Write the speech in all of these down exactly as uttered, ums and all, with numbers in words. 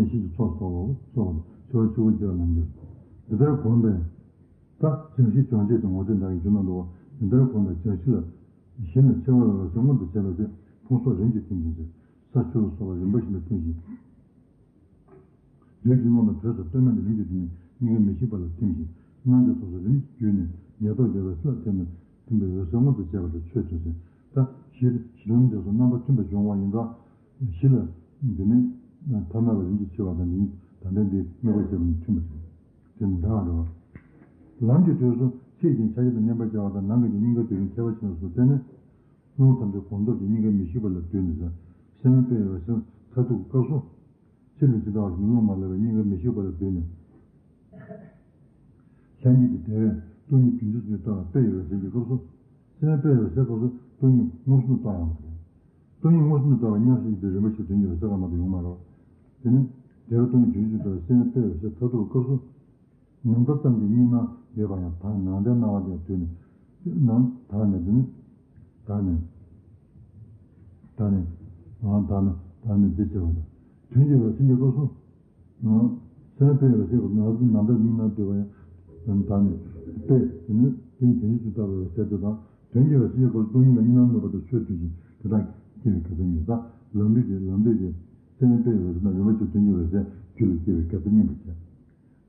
ཤེས་ཀྱི་ཚོགས་སོགས་ལ་སོགས་ལ་ཆེ་བ་ཆུ་བོ་སྐྱེ་བ་ལམ་འབྱོར། འདི་ལྟར་གོམས་པས། ད་སྦྱང་གཞི་སྦྱོང་བྱེད་དུ་ངོ་སྤྲོད་འདྲ་གི་རྒྱུ་ན་འདུག་འདི་ལྟར་གོམས་པས་སྦྱང་གཞི་ལ། གཞི་ལ་ཆེ་བ་ལ་བས་སེ་མངོན་དུ་བྱས་པ་སྟེ་ཕུང་སོགས་རིམ་གྱིས་ཐིམ་ཞིང་ཟེར། ས་ཆུ་ལ་སོགས་པ་རིམ་པ་བཞིན་དུ་ཐིམ་ཞིང་། བདུད་ཀྱི་རླུང་དང་དྲོད་སོགས་སྟོད་སྨད་ནས་རིམ་གྱིས་བསྡུས་ནས་སྙིང་གར་མི་ཤིགས་པ་ལ་ཐིམ་ཞིང་། རྣམ་ཅོ་སོ་སོ་རིམ་གྱིས་བརྒྱུད་ནས་ཉེར་ཐོབ་རྒྱལ་བའི་སྲིད་ལ་ཐིམ་ནས་ཐིམ་པས་འོད་གསལ་མངོན་དུ་བྱས་པ་ལ་ཆོས་ཐོས་ཟེར། ད་གཞི་གཞི་ལམ་འབྱོར་སོགས་རྣམ་པ་མཐུན་པར་སྦྱོང་བ་ཡིན་ཙང་། གཞི་ལ་འདི་ནི་ཐ་མལ་པ་རིམ་གྱིས་ཕྱེ་བ་དང་འདི་ད་ལྟའི་འདི་དམིགས་པ་བྱས་པ་ནི་མཐུན་པ་རེད། དེ་ནི་འདྲ་བ་རེད་བ། ལམ་གྱི་དུས་སུ་ཚིག་གི་ཆ་ཤས་དང་མཉམ་པར་སྦྱར་བ་དང་ནང་གི་སྙིང་གའི་དུས་ཡུན་ཁྱད་པར་ཕྱེ་བ་སོགས་བསྟན་ནས། རླུང་ཐམས་ཅད་གོམས་སྟོབས་ཀྱིས་སྙིང་གའི་མི་ཤིགས་པ་ལ་བསྡུས་ནས་ཟེར། སེམས་དཔའི་འོད་གསལ་མཐར་ཐུག་གི་སྐབས་སུ། ཕྱི་ལུས་ཇི་ལྟ་བ་བཞིན་རླུང་མ་ལུས་པའི་སྙིང་གའི་མི་ཤིགས་པ་ལ་བསྡུས་ནས། ལྷན་སྐྱེས་ཀྱི་བདེ་བས་སྟོང་ཉིད་བདུན་ཅུ་སོགས་ཀྱི་སྟོང་པ་དཔེ་ཡི་འོད་གསལ་གྱི་སྐབས་སུ། སེམས་དཔའི་འོད་གསལ་སྐབས་སུ་སྟོང་ཉིད་མངོན་སུམ་དུ་རྟོགས་ཡོང་བ་རེད། སྟོང་ཉིད་མངོན་སུམ་དུ་རྟོགས་པའི་མཉམ་གཞག་གི་དུས་རིམ་པ་ཞིག་དོན་གྱི་འོད་གསལ་ཁ་མ་གཏོགས་ཡོང་མ་རེད། དེ་ནི་བདེ་བས་སྟོང་ཉིད་བདུན་ཅུ་སོགས་སྟོང་པ་སེམས་དཔའི་འོད་གསལ་མཐར་ཐུག་སྐབས་སུ། ནམ་མཁའ་ཙམ་གྱི་སྙིང་ནང་ཡོད་པ་ཡང་དག་ནང་ལྟར་སྣང་བ་དེ་ཡང་དུས་ནི། ནང་དག་ནས་དེ་ནི། དག་ནས། དག་ནས། ཨང་དག་ནས་དག་ནས་འདི་བྱེད་པ་དང་། དོན་གྱི་འོད་གསལ་གྱི་སྐབས་སུ། སེམས་དཔའི་འོད་གསལ་གྱི་ནང་དུ་ནམ་མཁའ་སྙིང་ནང་སྡོད་པ་ཡང་། དག་ནས་དཔེ་དེ་ནི་དོན་གྱི་དོན་གྱི་ཚུལ་ལྟ་བུའི་འོད་གསལ་དེ་དང་། དོན་གྱི་འོད་གསལ་གྱི་སྐབས་སུ་སྟོང་ཉིད་ལ་སྙིང་ནང་གནས་པ་དང་ཆོས་ཐོས་ཤིང་དེ་དག་སྐྱེ་བའི་གེགས་དམ་ཉིད་དང་། ལམ་དུས་ཀྱི་ལམ་དུས་ཀྱི་སེམས་དཔའི་འོད་གསལ་དང་རིམ་པ་བཞིན་དོན་གྱི་འོད་གསལ་རྒྱུད་ལ་སྐྱེ་བའི་གེགས་དམ་སྙིང་པོ་བྱས།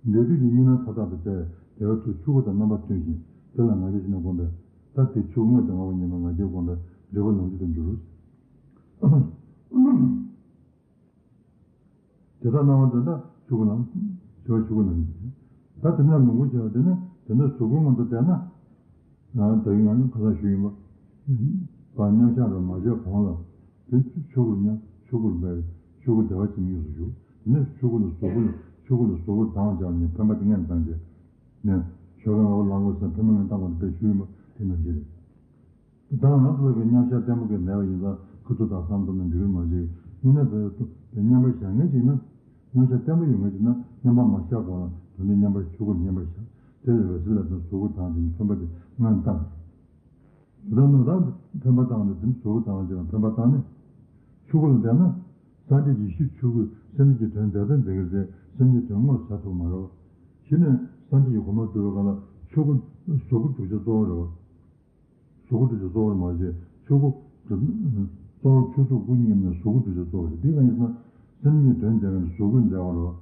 འབྲས་དུས་ཀྱི་སྙིང་ནང་མཐའ་དག་ཏུ་བྱ་བའི་བདེ་བ་ཚུལ་ཆོས་སྐུ་དང་རྣམ་པ་མཐུན་ཞིང་དེ་ལ་ང་རྒྱལ་ཞིག་ན་བསྒོམས་པས། ད་དེ་ཆོས་སྐུ་དངོས་དང་ལྔ་པོ་ཉིད་ལ་ང་རྒྱལ་བསྒོམས་པས་འབྲས་བུ་ལམ་བྱེད་དུ་འགྱུར། དེ་ལྟར་སྣང་བ་འདི་དག་ཆོས་སྐུ་ལམ། བྱེ་བ་ཆོས་སྐུ་ལམ་ཡིན། ད་དེ་ནས་ལོངས་སྐུ་བྱེ་བ་དེ་ནི་དེ་འདྲ་གཟུགས་སྐུ་མངོན་དུ་བསྟན་ན། ཡང་དེ་ཡང་ཁ་སང་ཞུས་ཡིན་པ། པ་མཉམ་བཞག་རུ་མ་བྱས་གོང་ལ། དེ་ཆོས་སྐུར་མཉམ་ཆོས་སྐུར་འབད་ཆོས་སྐུ་བདེ་བ་ཅན་དངོས་སུ་བཞུགས། དེ་ནས་ཆོས་སྐུ་ལ་གཟུགས་སྐུ་ལ་ཆོས་སྐུ་ལ་གཟུགས་སྐུར་དང་བྱ་བ་ཉིད་འཕེན་པ་དེ་ངས་བཏང་སྟེ། ནས་ཞོགས་ཀས་ངོ་བོ་ལང་ལོ་ཟེར་འཕེན་པ་ངས་བཏང་བ་དེ་དཔེ་ཞུས་ཡིན་པ་དེ་ནང་བཞིན་རེད། དང་རང་ལུགས་ཀྱི་མཉམ་བཞག་བརྟན་པོ་གི་མེད་པ་ཡིན་ཙང་ཁ་ཐུག་དང་བསམ་བློ་ནང་འགྲིག་གི་མ་བྱེད། དངོས་གནས་དེ་མཉམ་པར་བཞག་མཁན་ཅིག་ན། མཉམ་བཞག་བརྟན་པོ་ཡོད་མཁན་ཅིག་ན་མཉམ་པར་མ་བཞག་གོང་ལ་དོན་དུ་མཉམ་པར་ཆོས་སྐུ་ལ་མཉམ་པར་བཞག་དེ་ལས་འོད་གསལ་ལ་དང་གཟུགས་སྐུ་དང་ཅིག་འཕེན་པ་དེ་ངས་བཏང་། དེ་ལྟར་ན་རང་འཕེན་པ་བཏང་ནས་དེ་ནི་གཟུགས་སྐུ་དང་ཅིག་འཕེན་པ་བཏང་ནས། ཆོས་སྐུ་ལ་བསྡད་ན། སངས་རྒྱས་ཀྱི་ཡེ་ཤེས་ཆོས་སྐུས་སེམས་ཅན་གྱི་དོན་མཛད་དང་མཛད་ཀྱི་རེད། སེམས་ཅན་དོན་དངོས་སུ་བྱ་ཐུབ་མ་རེད། གཞི་ནས་སངས་རྒྱས་ཀྱི་གོ་འཕང་སྒྲུབ་པའི་སྒང་ལ་ཆོས་སྐུ་གཟུགས་སྐུ་སྒྲུབ་བྱེད་གཙོ་བོ་རེད་བ། གཟུགས་སྐུ་སྒྲུབ་བྱེད་གཙོ་བོར་མ་བྱས་ཆོས་སྐུ་གཙོ་བོ་ཆོས་སྐུ་སྐུ་གཉིས་ནས་གཟུགས་སྐུ་སྒྲུབ་བྱེད་གཙོ་བོ་རེད། འདི་གང་ཡིན་ཟེར་ན། སེམས་ཉིད་དོན་མཛད་མཁན་གྱི་གཟུགས་སྐུས་མཛད་པ་རེད་བ།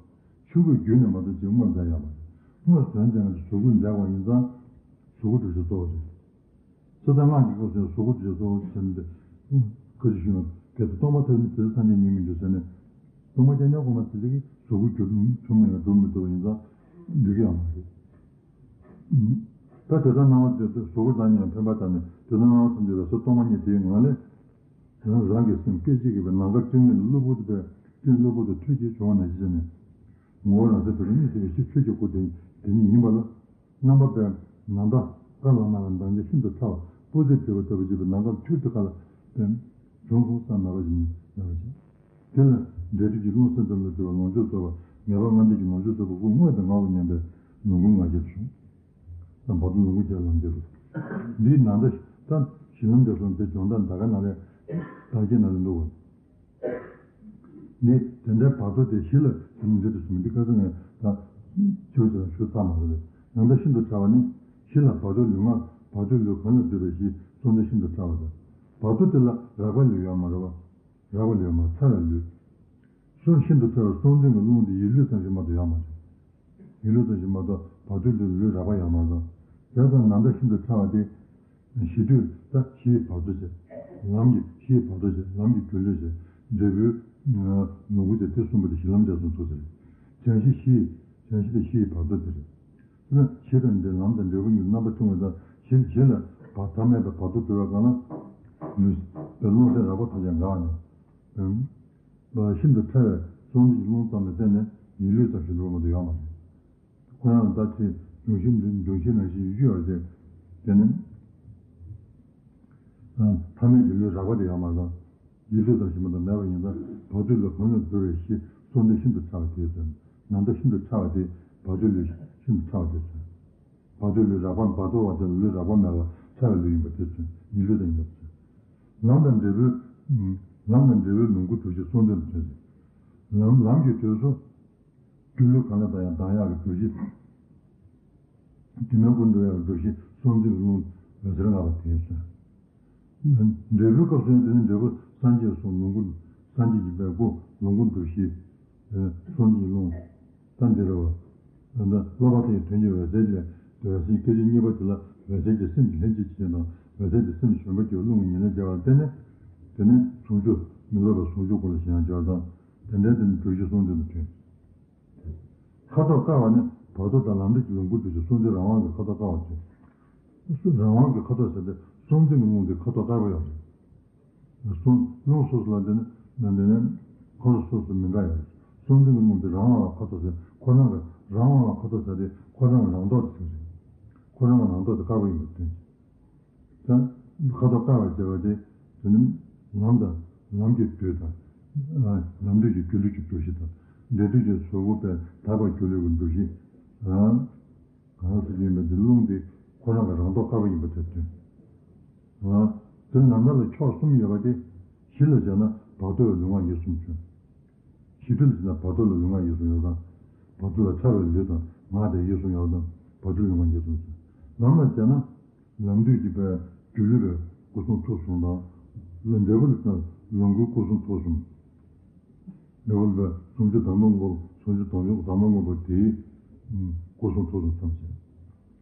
ཆོས་སྐུས་བརྒྱུད་ནས་མ་གཏོགས་ཅིག་དངོས་མཛད་ཡོད་མ་རེད། དངོས་དོན་མཛད་མཁན་གྱི་གཟུགས་སྐུས་མཛད་པ་ཡིན་ཙང་། གཟུགས་སྐུ་སྒྲུབ་བྱེད་གཙོ་བོ་རེད། ཚེ་དང་སྔགས་ཀྱི་སྐབས་སུ་ཡང་གཟུགས་སྐུ་སྒྲུབ་བྱེད་གཙོ་བོ་བྱས་ནས་ཏེ། ཁ་ཅིག་ཞུས་ན་གལ་ཏེ་སྟོང་པ་ཐ་མལ་དེར་སངས་རྒྱས་ཉིད་མི་འགྱུར་ཟེར་ནས། སྟོང་པ་རྐྱང་རྐྱང་དགོངས་པ་དེ་ཚོ་གིས་གཟུགས་སྐུ་སྒྲུབ་ཐུབ་ན་ཡང་སྒྲུབ་མི་ཐུབ་པ་ཡིན་ཙང་འགྲིག་གི་ཡོད་མ་རེད། ད་དེ་ལྟར་སྣང་བ་དེ་ཚོ་གཟུགས་སྐུ་དང་ཉིད་འཕེན་པ་དང་ནི་དེ་ལྟར་སྣང་བ་ཐམས་ཅད་འོད་གསལ་སྟོང་པ་ཉིད་དེའི་ངང་ལས། རང་རང་གི་སེམས་སྐད་ཅིག་གིས་པའི་ནམ་མཁའ་སྤྲིན་མེད་གློ་བུར་དུ་པའི་སྤྲིན་གློ་བུར་དུ་འཁྲུད་ཅེས་བྱུང་བ་ནང་བཞིན་བྱས་ནས། ངོ་བོ་རང་སེམས་དེ་ལ་གཉིས་སུ་མེད་ཤེས་ཆོས་ཀྱི་སྐུ་དེ་དེ་ཉིད་ཡིན་པ་ལ། རྣམ་པ་པའི་ནམ་ཟླ་དཀར་ལ་དམར་ལ་མདངས་ཆེན་ཤིན་ཏུ་ཕྲ་བ་སྤུ་རྩེ་བྲིས་པ་ལྟ་བུ་བྱས་པའི་ནམ་མཁའ་ཁྱུར་དུ་ཁ་ལ་པའི་བྱུང་སོང་བསམ་མེད་པ་ཞིག་མེད་པ་ཞིག་དེ་ལ་འབྲས་དུས་ཀྱི་རླུང་སེམས་ཙམ་ལ་སྤྲུལ་པ་ལོངས་སྤྱོད་རྫོགས་པ་ངེས་པ་ལྔ་ལྡན་གྱི་ལོངས་སྤྱོད་རྫོགས་པའི་སྐུ་དངོས་དང་ལྔ་པོ་མཉམ་པའི་ལོངས་སྐུའི་ངང་ཁྱེར་དུ་བྱུང་། བར་དུ་ལོངས་སྐུ་ཁྱེར་ལམ་ཁྱེར་རུ། འདིའི་ནང་ད་ད་གཞི་ལམ་འབྱོར་སོང་དེ་སྦྱོང་བརྡར་ད་ག་ནང་ལས་བར་གྱི་ནང་ལས་འདུག་གོ། ནི་དེ་འདྲའི་བར་དོ་དེ་གཞི་ལ་ཟིན་འདི་དུ་སོང་འདི་སྐབས་སུ་ངས་ད་ཆོས་ཅིག་ལ་ཞུ་ཚར་མ་རེད། ནང་ད་ཤིན་ཏུ་ཕྲ་བ་ནི་གཞི་ལ་བར་དོ་ལུས་ངག་བར་དོའི་ལུས་གང་ལ་འདུས་པའི་གཞི་གསུམ་དེ་ཤིན་ཏུ་ཕྲ་བ་དང་། བར་དོ་དེ་ལ་རགས་པ་ལུས་ཡོད་མ་རེད་བ། རགས་པ་ལུས་མ་ཕྲ་བའི་ལུས། གསུམ་ཤིན་ཏུ་ཕྲ་བའི་གསུམ་ལྡན་གྱི་རླུང་དེ་ཡིད་ལུས་ཙམ་ཞིག་མ་གཏོགས་ཡོད་མ་རེད། ཡིད་ལུས་ཙམ་ཞིག་མ་གཏོགས་བར་དོའི་ལུས་ལུས་རགས་པ་ཡོད་མ་རེད། བྱས་ཙང་ནང་ད་ཤིན་ཏུ་ཕྲ་བ་དེ། གཞི་དུས་ད་གཞི་ཡི་བར་དོ་བྱས། ལམ་གྱི་གཞི་ཡི་བར་དོ་བྱས། ལམ་གྱི་སྒྱུ་ལུས་བྱས། འབྲས་བུའི་ལོངས་སྐུ་བྱས། དེ་གསུམ་པོ་དེ་གཞི་ལམ་འབྱོར་སོང་ཚུལ་དེ་རེད། སྦྱང་གཞི་གཞི་ཡི་སྦྱང་གཞི་དེ་གཞི་ཡི་བར་དོ་དེ་རེད། དེ་ན་གཞི་དང་འབྲས་ལམ་དང་འབྲས་བུ་གཉིས་རྣམ་པ་མཐུན་པ་དང་གཞི་གཞི་ལ་བར་ཐ་མལ་པའི་བར་དོ་གྲོལ་བའི་སྒང་ལ། ལུས་པའི་རླུང་སེམས་རགས་པ་ཐམས་ཅད་འགགས་ནས། ཤིན་ཏུ་ཕྲ་བའི་གསུམ་ལྡན་གྱི་རླུང་ཙམ་ལ་བརྟེན་ནས་ཡིད་ལུས་ཙམ་ཞིག་འགྲོ་མ་གཏོགས་ཡོད་མ་རེད། ཁོ་རང་ལ་ད་ཅི་འབྱུང་བཞི་འབྱུང་བཞི་ནང་བཞིན་ཡོད་རེད། དེ་ནི་ཐ་མལ་གྱི་ལུས་རགས་པ་དེ་ཡོད་མ་རེད། ཡིད་ལུས་ཙམ་ཞིག་མ་གཏོགས་མེད་པ་ཡིན་ཙང་བར་དོའི་ལུས་གང་ལ་འདུ་བའི་གཞི་གསུམ་ལྡན་ཤིན་ཏུ་ཕྲ་བ་དེས་མཚོན། ནང་ད་ཤིན་ཏུ་ཕྲ་བ་དེ་བར་དོའི་ལུས་ཤིན་ཏུ་ཕྲ་བ་དེས་མཚོན། བར་དོའི་ལུས་རགས་པ་བར་དོ་བ་དེ་ལ་ལུས་རགས་པ་མེད་པ་ཕྲ་བའི་ལུས་ཡིན་པ་དེས་མཚོན། ཡིད་ལུས་དང་ཡིན་པ་མཚོན། ལམ་དང་འབྲས་བུ། ལམ་དང་འབྲས་བུའི་ལོངས་སྐུ་གྲུབ་ཆེན་གསུམ་ལྡན་ལ་མཚོན་ཟེར། ལམ་ལམ་གྱི་དུས་སུ། སྒྱུ་ལུས་གང་ལ་ལྡང་ཡང་ལྡང་ཡག་གི་འདུ་ཤེས། དེ་མིན་ཀུན་འགྲོ་ཡག་གི་འདུ་ཤེས་སྲོག་འཛིན་གྱི་རླུང་འོད་ཟེར་ལྔ་པ་དེ་ཟེར། འབྲས་བུའི་སྐབས་སུ་ཡང་དེ་ནི་འབྲས་བུ་སངས་རྒྱས་སོགས་ལོངས་སྐུ། སངས་རྒྱས་ཀྱི་དཔལ་སྐུ་ལོངས་སྐུ་འདུ་ཤེས། སྲོག་འཛིན་རླུང་། ད་འདི་རེད་བ། ད་སློབ་པ་དེ་ཡི་དོན་གྱི་འོད་གསལ་ལས། འོད་གསལ་སྐད་ཅིག་གཉིས་པ་དེ་ལ་འོད་གསལ་གྱི་སེམས་ཀྱི་ལྷན་ཅིག་བྱེད་དང་འོད་གསལ་གྱི་སེམས་ཞུམ་པ་གྱི་རླུང་གི་ཉེར་ལེན་བྱས་པ་ལ་བརྟེན་ནས། དེ་ནི་ཟུང་འཇུག་མི་སློབ་པའི་ཟུང་འཇུག་སྐུ་ལ་ཞེན་ཡང་སྦྱོར་དང་། དེ་འདྲའི་དེ་ནི་འདུ་ཤེས་སྲོག་འཛིན་དུ་ཐོན། ཁ་དོག་དཀར་བ་ནི་བར་དོ་དང་ལམ་འབྲས་ཀྱི་ལོངས་སྐུ་འདུ་ཤེས་སྲོག་འཛིན་རང་དབང་གི་ཁ་དོག་དཀར་བ་སྟེ། རང་དབང་གི་ཁ་དོག་ཟེར་ཏེ་སྲོག་འཛིན་གྱི་རླུང་དེ་ཁ་དོག་དཀར་པོ་ཡོད་རེད། སྲོག་རླུང་སོ་སོ་ལ་འདི་ནི་མི་འདི་ནི་ཁ་དོག་སོ་སོ་མི་འདྲ་ཡོད་རེད། སྲོག་འཛིན་གྱི་རླུང་དེ་རང་དབང་ལ་ཁ་དོག་ཟེར་ཁོ་རང་གི་རང་དབང་ལ་ཁ་དོག་ཟེར་ཏེ་ཁོ་རང་གི་རང་མདོག་དེ་ཟེར་རེད། ཁོ་རང་གི་རང་མདོག་དེ་དཀར་པོ་ཡིན་པའི་དོན་གྱིས། ད་ཁ་དོག་དཀར་བར་བྱེད་པ་དེ་དེ་ནི་ལམ་དང་ལམ་གྱི་དུས་དང་། ལམ་དུས་ཀྱི་སྒྱུ་ལུས་ཀྱི་འདུ་ཤེས་དང་། འབྲས་དུས་ཀྱི་གཟུགས་པོ་པས་དག་པ་སྒྱུ་ལུས་ཀྱི་འདུ་ཤེས། གང་ཟག་ཅིག་ཡིན་པ་དེ་རླུང་དེ་ཁོ་རང་གི་རང་མདོག་དཀར་པོ་ཡིན་པ་དེ་སྟོན། དེ་ནམ་མཁའ་ལ་ཕྱོགས་གསུམ་ཡོད་པ་དེ་གཞི་ལ་བཞག་ན་བར་དོ་བའི་ལུས་ངག་ཡིད་གསུམ་བྱུང་། གཞི་དུས་ལ་བྱས་ན་བར་དོ་ལ་ལུས་ངག་ཡིད་གསུམ་ཡོད་དང་། བར་དོ་ལ་ཕྱར་བའི་ལུས་དང་ངག་དང་ཡིད་གསུམ་ཡོད་དང་། བར་དོ་ལུས་ངག་ཡིད་གསུམ་བྱུང་། ལམ་ལ་བྱས་ན། ལམ་དུས་ཀྱི་པའི་སྒྱུ་ལུས་པའི་སྐུ་གསུང་ཐུགས་གསུམ་དང་། འབྲས་བུ་ལ་ལོངས་སྐུའི་སྐུ་གསུང་ཐུགས་གསུམ། འབྲས་བུ་ལ་ཟུང་འཇུག་དམ་པ་དངོས་པོ་ཟུང་འཇུག་དམ་པ་དངོས་པོ་དེའི་སྐུ་གསུང་ཐུགས་གསུམ་ཐམས་ཅད།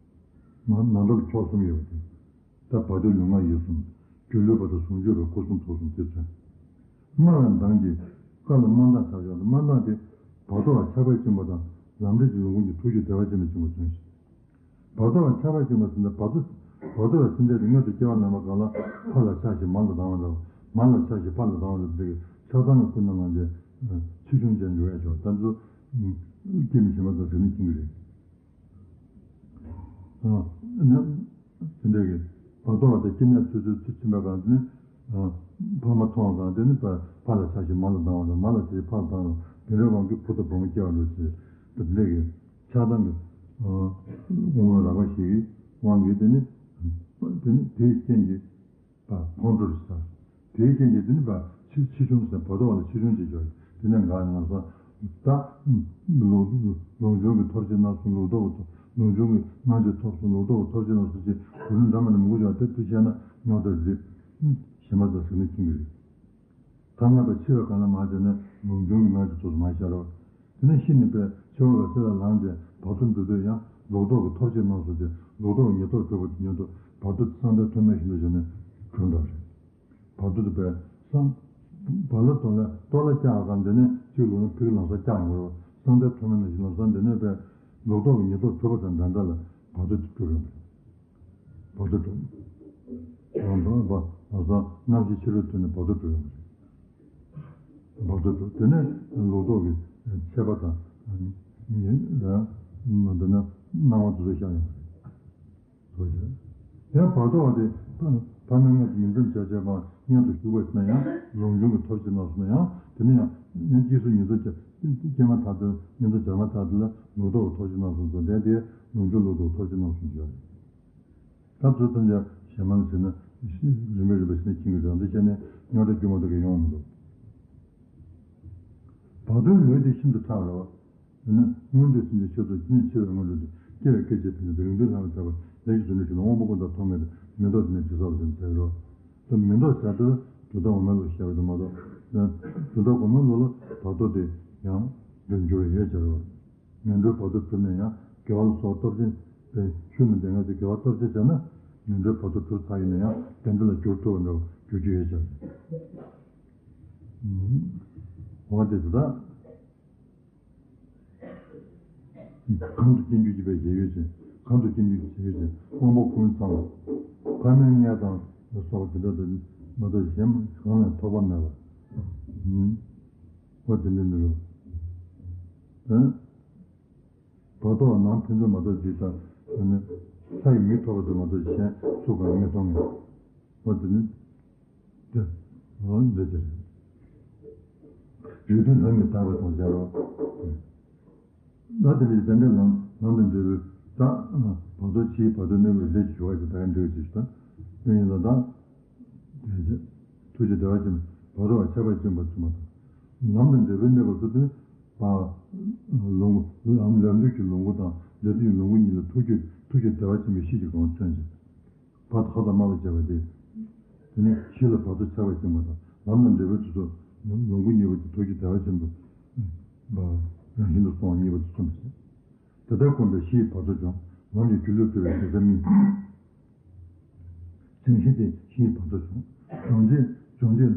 ནང་ནང་ལྟར་ཕྱོགས་གསུམ་ཡོད་པ་དེ། ད་བར་དོ་ལུས་ངག་ཡིད་གསུམ། སྒྱུ་ལུས་པ་དང་ཟུང་འཇུག་པའི་སྐུ་གསུང་ཐུགས་གསུམ་དེ་མཚོན། སྨྲ་བའི་མདངས་ཀྱིས་བཀའ་ལ་སྨྲ་མདངས་ཆགས་ཡོད་ན་སྨྲ་མདངས་དེ་བར་དོ་ལ་ཆགས་པས་བཅིངས་པ་དང་ལམ་འབྲས་ཀྱི་ལོངས་སྐུ་གཉིས་ཐུགས་རྒྱུད་བདེ་བ་ཅན་དུ་བཅིངས་པ་མཚོན་ཞིང་། བར་དོ་ལ་ཆགས་པ་བཅིངས་པ་ཟེར་ན་བར་དོ། བར་དོ་ལ་སེམས་ཅན་དེ་མངོན་དུ་སྐྱེ་བ་ལེན་པ་གང་ལ་ཕར་ལ་ཆགས་ཤིང་མར་ལ་ལྡང་བ་འདྲ་བ། མར་ལ་ཆགས་ཤིང་ཕར་ལ་ལྡང་བ་འདྲ་བ་དེ་གི་ཆགས་སྡང་གི་ཀུན་ནས་བསླངས་ཏེ་ཆེ་ཆུང་ཅན་འཇོག་ཡ་ཆོག་ད་ཚོ་སྐྱེ་མི་ཞེན་པ་དང་ཟེར་ནས་སྐྱིད་གི་རེད། ཨ་ནི་དེ་འདྲ་གི་བར་དོ་བ་དེ་སྐྱེ་གནས་ཚུལ་ཚུལ་ཚུལ་ཕྱིན་པ་གང་དེ་ནི་ཕ་མ་མཐོང་བ་གང་དེ་ནི་ཕར་ལ་ཆགས་ཤིང་མར་ལ་ལྡང་བ་དང་མར་ལ་ཆགས་ཤིང་ཕར་ལ་ལྡང་བ་དེ་འདྲའི་དབང་གིས་བུ་དང་བུ་མོ་སྐྱེ་བ་འགྲོ་ཞེས་དེ་འདྲ་གི་ཆགས་སྡང་གི་དབང་རགས་པ་ཞིག་གི་དབང་གིས་དེ་ནི་དེ་ནི་དེའི་རྐྱེན་གྱིས་ཕར་ཕོངས་འགྲོ་ཟེར། དེའི་རྐྱེན་གྱིས་དེ་ནི་ཕར་ཆེ་ཆེ་ཆུང་ཟེར་བར་དོ་བ་ལ་ཆེ་ཆུང་ཅེས་བརྗོད་དེ་ནས་འགག་ཡང་ས་ད་ལོ་ལོངས་སྤྱོད་ཀྱི་ཐོབ་བྱའི་རྣམ་གསུམ་ལོག་རྟོག་གི་ལོངས་སྤྱོད་ཀྱི་སྣང་བྱེད་ཐོབ་གསུམ་ལོག་རྟོག་གི་ཐོབ་བྱའི་རྣམ་གསུམ་ཅེས་གོ་རིམ་འདྲ་མིན་ནས་མང་པོ་བརྗོད་དེ་དེ་བཤད་ན་རྙོག་དྲ་རེད། ཞེ་མ་ཙམ་ཟེར་ན་ཁྱིམ་གྱི་རེད། ཐ་མལ་པ་འཆི་བའི་སྒང་ལ་མ་བྱས་ནས་ལོངས་སྤྱོད་ཀྱི་སྣང་བྱེད་ཐོབ་གསུམ་མ་ཤར་བ། དེ་ནས་ཤི་ནས་པས་འཆི་བ་ལ་སྲིད་ལ་ལངས་ཏེ་བར་དོ་འགྲོ་དུས་ཡང་ལོག་རྟོག་གི་ཐོབ་བྱའི་རྣམ་གསུམ་ཅན་ལོག་རྟོག་གི་ཉེར་ཐོབ་གྲུབ་པ་དེ་ཉིད་དུ་བར་དོ་དེ་བསམ་གཏན་ཐུན་མོང་བཞིན་དུ་བྱས་ནས་གྲུབ་འགྲོ་རེད། བར་དོ་དེ་པས་བསམ། བར་ལ་དོ་ལ་ལྟོ་ལ་སྐྱག་གམ་དེ་ནས་གཅིག་ལོག་ན་ཕིག་ལམ་སང་སྐྱག་ཡོང་རེད་བ། བསམ་གཏན་ཐུན་མོང་ནང་བཞིན་ལམ་སང་དེ་ནས་པས་ལོག་རྟོག་གི་ཉེར་ཐོབ་གྲུབ་པ་དང་འདྲ་འདྲ་ལ་བར་དོ་དེ་གྲུབ་ཡོང་རེད། བར་དོ་གྲུབ། ཡང་འགྲོ་བ་ལམ་སང་རྣམ་ཤེས་ཕྱི་རོལ་དུ་ནས་བར་དོ་གྲུབ་ཡོང་རེད། བར་དོ་གྲུབ། དེ་ནས་ལོག་རྟོག་གི་ཆད་པ་དང་། ཉེ་རང་མ་འདི་ན་སྣང་བ་དེ་ཚོ་ཤར་ཡོང་རེད། ཡང་བར་དོ་བ་དེ་ཕ་མའི་མངལ་དུ་ཉིང་མཚམས་བྱ་བྱེད་པའང་མངལ་དུ་ཞུགས་པ་ཡིན་ན་ཡང་ལོངས་སྤྱོད་ཀྱི་ཐོབ་བྱའི་རྣམ་གསུམ་ན་ཡང་དེ་ནས་ཡང་ཡང་སྐྱེས་སུ་ཉིང་མཚམས་སྐྱེས་མ་ཐག་ཏུ་ཉིང་མཚམས་སྦྱར་མ་ཐག་ཏུ་ལ་ལོག་རྟོག་གི་ཐོབ་བྱའི་རྣམ་གསུམ་དང་ལྡན་ཏེ་ལོངས་སྤྱོད་ལོག་རྟོག་གི་ཐོབ་བྱའི་རྣམ་གསུམ་ཡོད་རེད། ད་ཚོ་ཐམས་ཅད་གཞན་མ་ལ་ཟེར་ན་རིམ་པས་རིམ་པས་ཟེར་ན་ཁྱིམ་གྱི་རང་དེ་བྱས་ནས་རྙོག་དྲ་རྒྱུ་མ་གཏོགས་ཀྱི་ཡོང་མི་འདུག་བར་དོའི་ལུས་དེ་ཤིན་ཏུ་ཕྲ་བ་རེད་བ། དེ་ནི་སྔོན་དུ་སེམས་ཅན་ཆོས་ཚོགས་ཀྱི་ནི་འཆི་བའི་སྔོན་དུ་སྐྱེ་བའི་སྐད་ཅིག་ཕན་ཚུན་རིང་དུ་ལྷག་པའི་ཐབས་ལས་ཀྱི་ཟུང་འབྲེལ་ཞུགས་ན་དབང་པོ་ཀུན་དང་ཐོགས་མེད་དུ་མེ་ཏོག་དེ་ནི་དྲི་ཟ་བ་ཟེར་ནས་ཟེར་རོ། དེ་མེ་ཏོག་ཟེར་དེ་དུས་མཐའ་འོག་མའི་ལུགས་བཤད་པ་དེ་མ་གཏོགས། དུས་མཐའ་འོག་མའི་ལུགས་ལ་བར་དོ་དེ་ཡང་འདིར་འགྱུར་བ་ཡོད་ཅེས་རོ། ངན་འགྲོའི་བར་དོ་གྲུབ་ནས་ཡང་དགེ་བ་ལ་སོགས་སྟོབས་ཆེན་པའི་ཆོས་ནི་འདི་ངེས་ཏེ་དགེ་བ་སྟོབས་ཆེ་བྱས་ན་ངན་འགྲོའི་བར་དོ་གྲུབ་ཚར་ཡིན་ན་ཡང་དེ་འདྲ་ལ་འགྱུར་ཐུབ་པ་འདྲ་བ་འགྱུར་རྒྱུ་ཡོད་ཅེས་རེད། འོ་དེ་ཚོ་ད། གང་དུ་སྐྱེ་འགྱུར་གྱི་པའི་ཞེན་ཡུལ་ཅན། གང་དུ་སྐྱེ་འགྱུར་གྱི་ཞེན་ཡུལ་ཅན་དབང་པོ་ཀུན་ཚང་བ། ཕ་མའི་མངལ་དང་ལ་སོགས་པ་དེ་འདྲ་དུ་མ་གཏོགས་གཞན་གང་ལས་ཐོགས་པ་མེད་པ། འོ་དེ་འདྲ་འདི་རུ། བར་དོ་བ་ནང་ཕན་ཚུན་མ་གཏོགས་ཅིག་དང་། ས་ཡི་མིག་ཐོབ་པ་དུ་མ་གཏོགས་གཞན་སུ་གང་མི་མཐོང་ངེས། འོ་དེ་ནི། དེ། འོ་འདི་དེ་རེད། རིགས་མཐུན་ལམ་གྱིས་དག་པ་དང་སྦྱར་རོ། ད་དེ་ལས་དེ་འདྲའི་ལམ་ལམ་དང་འབྲས་བུའི་ད། བར་དོ་ཕྱིའི་བར་དོའི་གནས་ལུགས་ལས་ཀྱི་ཞུ་བ་ཞིག་ད་ག་འདྲ་ཅིག་ད། དེ་ཡིན་ལ་ད། དེ་ཚེ། ཐུགས་རྗེ་བདེ་བ་ཅན་བར་དོ་བ་ཆགས་པ་སྐྱོན་པ་ཚུལ་མ་དང་། ལམ་དང་འབྲས་བུའི་གནས་སྐབས་སུ་དེ། པ། ལོངས་སྐུ། ལམ་ལམ་དུས་ཀྱི་ལོངས་སྐུ་དང་འབྲས་དུས་ཀྱི་ལོངས་སྐུ་གཉིས་ལ་ཐུགས་རྒྱུད་ཐུགས་རྒྱུད་བདེ་བ་ཆེན་པོའི་གཤིས་ཀྱི་སྒོ་ནས་མཚོན་ཅིང་། བར་དོ་ཧ་དང་སྨྲ་བས་བྱས་པ་སྟེ། དེ་ནི་གཞི་ལ་བར་དོ་ཆགས་པ་ཞིག་མ་དང་ལམ་དང་འབྲས་བུའི་དུས་སུ་ལོངས་སྐུ་གཉིས་པོ་དེ་ཐུགས་རྒྱུད་བདེ་བ་ཆེན་པོ། པ། རང་བཞིན་དུ་སོང་བ་གཉིས་པོ་དེ་གསུངས་པ་ཞིག་དེ་ལྟར་བསྒོམས་པས་གཞི་ཡི་བར་དོ་སྦྱོང་། ལམ་གྱི་སྒྱུ་ལུས་སྤྲུལ་པའི་གེ་སར་རྨིས། བྱང་གཞི་དེ་གཞི་ཡི་བར་དོ་སྦྱོང་། སྦྱོང་བྱེད་སྦྱོང་བྱེད་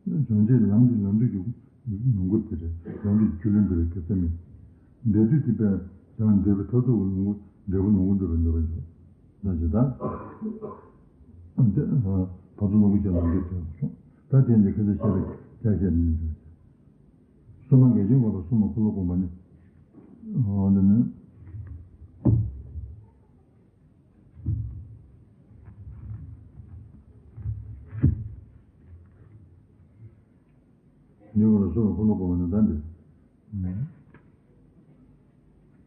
སྦྱོང་བྱེད་ལམ་གྱི་ལམ་དུས་ཀྱི་ལོངས་སྐུ་དེ་རེད། ལམ་གྱི་སྒྱུ་ལུས་འདི་རེད་གེ་སར་རྨིས། འབྲས་དུས་ཀྱི་པས་བྱང་འབྲས་བུ་མཐར་ཐུག་གི་ལོངས་སྐུ་འབྲས་བུ་ལོངས་སྐུ་འདོད་པའི་འདོད་པ་འཇོག་ན་ཇི་ལྟར། བར་དོ་ལོངས་སྐུ་ཞེས་ལམ་གྱི་དོན་སོང་། ད་དེ་ནི་ཁ་ཚ་ཤེས་རབ་ཀྱིས་བཤད་ནས་འདུག་སོ་མ་འགལ་རྐྱེན་འགོག་པའི་སོ་མ་འཁོར་ལོ་བསྒོམ་པ་ནི། འོ་འདི་ནི། ཉེ་བར་སོ་མ་འཁོར་ལོ་བསྒོམ་པ་ནི་ད་འདི།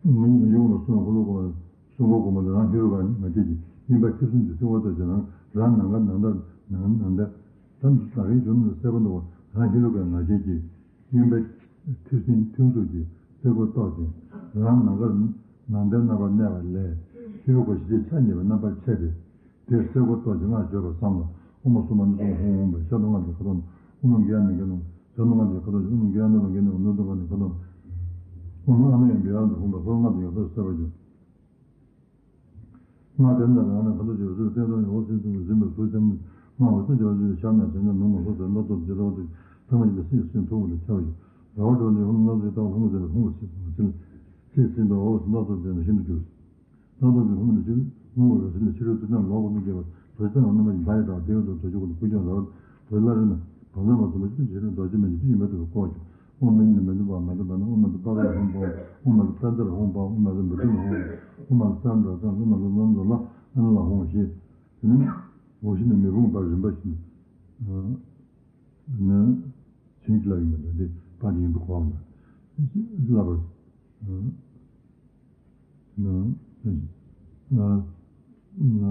ངས་ཡོངས་ལ་སོ་མ་འཁོར་ལོ་བསྒོམ་པ། སོ་མ་འཁོར་ལོ་བསྒོམ་པ་ནི་རང་ཧེ་རུ་ཀ་ང་རྒྱལ་གྱིས་གཡོན་པ་མཐེབ་སྲིན་གྱི་སེན་མོ་ལྟ་ཞིང་རང་ནམ་མཁའ་ནམ་མཐའ་ནམ་མཐའ། ད་འདི་ཟ་མཁན་བྱུང་ན་གསལ་པོ་འདུག་རང་ཧེ་རུ་ཀ་ང་རྒྱལ་གྱིས། གཡོན་པས་མཐེབ་སྲིན་མཐེབ་གཟུགས་ཀྱིས་སེ་གོལ་གཏོར་ཞིང་། རང་ནམ་མཁའ་ནམ་མཐའི་རྣམ་པར་གནས་པ་ལས། ཧེ་རུ་ཀ་ཞི་བྱེད་ཕྱག་གཉིས་པའི་རྣམ་པར་ཕྱེ་སྟེ། དེར་སེ་གོལ་གཏོར་ཞིང་སྔགས་བརྗོད་པར་བསམ་ལ། ཨོཾ་སོ་མ་ཎི་སྭཱ་ཧཱ། ཧཱུྃ་ཕཊ། ཤར་དུ་སྔགས་ཀྱི་ཁ་དོག་ནི། ཨོཾ་ལོ་ཀེ་ཡ་ནམ་མཁའི་ནང་། བྱང་དུ་སྔགས་ཀྱི་ཁ་དོག་ནི། ཨོཾ་ལོ་ཀེ་ཡ་ནམ་མཁའི་ནང་། ནུབ་ཏུ་སྔགས་ཀྱི་ཁ་དོག་ནི། ཨོཾ་ཨཱ་ནཱ་ཡ་བྷཱུ་ཡ་ཏ་ཧཱུྃ་ཕཊ། ལྷོར་སྔགས་ཀྱི་ཁ་དོག་སེར་བ་འགྱུར། སྔགས་དེ་རྣམས་ལ་ཨ་ནི་ཁ་དོག་ཅིག་རུ་སུ་བསྟན་ཏོ་ཡང་འོ་སིན་སིན་འཛིན་པའི་གཟུགས་ཅན་སྔགས་ལ་སེ་བྱ་བ་ཅུ་ཤར་ན་བྱ་ཉ་ནུབ་ན་ལྷོ་ཟེར་སྣ་ཚོགས་ཀྱི་ར་བ་དུ་ཐ་མ་ཉིད་ལ་སིན་སིན་ཐུག་པ་ལ་ཁྱབ་ཡོད། ར་བ་འགྲོ་ནི་ཧུམ་སྣ་ཚོགས་ལྟ་བུ་ཧུམ་ཟེར་ལ་ཧུམ་ཟེར་ལ་སིན་སིན་དུ་འོ་སྣ་ཚོགས་ལྟ་ན་ཤིན་ཏུ་འགྱུར། སྣ་ཚོགས་ཀྱི་ཧུམ་ལ་ཕྱིར་ཧུམ་འོ་ར་སིན་ལ་ཕྱི་རོལ་ཚུལ་རྣམས་ལོག་པར་མི་སྐྱེ་བ་རྡོ་རྗེ་རྣམས་རྣམ་པ་བཞི་མ་ཡི་དྭགས་དེ་ཡོད་དུ་རྡོ་རྗེ་གུ་ལ་ཕུག་ཀྱང་ར་བ་རྡོ་རྗེ་བླ་རེ་ན་བང་མཛངས་མ་དུ་མ་ཤིན་ཏུ་ཕྱི་རོལ་རྡོ་རྗེ་མ་ཡི་དྭགས་ཡིན་པ་དུ་བཀོད་ཀྱང་། ཨོཾ་མ་ཎི་མ་ཎི་པ་མ་ཎི་པ་ཎི། ཨོཾ་མ་ཎི་པ་ཀ་ལ་ཧཱུྃ་ཕཊ། ཨོཾ་མ་ཎི་པ་ཙ་ཙ་ལ་ཧཱུྃ་ཕཊ། ཨོཾ་མ་ཎི་པ་མུ་ཏི་ལ་ཧཱུྃ་ཕཊ། ཨོཾ་མ་ཎི་ཙ་ན་ཙ་ལ་ཧཱུྃ་ཕཊ། ཨོཾ་མ་ཎི་ཙ་ན་ཙ་ལ་ཨ་ན་ལ་ཧཱུྃ་ཕཊ་ཞེས། དེ་ནས་འོ་ཞིག་ནས་མེ་དཔུང་འབར་རིམ་པ་བཞིན། ནི་བྱིན་གྱིས་བརླབས་ཡིན་པ་འདྲ་སྟེ་པ་དེ་ཡིན་པ་གོ་བ་འདྲ། བརླབས་པར། ན་ན་ན་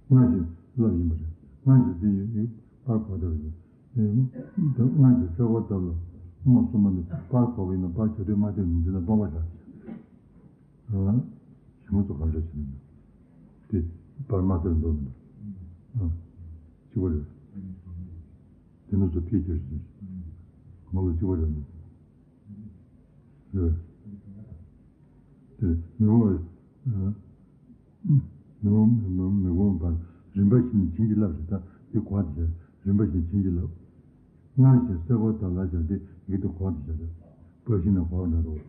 སྔར་བཞིན་བརླབས་ཡིན་པ་རེད། སྔར་བཞིན་དེ་ཡི་ཡི་པར་གོ་བརྡ་རེད། དེ་སྔར་བཞིན་སེ་གོལ་བཏབ་ལ་ཨོཾ་སོ་མ་ཎི་པར་གོ་བ་ཡིན་ན་པར་བྱ་དུས་མ་བསྟན་ནས་འདི་ན་སྟོང་པ་བཞག་ཅིང་། ཞི་མ་ཚོ་གང་འདྲ་བྱས་ནས་དེ་པར་མ་བསྟན་འདོད་མི་འདུག་གཅིག་པ་རེད། དེ་ནས་སུ་ཐིག་ཁྱེར་ཞིང་། མ་ལ་གཅིག་པ་རེད། རེད། དེ་མི་འོང་བའི། མི་འོང་མི་འོང་མི་འོང་བར་རིམ་པ་བཞིན་བྱིན་གྱིས་བརླབས་ཞེས་དང་དེ་གོ་བ་དེ་བྱས། རིམ་པ་བཞིན་བྱིན་གྱིས་བརླབས། སྔར་བཞིན་སེ་གོལ་བཏབ་ལ་བྱས་ཏེ་ཡིག་དེ་གོ་བ་དེ་བྱས། པར་ཤིང་ནས་གོ་བ་འདྲ་འདུག་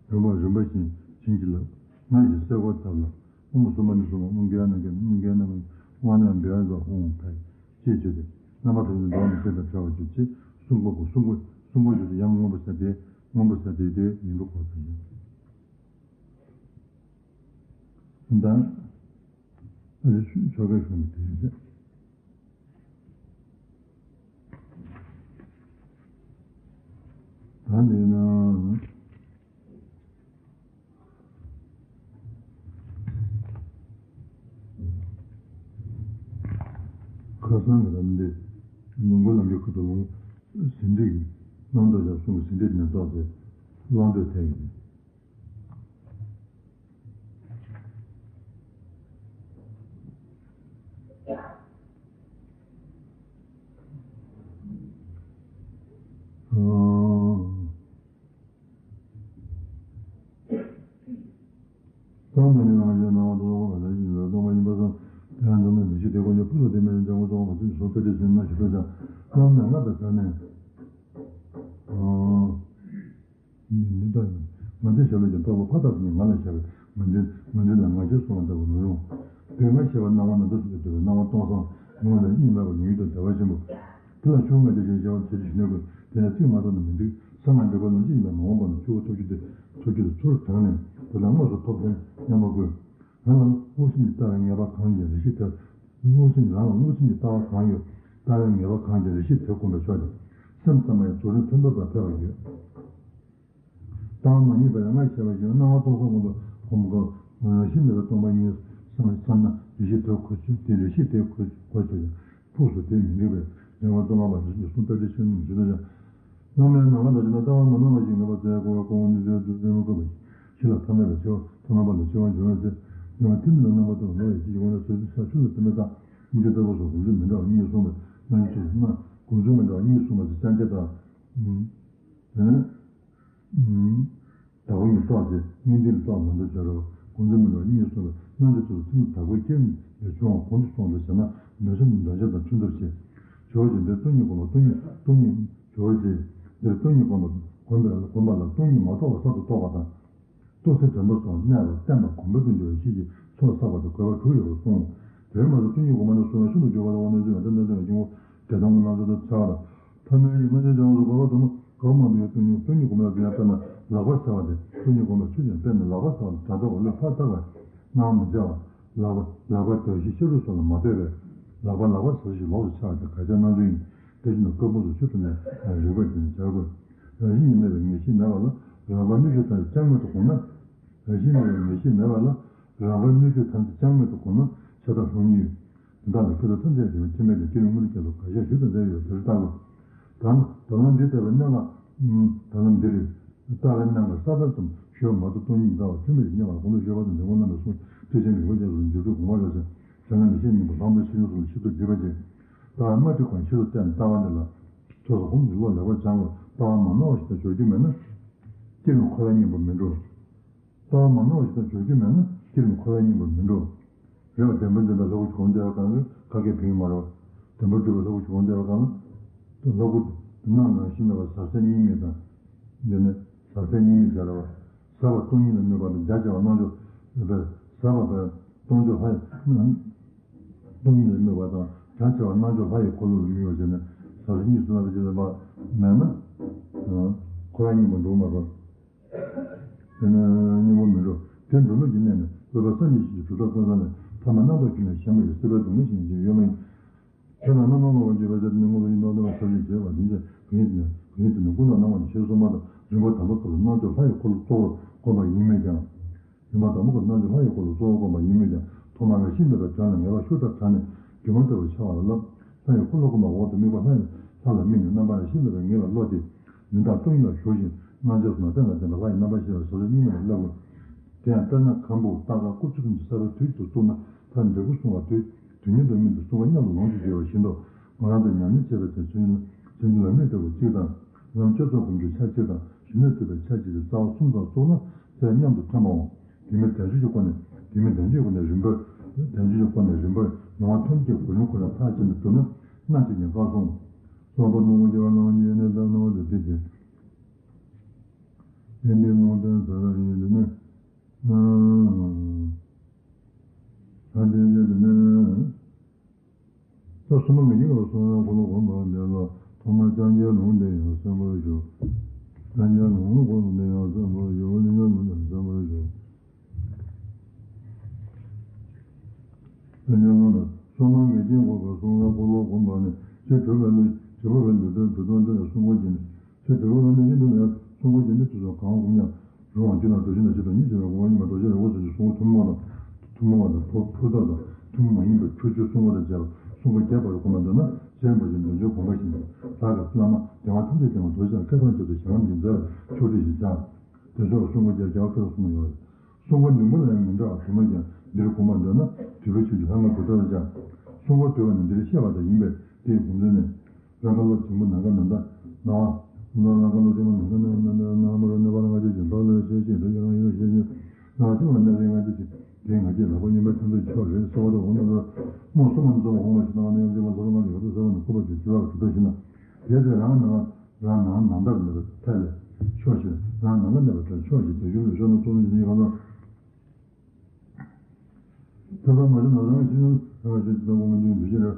རིམ་པ་རིམ་པ་བཞིན་བྱིན་གྱིས་བརླབས། སྔར་བཞིན་སེ་གོལ་བཏབ་ལ། ཨོཾ་སོ་མ་ཎི་སྭཱ་ཧཱ། ཨོཾ་ཀེ་ཡ་ནམ་མཁའི་ནང་། ཨོཾ་ཀེ་ཡ་ནམ་མཁའི་ནང་། ཨ་ན་ཡ་བྷཱུ་ཡ་ཏ་ཧཱུྃ་ཕཊ་ཅེས་བརྗོད་དེ། རྣམ་པ་ཐམས་ཅད་འགྲོ་བ་མི་བསྐྱོད་དང་བྲལ་བར་གྱུར་ཅིག་གསུང་གོ་གོ་གསུང་གོ་གསུང་གོ་ཞུ་དེ་ཡང་མངོན་པར་གསལ་ཏེ། མངོན་པར་གསལ་ཏེ་དེ་ཡིན་པར་གོ་ཚུལ་ཡིན། ད་ཨ་ལེ་ཆོ་གའི་གཞུང་དེ་ཡིན་ཟེར། ད་འདི་ན། ཁ་སང་གི་ལམ་འདི་ལུང་གོ་ལམ་གྱི་ཁུ་ཏུ་ལུང་ཟིན་བྲིས་ཀྱི་གླང་ཐོག་ཞབས་གསུམ་གྱི་ཟིན་བྲིས་ནས་བཏོག་སྟེ་གླང་ཐོག་ཐལ་ཡིན། ཨ། ད་མ་ནི་རང་གཞན་སྣང་བ་རྟོག་པ་ག་ལ་ཡིན་པས་སྟོང་པ་ཡིན་པ་སོགས་དེ་ཡང་འཛམ་གླིང་བདེ་གཤེགས་དེ་ཀུན་གྱི་ཕུན་སུམ་ཚོགས་པའི་ལྗང་གུ་ཚོགས་པ་ཚུན་ཆད་སྟོང་པ་ཞེས་སེམས་ན་ཞེ་སྡང་བྱ་སྐབས་མེད་ལྔ་དང་བྲལ་ནས། ཨ། ནི་ནི་ད་ཡིན། ང་འདི་ཞེས་པའི་རྟོག་པ་ཕ་རྟགས་ནི་ང་ལ་བཞག་པས་ང་འདི་ང་འདི་ལ་ང་ཞེས་གསུངས་པ་ལྟ་བུ་མི་རུང་། དེ་ང་ཞེས་པ་སྣང་བ་ནམ་མཁའ་ཐུག་ཏུ་འདོད་པའི་སྣང་བ་སྟོང་སང་ངོ་བོ་ལ་གཉིས་མེད་པ་ཡོངས་ཡུལ་དུ་བདེ་བ་ཆེན་པོ། དེ་ལ་ཆོས་ང་འདི་ཞེས་བྱ་བ་དེ་ཅི་ཞིག་གནས་དགོས། དེ་ནས་ཚིག་མ་ཐོགས་ན་མི་འགྲིག་ས་ང་འདི་ཀོ་ལོང་ཅི་ཡིན་པ་མ་འོངས་པ་ན་ཆོས་སྐུ་ཐོབ་རྒྱུ་དེ་ཐོབ་རྒྱུ་དེ་ཚུར་དྲངས་ནས་དེ་ལ་དངོས་སུ་ཐོབ་ཐང་སྙམ་པ་དགོས། ང་ལ་མངོན་སུམ་གྱིས་ལྟ་བའི་ངེས་པ་གང་ཡོད་རེ་ཞིག་དེར། མངོན་སུམ་རང་ལ་མངོན་སུམ་གྱིས་ལྟ་བ་གང་ཡོད་ལྟ་བའི་ངེས་པ་གང་ཡོད་རེ་ཞིག་དེར་གོམས་པས་ཆོག་ཅིང་སེམས་ཙམ་པ་ཡང་རྫོགས་རིམ་མཐུན་པར་ཕེབས་པ་ཡོད། ལྟ་བ་མ་རྙེད་པ་ཡང་ང་ཞེས་པ་ཡང་སྣང་བ་སྟོང་སང་མངོན་པར་གོམས་སྐབས་རང་བཞིན་མེད་པའི་སྟོང་པ་ཉིད་བསམ་བསམ་ན་རེ་ཞིག་དེར་གོ་ཆོད་དེ་རེ་ཞིག་དེར་གོ་གོ་ཆོད་ཀྱང་ཕུགས་སུ་དེ་མི་འགྲིག་པས། རེ་བ་སྟོང་པ་ཞིག་གསུང་ལྟ་དེ་ཤེས་ནུས་ཞུ་ད་ཡང་། བླ་མའི་ནང་ལ་ད་ཅི་ན་ལྟ་བ་མ་ནོར་བ་ཞིག་ངེས་པར་མཛད་དགོས་པའི་སྐུ་ངོ་ནི་ཆོས་སྡུད་རེ་མི་དགོས་པ་ཞིག་ལ་ཐ་མལ་པའི་འཆི་བ་ཐ་མལ་པ་ལ་འཆི་བ་འབྱུང་བའི་ཚེ། ཡང་ཐིམ་ལ་རྣམ་པ་དང་ལོ་ཡི་ཕྱི་ཡི་དབང་ལ་ཟེར་ཚུལ་ས་ཆུ་ལ་ཐིམ་པའི་རྟགས་སྙིང་རྗེ་ལྟ་བུ་སོགས་དགོངས་ཚུལ་མི་འདྲ་བ་གཉིས་གསུངས་པའི་རྣམ་འགྱུར་ཚུལ་ན་དགོངས་ཚུལ་མི་འདྲ་བ་གཉིས་གསུངས་པ་ཟེར་ཅང་ཅེ་དང་། དེ་ནས། བདག་པོ་ཉིད་རྟོགས་ཏེ་གཉིས་ལྡན་ལ་རྟོགས་མ་འདོད་བྱ་རོག་གོང་དུ་མི་འགྲོ་གཉིས་སོགས་པའི་རྣམ་འགྱུར་དུ་ཐིམ་བདག་པོའི་སྐྱེ་བ་ལས་བྱུང་བ་གོང་དུ་སོང་དུ་བྱས་ན་འདོད་ཆགས་ནི་འདོད་ཆགས་དང་མཐུན་ཐབས་བྱེད། བྱ་བ་ཅན་འདིར་སྟོང་ཉིད་སྒོམ་པ་སྟོང་ཉིད་སྟོང་ཉིད་བྱ་བ་ཅན་འདིར་སྟོང་ཉིད་སྒོམ་པ་སྒོམ་པ་སྒོམ་པ་ལ་སྟོང་ཉིད་མ་རྟོགས་པ་གསར་དུ་རྟོགས་པ་དང་། རྟོགས་ཚེ་དྲན་པ་སོགས་གནས་པ་བརྟན་པ་གོམས་པ་དང་འགྱུར་བའི་གཤིས་ཀྱི་ཚོགས་བསགས་པ་དང་དགོས་པ་དྲུག་ཡོད་པར་གསུངས། དེར་མ་ཟད་སྟོང་ཉིད་སྒོམ་པ་ནི་གསུང་བའི་ཤིན་ཏུ་འགྱུར་བ་ལ་དབང་རྣོན་ཆེ་བའི་ལྡན་ལྡན་ལྡན་པའི་སྙིང་པོ་བདེ་སྟོང་གི་རྣམ་གཞག་ཏུ་འཆར་བ་དང་། ཐ་མལ་གྱི་རྣམ་གཞག་སྦྱང་བ་སོགས་དགོས་པ་དུ་མ་གོ་མང་དུ་ཡོད་སྟོང་ཉིད་སྟོང་ཉིད་སྒོམ་པ་ལ་དེ་ཡང་དཔེར་ན་ལག་པ་ཟེར་བ་སྟེ་སྟོང་ཉིད་སྒོམ་པའི་ཚུལ་ཀྱང་དཔེར་ན་ལག་པ་ཟེར་བ་ལ་དྲ་ཐོག་གི་བློས་ཕར་བཏགས་པས་སྣང་མི་བྱ་བ། ལག་པ་ལག་པ་གདོན་བཞི་ཤ་རུས་སོགས་ལ་མ་ལྟོས་པས་ལག་པ་ལག་པ་ཟེར་ཞིང་ལོགས་སུ་འཆར་བ་སྟེ་དགག་བྱའི་རྣམ་འགྱུར་ཡིན། དེ་བཞིན་དུ་ཀ་ཁུངས་སུ་ཆུ་ཐིམ་ནས་རིགས་པ་བརྒྱུད་ནས་སྦྱར་དགོས། རང་བཞིན་གྱིས་མེད་པའི་ངེས་ཤེས་མེད་པ་ལ་རང་དཔར་སྣོད་བཅུད་ཐམས་ཅད་ཅང་མེད་དུ་གོམས་ན། རང་བཞིན་མེད་པའི་ངེས་ཤེས་མེད་པ་ལ་རང་དཔར་སྣོད་བཅུད་ཐམས་ཅད་ཅང་མེད་དུ་གོམས་ན་ཤ་སྟག་ལྷུང་ཉེན་ཡོད། དོན་དག་ལ་ཁྱད་པར་ཐམས་ཅད་ཀྱི་ཁྱད་མེད་དེ་སྐྱེ་བའི་དངོས་གྲུབ་ཅན་སོགས་དགག་བྱ་ཞིབ་ཏུ་མཛད་ཡོད་དེར་བལྟ་དགོས། ད་ད་ལམ་འདི་ལྟ་བའི་གནད་ལ། ད་ལམ་འདིར་ལྟ་བའི་གནད་ལ་ས་མཐའ་ཙམ་ཞུས་མ་གཏོགས་སྟོང་ཉིད་ལྟ་བ་ཐུན་མོང་ཞིག་རྙེད་པ་དགོངས་པ་ཞུས་པ་དང་འདི་སྐོར་རྣམ་པའི་གསུང་ཐེག་ཆེན་རིག་པ་ཅན་སོགས་འཇུག་སྒྲུབ་དགོངས་པ་རབ་གསལ་བྱས་ན་ལེགས་བཤད་སྙིང་པོ་དང་པོའི་ཕྱི་ནང་གསུམ་ལ་ཆེད་དུ་བསྒྲིགས་པ་ཅིག་ད་མ་བསྒྲིགས་གོང་ཕྱི་དུ་བལྟས་ན་ལྟ་བ་འདི་ལ། ཐོས་བསམ་སྒོམ་གྱི་བློ་ལེགས་པར་སྦྱང་དགོས། ལྟ་བ་མ་ནོར་བ་ཞིག་དང་སྦྱོར་རྒྱུ་མེད་ན། སྐྱེ་རིམ་འཁོར་བའི་གཉེན་པོ་མི་འགྲོ། ལྟ་བ་མ་ནོར་བ་ཞིག་དང་སྦྱོར་རྒྱུ་མེད་ན་སྐྱེ་རིམ་འཁོར་བའི་གཉེན་པོ་མི་འགྲོ། རེད་བ། བདེན་པ་འཛིན་པའི་ལྷ་སྐུ་གྱོང་བསྡད་པ་གང་གི་ཁ་སྐད་ཕིང་མ་རེད་བ། བདེན་པ་སྒྲུབ་པའི་ལྷ་སྐུ་གྱོང་བསྡད་པ་གང་ལ། ལྷ་སྐུ་དེ་ནང་ནང་བཞིན་མེད་པ་ཟབ་གསལ་གཉིས་མེད་དང་། འདི་ནི་ཟབ་གསལ་གཉིས་མེད་ཟེར་བ། ཟབ་པ་སྟོང་ཉིད་ལ་སྨོད་པ་དང་རྒྱ་ཆེ་བ་སྣང་ཕྱོགས་པའི་ཟབ་པ་པའི་སྟོང་ཕྱོགས་ལྷ་ཡི་སྟོང་ཉིད་ལ་སྨོད་པ་དང་རྒྱ་ཆེ་བ་སྣང་ཕྱོགས་ལྷ་ཡི་འཁོར་ལོ་ལ་སྨོད་པ་བྱས་ནས་ཟབ་གསལ་གཉིས་སུ་ལ་བྱེད་པ་མེད་ན། འཁོར་བའི་གཉེན་པོ་འགྲོ་མ་རུང་། དེ་ནི་གཉེན་པོ་མི་འགྲོ། དེ་འགྲོ་ལུགས་ཀྱི་གནས་ནི་འོད་དཔག་བསམ་གྱིས་མི་ཕྱེད་ཀྱི་གྲུབ་མཐའ་ཀུན་ནས་ཐ་མལ་རྣམ་རྟོག་ཁྱིམ་ནས་ཞེན་པ་ཡི་སྲིད་པའི་སྡུག་བསྔལ་ཞེན་བྱེད་ཡོད་མ་ཡིན། དེ་ལ་རྣམ་སྣང་སློང་བར་འགྱུར་བ་དེ་ནི་དངོས་པོ་ཡིན་མདོག་ལྡན་པ་ཐབས་ཀྱིས་བྱས་པ་དེ་བཞིན་གང་ཡིན་དེ་ནི་གང་ཡིན་དེ་ནི་ཀུན་རྟོག་སྣང་བ་ནི་ཤེས་གསུངས་པ་དང་རིམ་པ་དང་པོ་སྐབས་སུ་སྣང་ཕྱོགས་ལྷ་ཡི་འཁོར་ལོ་གཙོ་བོར་བསྒོམ་པ་ཡིན་མོད་ཀྱང་། རིམ་པ་དང་པོ་སྐབས་སུ་སྣང་ཕྱོགས་ལྷ་ཡི་འཁོར་ལོ་གཙོ་བོར་བསྒོམ་པ་ཡིན་མོད་ཀྱང་ཐོག་མར་རང་བཞིན་མེད་པའི་དོན་ལ་ངེས་པ་ཤུགས་དྲག་དྲག་ནས་སྒྱུ་མ་ལྟ་བུར་འཆར་བ་ལ་བསླབ། ལྷ་ཡི་འཁོར་ལོ་བསྒོམ་པ་འོག་ཏུ་དམིགས་པ་ལྷ་ཡི་ལྷ་ལ་དམིགས་ནས་རྣམ་པ་རང་བཞིན་མེད་པའི་ངེས་པ་བློ་དེ་ནི་བདག་སྟོང་ཉིད་ལ་ཞོག་ཅིང་སྣང་ཆ་སོགས་ན་རྟེན་ལ་བརྟེན་པའི་ལྷ་ཡི་རྣམ་པར་ཤེས་པ་ཟབ་གསལ་གཉིས་མེད་ལ་བསླབ་དགོས། དེ་ཡང་དཔེར་ན་ཁམ་བུ་སྟར་ཁ་སྐུ་བཅུ་ཐམས་ཅད་གསར་པའི་དུས་ཀྱི་ཏུ་བཙུགས་ན་མཐར་འབྲས་བུ་བསྲུང་བ་དུས་དུས་ཉིད་དུ་སྨིན་ཏེ་བསྲུང་བ་མཉམ་དུ་ལོངས་སུ་སྤྱོད་པ་བཞིན་དུ་ང་རང་ཚོས་ཉམས་ལེན་བྱེད་པའི་ཚེ་ཚུལ་ཚུལ་འདི་ལ་དམིགས་ཏེ་གཅིག་དང་། ལམ་སྤྱོད་ཚོགས་སྒོམ་རྒྱུ་ཆ་གཅིག་དང་ཞི་གནས་ཐུབ་པའི་ཆ་གཅིག་གི་རྩ་བ་གསུམ་ཙམ་བཙུགས་ན་ཚེ་མཉམ་དུ་ཐོན་པའོ། དེ་མིན་བདེན་བརྗོད་ཀྱི་སྒོ་ནས་དེ་མིན་བདེན་བརྗོད་ཀྱི་སྒོ་ནས་རིམ་པར་བདེན་བརྗོད་ཀྱི་སྒོ་ནས་རིམ་པར་མྱོང་བ་ཐམས་ཅད་གོ་རིམ་ཁོ་ནས་མཐར་ཕྱིན་དུ་གྲུབ་ན་སྣ་གཅིག་ཉིད་འགག་གསུངས། གསུངས་པ་སྣང་བ་སྐྱེ་བ་སྣང་བ་ཉིད་ནི་ལྟར་སྣང་བ་དེ་དེ་བཞིན། དེ་འདི་སྣང་དོན་ཟ་ར་ཡིན་དེ་ནི། ད་དེ་དེ་དེ་ནི། ད་སོ་མ་ངེས་ཀྱི་ངོ་བོ་སོང་བའི་འཁོར་ལོ་བསྒོམ་པ་འདི་ལ་ཐོག་མར་ལྕང་སྐྱའི་ལུང་དེ་ཡང་གསན་པར་ཞུ། ལྕང་སྐྱའི་ལུང་འཁོར་ལོ་འདི་ཡང་གསན་པར་ཞུ། ལྕང་སྐྱའི་ལུང་དེ་གསན་པར་ཞུ། ལྕང་སྐྱའི་ལུང་ན་སོ་མ་ངེས་ཀྱི་ངོ་བོ་སོང་བའི་འཁོར་ལོ་བསྒོམ་པ་ནི་ཚེ་གྲོལ་བའི་ལུས་གྲོལ་བའི་ལུས་འབྲས་བུ་སྟོང་གྲོལ་ལ་སྲུང་འཁོར་གྱི་ནི། ཚེ་འགྲོ་བའི་ལུས་ཀྱི་འདུ་བའི་སྲུང་འཁོར་རྒྱན་ཏེ་དུས་སུ་གང་བསྒོམ་ཡང་རུང་བ་རྒྱུ་ན་འགྲོ་ཞིང་ན་ཞིག་དང་ཉིད་ཟེར་བའི་དགོངས་པ་ཉིད་མ་གཏོགས་ཤེས་རབ་འོད་ཟེར་གྱི་སྲུང་འཁོར་ཐུན་མོང་བ་དང་ཐུན་མོང་བ་དང་ཕུར་ཕུར་ཐབས་དང་ཐུན་མོང་མ་ཡིན་པའི་ཁྱད་ཆོས་སྲུང་འཁོར་དང་བཅས་པ་སྲུང་འཁོར་རྒྱས་པར་བསྒོམ་པར་འདོད་ན་ཇི་ལྟར་བཞིན་འདོད་འཇོའི་དགོངས་པ་བཞིན་བདག་གི་བླ་མ་རྒྱལ་བ་ཐམས་ཅད་མཁྱེན་པ་རྡོ་རྗེ་འཆང་བསྐལ་བཟང་མཆོག་ཏུ་ཞལ་གྱིས་མཛད་པའི་ཆོག་ཁྲིགས་ཤིག་བྱ། དེ་ཚོར་སྲུང་འཁོར་རྒྱས་རྒྱལ་བ་སྐལ་བཟང་གསུམ་ཡོད་རེད། སྲུང་འཁོར་ནུས་པ་ལ་ཡང་མི་འདྲ་བ་དུ་མ་ཀྱང་འདིར་དགོངས་པར་འདོད་ན་དུས་པའི་ཆོས་ཀྱི་ལྷ་མོའི་བུ་ཏོ་ལ་བཅའ། སྲུང་འཁོར་དུ་བ་ནི་འདིར་བཤད་པ་དང་ཡིན་པས་དེའི་དགོངས་ཚུལ་ནི། རང་ཁ་ལོ་ཆེན་པོ་ནམ་མཁའ་ནམ་ཟླ་ནམ་ལོ་རང་ཁ་ལོ་ཆེན་པོ་ནམ་མཁའ་ནམ་ཟླ་ནམ་མོ་རོ་ནུས་པ་ལ་ང་ཅི་ཞིག་ལྟོ་ལོས་ཤེས་ཤེས་དུ་ཡང་ཡོད་ཤེས་ཤེས་ནང་ཆུང་བ་གནས་ལས་ང་ཅི་ཞིག་དེའི་ང་ཅི་ལག་པ་གཡོན་པའི་ཐོན་དུ་ཆོག་རེད་གསོལ་བ་དང་འོ་ན་རོ་རྨོ་སོ་མ་ནི་གཙོ་བོ་འོང་བ་ཞིག་ནང་ནས་ཡང་ཅི་མ་གསོལ་བ་ང་ཡོད་དུ་གསོལ་བ་ནི་སྐུ་པ་ཞིག་ཞུ་བ་གྲུབ་པ་ཞིག་ན་དེ་ཚེ་རང་ནང་རང་ནང་ན་འདར་ནས་ཐད་ལས་ཆོག་ཤེས་རང་ནང་ན་གནས་པ་ཐད་ཆོག་ཤེས་དེ་ཡུལ་ལུས་ཤོར་ན་གཙོ་བོ་ཞིག་ཡིན་གང་ལ། ད་ལྟ་མ་བྱུང་ན་རང་གི་ཤེས་ཡོན་རང་གི་ཤེས་ཀྱི་ལྟ་བ་མ་བྱུང་འདུ་ཤེས་རེད།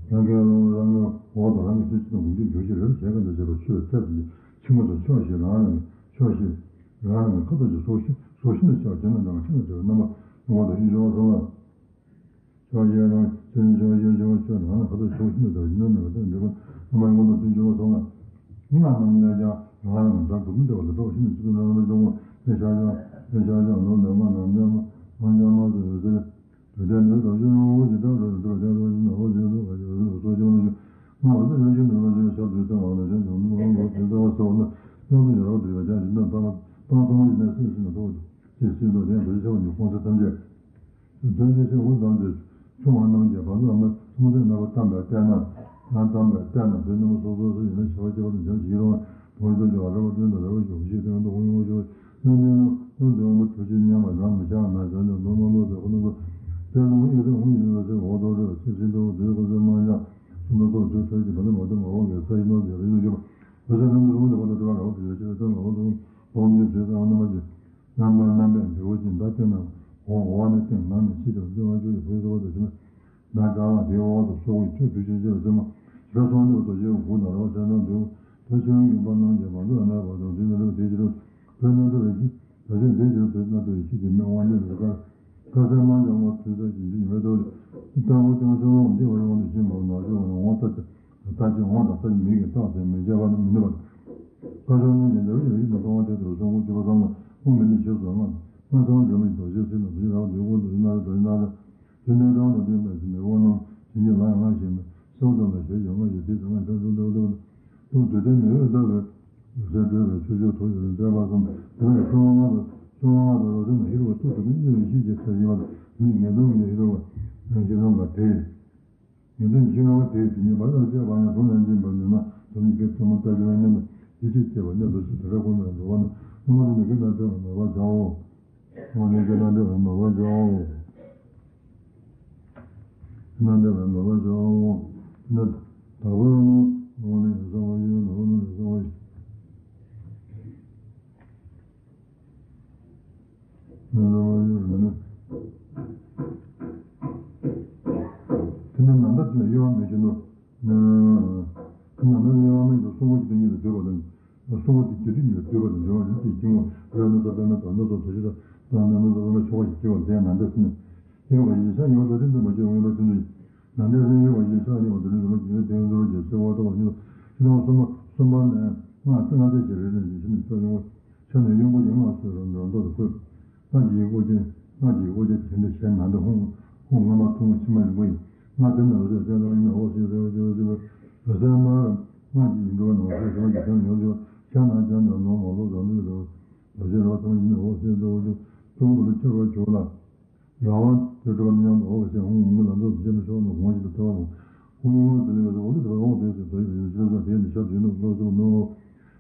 རང་གི་རང་གི་འོག་ཏུ་རང་གི་ཤེས་ཀྱི་ལྟ་བ་མ་བྱུང་འདུ་ཤེས་རེད་ཞེས་གང་འདྲ་བྱས་པ་ཆོས་ཐབས་ཀྱི་ཕྱི་མ་དང་ཕྱོགས་ཤེས་རང་རང་གི་ཕྱོགས་ཤེས་རང་རང་གི་ཁ་དོག་གི་སོ་ཤེས་སོ་ཤེས་ནས་ཆེ་བ་ཇི་ན་འདྲ་བ་ཆེ་ན་ཆེ་བའི་རྣམ་པ་ངོ་དང་ཤེས་བྱུང་བ་སོང་ལ། ཕྱོགས་ཤེས་རང་ཆོས་ནི་ཕྱོགས་ཤེས་ཕྱོགས་ཆོས་རང་ལ་ཁ་དོག་ཕྱོགས་ཤེས་ནས་དང་ཤེས་ན་འདྲ་བ་དང་འདྲ་བ་རྣམ་པ་ངོ་དང་ཤེས་བྱུང་བ་སོང་ལ། སྔགས་རྣམས་ལས་ཀྱང་རང་རང་གི་སྒྲ་གོ་མི་འདྲ་བ་ལ་སྒྲོག་ཤེས་ནས་ཆེ་དུ་ན་རྣམ་པ་ཤེས་བྱུང་བ་ལས་ཤར་ཡང་ལས་ཤར་ཡང་ལོ་ལས་མ་ནམ་ཡང་མ་ཡང་མ་ཟེར་བའི་ཟེར། དེ་ལྟར་མེད་དང་ཤེས་རབ་དབང་པོ་ཇི་ལྟར་འགྲོ་ཡང་འགྲོ་བ་དེ་ལྟར་ཞེན་ནས་འོ་ཟེར་དུ་ག་ཞེས་སོགས་སོགས་ཀྱང་ལ་ཞུ། སྔགས་པ་ཚོ་ཡང་ཤིན་ཏུ་རིན་པོ་ཆེའི་ཞབས་ཏུ་བསྟེན་པ་ལ་ཞེན་ཅིང་ནུས་པ་དབང་པོ་དེ་ལྟ་བ་སོགས་ལ་སྣང་ཚུལ་ཡོད་རབ་ཏུ་ཡོད་པ་ཀྱང་ཇི་ལྟར་སྤང་བ་སྤང་ཐོབ་མ་ཡིན་ན་སྲིད་ཟིན་ལ་ཐོབ་ཅེས་སྲིད་དུ་དེ་ཡང་རྡོ་རྗེ་ཆེན་པོ་ནི་ཁོང་ཚེ་ཐམས་ཅད་དོན་ཆེན་ཞིང་འུ་དམ་དུ་ཆུང་བ་རྣམས་ཀྱི་བར་དུ་ཨ་མ་ཐུགས་སེམས་ནག་པོ་བལྟམས་པའི་ལྟས་ན་ཡང་བལྟམས་པའི་ལྟས་ན་བུ་རྣམ་པ་སོ་སོ་སོ་ཡིན་ན་བྱ་བ་སྐྱེ་བ་དང་བྱ་བ་ཞིག་རུང་བ་བོ་ཡི་དོ་ཅོག་ར་བ་སྟོན་དང་ར་བ་ཞུགས་ཤིག་སྟོན་དུ་ཧོང་ཡོང་ཞུ་སྣ་ནས་ནོ་སྣ་འདོན་འོང་བ་གྲུ་ཆེན་མཉམ་པ་རང་མི་ཤར་ན་བྱ་འདོན་ནོར་མ་ལོ་ཟེར་ཁོ་ན་ཚོ་དཔེ་ལུང་ཨེ་ཐོན་ཧོང་ཡིན་ལུས་ཟེར་འོ་དོ་རེ་སེམས་སེམས་དོ་དུས་ཁོ་ཚོའི་དམངས་ཡང་སུ་ན་ཚོགས་དུས་ཁྲོད་ཀྱི་བ་ནི་མ་དོན་མ་འོང་བའི་ས་ཡིན་ནོ་ཟེར་རེ་ཞུ་རྒྱུ་བ་ས་ལམ་དུ་རུང་དུ་བ་ལ་སྤྲོ་བ་ར་བ་དུ་ཡོད་ཅེས་པའི་ཚོད་ལ་འོ་དོ་ལོང་གི་དུས་ཚོད་རྣམ་པ་ཅན། རྣམ་པར་རྣམ་པའི་འབྲས་བུ་ཅན་བདག་སྟོན་ན་འོ་འོ་ནི་སྟེང་ནང་ནས་ཕྱི་དུ་འདུལ་བ་བཅུ་ཡི་བུ་གསོ་བ་དང་ཞི་མ། བདག་དཀར་བ་དེའི་འོག་ཏུ་སོགས་ཀྱི་ཆོས་དུས་ཆེན་བཅས་པ་ཚད་མ་ཞི་བ་སོང་དུ་རྡོ་རྗེའི་གུར་དང་ར་བ་ཚད་ནང་འདུལ་བ་ཆོས་དབྱིངས་ཀྱི་དཔལ་རྣམས་ཀྱི་བར་དུ་ཨ་མའི་བར་དུ་འདུལ་ན་རེ་བ་དེ་ཕྱི་རོལ་བོད་རྣམ་གྲོལ་བའི་ཕྱི་བོད་ཆེན་དེ་ཕྱི་རོལ་བོད་རྣམ་གྲོལ་བའི་ཕྱི་ཀྱི་མི་དབང་ལས་རུ་དཀར་དཀར་གསལ་མང་ལྗང་མོ་དུས་ཚོད་ཀྱི་འཇིག་མེད་དུ་ལྟ་བུ་ཀྱང་ཤོ་ལོང་འདི་བར་དབང་དུ་བྱེད་མ་ནག་ཤོ་ལོང་ལྟ་ཅི། ལྟ་ཅི་འོང་དང་ལྟ་ཅི་མིག་གིས་བལྟ་ཟེར་མི་བྱ་བ་ནི་མི་ནུས་པ་དང་། བཀའ་ཤོག་རྣམས་ཀྱི་འདོད་པ་ཡོད་ཀྱི་ན་གཏོང་བ་དེ་ལྟར་སོང་ཁུངས་གཅིག་པ་ཙམ་ལ་དབུ་མི་ནི་ཆོས་སུ་ལྔ་ལྔ་ཚང་འགྲོ་མི་རྡོ་རྗེ་སྲིད་ན་དུས་རང་དུས་ཀུན་ཏུ་ཡུན་ལ་རེ་དོ་ཡུན་ལ་རེ་དུས་ནས་རང་དང་དུས་མེད་ཅིང་མི་དབང་རྣམས་དེ་ཉིད་ལ་ཡང་ང་ཞེས་མི་སེའུ་དང་ལ་ཞེས་ཡོད་ང་ཞེས་དེ་ཚང་མ་ཕན་ཚུན་འདོད་འདོད་འདོད་དུ་དུས་མཐའི་མི་འོས་ལྟ་བུའི་ཟས་སྤྲོས་པའི་ཆུ་སྤྱོད་ཐོག་ཡོད་ལ་འདོད་པ་གསུམ་དེ་ནས་ཤོ་ལྔ་དང་ཤོ་ལྔ་དང་རོ་ཟན་ནི་ཧི་རུ་བ་ཐུག་ཏུ་ནི་གཉིས་ལ་ཤིས་ཀྱི་ཚད་ཡིན་པ་དང་ནི་ངེས་དོན་གྱི་ཧི་རུ་བ་རང་བཞིན་རང་ལ་དེ། ངེས་དོན་གྱི་ཤིང་རྐང་དེའི་དེ་ཉིད་བར་དང་བཅས་པ་ཡང་དུ་ནན་ཅིང་བར་ནུས་ན་དུ་ནི་སྐད་ཐུན་མོང་ལྟ་བྱེད་པ་མཉམ་དུ་ཡིད་ཆེས་བྱེད་པ་གནས་སུ་ཞིག་དེ་ར་ཀུན་ནས་འགྲོ་བ་ནི་སྣང་བ་དེ་ནི་སྐད་དང་བྲལ་བར་མོས་པར་བྱའོ། སྣང་བ་ནི་སྐད་དང་བྲལ་བར་མོས་པར་བྱའོ། སྐད་དང་བྲལ་བར་མོས་པར་བྱའོ། ན་ད་བར་ནི་སྣང་བ་ནི་ཡང་གསང་བ་ཡོད་ན་འོ་ན་ཡང་གསང་བ་ཡོད། ང་ལ་བ་ཡོད་རེད་ན། དེ་ནི་ནམ་ཟླ་དེ་ལ་གཡོ་བ་མེད་བཞིན་དུ། དེ་ནམ་ཟླ་ལ་གཡོ་བ་མེད་དུ་གསུང་བ་གི་དོན་ཉིད་ལ་འདོད་པ་དང་། གསུང་བ་དེ་རྒྱུ་དེ་ཉིད་ལ་འདོད་པ་དང་འབྱོར་བ་རིགས་ཀྱི་སྐྱེ་བོ་རབ་ན་ཚ་པད་མ་དང་ན་ཚ་དོ་ཤི་ད་དང་ན་ན་ཚ་པད་མ་ཆོག་པ་ཞིག་སྐྱེ་བ་དེ་ནམ་ཟླ་ཟིན་ནས། སྐྱེ་བ་ཞིག་ཆ་ཉེ་བ་དོ་དེ་འདུན་མ་སྐྱེ་བ་ཡོད་ལ་དེ་འདུན། ནམ་ཟླ་ཟིན་ཡོད་པ་ཞིག་ཆ་ཉེ་བ་དོ་དེ་འདུན་མ་སྐྱེ་བ་དེ་འདུན་གྱི་སེ་བ་ཏོག་ལ་ཉེ་བ་ཤི་ལོང་གསུམ་པ་གསུམ་པ་ནས་སྔགས་ཏེ་སྔགས་ཏེ་ཞེས་རེ་ནས་ཡིན་ཕྱིར་ནས་ཆོས་ཡོང་བ། ཆ་ནས་གཡོ་འགུལ་གྱི་སྔགས་སུ་རང་རང་ཐོག་ཏུ་བཀོད། སྔགས་ཀྱི་དབུ་ཅན་སྔགས་ཀྱི་དབུ་ཅན་དེ་འདྲ་གཞན་མ་འདི་ཧོང་ཧོང་སྔ་མ་ཐུང་ངུ་ཕྱི་མ་རིང་པོ་ཡིན། སྔགས་དེ་ནི་འོད་ཟེར་ཅན་དང་ཡིན་ནོ་ཞེས་ཟེར་བ་ཞེས་པ་ཞེས་པ་རོ་སེར་མ་སྔགས་ཀྱི་ཡིན་འགྲོ་བ་ནང་བཞིན་ཞེས་པ་ཀྱི་དོན་ཡོད་ཅེས་པ་ཤ་ན་ཅན་དང་ནོར་མ་ལོ་དང་ནི་རེ་བ་རྡོ་རྗེ་རེ་བ་ཚང་ཡིན་ནོ་ཞེས་ཟེར་བ་ཞེས་པ་ཀྲུང་གོ་ལ་ཁྱབ་པར་གྱུར་ལ། རང་དབང་དུ་གྲུབ་པ་མཉམ་དུ་འོག་ཞེས་ཧོང་ཧོང་གི་ལམ་ཚོགས་སུ་ཅན་ནི་ཤོག་ནོ་གོང་ཞིག་ཏུ་ཐོས་པ་དང་། ཧོང་ཡོང་དུ་ལེགས་པའི་འོག་ཏུ་གྲུབ་པ་འོག་ཏུ་ཡོད་ཟེར་དོ་ཡིན་ཟེར་ས་དེ་ནི་ཤར་དུ་ཡིན་ནོ་ལོ་སོ་ནོ།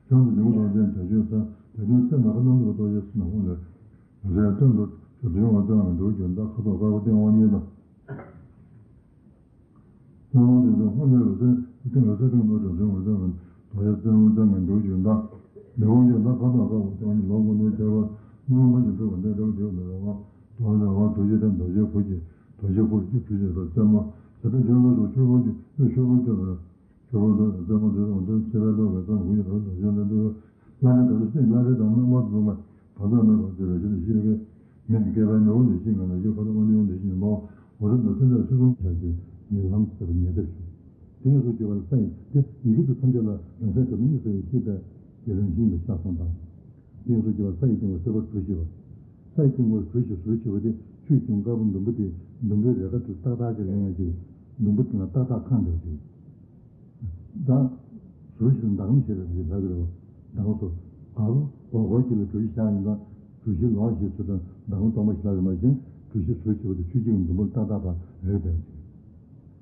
བྱང་དུ་འབྱུང་བ་དང་ལྡན་དེ་བྱོན་ས་དེ་དོན་ཚད་མ་ཁ་རྣམ་དུ་རྟོགས་ཤེས་སུ་ན་ཧོང་ལས། རོ་སེར་སྟོན་དུ་གྲུབ་དོན་ཡོང་བ་ཙམ་མི་འདུག་རྒྱུ་འདག་ཁ་དོག་དཀར་པོ་སྟེང་འོག་གཉིས་དང་། སྣང་བ་དེ་ཚོ་སྔོན་ལས་འོད་གསལ་སྟེང་འོད་གསལ་སྟེང་དུ་གྲུབ་དོན་འོད་གསལ་མིན། དོ་ཡ་བཙན་འོད་གསལ་མིན་འདུག་རྒྱུ་འདག་མི་འོང་རྒྱུ་འདག་ཁ་དོག་དཀར་པོ་སྟེང་གཉིས་ལོག་མགོ་ནོར་ཁྱད་པར་སྣང་བ་མ་ཞིག་འཕྲོད་པ་འདས་འགྲོ་བ་དེ་འོག་ནས་རང་དབང་དོ་ཡ་རང་དབང་དོ་ཞེས་དང་དོ་ཞེས་ཁུར་གྱིས་དོ་ཞེས་ཁུར་གྱིས་བྲུ་ཞེས་པ་རྩེ་མོ་ཟེར་པའི་འཇོན་པོ་སོགས་ཆོས་སྐུ་གྱི་དབུས་ཆོས་སྐུ་སྟོན་པའི། ཆོས་སྐུ་སྟོན་པའི་རྩེ་མོ་དེ་དང་དོན་ཆེ་བའི་བློ་བའི་ཙམ་ཧུ་ཡི་རང་དོན་ཆེན་ལ་འདུལ་བའི་བླ་མའི་དོན་དུ་སེམས་བླ་རེ་དང་རྣམ་པར་རྫོགས་པའི་བར་དོ་མེད་པར་བརྩེ་བའི་ཆོས་ནི་ཤེས་པའི་མིན་སྐལ་པའི་མེ་བོ་ནི་ཤིང་གི་ནང་བཞིན་ཁ་དོག་མ་ནི་ཡོང་དེ་བཞིན་ཡིན་པའོ། འོ་དེ་ནི་སེམས་ལས་ཚུལ་གསུམ་བྱ་ཞིང་ཉིད་ལམ་ཟེར་བ་ཉེ་སྡེབ་ཞུ། དེ་ཡིན་སོགས་ཀྱི་བར་ས་ཡི་དེ་ཡི་གེ་དུ་ཐམས་ཅད་ལ་རང་སེམས་དོན་གཉིས་སུ་ཡང་ཤེས་པའི་ཀྱི་རང་བཞིན་ཡིན་པའི་ཆ་གསུངས་དང་། དེ་ཡིན་སོགས་ཀྱི་བར་ས་ཡི་དཀྱིལ་འཁོར་གསལ་པོར་གྲུ་བཞི་པ། ས་ཡི་དཀྱིལ་འཁོར་གྲུ་བཞི་ཟུར་བཞི་པ་དེ་ཆུའི་དཀྱིལ་འཁོར་དཀར་པོ་ཟླུམ་པོ་དེ་ཟླུམ་པོའི་རེ་ཁ་དེ་ཏག་ཏག་ཅིག་ལེན་ཡ་ཅིག་ཟླུམ་པོ་དེ་ལ་ཏག་ཏག་ཁེངས་བསྡད་ཅིག་ད་ཟུར་བཞི་ལ་མདའ་ཁམ་ཞེས་པའི་རིགས་ལབ་ཀྱི་རེད་བ། མདའ་ཁམ་སོགས་ག་གོ་གོ་གོ་གཅིག་ལ་གྲུ་བཞི་བཞག་ཡིན་ཙང་གྲུ་བཞི་ལོག་ཞེས་ཚུལ་དང་མདའ་ཁམ་སྟོང་པ་ཞིག་ལབ་ཀྱི་མ་གཞི་གྲུ་བཞི་ཟུར་བཞི་པ་དེ་ཆུ་དཀྱིལ་ཟླུམ་པོ་ཏག་ཏག་པ་རེད་བསྡད་ཅིག་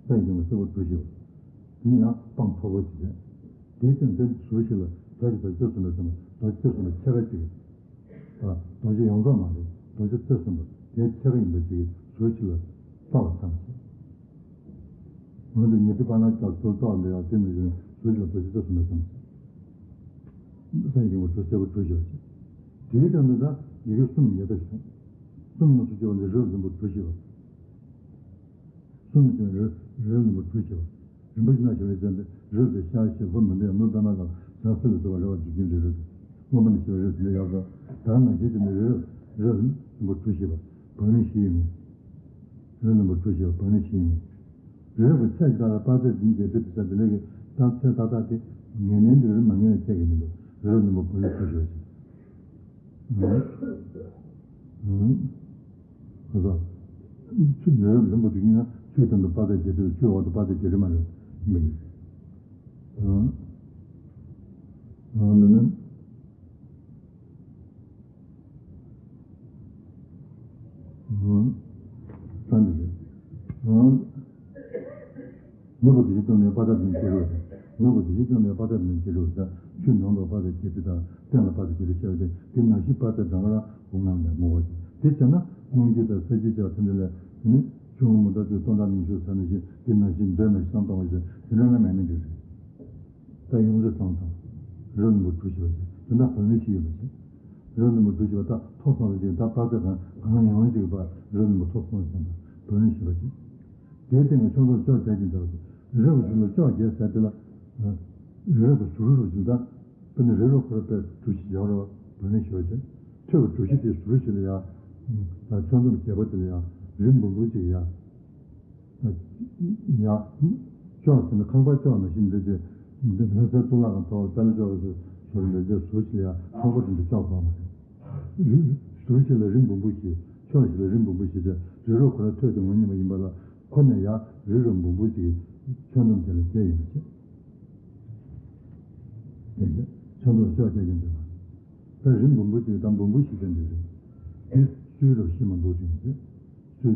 ས་ཡི་དཀྱིལ་འཁོར་གསལ་པོར་གྲུ་བཞི་པ། དེ་ནི་ཡང་སྤང་མཐོ་པོ་ཞིག་བྱས། དེའི་སྟེང་དེ་ཟུར་བཞི་ལ་བྱ་ཞིག་རྡོ་རྗེ་རྩེ་གསུམ་པའི་སེམས་པ་རྡོ་རྗེ་རྩེ་གསུམ་པའི་ཕྱེད་ཀ་གཅིག་ད་རྡོ་རྗེ་ཡོངས་རྫོགས་མ་རེད། རྡོ་རྗེ་རྩེ་གསུམ་པ་དེའི་ཕྱེད་ཀ་ཡིན་པ་ཅིག་གིས་ཟུར་ཕྱི་ལ་གསལ་བ་ཙམ་ཞིག་འོན་ཏེ་ཉི་ཁྲི་པ་ན་ཅིག་ལ་ཟུར་གསལ་བ་འདི་ཡང་དེ་ནི་ཡིན་ཟུར་ཕྱི་ལ་རྡོ་རྗེ་རྩེ་གསུམ་པ་ཙམ་ཞིག་ས་ཡི་དཀྱིལ་འཁོར་གསལ་པོ་གྲུ་བཞི་པ་ཞིག་དེའི་སྟེང་དུ་ད་ཡི་གེ་གསུམ་ཉེ་ལྟ་ཞིག་དང་། གསུམ་ཡོངས་སུ་གྱུར་པ་འདི་རོ་ཟླུམ་པོ་གྲུ་བཞི་པ། གསུམ་ཡོངས་སུ་གྱུར་པ་རོ་ཟླུམ་པོ་གྲུ་བཞི་པ། རིན་པོ་ཆེ་ན་ཞེས་པའི་ཚེ་འདི་རོལ་དེ་ཤར་ཞེས་ལྷོ་མི་འདི་ཡང་མུ་པད་མ་ལ་བྱང་སེ་ལ་འདུ་བ་རེ་བ་འཇིག་རྟེན་འདི་རོལ་དེ་སྔོན་མ་ནས་ཞེས་པའི་རོལ་དེ་འདི་ཡག་སོ། ད་ནང་བཞིན་དེ་ནི་རོལ་རོལ་ལུམ་པོ་གྲུ་བཞི་པ་བག་ནི་བཞི་ཡིན་མོད། རོལ་ལུམ་པོ་གྲུ་བཞི་པ་བག་ནི་བཞི་ཡིན་མོད། རོལ་གྱི་ཚད་ཀྱི་ལྟར་དཔག་ཚད་འཛིན་རྒྱས་བྲིས་པའི་ས་དེ་ལས་ཀྱི་ལྟར་ཚད་ཏག་ཏག་དེ་ངེས་གནས་འདི་རོལ་མ་ངེས་ལ་ཁྱད་ཀྱི་མི་འདུག་རོལ་ལུམ་པོ་བག་ནི་གྲུ་བཞི་པ་ཞིག་ཨ་ཟོ། ཆུ་ནུས་རབ་རིམ་པ་དུ་གཉིས་ན་ཆུའི་སྟེང་དུ་དཔག་ཚད་བརྒྱད་ཁྲི་ཆུའི་འོག་ཏུ་དཔག་ཚད་བརྒྱད་ཁྲི་མ་རེད། མི་རེད། ཨང་། ཨང་། འདི་ནི། ཨང་། ས་འདི་རེད། ཨང་། ནུབ་པ་དེ་བཞིན་སྟོང་ནི་དཔག་ཚད་བདུན་ཅུ་རེད། ནུབ་པ་དེ་བཞིན་སྟོང་ནི་དཔག་ཚད་བདུན་ཅུ་རེད། ཆུ་ནང་དུ་དཔག་ཚད་བརྒྱད་ཁྲི་དང་སྟེང་ལ་དཔག་ཚད་བརྒྱད་ཁྲི་བཤད་པ་དེ་དེ་ནང་བཞིན་དཔག་ཚད་གྲངས་ཀ་རང་འོང་ངམ་ལས་མོ་བ་ཞིག་དེ་བྱས་ན་སྣང་བརྒྱུད་དང་གསལ་བྱེད་བྱ་བ་ཐམས་ཅད་ལས་དེ་ནི་ཆུ་ངུ་མུ་ད་ཆུ་སྟོང་ཕྲག་ཉི་ཤུ་ཟ་ནི་ཞིག་དེ་ནང་བཞིན་མཛོད་ནང་བཞིན་བསམ་གཏོང་བ་ཞིག་དེ་འདྲ་ན་མེད་ནི་འགྲིག་རེད། ད་ཡོངས་སུ་གྲངས་དང་། རི་རབ་རིམ་པ་དྲུག་ཞེས་པ་ཞིག་དེ་འདྲ་བོན་ལས་ཤིག་ཡོད་པ་ཞིག་རི་རབ་རིམ་པ་དྲུག་ཞེས་པ་ད་ཐོག་སོང་ཟེར་ཅིག་ད་དཔག་ཚད་གང་གང་ཡང་ཡང་ཞིག་པ་རི་རབ་རིམ་པ་ཐོག་སོང་ཟེར་ད་བོན་ལས་ཤིག་པ་ཞིག་དེའི་སྟེང་ལ་ཕྱོགས་མཚམས་བཅོ་བརྒྱད་ཀྱི་འདྲ་བ་ཞིག་རི་རབ་ཞིག་ལ་བཅོ་བརྒྱད་ཟེར་དེ་ལ། རི་རབ་ཀྱི་ཟུར་རུ་ཞིག་ད། དཔེར་ན་རི་རབ་ཁོ་ར་དཔེ་གྲུ་བཞི་ཡོད་རེད་བ། བོན་ལས་ཤིག་པ་ཞིག་ཐོད་ཀྱི་གྲུ་བཞི་དེའི་ཟུར་ཞིག་ལ་ཡ། ད་ཕྱོགས་མཚམས་བརྒྱད་པ་དེ་ལ་ཡ། རི་འབུམ་པོ་ཅིག་ཡ། ཡ། ཅོག་ཟེར་ན་ཁང་པ་ཅོག་ནང་བཞིན་འདི་ཅེས། འདི་ལྷ་སའི་གཙུག་ལག་ཁང་ཐོག་དཔལ་ལ་ཅོག་གི་ཟུར་འདི་ཅེས་ཟུར་ཞིག་ལ་ཡ་ཁང་པ་དེ་འདྲ་ཅོག་བཟོ་བ་རེད། ཟུར་ཞིག་ལ་རི་འབུམ་པོ་ཞིག་ཕྱོགས་ཞིག་ལ་རི་འབུམ་པོ་ཞིག་བྱས་རི་རབ་ཁོ་ར་ཐོད་དེ་ངོ་མ་ཡིན་པ་ལ་ཁོ་ནས་ཡ་རི་རབ་འབུམ་པོ་ཞིག་ཕྱོགས་མཚམས་དེ་ལ་བསྡད་ཡོད་པ་བྱས། དེ་ཚེ་ཆོས་མདོ་ཕྱོགས་བཅད་ཀྱི་འདོད་པ། ད་རི་འབུམ་པོ་ཅིག་དང་འབུམ་པོ་ཞིག་ཀྱང་འདུག་རེད། དེ་སུའི་རབ་ཤི་མ་འདུག་ཅིང་ཟེར། སུའི་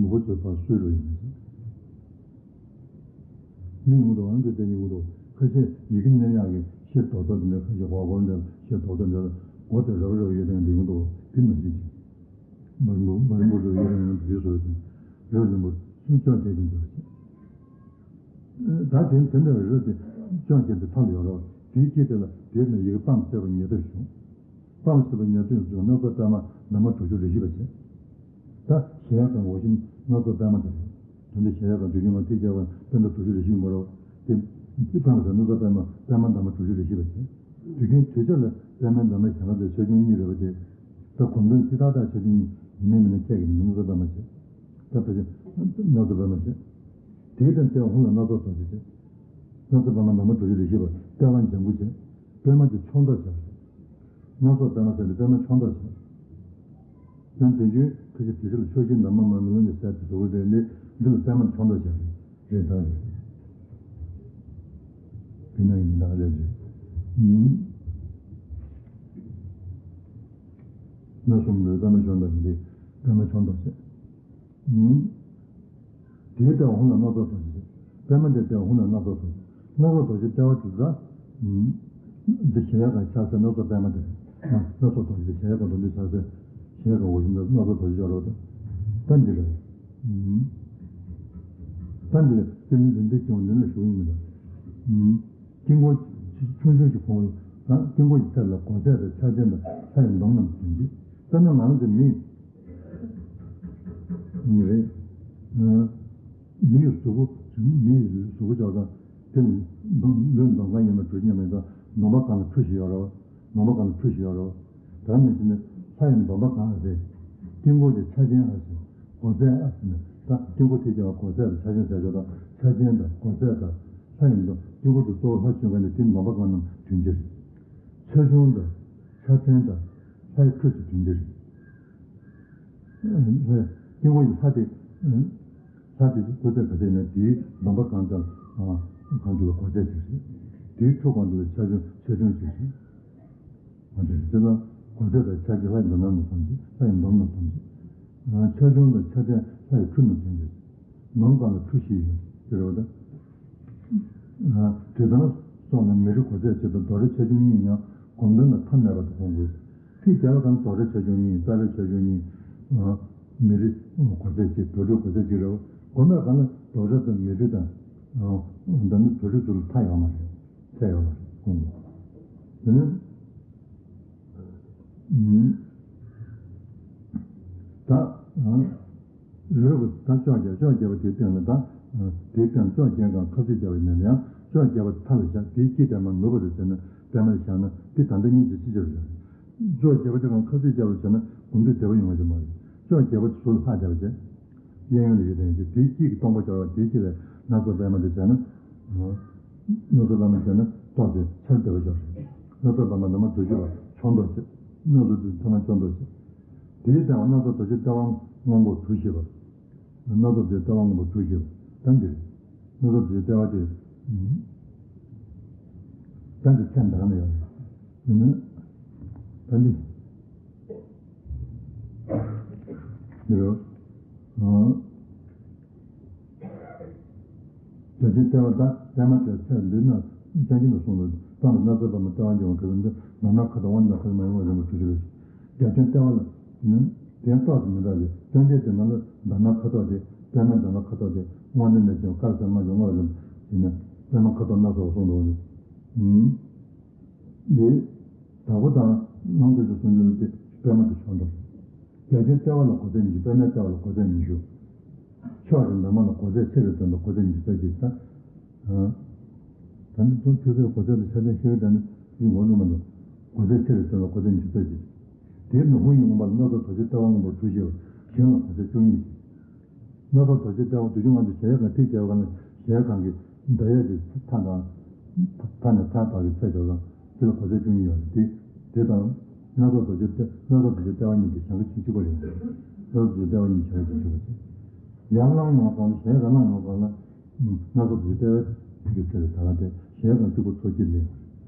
མུ་གོ་ཚོད་པ་སུའི་རབ་ཡིན་ཟེར། ནི་ཡོང་དུ་ཨང་དུ་དེ་ཡོང་དུ་ཁ་ཤས་ཡི་གེ་མནན་ཡག་གི་ཤེར་རྡོག་རྡོག་འདི་འདྲ་ཁ་ཤས་གོག་གོག་འདི་ཤེར་རྡོག་རྡོག་འདི་ལ་འོ་དེ་རབ་རབ་ཡོད་དང་འདི་ཡོང་དུ་དེ་མ་ཤེས་ཅིང་། མར་མུ་མར་མུ་རུ་ཡོད་རང་ཡང་དུ་ཡོད་སོ་ཅིང་རབ་རིམ་པོ་སུམ་ཅུ་བྱས་ཀྱི་འདུག་ཅིང་། ད་དེ་དེ་འདྲ་བའི་རི་དེ་ཅང་གྱེར་དུ་ཐལ་ཡོད་རོ། དེའི་དཀྱིལ་དེ་ལ་དེར་ནི་ཡི་གེ་པམ་བརྩེགས་པ་ཉེར་བདུན་བྱུང་། པམ་བརྩེགས་པ་ཉེར་བདུན་བྱུང་སྣ་ཚོགས་པད་མ་འདབ་མ་དྲུག་ཅུ་རེ་བཞི་པ་བྱས། ད་གཞལ་ཡས་ཁང་འོག་གཞི་སྣ་ཚོགས་པད་མ་དེ་རེད། དོན་དུ་གཞལ་ཡས་ཁང་དུས་རྒྱུན་ང་ཐིག་བརྒྱབ་པ་པད་མ་དྲུག་ཅུ་རེ་བཞི་མོ་རོ། དེ་དེ་པམ་ཟེར་སྣ་ཚོགས་པད་མ་པད་མ་འདབ་མ་དྲུག་ཅུ་རེ་བཞི་པ་བྱས། དུས་རྒྱུན་དུས་ཆད་ལ་པད་མ་འདབ་མ་གཞན་དག་དེ་ཆ་ཆུང་གཉིས་རེད་པ་དེ། ད་གོམ་འདུན་ཅི་ཐག་ཐག་ཆ་ཆུང་གཉིས་ཡིན་ནའི་མིན་ན་ཁྱེད་ཀྱི་སྣ་ཚོགས་པད་མ་བྱས། ད་ཕལ་ཆེར་སྣ་ཚོགས་པད་མ་བྱས། དེའི་སྟེང་དེ་ཧོང་ལ་སྣ་ཚོགས་རྡོ་རྗེ་བྱས། སྣ་ཚོགས་པད་མ་འདབ་མ་དྲུག་ཅུ་རེ་བཞི་པ་ལྟེ་བ་ལྗང་གུ་བྱས། པད་མ་དེ་ཆོག་མདོག་བྱས། སྣ་ཚོགས་པད་མ་ཟེར་ཏེ་པད་མ་ཆོག་མདོག་བྱས། ཡང་དེ་རྒྱུན་ཁ་ཤས་དེ་ཕྱི་ལ་ཕྱོགས་བཞིར་འདབ་མ་དམར་མོ་ལུང་གི་གསེབ་ཏུ་བཟོ་བོ་དེ་འདི་འདི་ལ་པད་མ་ཆོག་མདོག་བྱས་རེད་རེད་ད་རེད། དེ་ན་ཡིན་ད་ལས་རེད། སྣ་གསུམ་འདི་པད་མ་ཆོག་མདོག་འདི་པད་མ་ཆོག་མདོག་བྱས། དེའི་ལྟེ་བ་ཧོང་ལ་སྣ་ཚོགས་རྡོ་རྗེ་བྱས། པད་མ་དེའི་ལྟེ་བ་ཧོང་ལ་སྣ་ཚོགས་རྡོ་རྗེ། སྣ་ཚོགས་རྡོ་རྗེ་ལྟེ་བ་དེ་ཚ། འདི་གཞལ་ཡས་ཁང་ཆགས་སའི་སྣ་ཚོགས་པད་མ་དེ་རེད། སྣ་ཚོགས་རྡོ་རྗེ་དེ་གཞལ་ཡས་ཁང་དུ་འདི་ཆགས་སའི་གཞལ་ཡས་ཁང་འོག་གཞི་འདི་སྣ་ཚོགས་རྡོ་རྗེ་ཡོད་རེད་དོ། ད་འདི་རེད། ད་འདི་ལ་སེམས་འདི་འདི་ཀྱང་འདི་ནས་ཞུགས་ཡིན་མི་འདུག་དཀྱིལ་འཁོར་ཆུང་ཆུང་ཞིག་ཕོངས་ཡོད། ད་དཀྱིལ་འཁོར་གྱི་ཚད་ལ་གོ་ཚད་དང་ཆ་ཅན་དང་ལྷ་ཡི་འདོམ་རྣམས་དོན་གྱིས། དཔེར་ན་ང་རང་ཚོ་མི་མི་རེད། མི་ཡི་གཟུགས་པོ་མི་ཡི་གཟུགས་པོ་ཅོག་ཙམ་དེ་ལུས་འདོམ་གང་ཡིན་པ་གྲུ་བཞི་མཉམ་མེད་དང་འདོམ་པ་གང་ལ་ཁྲུ་བཞི་ཡོད་རེད། འདོམ་པ་གང་ལ་ཁྲུ་བཞི་ཡོད་རེད། ད་ནི་དེ་ནི་ལྷ་ཡི་འདོམ་པ་གང་རེད། དཀྱིལ་འཁོར་གྱི་ཆ་ཅན་ཨ་ཟེར། གོ་ཚད་ཨ་ཟེར་ནས་ད་དཀྱིལ་འཁོར་དེ་ཀྱང་གོ་ཚད་དང་ཆ་ཅན་ཟེར་ཆོག་དང་ཆ་ཅན་དང་གོ་ཚད་དང་ལྷ་ཡི་འདོམ་དཀྱིལ་འཁོར་གྱི་གཙོ་བོ་ལྷ་བྱོན་མཁན་ནི་དེ་འདོམ་པ་གང་རྣམས་དོན་གྱིས་རེད། ཆ་ཆུང་དང་ཆ་ཕྲན་དང་ལྷའི་ཁྲུ་ཚོ་དོན་གྱིས་རེད། ལྷའི་དཀྱིལ་འཁོར་གྱི་ལྷ་དེ། ལྷ་དེ་ཀུན་རྫོབ་ག་ཚད་ཡིན་ན་དེའི་འདོམ་པ་གང་དང་གང་དུ་ལ་གོ་ཚད་ཅིག་རེད། དེའི་ཁྲུ་གང་དུ་ལ་ཆ་ཆུང་ཆ་ཆུང་ཅིག་རེད། འོ་དེ་རེད། དེ་ལ་གོ་ཚད་དང་ཆ་གི་ལྷའི་འདོམ་རྣམས་ལ་ཐམས་ཅད་ལྷའི་འདོམ་རྣམས་ཐམས་ཅད། ཆ་ཆུང་དང་ཆ་ཕྲན་ལྷའི་ཁྲུ་རྣམས་ཐམས་ཅད། འདོམ་གང་ལ་ཁྲུ་བཞི་ཡོད་དེ་རེད་བ་ད། དྲི་མདངས་སོགས་ལ་མེ་རི་གོ་ཚད་ཆེ་དང་རྡོ་རི་ཆ་ཆུང་གཉིས་ཡང་གོམ་འདུན་ལ་ཐ་མལ་པ་དུ་སྤོང་དགོས། ཐིག་བརྒྱབ་པ་གང་རྡོ་རི་ཆ་ཆུང་གཉིས་པད་རི་ཆ་ཆུང་གཉིས། མེ་རི་གོ་ཚད་གཅིག་རྡོ་རི་གོ་ཚད་གཅིག་རེད་བ། གོམ་པ་གང་ལ་རྡོ་རི་དང་མེ་རི་དང་། འདི་ནི་རྡོ་རི་ཚོ་ལ་མཐའ་ཡོད་མ་རེད། ཚད་ཡོད་མ་རེད་སྤོང་དགོས། དེ་ནི། ད། རི་རབ་ད་ཕྱོགས་བརྒྱད་ཕྱོགས་བརྒྱད་པ་དེའི་སྟེང་ལ་ད། དེའི་སྟེང་ཕྱོགས་བརྒྱད་གང་ཁ་ཚུད་བརྒྱབ་པ་ཡིན་ན་ཡང་ཕྱོགས་བརྒྱད་པ་མཐའ་ལ་བཞག་དེའི་དཀྱིལ་དེ་མར་ནུབ་པ་རེད་ཟེར་ན་པད་མ་ལ་བཞག་ན་དེ་ད་ལྟ་གཉིས་ཀྱི་ཕྱི་ཕྱིར་བཞག་ཕྱོགས་བརྒྱད་པ་དེ་གང་ཁ་ཚུད་བརྒྱབ་པ་བྱས་ན་གོམ་འདུས་བདེ་བ་ཡོང་བ་ཞིག་མ་རེད། ཕྱོགས་བརྒྱད་པ་དེ་ཟུར་ལ་ལྷག་བརྒྱབ་པ་བྱས། གཡས་གཡོན་ལ་ཡོད་དེ་དེའི་དཀྱིལ་གྱི་སྟོང་པ་སྦྱོར་བ་དེའི་དཀྱིལ་ལ་སྣ་ཚོགས་པད་མ་དེ་བྱས་ན། སྣ་ཚོགས་པད་མ་བྱས་ན་ཏོག་ཙེ་ཆར་བདེ་བ་སྦྱོར་རེད། སྣ་ཚོགས་པད་མ་ནི་མ་འདུ་བྱེད་པ་ཆོག་མདོག་བྱེད། སྣ་ཚོགས་དེ་ཚང་མ་ཆོག་མདོག་བྱེད། དེའི་སྟེང་བ་སྣ་ཚོགས་རྡོ་རྗེ་ལྟེ་བ་སྔོན་པོ་གྲུ་བཞི་པ། སྣ་ཚོགས་ཏེ་ལྟ་བ་མངོན་པར་གྲུབ་ཞེས་པ་ད་འདིར། སྣ་ཚོགས་ཏེ་ལྟ་བ་སྟེ། ད་འདི་ཚད་འདྲ་ནས་ཡོད་རེད། དེ་ནི། ད་འདི། འདི་རུ། རྒྱ་ཆེན་ལྟ་བ་དང་པད་མ་དྲལ་ཚད་འདི་ན་ཅན་གྱི་ན་གསུངས་ལ་སྟོང་ལ་སྣ་ཚོགས་པདྨ་ལྟ་བ་འབྱུང་བ་ག་ལ་འདི་ལམ་སྣ་ཁ་དོག་དབང་ན་ཁ་མ་ཡོང་བ་རིན་པོ་ཆེ་ཞུ་རེད། རྒྱ་ཆེན་ལྟ་བ་ལ་ནི་དེ་རྟོགས་སུ་མི་འདྲ་བའི་སྟོན་བྱེད་དེ་ན་ལ་ལམ་སྣ་ཁ་དོག་དེ་པདྨ་ལམ་སྣ་ཁ་དོག་དེ་དབང་ལྡན་ནས་ཀྱང་དཀར་སེར་དམར་ཡོང་བ་རིན་པོ་ཆེ་ན་པདྨ་ཁ་དོག་སྣ་ཚོགས་གསུངས་འདུག་ནི། འདི། དྭགས་པོ་དང་ནང་དུ་ཞུགས་སུ་འགྱུར་ཏེ་པདྨ་དེ་ཕྱོགས་འདོར། རྒྱ་ཆེན་ལྟ་བ་ལ་གོ་ཚད་ཉི་ཤུ་པདྨའི་ལྟ་བ་ལ་གོ་ཚད་ཉི་ཤུ། ཕྱོགས་ཀྱི་འདབ་མ་ལ་གོ་ཚད་ཆེ་རུ་སྟོན་པ་གོ་ཚད་ཉི་ཤུ་རྩ་གཅིག་དང་། ད་ནི་དོན་ཐོས་པའི་གོ་ཚད་དུ་ཆ་ཚད་ཤེས་ཡོན་དང་ནི་ཡིན་ངོ་ནུ་མ་འདུག་གོ་ཚད་ཆེ་རུ་སྟོན་པ་གོ་ཚད་ཉི་ཤུ་རྩ་གཅིག་དེར་ནི་ཧཱུྃ་ཡིག་མངོན་པ་ལ་སྣ་ཚོགས་རྡོ་རྗེ་ལྟ་བ་མངོན་པར་གྲུབ་ཞེས་པ་ཞིང་ལ་གོ་ཚད་བཅུ་གཉིས། སྣ་ཚོགས་རྡོ་རྗེ་ལྟ་བ་བདུན་ཅུ་ང་དྲུག་གཞལ་ཡས་ཁང་ཐིག་བརྒྱབ་པ་ལ་གཞལ་ཡས་ཁང་གི་མདའ་ཡས་ཀྱི་མཐའ་དང་། མཐའ་ནས་མཐའ་བར་གྱི་ཚད་འཇོག་ལ་དེ་ལ་གོ་ཚད་བཅུ་གཉིས་ཡོད་རེད་དེ། དེ་དང་སྣ་ཚོགས་རྡོ་རྗེ་ལྟ་སྣ་ཚོགས་རྡོ་རྗེ་ལྟ་བ་གཉིས་ཀྱི་གཞལ་ཁ་གཅིག་པ་རེད། སྣ་ཚོགས་རྡོ་རྗེ་ལྟ་བ་གཉིས་གཞལ་ཁ་གཅིག་པ་རེད། ཡར་ལངས་ཡོང་བ་གང་ལ་གཞལ་ཡས་ཁང་ལངས་ཡོང་བ་གང་ལ་སྣ་ཚོགས་རྡོ་རྗེ་ལྟ་བའི་ཐིག་གི་ཚད་ལ་ད་ག་དེ་གཞལ་ཡས་ཁང་གཅིག་པ་ཚོགས་ཀྱི་ལས་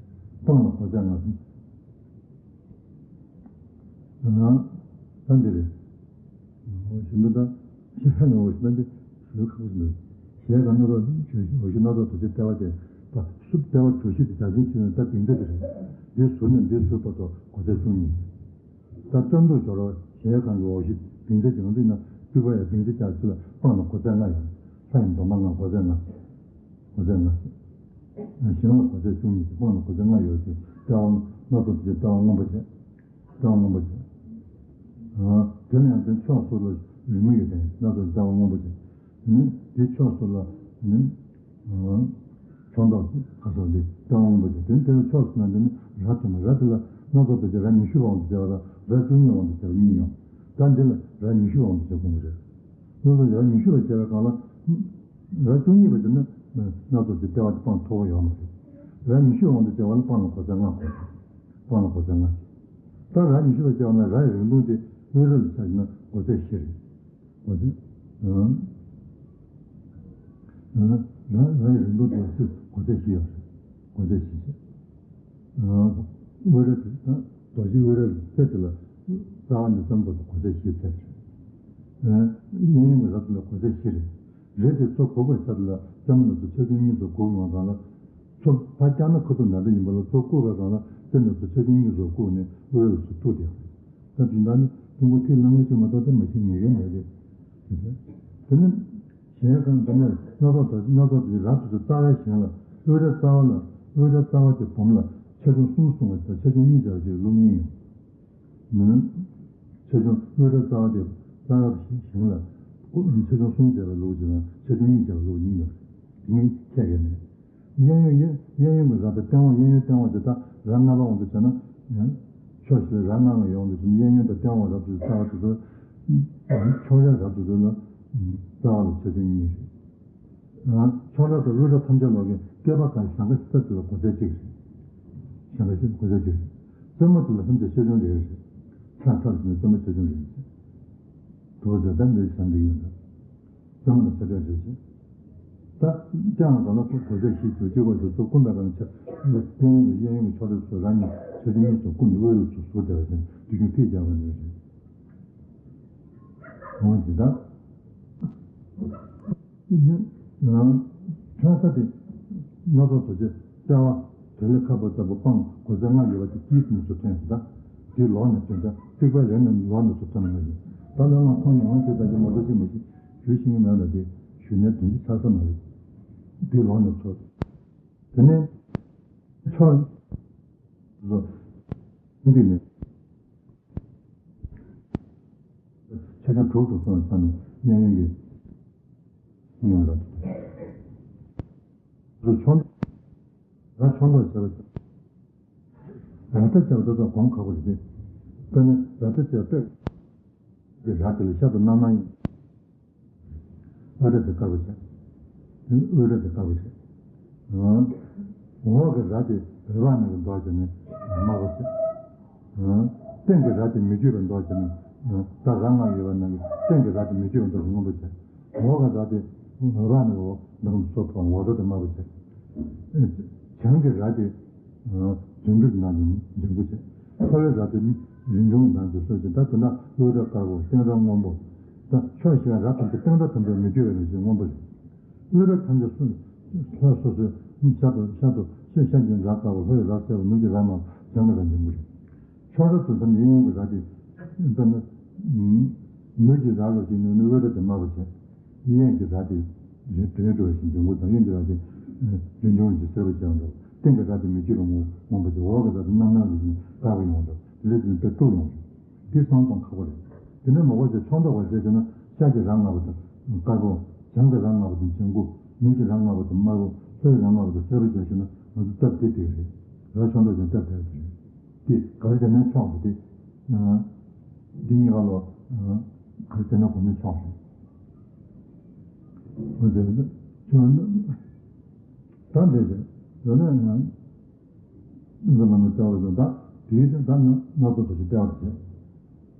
སྤང་ལ་གོ་ཚད་ལྔ། ད་འདི་རེད། ཞིམ་པོ་ད། ཤེས་ཧ་ནི་འོ་ཞིམ་པོ་འདི་ཞུ་ཁག་པོ་ཞིག་འདུག་གཞལ་ཡས་ཁང་སྣ་ཚོགས་བརྗོད་གཞི་འོ་ཞིམ་སྣ་ཚོགས་རྡོ་རྗེ་ལྟ་བ་དེ་ད་སུབ་ལྟ་བ་བརྗོད་གཞི་དེ་རྒྱ་ཆེན་ཆེ་ན་ད་བིང་ཚད་དེ་རེད། འདི་ཟུར་ནས་འདི་ཟུར་བར་དུ་གོ་ཚད་བཅུ་གཉིས། ད་ཙམ་དུ་སྦྱོར་བ་གཞལ་ཡས་ཁང་གི་འོ་ཞིམ་བིང་ཚད་ཀྱི་ང་ཚོས་ན་སྤྲུལ་པ་ཡ་བིང་ཚད་ཀྱང་ཚུལ་ལ་སྤང་ལ་གོ་ཚད་ལྔ་ཡོད། ལྷ་ཡི་འདབ་མ་ལྔ་གོ་ཚད་ལྔ། གོ་ཚད་ལྔ། ཞིང་ལ་གོ་ཚད་བཅུ་གཉིས་ཀྱི་སྤང་ལ་གོ་ཚད་ལྔ་ཡོད་ཅིང་ལྟ་བ་སྣ་ཚོགས་ཀྱི་ལྟ་བ་མངོན་པ་བྱས། ལྟ་བ་མངོན་པ་བྱས། དེ་ལ་ཡང་དེ་ཕྱོགས་སུ་ལ་རིང་མོ་ཡོད་དེ་སྣ་ཚོགས་ཀྱི་ལྟ་བ་མངོན་པ་བྱས། ནི་དེ་ཕྱོགས་སུ་ལ་ནི་ཕྱོགས་མདོག་ཁ་སོགས་ལས་ལྟ་བ་མངོན་པ་བྱས། དེ་དེ་ལ་ཕྱོགས་སུ་ན་དེ་ནི་ར་དུ་མ་ར་དེ་ལ་སྣ་ཚོགས་ཀྱི་ར་ཉི་ཤུ་བའང་དུ་བྱས་པ་དང་ར་བཅུ་གཉིས་བའང་དུ་བྱས་པ་གཉིས་ཡོང་། ད་འདི་ལ་ར་ཉི་ཤུ་བའང་དུ་བྱས་དགོངས་པ་རེད། སྣ་ཚོགས་ཀྱི་ར་ཉི་ཤུ་ལ་བྱས་པའི་སྒང་ལ། ར་བཅུ་གཉིས་པ་དེ་ནི་སྣ་ཚོགས་ཀྱི་ལྟ་བ་དེ་སྤང་ཐུབ་པ་ཡོད་མ་རེད། ར་ཉི་ཤུ་འོང་དུ་བྱ་བ་ནི་སྤང་ལ་གོ་ཚད་ལྔ་དགོས། སྤང་ལ་གོ་ཚད་ལྔ། ད་ར་ཉི་ཤུ་ལ་བྱ་བ་ན་ར་ཡི་རིང་ཐུང་དེ་དབུས་ར་ལ་ཆ་བཞག་ན་གོ་ཚད་བཞི་རེད། གོ་ཚད། ར་ར་ཡི་རིང་ཐུང་དེ་སུ་གོ་ཚད་བཞི་ཡོད་རེད། གོ་ཚད་བཞི་བྱས། དབུས་ར་དེ་ད་རྡོ་རྗེ་དབུས་ར་གི་ཚད་དེ་ལ་རྩ་བ་ནས་ཙམ་པོ་དུ་གོ་ཚད་བཞི་ཚད་རེད། གཡས་གཡོན་གྱི་ར་དེ་ལ་གོ་ཚད་བཞི་རེད། རེད་དེ་མཚོ་གུག་པའི་ཚད་ལ་རྩེ་མོ་ནས་ཚུར་ཆེ་ཆུང་གཉིས་སུ་གུག་ཡོང་ཙང་ལ། མཚོ་ཕར་བཀྱག་ན་ཁ་ཐུག་ན་འདྲ་ཡིན་པ་ལ་མཚོ་གུག་པའི་སྒང་ལ་རྩེ་ནས་ཚུར་ཆེ་ཆུང་གཉིས་སུ་གུག་ནས་དབུས་ར་ལ་ཚུར་ཐུག་དེ། ད་དུས་ད་ནི་ཀྲུང་གོ་ཐིག་ལམ་ངེས་ཅིག་མ་གཏོགས་ད་མ་ཤེས་ངེས་ངེས་མེད་རེད། དེ་ནི་གཞལ་ཡས་ཁང་འདི་ནས་སྣ་ཚོགས་དང་སྣ་ཚོགས་དེ་རབ་ཏུ་རྩ་བའི་ཞིང་ལ་དབུས་ར་རྩ་བ་ལ་དབུས་ར་རྩ་བ་དེ་བུམ་ལ་ཆེ་ཆུང་གསུམ་གསུངས་པ་དང་ཆེ་ཆུང་གཉིས་སྦྱར་ཞིག་ལུགས་གཉིས་ཡོད། མིན། ཆེ་ཆུང་དབུས་ར་རྩ་བ་དེ་རྩ་བ་ཞིང་ལ་ཆེ་ཆུང་གསུམ་བྱས་པའི་ལུགས་ཀྱི་ནང་ཆེ་ཆུང་གཉིས་བྱས་པའི་ལུགས་གཉིས་ཡོད། དེ་གཉིས་ཁྱད་ཀྱི་མེད། གཡས་གཡོན་གྱི་གཡས་གཡོན་གྱི་ར་དང་སྟེང་འོག་གཡས་གཡོན་སྟེང་འོག་དེ་དག་ར་ལྔ་པ་འོང་དུ་བྱས་ན། ཕྱོགས་བཞི་ལ་ར་ལྔ་ལྔ་ཡོང་དུ་བྱས་ན་གཡས་གཡོན་དང་སྟེང་འོག་རབ་ཏུ་རྩ་བ་དེ་ཚོ། ཕྱོགས་ར་རབ་ཏུ་ཚོ་ལ་རྩ་བ་ལ་ཆེ་ཆུང་གཉིས་རེད། ཕྱོགས་ར་དང་དབུས་ར་ཐམས་ཅད་ལོག་གི་སྐེད་པ་གང་ཞང་ཁ་ཤི་ས་དེ་ལ་གོ་ཚད་གཅིག་རེད། ཞང་ཁ་ཤི་གོ་ཚད་གཅིག་རེད། རྩེ་མོ་དེ་ལ་ཐམས་ཅད་ཆེ་ཆུང་རེ་རེ་རེད། ཕྱག་ཚར་ཟིན་ན་རྩེ་མོ་ཆེ་ཆུང་རེ་རེ་རེད། དོ་ཟེར་ད་འདི་ཞང་འདི་ཡོད་འདུག་རྩེ་མོ་ལ་ཆེ་གྲས་རེ་རེ། ད་ཅང་གང་ལ་གོ་ཚད་ཤི་དུ་གཅིག་པ་དེ་ཚོ་ཀུན་པའི་གང་ཆ་གཡས་གཡོན་གྱི་གཡས་གཡོན་གྱི་ཕྱོགས་རེ་ཚོ་ར་གཉིས་ཆེ་ཆུང་གཉིས་སུ་ཀུན་ནས་དབུས་རུ་ཚུར་ཟུར་བསྡད་པ་དེ་དུས་རྒྱུན་ཐིག་རྒྱག་པ་འདི་རེད། འོ་འདི་དག་ཁྱོད་ས་དེ་སྣ་ཚོགས་རྡོ་རྗེ་ལྟ་བ་དེ་ལས་ཁ་པོ་ལྟ་བུ་སྤང་གོ་ཚད་ལྔ་ཡོད་པ་དེ་དཀྱིལ་དུ་ནས་སུ་ཐོན་ཟིན་ད། དེ་ལོག་ནས་ཐོན་ད་རྩིག་པ་ལེན་ནས་ལོག་ནས་སུ་ཐོན་མ་ཤེས། ད་ལོ་ལ་མཐོང་ཡོང་བ་ཞིག་ད་ཀྱི་མོ་ཏོ་ཞིག་མ་ཤེས་ཞུ་ཤེས་ཀྱི་མེད་ལ་དེ་ཞུ་ནས་དོན་གྱི་ཆགས་ས་མ་རེད། དེ་ལོག་ནས་ཚོར། དེ་ནས་ཕྱོགས་སུ་འདི་ནས། ཆ་ཆ་དྲུག་ཏུ་སོང་བའི་མཚམས་ནས་གཡས་གཡོན་གྱི་གཡས་གཡོན་ར་དེ་དང་། ར་ཆོག་ར་ཆོག་མདོག་བྱས་པ་དང་། ར་ཏ་བྱས་པ་དེ་ཚོ་གོང་ཁ་པོ་རེད་དེ། དཔེར་ན་ར་ཏ་བྱས་པའི་གི་ར་དེ་ལ་ཤར་དུ་སྣང་སྣང་ཡིན། དབུས་ར་དེ་དཀར་པོ་བྱས། དེ་དབུས་ར་དེ་དཀར་པོ་བྱས། འོག་གི་ར་དེ་བོད་པ་ནང་གི་མདོག་བྱས་ནས་དམར་པོ་བྱས། སྟེང་གི་ར་དེ་མི་བསྐྱོད་པའི་མདོག་བྱས་ནས་ད་ར་ལྔ་ཡོད་པ་ནང་གི་སྟེང་གི་ར་དེ་མི་བསྐྱོད་པའི་མདོག་སྔོན་པོ་བྱས། འོག་གི་རྭ་དེ་རྭ་ནི་འོག་ནང་དུ་སོ་ཐོག་འོག་རྭ་དེ་དམར་པོ་བྱས། བྱང་གི་རྭ་དེ་བྱང་གི་རྭ་དེ་ནི་འབྲིང་པོ་བྱས། ལྷོ་ཡི་རྭ་དེ་ནི་རིན་ཆུང་ནང་དུ་སོ་བྱས། ད་དེ་ན་དབུ་རྭ་དཀར་པོ་སྟེང་རྭ་སྔོན་པོ། ད་ཕྱོགས་བཞི་བའི་རྭ་ཐམས་ཅད་སྟེང་རྭ་ཐམས་ཅད་མི་བསྐྱོད་པའི་རང་བཞིན་སྔོན་པོ་རེད། དབུ་རྭ་ཐམས་ཅད་སོ་ལྷ་སོ་སོའི་ཤར་དུ་ཤར་དུ་སོ་ཤར་གྱི་རྭ་དཀར་པོ། ལྷོ་ཡི་རྭ་སེར་པོ། ནུབ་ཀྱི་རྭ་དམར་པོ། བྱང་གི་རྭ་འབྲིང་པོ་རེད། ཕྱོགས་རྭ་དུ་ཐམས་ཅད་གཡས་གཡོན་གྱི་རྭ་དེ་དཔེར་ན་ནུབ་ཀྱི་རྭ་ལོ་ཅིག་ནུབ་ནི་དབུ་རྭ་དེ་དམར་པོ་བྱས། གཡས་ཀྱི་རྭ་དེ་རིང་དྲགས་བཞིན་འབྲིང་པོ་དང་། གཡོན་གྱི་རྭ་དེ་རིན་ཆུང་བཞིན་སེར་པོ་བྱས་འགྲོ། སྟེང་གི་རྭ་དེ་མི་བསྐྱོད་པ་སྔོ་སྔོན་པོ་བྱས། འོག་གི་རྭ་དེ་གནམ་ནག་བཞིན་དཀར་པོ་ཡོང་འགྲོ། དེ་ལས་དེ་ནི་དཔེ་སྟུག་ཡོང་འགྲོ། འདི་སང་ཙང་ཁག་པོ་རེད། དེ་ནས་མ་གོ་ཚེ་ཕྱོགས་མདོག་པ་བྱས་ཟེར་ན། ཤར་གྱི་རྭ་དམར་པོ་དང་དཀར་པོ། བྱང་གི་རྭ་དམར་པོ་དང་ལྗང་གུ། ནུབ་ཀྱི་རྭ་དམར་པོ་དང་དམར་པོ། ལྷོ་ཡི་རྭ་དམར་པོ་དང་སེར་པོ་བྱས་ཟེར་ན། ང་ཚོ་སྟབས་བདེ་བདེ་རེད། རྭ་ཕྱོགས་མདོག་ཅན་སྟབས་བདེ་བདེ་རེད། དེ་ག་རེ་བྱས་ན་ཆོག་རེད་དེ། འདི་གཉིས་ཀ་ལོ། ག་རེ་བྱས་ན་གོ་ན་ཆོག་རེད། འོ་དེ་ཆོག་ན་ད་འདི་རེད། ཡོད་ན་ཡང་། འཛམ་བུ་གླིང་ལྟེ་བ་དང་། ད་དེའི་སྟེང་ད་ནི་སྣ་ཚོགས་རྡོ་རྗེ་ལྟེ་བར་བྱས།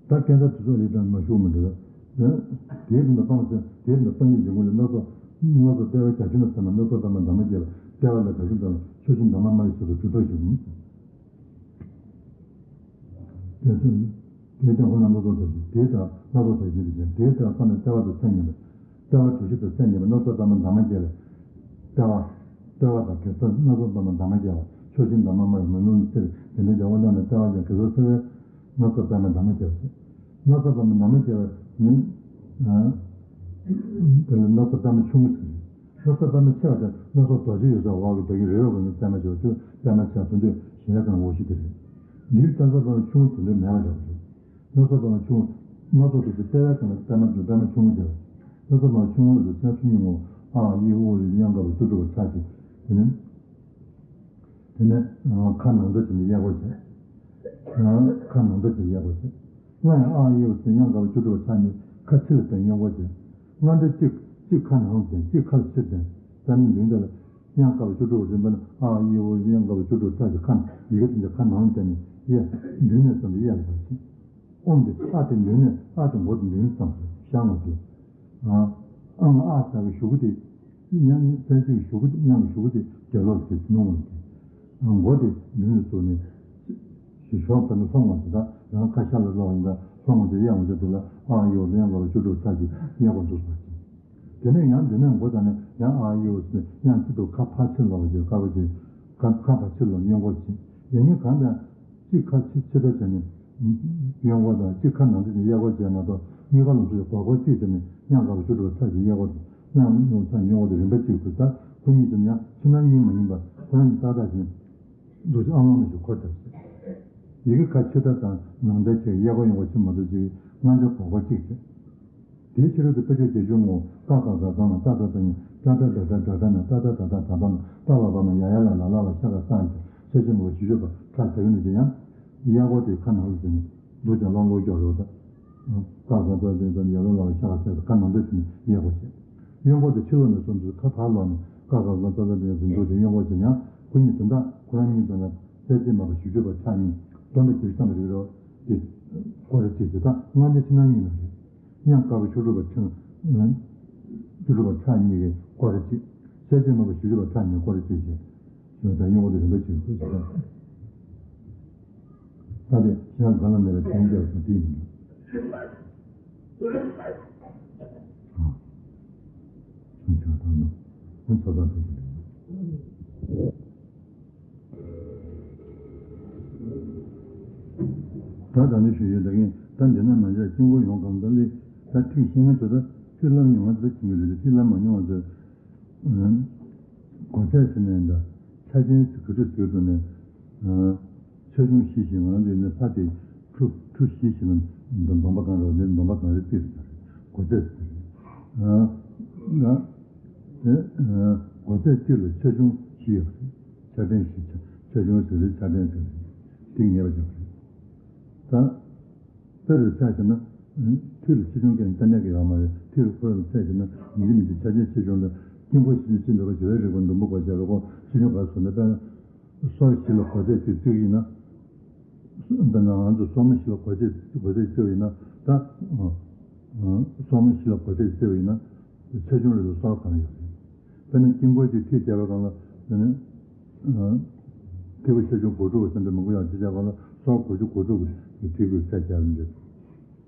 ད་སྐད་མདའ་དེ་ཚོ་ལས་དང་མ་ཞུགས་མི་འགྲོ། དེའི་སྟེང་དུ་སྤང་ཟེར། དེའི་སྟེང་དུ་སྤང་གི་འཇིགས་མགོ་ལས། སྣ་ཚོགས་སྣ་ཚོགས་ལྟེ་བ་བརྒྱ་བྱིན་དང་ཟེར་མ། སྣ་ཚོགས་པདྨ་འདབ་མ་བརྒྱད་པ། ལྟེ་བ་ལ་དགའ་བཞིན་དང་། མཆོག་སྦྱིན་འདབ་མ་དམར་གྱི་ཚུལ་དུ་གྲུབ་ཐོབ་བཞུགས། དེ་ཚོ་དེའི་སྟེང་ཁོ་ན་སྣ་ཚོགས་རྡོ་རྗེ། དེའི་སྟེང་སྣ་ཚོགས་རྡོ་རྗེ་ལས་ཀྱང་། དེའི་སྟེང་ཁོ་ན་ལྟེ་བ་དང་མཚན་མཉམ་པ། ལྟེ་བ་གྲུ་བཞི་དང་མཚན་ཉམས་པ། སྣ་ཚོགས་པདྨ་འདབ་མ་བརྒྱད་པ། ལྟེ་བ། ལྟེ་བ་དང་གེ་སར། སྣ་ཚོགས་པདྨ་འདབ་མ་བརྒྱད་པ། མཆོག་སྦྱིན་འདབ་མ་དམར་པོ། མེ་ལོང་གསེར་གྱི་ལྡེ་མིག་བརྒྱད་པ། དབུ་ནང་ནས་ལྟེ་བ་བརྒྱད་གེ་སར་སེར་པོའི། སྣ་ཚོགས་པདྨ་འདབ་མ་བརྒྱད་པ་ཟེར། སྣ་ཚོགས་པདྨ་འདབ་མ་བརྒྱད་པ་ནི། དེ་ལ་སྣ་ཚོགས་པདྨ་ཆུང་ངུ་ཟེར། སྣ་ཚོགས་པདྨ་ཆེ་བ་དེ་སྣ་ཚོགས་རྡོ་རྗེ་ཡོད་སར་འོག་གི་རྡོ་རྗེ་རི་བོ་གི་ནི་པདྨ་ཆེ་བ་དེ། པདྨ་ཆེ་བ་དོན་དུ་གཞལ་ཡས་ཁང་འོག་བཞི་དེ་རེད། འདིར་སྣ་ཚོགས་པདྨ་ཆུང་ངུ་དོན་དུ་མེད་པ་བཞག་པ་རེད། སྣ་ཚོགས་པདྨ་ཆུང་ངུ། སྣ་ཚོགས་རྡོ་རྗེ་ལྟེ་བའི་སྟེང་ལ་པདྨ་འདུག་པདྨ་ཆུང་ངུ་བརྒྱད་པ། སྣ་ཚོགས་པདྨ་ཆུང་ངུ་ལ་མཚན་བཅུ་གཉིས་ངོ་། ཨ་ཨི་ཨུ་ཨེ་དབྱངས་དཀར་པོ་བཅུ་དྲུག་པ་ཕྲ་ཞིང་། དེ་ནས། དེ་ནས་ཁ་ནང་དོ་བྱས་ནས་གཡས་སྐོར་བྱས། ཁ་ནང་དོ་བྱས་ནས་གཡས་སྐོར་བྱས། སླར་ཡང་ཨ་ཨི་ཨུ་ཟེར་དབྱངས་དཀར་པོ་བཅུ་དྲུག་པ་ཕྲ་གཉིས་ཁ་ཕྱི་ལ་བསྟན། གཡོན་སྐོར་བྱས། སྔར་འདྲ། གཅིག་གཅིག་ཁ་ནང་ལ་བསྟན། གཅིག་ཁ་ཕྱིར་བསྟན། ད་ནི་མདུན་དེ་ལ་དབྱངས་དཀར་པོ་བཅུ་དྲུག་པ་རིམ་པ་ནི། ཨ་ཨི་ཨུ་དབྱངས་དཀར་པོ་བཅུ་དྲུག་པ་ཕྲ་ཞིང་། ཁ་ཡི་གེ་ཐམས་ཅད་ཁ་ནང་ལ་བསྟན་ནས་གཡས། མདུན་ནས་བརྩམས་ཏེ་གཡས་ལ་བབས་ཤིང་། ཨོཾ་དེ་ཨ་དེ་མདུན་ནས། ཨ་དེ་མགོ་དེ་མདུན་ཙམ་དུ་བཞག་ནས། དེ་ཨང་ཨ་ཟེར་བའི་གཞུག་གུ་དེ། དབྱངས་གསལ་བྱེད་ཀྱི་གཞུག་གུ། དབྱངས་ཀྱི་གཞུག་གུ་དེ་རྒྱབ་ལོགས་ཀྱི་ནུ་འོང་སྟེ། མགོ་དེ་མདུན་ནས་བཙུགས་ནས་ཞི་ཞོག་ད་ནི་ལྷོ་ངོས་སུ། ད་རང་ཁ་ཤར་ལ་ལོག་ཡིན། ད་ལྷོ་ངོས་སུ་གཡས་ངོས་སུ་དེ་ལ་ཨ་ཨི་ཨུ་དབྱངས་དཀར་པོ་བཅུ་དྲུག་པ་ཕྲ་ཞིང་གཡས་སྐོར་འདུག་ཟེར་བ་ཅིག་དེ་ནས་ཡང་མདུན་ནས་མགོ་བརྡབས་ནས་ཡང་ཨ་ཨི་ཨུ་ཟེར་དབྱངས་བཅུ་དྲུག་ཁ་ཕར་ཕྱིར་ལོག་པ་ཅིག་དཀར་པོ་ཅིག་ཁ་ཁ་ཕར་ཕྱིར་ལོག་གཡོན་སྐོར་ཅིག་ཡང་སྙིང་གང་དང་། གཅིག་ཁ་ཕྱི་ཕྱི་ལྟ་བྱས་ནས་གཡོན་སྐོར་དང་། གཅིག་ཁ་ནང་ལྟ་བྱས་གཡས་སྐོར་བྱས་མ་གཏོགས། གཉིས་ཀ་ལོགས་སུ་སྒོར་སྒོར་གཅིག་བྱས་ནས་དབྱངས་དཀར་པོ་བཅུ་དྲུག་པ་ཕྲ་ཞིང་གཡས་སྐོར་དང་། དབྱངས་ཀྱི་ཚང་གཡོན་སྐོར་དང་རིམ་པ་གཅིག་དགོས། ད་ཁོ་གཉིས་ཀྱི་ཡང་ཕྱི་ནང་གཉིས་མ་ཡིན་པ་ཁོ་རང་གཉིས་ཏག་ཏག་བྱས་ནས། འདུག་སེ་ཨ་ལོང་ནང་བཞིན་འཁོར་བསྡད་ཟེར། ཡི་གེ་ཁ་ཕྱི་ལྟ་དང་ནང་ལྟ་བྱས། གཡས་སྐོར་གཡོན་སྐོར་བྱེད་མ་གཏོགས། ཅིག་སྔར་འདྲའི་སྒོར་སྒོར་གཅིག་བྱས། དེའི་ཕྱི་རོལ་དུ་དཔེ་བྱད་བརྒྱད་ཅུ་ངོ་། ཀ་ཁ་ག་ག་ང་། ཏ་ཏ་ཏ་ཉ། ཏྲ་ཏྲ་ཌ་ཌ་ཌ་ཌ་ན། ཏ་ཏ་ད་ད་ད་ད་མ། པ་བ་བ་མ། ཡ་ཡ་ལ་ལ་ལ་བ་ཤ་ག་སང་ཀྱ། ཤ་ཤ་མ་བ་བཞི་བརྗོད་པ་ཕྲ་ཞིང་ཡོད་ནས་ཀྱི་ཡང་། གཡས་སྐོར་དེ་ཁ་ནང་ལ་ཟིན་ནས་འདུག་ཀྱང་ལོང་ལོག་སྐྱོར་རོ། ད་ཀ་ཁ་ག་ག་ང་། ཡ་ལ་ལ་བ་ཤ་ག་སང་ཀྱ། ཁ་ནང་དུ་ཟིན་ནས་གཡས་སྐོར་བྱས། གཡོན་སྐོར་དེ་ཕྱི་ལོགས་ནས་སོང་དུས་ཁ་ཕར་ལོག་ནས་ཀ་ཁ་ག་ང་། ཏ་ཏ་ཏ་ཉ་ཟིན་འདུག་ཀྱང་གཡོན་སྐོར་བྱས་ཡང་། ཁོ་གཉིས་དོན་དག་ཁོ་རང་གཉིས་དོན་དག་གསལ་བྱེད་མ་པ་བཞི་བརྗོད་པ་ཕྲ་གཉིས། སྡོམ་པའི་རྒྱུད་ཙམ་རིག་རོ། དེ་སྐོར་ར་གཅིག་བྱས། ད་སྔར་འདྲའི་ཕྱི་ནང་གཉིས་ལ་རེད། དབྱངས་དཀར་པོ་བཅུ་དྲུག་པ་ཕྲ། བཅུ་དྲུག་པ་ཕྲ་གཉིས་ཀྱི་སྐོར་ར་གཅིག་གསལ་བྱེད་མ་པ་བཞི་བརྗོད་པ་ཕྲ་གཉིས་སྐོར་ར་གཅིག་བྱས། ཞེས་པ་དང་གཡོན་སྐོར་དེ་རིམ་པ་གཅིག་གིས་བཀོད་ཟེར། ད་དེ་གཞན་གང་ལ་མེད་པའི་དོན་རྒྱག་ཟེར་དེ་ཡིན། ཨ། ཆུང་ཆུང་དང་ནོ། ཨ་ཚོ་ཚང་དེ་ཞིག་རེད། ད་ད་ནི་ཞུ་ཡོད། ད་གིན་ད་འདི་ན་མ་བྱས་དཀྱིལ་འཁོར་ཡོངས་གང་ད་ལི། ད་ཐིག་ཤེས་མཁན་ཚོ་ད་ཐིག་ལབ་མྱོང་བ་ཚོ་ད་མཁྱེན་གྱི་རེད། ཐིག་ལབ་མ་མྱོང་བ་ཚོ། གོ་ཚད་ཟེར་ནས་འདྲ། ཆ་ཅན་ཟེར་ག་དུས་ཟེར་དུས་ནས། ཆ་ཆུང་བཞི་ཞིག་ང་ཚོས་ནི་ལྷ་དེ་ཁྲུ་ཁྲུ་བཞི་ཞིག་ལ་འདོམ་པ་གང་རེད། འདོམ་པ་གང་རེད་ཟེར་རེད། གོ་ཚད་ཟེར་རེད། ང་དེ་གོ་ཚད་གཅིག་ལ་ཆ་ཆུང་བཞི་ཡོད་རེད། ཆ་ཕྲན་བཞི། ཆ་ཆུང་ཟེར་རེད། ཆ་ཕྲན་ཟེར་རེད། དེ་ངེས་པ་བྱ་བ་རེད། ད་དཔེ་རུ་ཆ་བཞག་ན། ཐིག་ལ་ཆེ་ཆུང་གི་རྟེན་གནས་ཀྱི་ཡོད་མ་རེད། ཐིག་ལ་ཁོ་རང་ལ་ཚད་བཞག་ན་མི་འདི་མི་འདི་ཆ་ཆེན་ཆེ་ཆུང་ལ་དཀྱིལ་འཁོར་ཆེ་ཆུང་ཆེ་འདྲ་བ་ཞིག་ལ་རིགས་པ་འདུམ་པོ་གོ་ཆ་རུ་ཁོ་ཆེ་ཆུང་ག་སོ་ན། དཔེར་ན་སོར་བཞི་ལ་གོ་ཚད་ཅིག་བརྩི་གི་ཡིན་ན། དཔེར་ན་ང་ཚོ་སོར་མོ་བཞི་ལ་གོ་ཚད་གོ་ཚད་བརྩི་བ་ཡིན་ན། ད་སོར་མོ་བཞི་ལ་གོ་ཚད་བརྩི་བ་ཡིན་ན། ཚེགས་ཆུང་རེ་ལ་སོར་གང་ཡོད་རེད། དཔེར་ན་དཀྱིལ་འཁོར་གཅིག་ཐིག་བརྒྱབ་པའི་སྒང་ལ་དེ་ནི་ཐིག་པ་ཆེ་ཆུང་དགུ་དྲུག་གི་ཚེག་འདྲ་མང་པོ་ཡང་ཅི་བྱ་སྒང་ལ་སོར་དགུ་བཅུ་གོ་དྲུག་གི་ཐིག་གི་ཚེག་བརྒྱབ་ཡོད་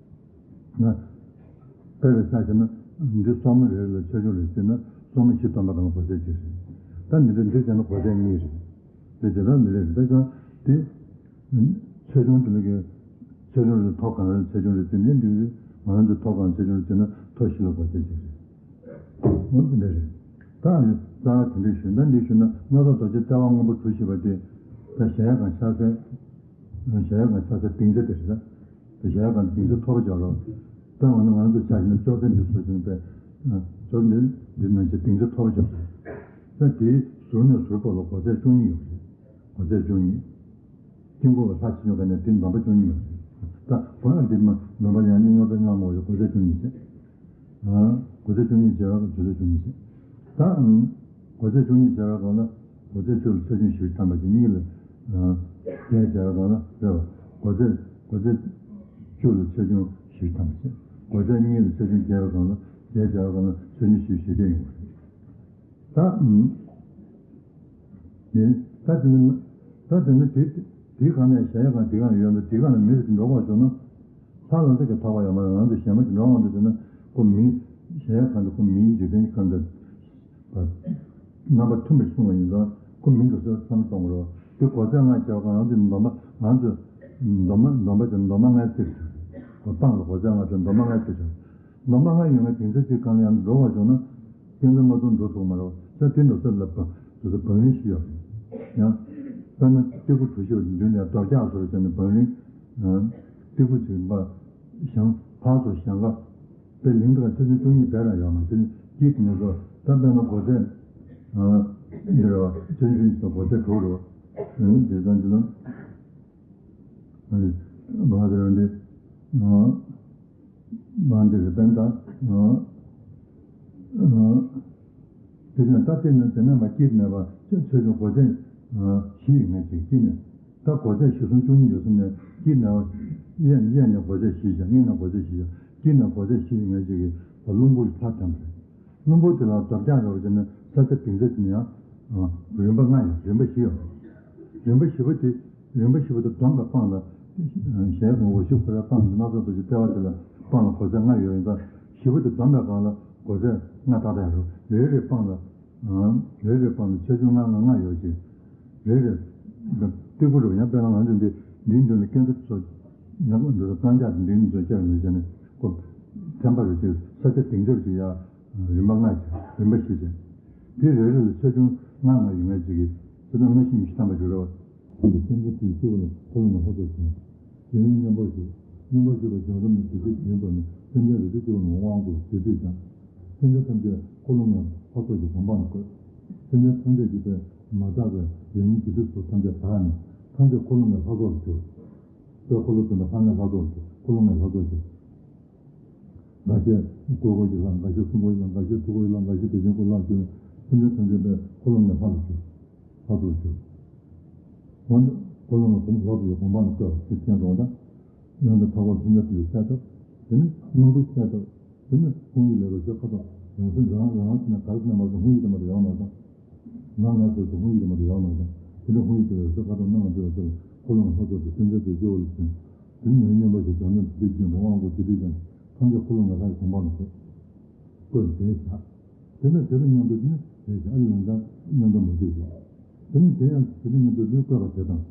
རེད། ན། དཔེ་རུ་ཆ་བཞག་ན། འདི་སོར་མོ་རེ་ལ་ཆེ་ཆུང་རེ་བརྩིས་ན་སོར་མོ་བཞི་བསྡོམས་པ་གང་ལ་གོ་ཚད་གཅིག་རེད། ད་འདི་འདྲ་འདི་བྱས་ན་གོ་ཚད་གཉིས་རེད། འདི་བྱས་ན་འདི་རེད། ད་ཀྱང་དེ། ཆེ་ཆུང་དེ་ལ་གི། ཆེ་ཆུང་རེ་མཐོ་གང་རེ་ཆེ་ཆུང་རེ་བརྩིས་ནས་འདི་ང་རང་ཚོ་མཐོ་གང་ཆེ་ཆུང་རེ་བརྩིས་ན་མཐོ་བཞི་ལ་གོ་ཚད་གཅིག་རེད། འོ་འདི་འདྲ་རེད། ད་ནི་རྩ་བ་དེ་འདྲ་ཞུས་ན་འདི་ཞུས་ན་སྣ་ཚོགས་རྡོ་རྗེ་ལྟེ་བ་སྔོན་པོ་གྲུ་བཞི་པ་དེ། ད་གཞལ་ཡས་ཁང་ཤར་སའི། གཞལ་ཡས་ཁང་ཤར་སའི་སྡིངས་ཆ་དེ་རེད་ད། གཞལ་ཡས་ཁང་སྡིངས་ཆ་མཐོ་པོ་ཅིག་རེད། ད་འོ་ན་ང་ཚོ་ཆ་བཞག་ན་ཅོག་ཙེ་འདི་བཟོ་བཞིན་པའི། ཅོག་ཙེ་འདི་ནང་བཞིན་སྡིངས་ཆ་མཐོ་པོ་ཅིག་རེད། ད་དེའི་ཟུར་ནས་ཟུར་བར་ལ་གོ་ཚད་བཅུ་གཉིས་ཡོད་རེད། གོ་ཚད་བཅུ་གཉིས། དཀྱིལ་འཁོར་བ་ལྷ་ཆེ་ཆུང་ག་ནས་དེ་འདོམ་པ་བཅུ་གཉིས་ཡོད་རེད། ད་བར་འདི་མ་འདོམ་པ་ཡང་སྙིང་ངོ་ད་སྙོག་མ་བྱས་གོ་ཚད་བཅུ་གཉིས་བྱས། གོ་ཚད་བཅུ་གཉིས་བྱས་པ་གོ་ཚད་བཅུ་གཉིས་བྱས། ད། གོ་ཚད་བཅུ་གཉིས་བྱས་པའི་སྒང་ལ། གོ་ཚད་བཅུ་ལ་ཆེ་ཆུང་བཞི་བཅུ་ཐམ་པ་གཅིག་གཉིས་ལ། བརྒྱད་བྱས་པའི་སྒང་ལ་རེད་བ། གོ་ཚད་གོ་ཚད་བཅུ་ལ་ཆེ་ཆུང་བཞི་བཅུ་ཐམ་པ་བྱས། གོ་ཚད་གཉིས་ལ་ཆེ་ཆུང་བརྒྱད་པའི་སྒང་ལ་བརྒྱད་བྱས་པའི་སྒང་ལ་ཆེ་ཆུང་བཞི་བཅུ་ཞེ་བརྒྱད་ཡོང་བ་རེད། ད། ནི། ད་དེ་ནི། ད་དེ་ནི་དེ། དེའི་སྒང་ནས་གཞལ་ཡས་ཁང་དེའི་སྒང་ཡོད་ན་དེའི་སྒང་ལ་མི་རེ་འགྲོ་དགོས་བྱུང་ན། ལྷ་ལ་འདི་ག་ཐོགས་པ་ཡོད་མ་རེད། ང་ཚོ་གཞན་པ་ཅིག་འགྲོ་དགོས་འདུག་ཟེར་ན་ཁོ་མི། གཞལ་ཡས་ཁང་དེ་ཁོ་མིའི་འཇིག་རྟེན་གྱི་ཁང་དེ། རྣམ་པ་མཐུན་པར་གསུངས་པ་ཡིན་ཙང་ཁོ་མི་འགྲོ་ཟེར་བསམ་བློ་གཏོང་དགོས་རེད། དེ་གོ་ཚད་ལྔ་བྱས་པ་ང་ཚོ་འདོམ་པ་ང་ཚོ། འདོམ་པ་འདོམ་པ་ཅན་འདོམ་པ་ལྔའི་རྩིར་གྱུར། གོ་སྟངས་ལ་གོ་ཚད་ལྔ་དེ་འདོམ་པ་ལྔའི་རྩིར་གྱུར། ནོར་མ་ལྔ་ཡོད་ན་དེང་ཚེ་གཅིག་གང་ལ་ཡང་འགྲོ་བར་བྱུང་ན། སྐྱོན་ཚོ་མ་ཚོགས་འགྲོ་ཐུབ་མ་རེད། ས་དེ་འགྲོ་ས་ལ་བ། འགྲོ་ས་བང་རིམ་བཞི་ཡོད་རེད། ཡང་། དཔེར་ན་སྟེགས་བུ་གྲུ་བཞི་པ་མདུན་ནས་རྡོ་རྒྱག་བཟོ་འདྲ་བྱས་ནས་བང་རིམ། སྟེགས་བུ་ཅིག་འབའ། བཞེངས་ཕར་ཚུར་བཞེངས་ཀ་དཔེ་ལིང་དུ་ཆུ་ཚོད་བཅུ་གཉིས་བས་རང་ཡོད་མ་ཆུ་ཚོད་གཅིག་དེ་ནས་བཟོ་ད་དཔེར་ན་སྒོ་ཚད། འདི་རེད་བ་ཆུ་ཚོད་བཅུ་གཉིས་དང་སྒོ་ཚད་དྲུག་རེད་བ། དེ་ཙམ་གྱི་ནང་། ང་འདི་རེ་བན་དང་། དེ་ནས་ད་དེ་ནས་དེ་ནས་མ་སྐྱིད་མེད་པ་ཆོས་ཆོས་ཀྱི་སྒོ་ཆེན་བཞི་ཡི་ངས་ཅིག་སྐྱིད་ནས་ད་སྒོ་ཚད་བཞི་གསུམ་བཅུ་གཉིས་ཡོད་སོང་ནས་སྐྱིད་ནས་གཡས་གཡས་ནས་སྒོ་ཚད་བཞི་བཞག་གཡོན་ནས་སྒོ་ཚད་བཞི་བཞག་སྐྱིད་ནས་སྒོ་ཚད་བཞི་ཡི་ངས་ཅིག་གི་རླུང་བུ་ལ་ཕར་འགྲམ་རེད། རླུང་བུ་དེ་ལ་རྡོ་རྒྱག་འགྲོ་བ་བྱས་ན་ས་ཆ་སྡིངས་ཆ་དེ་ནས་ཡང་། རིམ་པ་ལྔ་ཡོད། རིམ་པ་བཞི་ཡོད། རིམ་པ་བཞི་པོ་དེ། རིམ་པ་བཞི་པོ་དེ་བསྡོམས་པའི་དཔང་ལ། གཞལ་ཡས་ཁང་འོག་གཞུག་ཁོ་རའི་དཔང་དེ་སྣ་ཚོགས་རྡོ་རྗེ་ལྟེ་བ་དེ་ལ་དཔང་ལ་གོ་ཚད་ལྔ་ཡོད་ཡིན་ཙང་བཞི་པོ་དེ་བསྡོམས་པའི་སྒང་ལ་གོ་ཚད་ལྔ་ཏག་ཏག་ཡོད་རེད། རེ་རེ་དཔང་ལ། རེ་རེ་དཔང་ལ་ཆེ་ཆུང་ལྔ་ལྔ་ལྔ་ཡོད་ཅིང་། རེ་རེ། སྟེགས་བུ་རུ་ཡང་དཔེར་ན་ང་ཚོ་འདི་འདིའི་མདུན་ལ་སྐས་འཛེག་ཚོ། ཉག་འདི་ཚོ་རྐང་ལྕགས་འདིའི་མདུན་ཚོ་བཅར་མི་བྱས་ནས་ཁོ། ཐེམ་པ་རུ་ཅིག་ས་ཆ་སྡིངས་ཆར་ཅིག་ཡ། རིམ་པ་ལྔ་ཅིག་རིམ་པ་བཞི་ཅིག་དེ་རེ་རེ་ལ་ཆེ་ཆུང་ལྔ་ལྔ་ཡོད་མཁན་ཅིག་གིས་ཆེ་ཆུང་ལྔ་བཞི་ཉི་ཤུ་ཐམ་པ་ཅིག་རེད་བ། ཁོང་གི་སེམས་ཅན་དེའི་སྤྱི་བོ་ལ་འཁོར་ལོ་ལྔ་ལྷ་ཚོགས་བྱོན། དེ་རིང་མཉམ་པར་བཞུགས། མཉམ་པར་བཞུགས་པའི་བྱང་སེམས་ནི་དེ་ཚེ་བྱིན་པ་ནི་སེམས་ཅན་རེ་ཚོའི་སྤྱི་བོ་ནས་དབང་བསྐུར་དེ་ཚེ་ཀྱང་། སེམས་ཅན་ཐམས་ཅད་འཁོར་ལོ་ལྔའི་ལྷ་ཚོགས་ཀྱི་དགོངས་པ་ལ་བཀོད། སེམས་ཅན་ཐམས་ཅད་ཀྱི་དཔེ་མ་དག་པའི་ཡོན་སྙིང་རྗེ་བདེ་སོགས་ཐམས་ཅད་དག་ནས་ཐམས་ཅད་འཁོར་ལོ་ལྔའི་ལྷ་ཚོགས་ལ་གྱུར། དཔེ་འཁོར་ལོ་སྟོན་པ་ལྷ་ལྔའི་ལྷ་ཚོགས་ཀྱི་འཁོར་ལོ་ལྔའི་ལྷ་ཚོགས་ཀྱི། འགའ་ཤས་དགུ་གོ་གི་ལྷ། འགའ་ཤས་སུམ་གོ་གི་ལྷ། འགའ་ཤས་དྲུག་གོ་གི་ལྷ། འགའ་ཤས་བདེ་ཆེན་གོ་ལྷ་བྱོན། སེམས་ཅན་ཐམས་ཅད་པའི་འཁོར་ལོ་ལྔའི་ལྷ་ལ་གྱུར། ལྷ་ཚོགས་གྱུར། འོན་ཏེ་འཁོར་ལོ་ལྔ་དགོངས་ལྷ་ཚོགས་ཀྱི་དགོངས་པ་ལ་བཀོད་པ་ཞེས་མཁྱེན་རུང་ད། ཡང་དག་མཐའ་འཁོར་སེམས་ཅན་ཐམས་ཅད་གསལ་བཏབ། དེ་ནི་སྣང་བ་གསལ་བཏབ། དེ་ནི་དཔང་ཡིག་ལས་རོ་ཞེས་ཁ་དོག་རང་སེམས་རང་རང་ཕྱིར་ན་ག་རེ་ཟེར་ན་མ་གཏོགས་དཔང་ཡིག་དེ་མ་གཏོགས་ཡོད་མ་རེད། ང་ང་ཟེར་དུས་དཔང་ཡིག་དེ་མ་གཏོགས་ཡོད་མ་རེད། དེ་ནི་དཔང་ཡིག་དེ་ལས་རོ་ཞེས་ཁ་དོག་སྣང་བ་འདྲ་བ་དེ་ལ་འཁོར་ལོ་ལྔའི་ལྷ་ཚོགས་ཀྱི་སེམས་ཅན་དེ་སྐྱེ་བོ་ལ་བྱོན། དེ་ནི་ཡང་མཉམ་པ་ཞིག་བྱང་སེམས་དེ་བྱོན་པ་དབང་བསྐུར་དེ་དུས་ཀྱང་ཐམས་ཅད་འཁོར་ལོ་ལྔའི་ལྷ་ཡི་དགོངས་པ་ལ་བཀོད། བཀོད་དེ་བཞག་དེ་ནས་དེ་དང་མཉམ་དུ་ནི་དེ་བཞག་ཨ་ཡོང་ཙང་མཉམ་དུ་མ་བསྡུས་ཤིང་། དེ་ནི་དེ་ཡང་དེ་དང་མཉམ་དུ་ལུས་བཀོད་པ་དེ་དང་།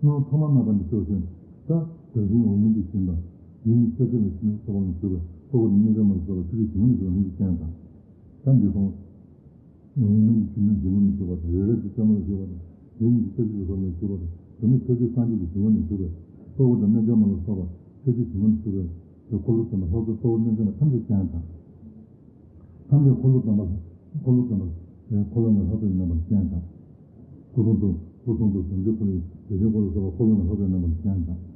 སྔོན་ཐོག་མ་མེད་པ་ནས་བྱུང་ཞིང་། ད་བདག་གཞན་འོག་མིན་གྱི་ཞིང་དང་། ཡུལ་ཉིད་ས་གཞི་ལ་ཞིང་སོགས་པ་ལ་ཞུགས་པའི་ལྟོ་ཕུད་རྣལ་འབྱོར་མ་ལ་སོགས་པ་ཆུ་སྐྱེས་ཞིང་ལ་ཞུགས་པའི་སེམས་ཅན་དང་། ད་འདི་དང་། འོག་མིན་གྱི་ཞིང་ནི་འབྱིན་རྔུབ་ནས་ཞུགས་པ་དང་། རེ་རེ་ཞིག་རྩེ་མོ་ལ་ཞུགས་པ་དང་། ཡུལ་ཉིད་ཀྱི་ས་གཞི་ལ་སོགས་པ་ལ་ཞུགས་པ་དང་། དེ་ནི་ཕྱོགས་བཅུའི་སངས་རྒྱས་ཀྱི་ཞིང་ཁམས་ནས་ཞུགས་པའི་ལྟོ་ཕུད་དང་རྣལ་འབྱོར་མ་ལ་སོགས་པ་ཕྱོགས་བཅུའི་ཞིང་ཁམས་ནས་ཞུགས་པའི་དེ་འཁོར་ལོ་སྟོན་པ་ལྷ་ཚོགས་ལྟོ་ཕུད་རྣལ་འབྱོར་མ་ཐམས་ཅད་ཅན་དང་། ཐམས་ཅད་འཁོར་ལོ་སྟོན་པ་འཁོར་ལོ་སྟོན་པ་འཁོར་ལོ་ལྔའི་ལྷ་ཚོགས་ཀྱི་རྣམ་པར་ཅན་དང་། སྐུ་གསུང་ཐུགས་སྐུ་གསུང་ཐུགས་ཟབ་ཆོས་འཁོར་ལོའི་བདེ་ཆེན་འཁོར་ལོ་སོགས་པ་འཁོར་ལོ་ལྔའི་ལྷ་ཚོགས་རྣམ་པར་ཅན་དང་།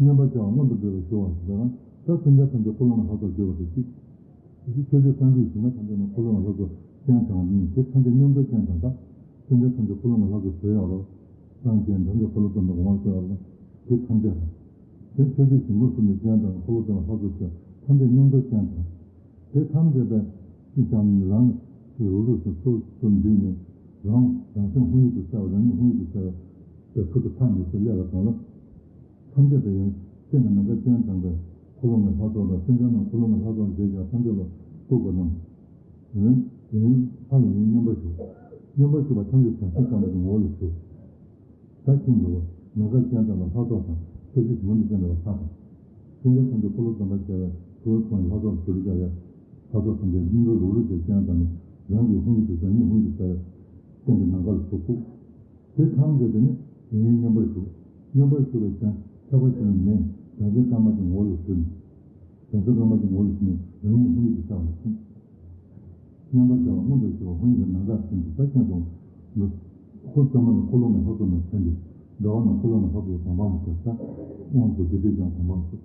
མཉམ་པར་བྱ་བ་མངོན་དུ་འགྲོ་བའི་ཞུ་བ་ཞེས་པ་ན་ད་སེམས་ཅན་ཐམས་ཅད་འཁོར་ལོ་ལྔའི་ལྷ་ཚོགས་གྱུར་པ་དེ་གཅིག་ཕྱོགས་བཅུའི་སངས་རྒྱས་ཞིང་ཁམས་ཐམས་ཅད་ནི་འཁོར་ལོ་ལྔའི་ལྷ་ཚོགས་ཅན་དང་ནི་དེ་ཐམས་ཅད་མཉམ་དུ་ཅན་དང་ད། སེམས་ཅན་ཐམས་ཅད་འཁོར་ལོ་ལྔའི་ལྷ་ཚོགས་བྱེད་ཡོད་རོ། སངས་རྒྱས་ཐམས་ཅད་འཁོར་ལོ་སྟོན་པའི་དགོངས་པ་བཀོད་ཡོད་རོ། དེ་ཐམས་ཅད་དང་། དེ་ཕྱོགས་བཅུའི་ཞིང་ཁམས་གསུམ་ནས་ཅན་དང་འཁོར་ལོ་སྟོན་པའི་ལྷ་ཚོགས་བྱེད་ཐམས་ཅད་མཉམ་དུ་ཅན་དང་། དེ་ཐམས་ཅད་པའི། ཅིག་ཀྱང་རང་རུག་རུག་སུ་སོ་སོ་འདུས་ནས་རང་རང་སེམས་ཧཱུྃ་ཡིག་ཏུ་གསལ་བ་རང་ཉིད་ཧཱུྃ་ཡིག་ཏུ་གསལ་བའི་ཕུལ་དུ་ཕྱག་གཉིས་སུ་སླེབས་པ་དང་ལ། ཐམས་ཅད་པའི་ཡང་སྟེང་གི་ནམ་མཁའ་སྤྱན་དྲངས་པའི་འཁོར་ལོ་ལྔའི་ལྷ་ཚོགས་དང་སེམས་ཅན་རྣམས་འཁོར་ལོ་ལྔའི་ལྷ་ཚོགས་བཞེས་ཀྱང་ཐམས་ཅད་ལ་བཀུག་པ་རྣམས། ཡུན་ཡུན་ལྷ་ཡི་ཡུན་མཉམ་པར་བཞུགས། མཉམ་པར་བཞུགས་པ་ཐམས་ཅད་བྱང་སེམས་དཀར་དམར་གྱི་ངོ་བོ་ལ་བཞུགས། ད་ཕྱིན་འགྲོ་བ་ནམ་མཁའ་སྤྱན་དྲངས་པ་ལྷ་ཚོགས་དང་ཕྱོགས་བཞི་ཞིང་ཁམས་སུ་སྤྱན་དྲངས་པ་ལྷ་དང་། སེམས་ཅན་ཐམས་ཅད་འཁོར་ལོ་བརྩམ་པར་བྱ་བའི་ཐུ་བོ་ཚོགས་ལྷ་ཚོགས་སུ་གྱུར་ཀྱང་ཡང་། ལྷ་ཚོགས་ཐམས་ཅད་སྙིང་གར་རུག་རུག་བྱས་སྤྱན་དྲངས་ནས་རང་གི་ཧཱུྃ་ཡིག་ཏུ་གསལ་རང་ཉིད་ཧཱུྃ་ཡིག་ཏུ་གསལ་བའི་སྟེང་གི་ནམ་མཁའ་ལ་ཚུར་བཀུག། དེ་ཐམས་ཅད་དེ་ནི་ཡུན་རིང་མཉམ་པར་བཞུགས། མཉམ་པར་བཞུགས་པའི་ཞིང་ཆགས་པ་ཞིག་མེད། བྱང་སེམས་དཀར་དམར་གྱི་ངོ་བོ་ལ་བཞུགས་ནས། བྱང་སེམས་དཀར་དམར་གྱི་ངོ་བོ་ལ་བཞུགས་ནས་རང་ཉིད་ཧཱུྃ་ཡིག་ཏུ་གསལ་བ་ལ་བཞུགས། མཉམ་པར་བཞག་པ་མངོན་དུ་གྱུར་པ་ཧཱུྃ་ཡིག་གི་ནམ་མཁའ་ཟིན་ཏེ་ད་ཁྱེད་ཚོ་ཧོར་ཙམ་མ་ལ་འཁོར་ལོ་ལྔའི་ལྷ་ཚོགས་རྣམས་མཚོན་ཏེ་འགྲོ་བ་རྣམས་འཁོར་ལོ་ལྔའི་ལྷ་ཚོགས་ཀྱི་གོ་འཕང་ལ་བཀོད་ས། དབང་དུ་དེ་དུས་ཀྱང་གོ་འཕང་ལ་བཀོད།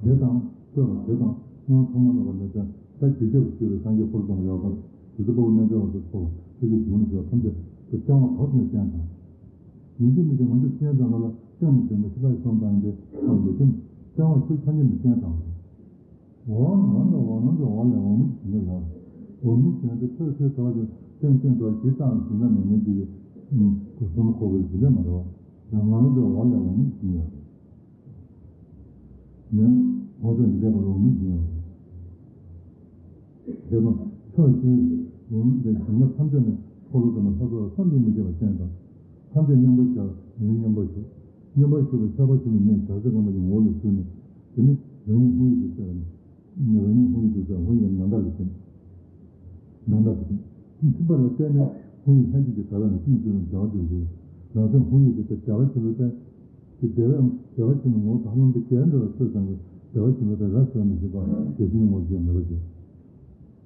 དེ་དང་སྤྲོས་པ་དེ་དང་སྔོན་ཐོག་མ་ལ་བ་ནས་ཀྱང་ད་དུས་རྒྱབ་ཏུ་གྱུར་པའི་སངས་རྒྱས་འཁོར་དང་ཡོག་དང་དེ་ཚོ་དཔའ་བོ་རྣལ་འབྱོར་བ་སོགས་ཚོགས་ལ་ཆོས་ཀྱི་གཞུང་ལ་བྱ་བ་ཐམས་ཅད་དུ་སྐྱོང་བ་བབས་ནས་སྤྱན་དྲངས། ཡིན་གཅིག་མིན་གཅིག་ང་ཚོ་སྤྱན་དྲངས་པ་ལ་སྐྱོང་ནས་བྱོན་པ་ཤི་ལ་ཡི་སོང་དང་འདྲེ་ཁམས་ལ་ཅུང་སྐྱོང་བ་ཆོས་ཐམས་ཅད་ནས་སྤྱན་དྲངས་པ་རེད། འོག་ནང་དུ་འོག་ནང་དུ་འོག་ལས་འོག་མིན་ཞིང་ལ་ཡར། འོག་མིན་ཞིང་དུ་ཆོས་ཆོས་དོར་ཞིང་སྟེང་སྟེང་དོར་ཇི་ལྟར་ཞིང་ལ་མེད་མེད་ཀྱི་སྐུ་གསུམ་འཁོར་བའི་ཞིང་ལས་མ་རོ། ཡང་ནང་དུ་འོག་ལས་འོག་མིན་ཞིང་ལ་ཡར། ནས་འོག་ཏུ་འདི་ལས་པར་འོག་མིན་ཞིང་ལ་ཡར། དེ་དང་ཕྱོགས་བཅུའི་འོག་མིན་པའི་ཞིང་ལ་ཐམས་ཅད་ནས་འཁོར་ལོ་དང་ལྷ་ཚོགས་བསམ་གྱིས་མི་ཁྱབ་པ་ཅན་དང་། ཐམས་ཅད་མཉམ་པར་བཞག་ཡུན་མཉམ་པར་བཞུགས། མཉམ་པར་བཞུགས་པའི་ཆགས་པ་ཞིག་མི་མེད་བྱང་སེམས་དཀར་དམར་གྱི་ངོ་བོ་ལ་བཞུགས་ནས། དེ་ནི་རང་ཉིད་ཧཱུྃ་ཡིག་ཏུ་གསལ་བ་ནི། རང་ཉིད་ཧཱུྃ་ཡིག་ཏུ་གསལ་ཧཱུྃ་ཡིག་ནང་ལྟར་ལ་ཐིམ། ནང་ལྟར་དུ་ཐིམ། ཐིམ་པ་ལ་བརྟེན་ནས་ཧཱུྃ་ཡིག་ལྷན་སྐྱེས་ཀྱི་དགའ་བས་ནི་ཀུན་གྱི་རྒྱལ་བ་ཆེན་པོ་ཞིག་རང་སེམས་ཧཱུྃ་ཡིག་གི་དེ་བདེ་བ་ཆེན་པོའི་སྟེང་། དེ་བདེ་བའམ་བདེ་བ་ཆེན་པོའི་ངོ་བོ་ད་ལམ་དུ་རྒྱས་འགྲོ་བའི་ཚུལ་ཙམ་གྱི་བདེ་བ་ཆེན་པོའི་སྟེང་རབ་ཞི་བ་ནི་ཞིག་པ་དེ་བཞིན་ངོ་བོ་ཞིག་མེད་པ་ཞིག་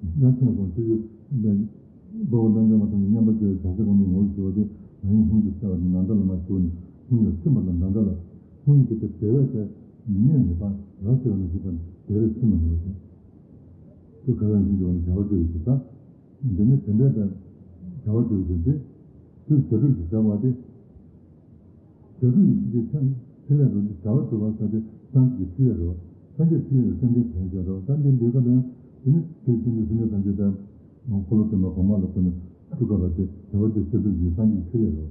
ན་ཁྱེད་ཀྱང་ཆོས་ཀྱི་དཔའ་བོ་རྣལ་འབྱོར་མ་ཐམས་ཅད་མཉམ་པར་སྦྱོར་བའི་བྱང་སེམས་དཀར་མོའི་ངོ་བོ་ཞུ་བ་སྟེ་རང་ཉིད་ཧཱུྃ་ཡིག་ཏུ་གསལ་བ་ནི་ནང་ལྟར་ལ་མ་ཞུ་བ་ནི་ཧཱུྃ་ཡིག་ལ་ཐིམ་པ་དང་འདྲ་འདྲ་ལ། ཧཱུྃ་ཡིག་དེ་ལྟར་བདེ་བས་དེ་མི་སྙན་ནུས་པ་རབ་ཞི་བ་ནི་ཞིག་པ་དེ་བས་ཐིམ་པ་ནོར་ཞིང་། དེ་ག་རང་བཞིན་གྱི་བ་ནི་བྱ་བ་སྤྲོས་པའི་ཞིག་ད། འདི་ནི་དེ་འདྲའི་བདེ་བྱ་བ་སྤྲོས་པའི་ཞིག་སྟེ། དུས་བྱ་སྤྲོས་ཞེས་བྱ་བ་སྟེ། བྱ་སྤྲོས་ཀྱི་ཕྱིར་ཕྱིར་ལས་རུ་འདི་བྱ་བ་སྤྲོས་པ་ཟེར་ཏེ་སངས་རྒྱས་ཀྱི་ཕྲིན་ལས་རུ། སངས་རྒྱས་ཕྲིན་ལས་ཀྱི་སེམས་ཅན་དོན་བྱེད་རུ་ད་འདི་འདི་ག་ལ་ཡང་དེ་ནི་དུས་ཕྱིན་ཅི་སེམས་ཅན་ཐམས་ཅད་དང་། འཁོར་ལོ་བརྟན་པ་གོང་མ་ལ་བཀོད་ནས་ཐུགས་ཀ་ལ་སྟེ་བྱ་བ་སྤྲོས་བྱ་སྤྲོས་ཀྱི་སངས་རྒྱས་ཀྱི་ཕྲིན་ལས་རུ།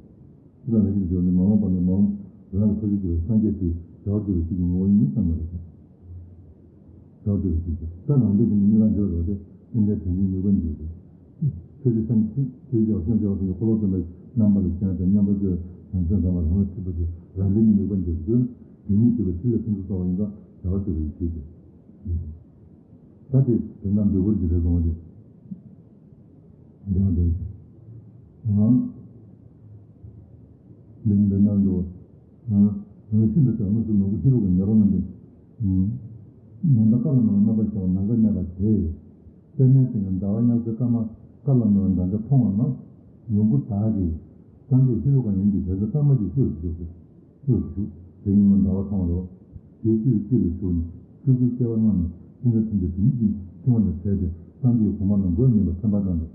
ཅི་ལ་ལ་ཞིག་འབྱོར་ནས་མ་འོངས་པ་ན་མ་འོངས་རང་གི་ཐུགས་རྗེ་ཆེ་བའི་སངས་རྒྱས་དེ་བྱ་བ་སྤྲོས་པའི་ཆོས་ཀྱི་ངོ་བོ་ཡིན་བསམ་པ་རེད། བྱ་བ་སྤྲོས་པའི་ཆོས་ཀྱི་ད་རང་འདོད་ཀྱི་གཉིས་ལ་འབྱོར་རོ་སྟེ་སེམས་ཅན་དོན་བྱེད་ནུས་པ་འདུག་སྟེ། ཆོས་ཀྱི་སངས་ཆོས་ཀྱི་སངས་རྒྱས་པ་དེ་འཁོར་ལོ་བརྟན་པའི་རྣམ་པ་ལ་བྱང་དང་མཉམ་པར་སྤྱོད་པའི་བྱང་སེམས་དང་རང་ལ་ཐིམ་པ་དེ་རང་འདོད་ཀྱི་ནུས་པ་འདུག་སྟེ། དེ་ཉིད་སྤྲོས་པའི་ཕྲིན་ལས་ཕུན་སུམ་ཚོགས་པ་ཡིན་ཙང་བྱ་བ་སྤྲོས་པའི་ཆོས་ཀྱི། ད་དེ་དོན་དམ་འདོད་པར་འགྱུར་བའི་དབང་དེ། འདི་འདི་འདི་ནང་དུ་རང་བཞིན་དུ་གྲགས་ནུས་སུ་ནོར་བུ་ཤེས་རབ་ཀྱི་ཉེ་རང་རྣམས་ཏེ། ནམ་མཁའ་ཀ་ལ་མེ་ར་རྣམ་པར་ཤར་བ་ནམ་མཁར་གནས་པ་དེ། པདྨའི་སྟེང་གི་ཟླ་བ་ཉག་གཅིག་སྐར་མ་ཀ་ལ་མེ་ར་འདྲ་འདྲ་མཐོང་བ་ན། ལོངས་སྐུ་དག་གིས་སངས་རྒྱས་ཤེས་རབ་ཀྱི་ཡུམ་གྱི་རྒྱལ་སྲས་ཀརྨ་གྱི་དབུས་སུ་བཞུགས་ཏེ། དབུས་སུ་བཞུགས། དེ་ཉིད་མ་ཟླ་བ་མཐོང་བ་རོ། དེའི་དབུས་དཀྱིལ་ལ་བཞུགས་ནས་སྤྲུལ་སྐུའི་སྐྱེ་བ་བླངས་ནས་སེམས་ཅན་ཐམས་ཅད་དེ་ཉིད་ཀྱི་འཆིང་བ་ལས་བྲལ་ཏེ་སངས་རྒྱས་གོང་མ་ལ་མགོས་བརྙེས་པ་ཐེམ་པ་དང་ནི།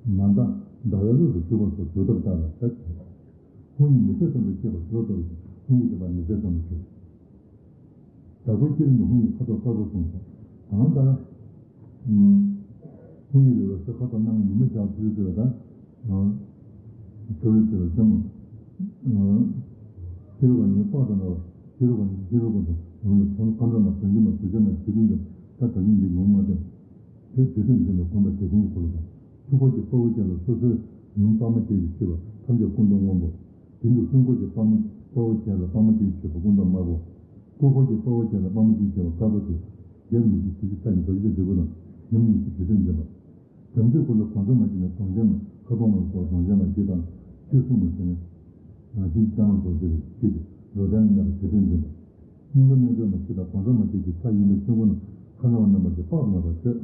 ནམ་ཟླ་ཟླ་བའི་དབུས་སུ་བཞུགས་པ་སོགས་གྲུབ་རྟགས་ལྟར་ལ་ཟེར། ཧཱུྃ་ཡིག་མི་ཟད་ཙམ་དུ་སྐྱེས་པ་གྲུབ་རྟགས་ཀྱི་ཧཱུྃ་ཡིག་དེ་པ་མི་ཟད་ཙམ་དུ་གྲུབ། བདག་པོའི་བསྐྱེད་རིམ་དུ་ཧཱུྃ་ཡིག་ཁ་དོག་དཀར་པོ་གསུངས་སོ། གང་ལྟར། ཧཱུྃ་ཡིག་ལས་པའི་ཚེ་ཁ་དོག་སྣང་ཉི་མ་ཞག་ཚུལ་ཟེར་བ་དང་། ཚུལ་ཟེར་བ་ཙམ། ཤེས་རབ་ཀྱི་ཡུམ་དཔག་ཏུ་མེད་པ། ཤེས་རབ་ཀྱི་ཤེས་རབ་ཀྱི་ཡུམ་ལ་ཚོམ་ཁ་འདྲ་མ་བྱང་ཆུབ་མ་བྱང་ཆུབ་མ་ཇི་ལྟར་འདི་ད་བདག་ཉིད་འདི་ལུང་མ་བསྟན། དེ་ཇི་ལྟར་འཛིན་པའི་དགོངས་པ་དེ་བཞིན་གྱི་སྐུ་ལ་དང་། ཐུགས་འཁོར་གྱི་དཔའ་བོ་ཅན་ལ་སོ་སོའི་ཡུམ་དཔག་མ་དེ་ཡི་མཆོད་པ་ཐམས་ཅད་སྐུ་མདོག་སྔོན་པོ། དེ་འདུག་སེམས་འཁོར་གྱི་དཔའ་མོ་དཔའ་བོ་ཅན་ལ་དཔག་མ་དེ་ཡི་མཆོད་པ་སྐུ་མདོག་དམར་པོ། སྐུ་འཁོར་གྱི་དཔའ་བོ་ཅན་ལ་དཔག་མ་དེ་ཡི་མཆོད་པ་དཀར་པོ་དེ། རྒྱབ་ཉི་ཤུ་དྲུག་ཅུ་རྩ་གཉིས་རྡོ་རྗེ་ལྟར་འཇིགས་པ་དང་ཉམས་ཉི་ཤུ་དྲུག་ཅུ་འཛིན་པ། བྱམས་བརྩེའི་སྐུ་ལ་གང་ཟག་མ་སྐྱེས་ནས་གྲངས་ཅན་མ་ཁ་དོག་མ་སོགས་གྲངས་ཅན་མ་སྐྱེས་དང་ཆོས་གསུངས་པ་ཟེར་ནས། རང་བཞིན་ལྟ་མ་སོགས་ཟེར་བའི་ཚིག་དེ་རོ་བརྡལ་ནས་མེད་པ་དེ་དོན་འཛིན་པ། སྙིང་པོ་རྣལ་འབྱོར་མ་སྐྱེས་དང་གང་ཟག་མ་སྐྱེས་ཀྱི་མཐའ་ཡས་མའི་སེམས་ཀུན་ནས་ཁ་ནང་བ་རྣམ་པ་དེ་དཔག་ཏུ་མེད་པར་མཆོད།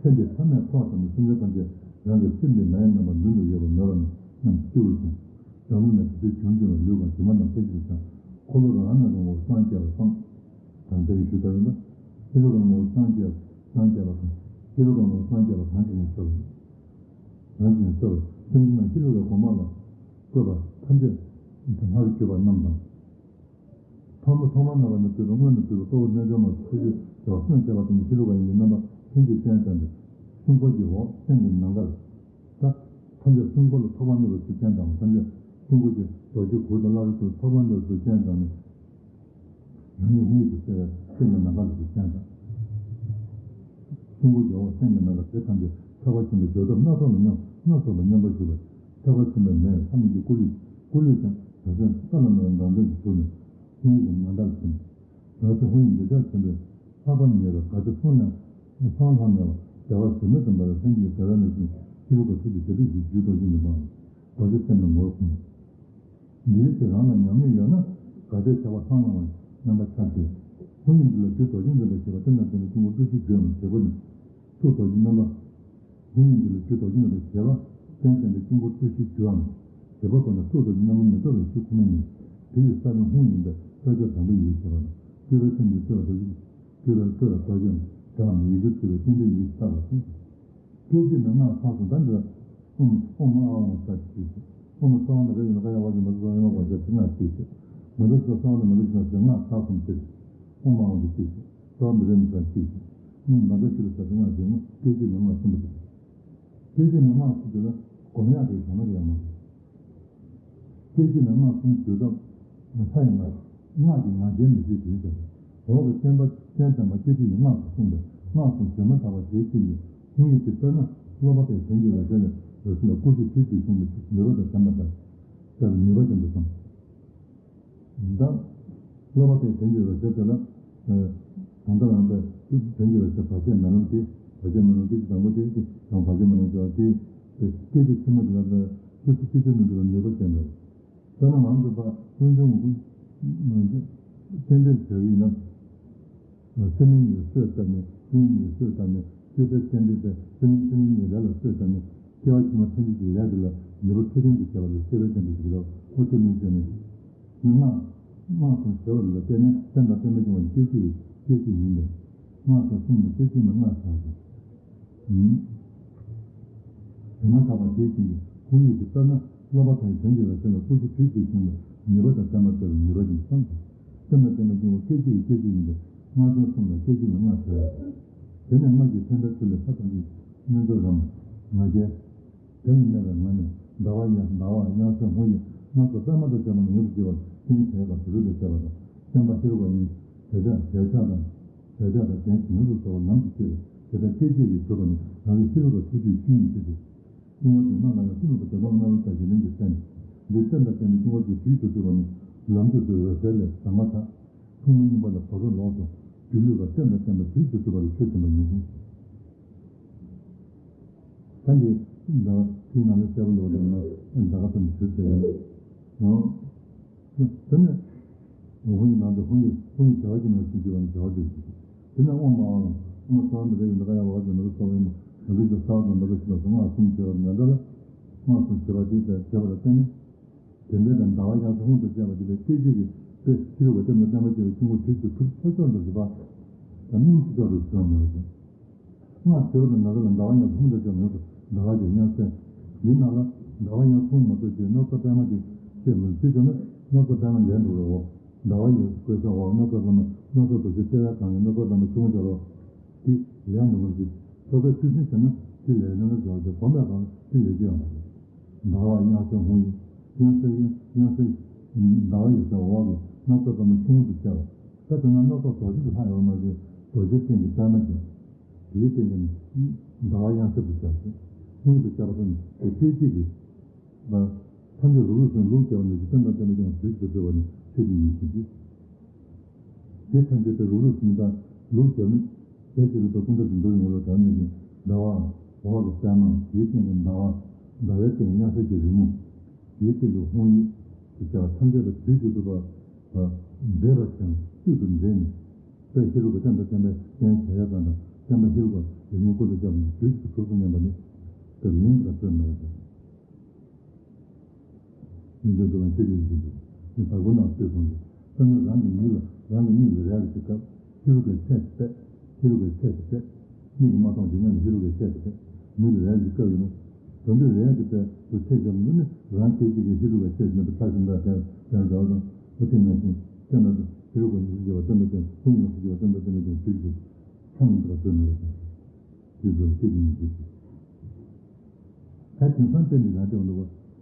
སེམས་ཀྱི་མཐའ་མེད་ཕྲོགས་ཙམ་ནས་སེམས་ཅན་ཐམས་ཅད་རང་གི་སེམས་ཀྱི་མེ་ཡི་རྣམ་པ་མདུན་དུ་ཡོད་པ་མེད་པ་རྣམས་སྤྱི་བོར་བྱུང་། བྱང་ལུགས་ནས་དེ་ཚོའི་བྱུང་བྱུང་བའི་ལུས་གང་དྲི་མ་རྣམས་ཚད་ཀྱིས་བྱང་། འཁོར་ལོ་རང་རང་གི་ངོ་བོར་སངས་རྒྱས་པ་བསམ། དང་དེ་ཡི་ཞུ་དག་ཡིན་ན། ཤེས་རབ་ཀྱི་ངོ་བོར་སངས་རྒྱས་སངས་རྒྱས་པ་དང་། ཤེས་རབ་ཀྱི་ངོ་བོར་སངས་རྒྱས་པ་གང་ཞིག་ནས་ཤོར་བ། གང་ཞིག་ནས་ཤོར་བ་སེམས་ཅན་རྣམས་ཤེས་རབ་ཀྱི་གོ་འཕང་ལ་བཀོད་པ་ཐམས་ཅད་དེ་སྔར་གྱུར་པ་རྣམས་དང་། ཕག་མོ་ཐོག་མར་སྣང་བ་ནས་བཏུས་པ་སྔོན་ནས་བཏུས་པ་གཙོ་བོ་རྣལ་འབྱོར་མ་ཐུགས་རྗེ་ལ་སུན་བྱས་པ་དང་ཤེས་རབ་ཀྱི་ཡུམ་གྱི་རྣམ་པ་ལྷན་ཅིག་སྤྱན་དྲངས་ཏེ། སྲུང་འཁོར་གྱི་འོག་སེང་གེ་ནམ་མཁར། ད་ཐམས་ཅད་སྲུང་འཁོར་ལ་ཐོགས་པ་མེད་པར་ཚུར་སྤྱན་དྲངས་པ། ཐམས་ཅད་སྲུང་འཁོར་གྱི་རྡོ་རྗེ་གུར་དང་བླ་རེ་ཚུར་ཐོགས་པ་མེད་པར་ཚུར་སྤྱན་དྲངས་ནས། རང་ཉིད་དབང་ཡིན་དུ་གསལ་བའི་སེང་གེ་ནམ་མཁར་དུ་སྤྱན་དྲངས། སྲུང་འཁོར་གྱི་འོག་སེང་གེ་ནམ་མཁར། དེ་ཐམས་ཅད་ཐར་པ་ཆེན་པོའི་བྱོལ་ཐབས་སྣ་ཚོགས་ལ་སྙོམས། སྣ་ཚོགས་ལ་སྙོམས་པར་ཞུགས་པ། ཐར་པ་ཆེན་པོའི་མེ་ལྷ་མོ་གི་སྐུ་ལུས། སྐུ་ལུས་ཀྱང་བྱང་སེམས་རྩ་ལ་གནས་པའི་མདངས་ལྡན་གྱི་གཟུགས་ནས་དབང་ཡིད་ཀྱི་མ་འདྲ་བ་ཞིང་། རང་གི་དབང་ཡིད་འདོད་ཆགས་ཆེན་པོས་ལྷག་པར་ཉེ་བའི་དགའ་སྐྱོ་མཐོང་ནས་མཐོང་ལྷང་ངེ་བ་བདེ་བ་ཟད་མེད་དུ་འབར་བའི་སེམས་ཀྱི་བདེ་བ་ལས་བྱུང་ཤེས་རབ་ཀྱི་ཐུགས་ཀྱི་བྱ་བྲལ་ཞིང་རྒྱུད་རྡོ་རྗེ་འདི་མ་རྡོ་རྗེ་སེམས་ལ་ངོ་བོར་ཁུངས། འདིའི་ཚེ་རང་ལ་ཉམས་མྱོང་ཡོད་ན་དགའ་སྐྱོ་ཁྱབ་པ་ལྷང་ལྷང་བའི་རྣམ་པ་འཆར་ཏེ། དབང་ཡིད་འདི་ལ་རྒྱུ་རྡོ་རྗེ་འཛིན་པ་ཞེས་པ་བསྟན་དང་བསྟན་པའི་དཀྱིལ་འཁོར་སྤྲུལ་གཞིའི་རྒྱུའམ་བྱེད་པོ་ནི། ཐུགས་རྡོ་རྗེ་རྣམ་པ། དབང་ཡིད་འདི་ལ་རྒྱུ་རྡོ་རྗེ་རྣམ་པ་ཞེས་པ་བསྟན་བསྟན་པའི་དཀྱིལ་འཁོར་སྤྲུལ་གཞིའི་རྒྱུའམ་བྱེད་པོ་ཁོ་ན་ཐུགས་རྡོ་རྗེ་རྣམ་པར་མི་རྟོག་པའི་གཞི་ཁོ་ན་ཉིད། དེ་ཡི་ས་བོན་དབང་ཡིན་པས་ས་སྐྱ་དང་པོའི་ཡི་གེ་ཞེས་པ་དང་། སྤྲུལ་པའི་སེམས་ཀྱི་སྤྲུལ་པ་རྡོ་རྗེ། སྤྲུལ་པའི་སྤྲུལ་པ་རྡོ་རྗེ་འདྲ་བའི་ཡི་གེ་སྤྲུལ་པའི་རྟེན་འབྲེལ་ཡི་གེ་བཏགས་པ་དང་། སྐད་ཅིག་མའི་སྔགས་ཚར་གསུམ། ད་འདི་ལ་ཨོཾ་ཨོཾ་ཨཱཿཧཱུྃ་ས་གཅིག་ཨོཾ་སྭཱ་ཧཱ་ན་ག་ཡ་ན་ག་ཡ་ཝཱ་ཛ་མ་ཛ་ས་ཡ་མ་བ་ཟ་ཏི་སྔགས་གཅིག །མ་འདྲ་ཞིག་ལ་སྭཱ་ཧཱ་ན་མ་འདྲ་ཞིག་ལ་ཟེར་སྔགས་ཚར་གསུམ་ཟེར། ཨོཾ་ཨཱཿཧཱུྃ་ས་གཅིག །སྭཱ་ཧཱ་མི་རེ་མི་ས་གཅིག །ཨོཾ་མ་འདྲ་ཞིག་ལ་ཟ་ཏི་སྔགས་གཅིག་ན་སྐད་ཅིག་མའི་སྔགས་གསུམ་པོ་དེ། སྐད་ཅིག་མའི་སྔགས་གསུམ་དེ་ལ་སྒོམ་ཡག་གི་ཞག་ན་གི་ཡང་མ་རེད། སྐད་ཅིག་མའི་སྔགས་གསུམ་བརྗོད་སྐབས་ལྷ་ཡི་ང་། སྔགས་ཀྱི་ངག་འཁྱལ་མི་བྱེད་ཅིང་བྱ། འོག་གི་བསྟན་པ་བསྟན་བསྟན་པ་སྐད་ཅིག་གི་སྔགས་སུ་གསུངས་པས་སྔགས་གསུམ་བརྗོད་མ་ཐག་པ་དེའི་རྐྱེན་གྱིས་དབང་ཡིད་དེ་དཔེར་ན་སློབ་པ་དང་དོན་གྱི་རོལ་རྩེད་ལས་རོལ་རྩེད་ལ་སྐུ་གཤེགས་དུས་ཀྱི་གཞུང་དུ་ནུས་པ་དང་ལྡན་པ་ལྟར་ནུས་པ་ཅན་དུ་བསམ། ད་སློབ་པ་དང་དོན་གྱི་རོལ་རྩེད་དེ་ལ། གང་ལྟར་རང་པས་དོན་གྱི་རོལ་རྩེད་བར་ཆད་མེད་ལམ་སྟེ། བར་ཆད་མེད་ལམ་སྐད་ཅིག་དང་པོ་དེ་ཀྱི་དང་བར་ཆད་མེད་ལམ་སྦྱོར་བ་དེ། སྐད་ཅིག་ཕྱི་མ་དེ་ལ་ཀུ་ཤུ་ཅི་ཅི་ནུ་དེ་ལ་ནུས་པ་ཅན་འདྲ། དཔེར་ན་ང་ཚོ་ཕར་སློབ་སྦྱོང་རྟེན་འབྲེལ་བྱ་གི་ཡིན་ན། སེམས་ཉིད་ཀྱི་གསོས་བཏབ་ནས་སེམས་ཉིད་ཀྱི་གསོས་བཏབ་ནས་སྤྱོད་པའི་རྟེན་འབྲེལ་པས་སེམས་སེམས་ཉིད་ཀྱི་ལས་ལ་གསོས་བཏབ་ནས་སྐྱེ་བ་ཕྱི་མ་ཐམས་ཅད་ཀྱི་ལས་དེ་ལ་ནུས་པ་མཐུ་ལྡན་དུ་བྱེད་པ་ལ་སྐྱེ་བའི་རྟེན་འབྲེལ་ཞིག་ལ་ཨོ་དེ་མིན་བྱས་ནས། སྔགས་སྔགས་སུ་བྱ་བ་ལ་བརྟེན་ནས་སེམས་དང་བརྟེན་པ་སྐྱེ་བ་ནི་སྐད་ཅིག་སྐད་ཅིག་ཡིན་པས་སྔགས་སུ་གསུངས་ནས་སྐད་ཅིག་མའི་སྔགས་བྱ་ཞིང་། ཡིན། དེ་མ་ཐག་པ་དེའི་རྐྱེན་གྱིས་དབང་ཡིད་དེ་དཔེར་ན་སློབ་པ་དང་དོན་གྱི་རོལ་རྩེད་ལ་ཀུ་ཤུ་དུས་ཀྱི་གཞུང་ལ་ནུས་པ་དང་ལྡན་པ་དེ་ལ་ནུས་པ་ཡིན་གསུངས་ཏེ། སེམས་ལ་བརྟེན་པའི་སྐྱེ་བོ་སྐད་ཅིག་གིས་སྐད་ཅིག་ཡིན་པས་སྔགས་ཕྲེང་གསུམ་ལ་སྐད་ཅིག་ལ་སྔགས་ཟེར། དེ་ནས་སྔགས་ཀྱི་ཕན་པའི་ཚུལ་ལས་ལྷ་ཐམས་ཅད་རྣལ་འབྱོར་རམ། ང་རྒྱལ། དེ་ལ་གནས་པའི་ང་ནི་ཟླ་བ་ཡང་ཟླ་བ་དབྱངས་གསལ་དབང་ཡིད་སྣ་ཚོགས་པད་མ་དང་བཅས་པ་རྣམས་ཡོངས་སུ་གཅེར་བ་ལ་བརྟེན་བྱས་པ་དེ་རུ་དང་བཅས་པ་དང་བསྟན་པ་ཧེ་རུ་ཀ་ཡིན། དེ་ལྟར་དེ་ལྟར་དང་། དེ་ལྟར་དང་གཞན་ཡོངས་སུ་རྫོགས་པ་ལམ་དུ་སྐྱེས་པས་དེ་ལྟར་སྐད་ཅིག་གིས་གྲུབ་པ་ནི་རང་གི་ཤེས་རབ་ཀྱི་ཐུགས་རྒྱུད་བཅུ་ཡིན་ཞེས་ཏེ། ཀུན་དགའ་བོ་དེ་སྣང་ལ་ཡང་ཤིན་ཏུ་དེ་དག་སྣང་བ་ལྟར་གྱི་ལན་གྱི་སྟེང་འདིའི་རྟེན་དང་བརྟེན་པའི་ཀུན་དགའ་བོ་དེ་དུས་སུ་གྲུབ་པ་ནི་ལམ་དུ་སོང་རོལ་རྩེད་ལས་ཟང་མ་ཐག་ཐུགས་མ་གཉིས་པ་ལ་གོ་ས་ལོགས་སུ་སྒྱུ་ལུས་པ་རྟེན་དང་བརྟེན་པའི་དུས་སུ་གྲུབ་པ་ལ་ཆོས་ཅན་པ་ཡིན་གསུངས། ད་འདི་ཟླ་བ་དེའི་ནང་ལ་གསལ་པོ་འདུག་དེ་ན་ཟླ་བ་ཙམ་ཞུ་ཟེར་ཡོད། དེ་ནས་དབང་ཡིག་ནང་དུ་དབང་ཡིག་དབང་ཡིག་བྱ་བ་ཅན་ནང་ཞུ་རྒྱུ་བ་ནི་བྱ་བ་ཅན་ཞིག་དེ་ནས་ཨོཾ་ཨཱཿཧཱུྃ་ཨོཾ་སྭཱ་ཧཱ་མི་རེ་ཡོད་ན་ཀ་ཡ་ཝ་ཀ་ཛ་མི་རེ་སྭཱ་ཧཱ་ཡོད་ན་ག་རེ་ཞིག་ལ་སོ་སྔགས་གསུམ་བྱེད་པ་མི་འདྲ་ལ་སྔགས་གསུམ་བྱེད་པ་དེ་བྱས་བྱས་པ་ལ་བརྟེན་ནས། དེ་འདྲའི་དང་ཟླ་བ་དབྱངས་གསལ་དབང་དུ་བྱས་པ་དེ་ལས་སྐད་ཅིག་གིས་དཔེ་ཤེས་རབ་ཀྱི་རྟེན་དང་བརྟེན་པ་བྱས་པའི་སྐྱེ་དངོས་དུས་ཀྱི་གྲུབ་ཆོག་ཆོག་འདྲ་ཞིག་པ། ད་སྨིན་ཆོག་ཆོག་འདྲ་ཞིག་བྱུང་མེད་པ་ཅན། སྔགས་བྱེ་བ་དང་ན་ཟླ་ལ་ཟླ་བ་དབྱངས་གསལ་དབང་དུ་བྱས་པ་ཡོངས་སུ་ཟླ་བ་ཅན་དབྱངས་གསལ། འདི་ནང་ལ་ཟླ་བ་དབྱངས་གསལ་དབང་མ་གཏོགས་ཀྱི་སྣ་ཚོགས་པད་མ་དེ་ཤེས་མི་ཤེས་བྱུང་ན་སྣ་ཚོགས་པད་མ་ལས་འགྲོ་རེད་འོ། ཟླ་བ་ཡོངས་སུ་བཀོད་ས་འོག་སྣ་ཚོགས་པད་མ་སྣ་ཚོགས་རྡོ་རྗེ་ལྟེ་བའི་སྒང་ནས་སྣ་ཚོགས་པད་མ་ཆུང་ངུ་སྦྱར་རོ། དེ་ལས་འགྲོ་མ་ཞིག་ཐོག་ཁའི་ཚུལ་ཟིན་བྱས་ན་དེ་ལས་ལས་འགྲོ་སྦྱར་བ་དེ་གོམས་པའི་སྒང་དེ་ལས་ཀྱི་ཡོང་བ་རེད། ཟླ་བ་དབྱངས་གསལ་དབང་ཡིད་དབྱངས་གསལ་དབྱངས་གསལ་ཟླ་བ་ཡོད་ས་འོག་གི་སྣ་ཚོགས་པད་མ་ཆུང་ངུ་དུ་བཅའ་བ། ད་དེ་ན་སྣ་ཚོགས་རྡོ་རྗེ་དུ་ལྷག་ཡོད་མ་རེད། རྡོ་རྗེ་སྟེང་གི་པད་མ་ཅན། དེའི་སྟེང་གི་ཟླ་བ་དབྱངས་གསལ་དུ་བཅའ་བ་དེ། དབང་ཡིད་དུ་བཅའ་བ་དེ་ནི་དེ་སྐད་ཅིག་གིས། ཐམས་ཅད་རུག་རུག་སོང་ལུགས་བྱས་པ་ནི་རྟེན་དང་བརྟེན་པ་ཀྱང་དུས་སུ་གྲུབ་པ་ནི་ཆོས་ཀྱི་ཡིན་ཞིང་། དེ་ཐམས་ཅད་དེ་རུག་རུག་སོང་དང་ལུགས་བྱས་ནི་དེ་ཕྱིར་ལུགས་དང་ཀུན་རྫོབ་ཀྱི་འགྲོ་བའི་ངོ་བོར་གྲགས་ནས་ཀྱང་ཟླ་བའམ་འོག་གི་པད་མའམ་དེའི་སྟེང་གི་ཟླ་བ་ཟླ་བའི་སྟེང་གི་དབྱངས་གསལ་གྱི་རི་མོ། དེའི་སྟེང་གི་དབང་ཡིད་ཅེས་བྱ་བ་ཐམས་ཅད་པ་དུས་སུ་གྲུབ་པ་འདྲེས་པ་ཅན་གཅིག་ཏུ་འདྲེས་ནས་དཔལ་ཧེ་རུ་ཀ་རྟེན་དང་བརྟེན་པའི་རྟེན་བྱ་ཡས་པ་དང་བརྟེན་པ་ཧེ་རུ་ཀ་ཡོད་ཉིད་སྐུ་དང་བཅས་པ་ནི་དུས་སུ་གྲུབ་ཏུ་མཉམ་པ་ནི་དེ་ལིང་ག་ལ་ལྟོས་མེད་པ་ཅན། ཡིན་ཚུལ་འདུལ་བ་ཆེ་གེ་ཡིན་ཞིང་དུ། ནི་བདག་པོ་རྣམས་ལྟོས་གསུངས་ཏེ། དཔེར་ན་རང་གི་མིག་ལ་རང་གི་མིག་ལ་རས་ཀྱི་སྐབས་ཧེ་རུ་ཀའི་ཚད་དེ་བལྟས། ཧེ་རུ་ཀའི་ཚད་དེ་བལྟས། མིག་གིས་མ་མཐོང་ཞིང་སྔོན་ལ་ཧེ་རུ་ཀའི་ཚད་དེ་བལྟས། མིག་ལ་རས་ཀྱི་སྐབས་ཡིན་ན། དོན་དུ་རས་ཀྱི་དཔེ་དུ་ཚད་བཞག་མི་ནི་རང་སྐད་ཅིག་གིས་ཧེ་རུ་ཀའི་ཚད་ཟིན་པའི་མཐར་ཕྱིན་པ་དེར་དེར་འགྲོ་བ་དང་། ཨོ་དེ་ནང་བཞིན་བསྟན་པ་དང་ཧེ་རུ་ཀ་ཡོངས་སུ་གྱུར་པ་བསྟན་པ་ཅན་ཀུན་ཡོངས་སུ་གྱུར་པ་བསྟན་པ་ཅན་ལ་ཀྱང་དུས་ཀྱི་མཚམས་མི་འདུག་པ་སྟོན་མི་རེད། ཞེས་སོགས་ཤེས་ཀྱི་མི་འདུག་ད་དེང་སང་བསྟན་པའི་ལམ་སྟེང་དུ་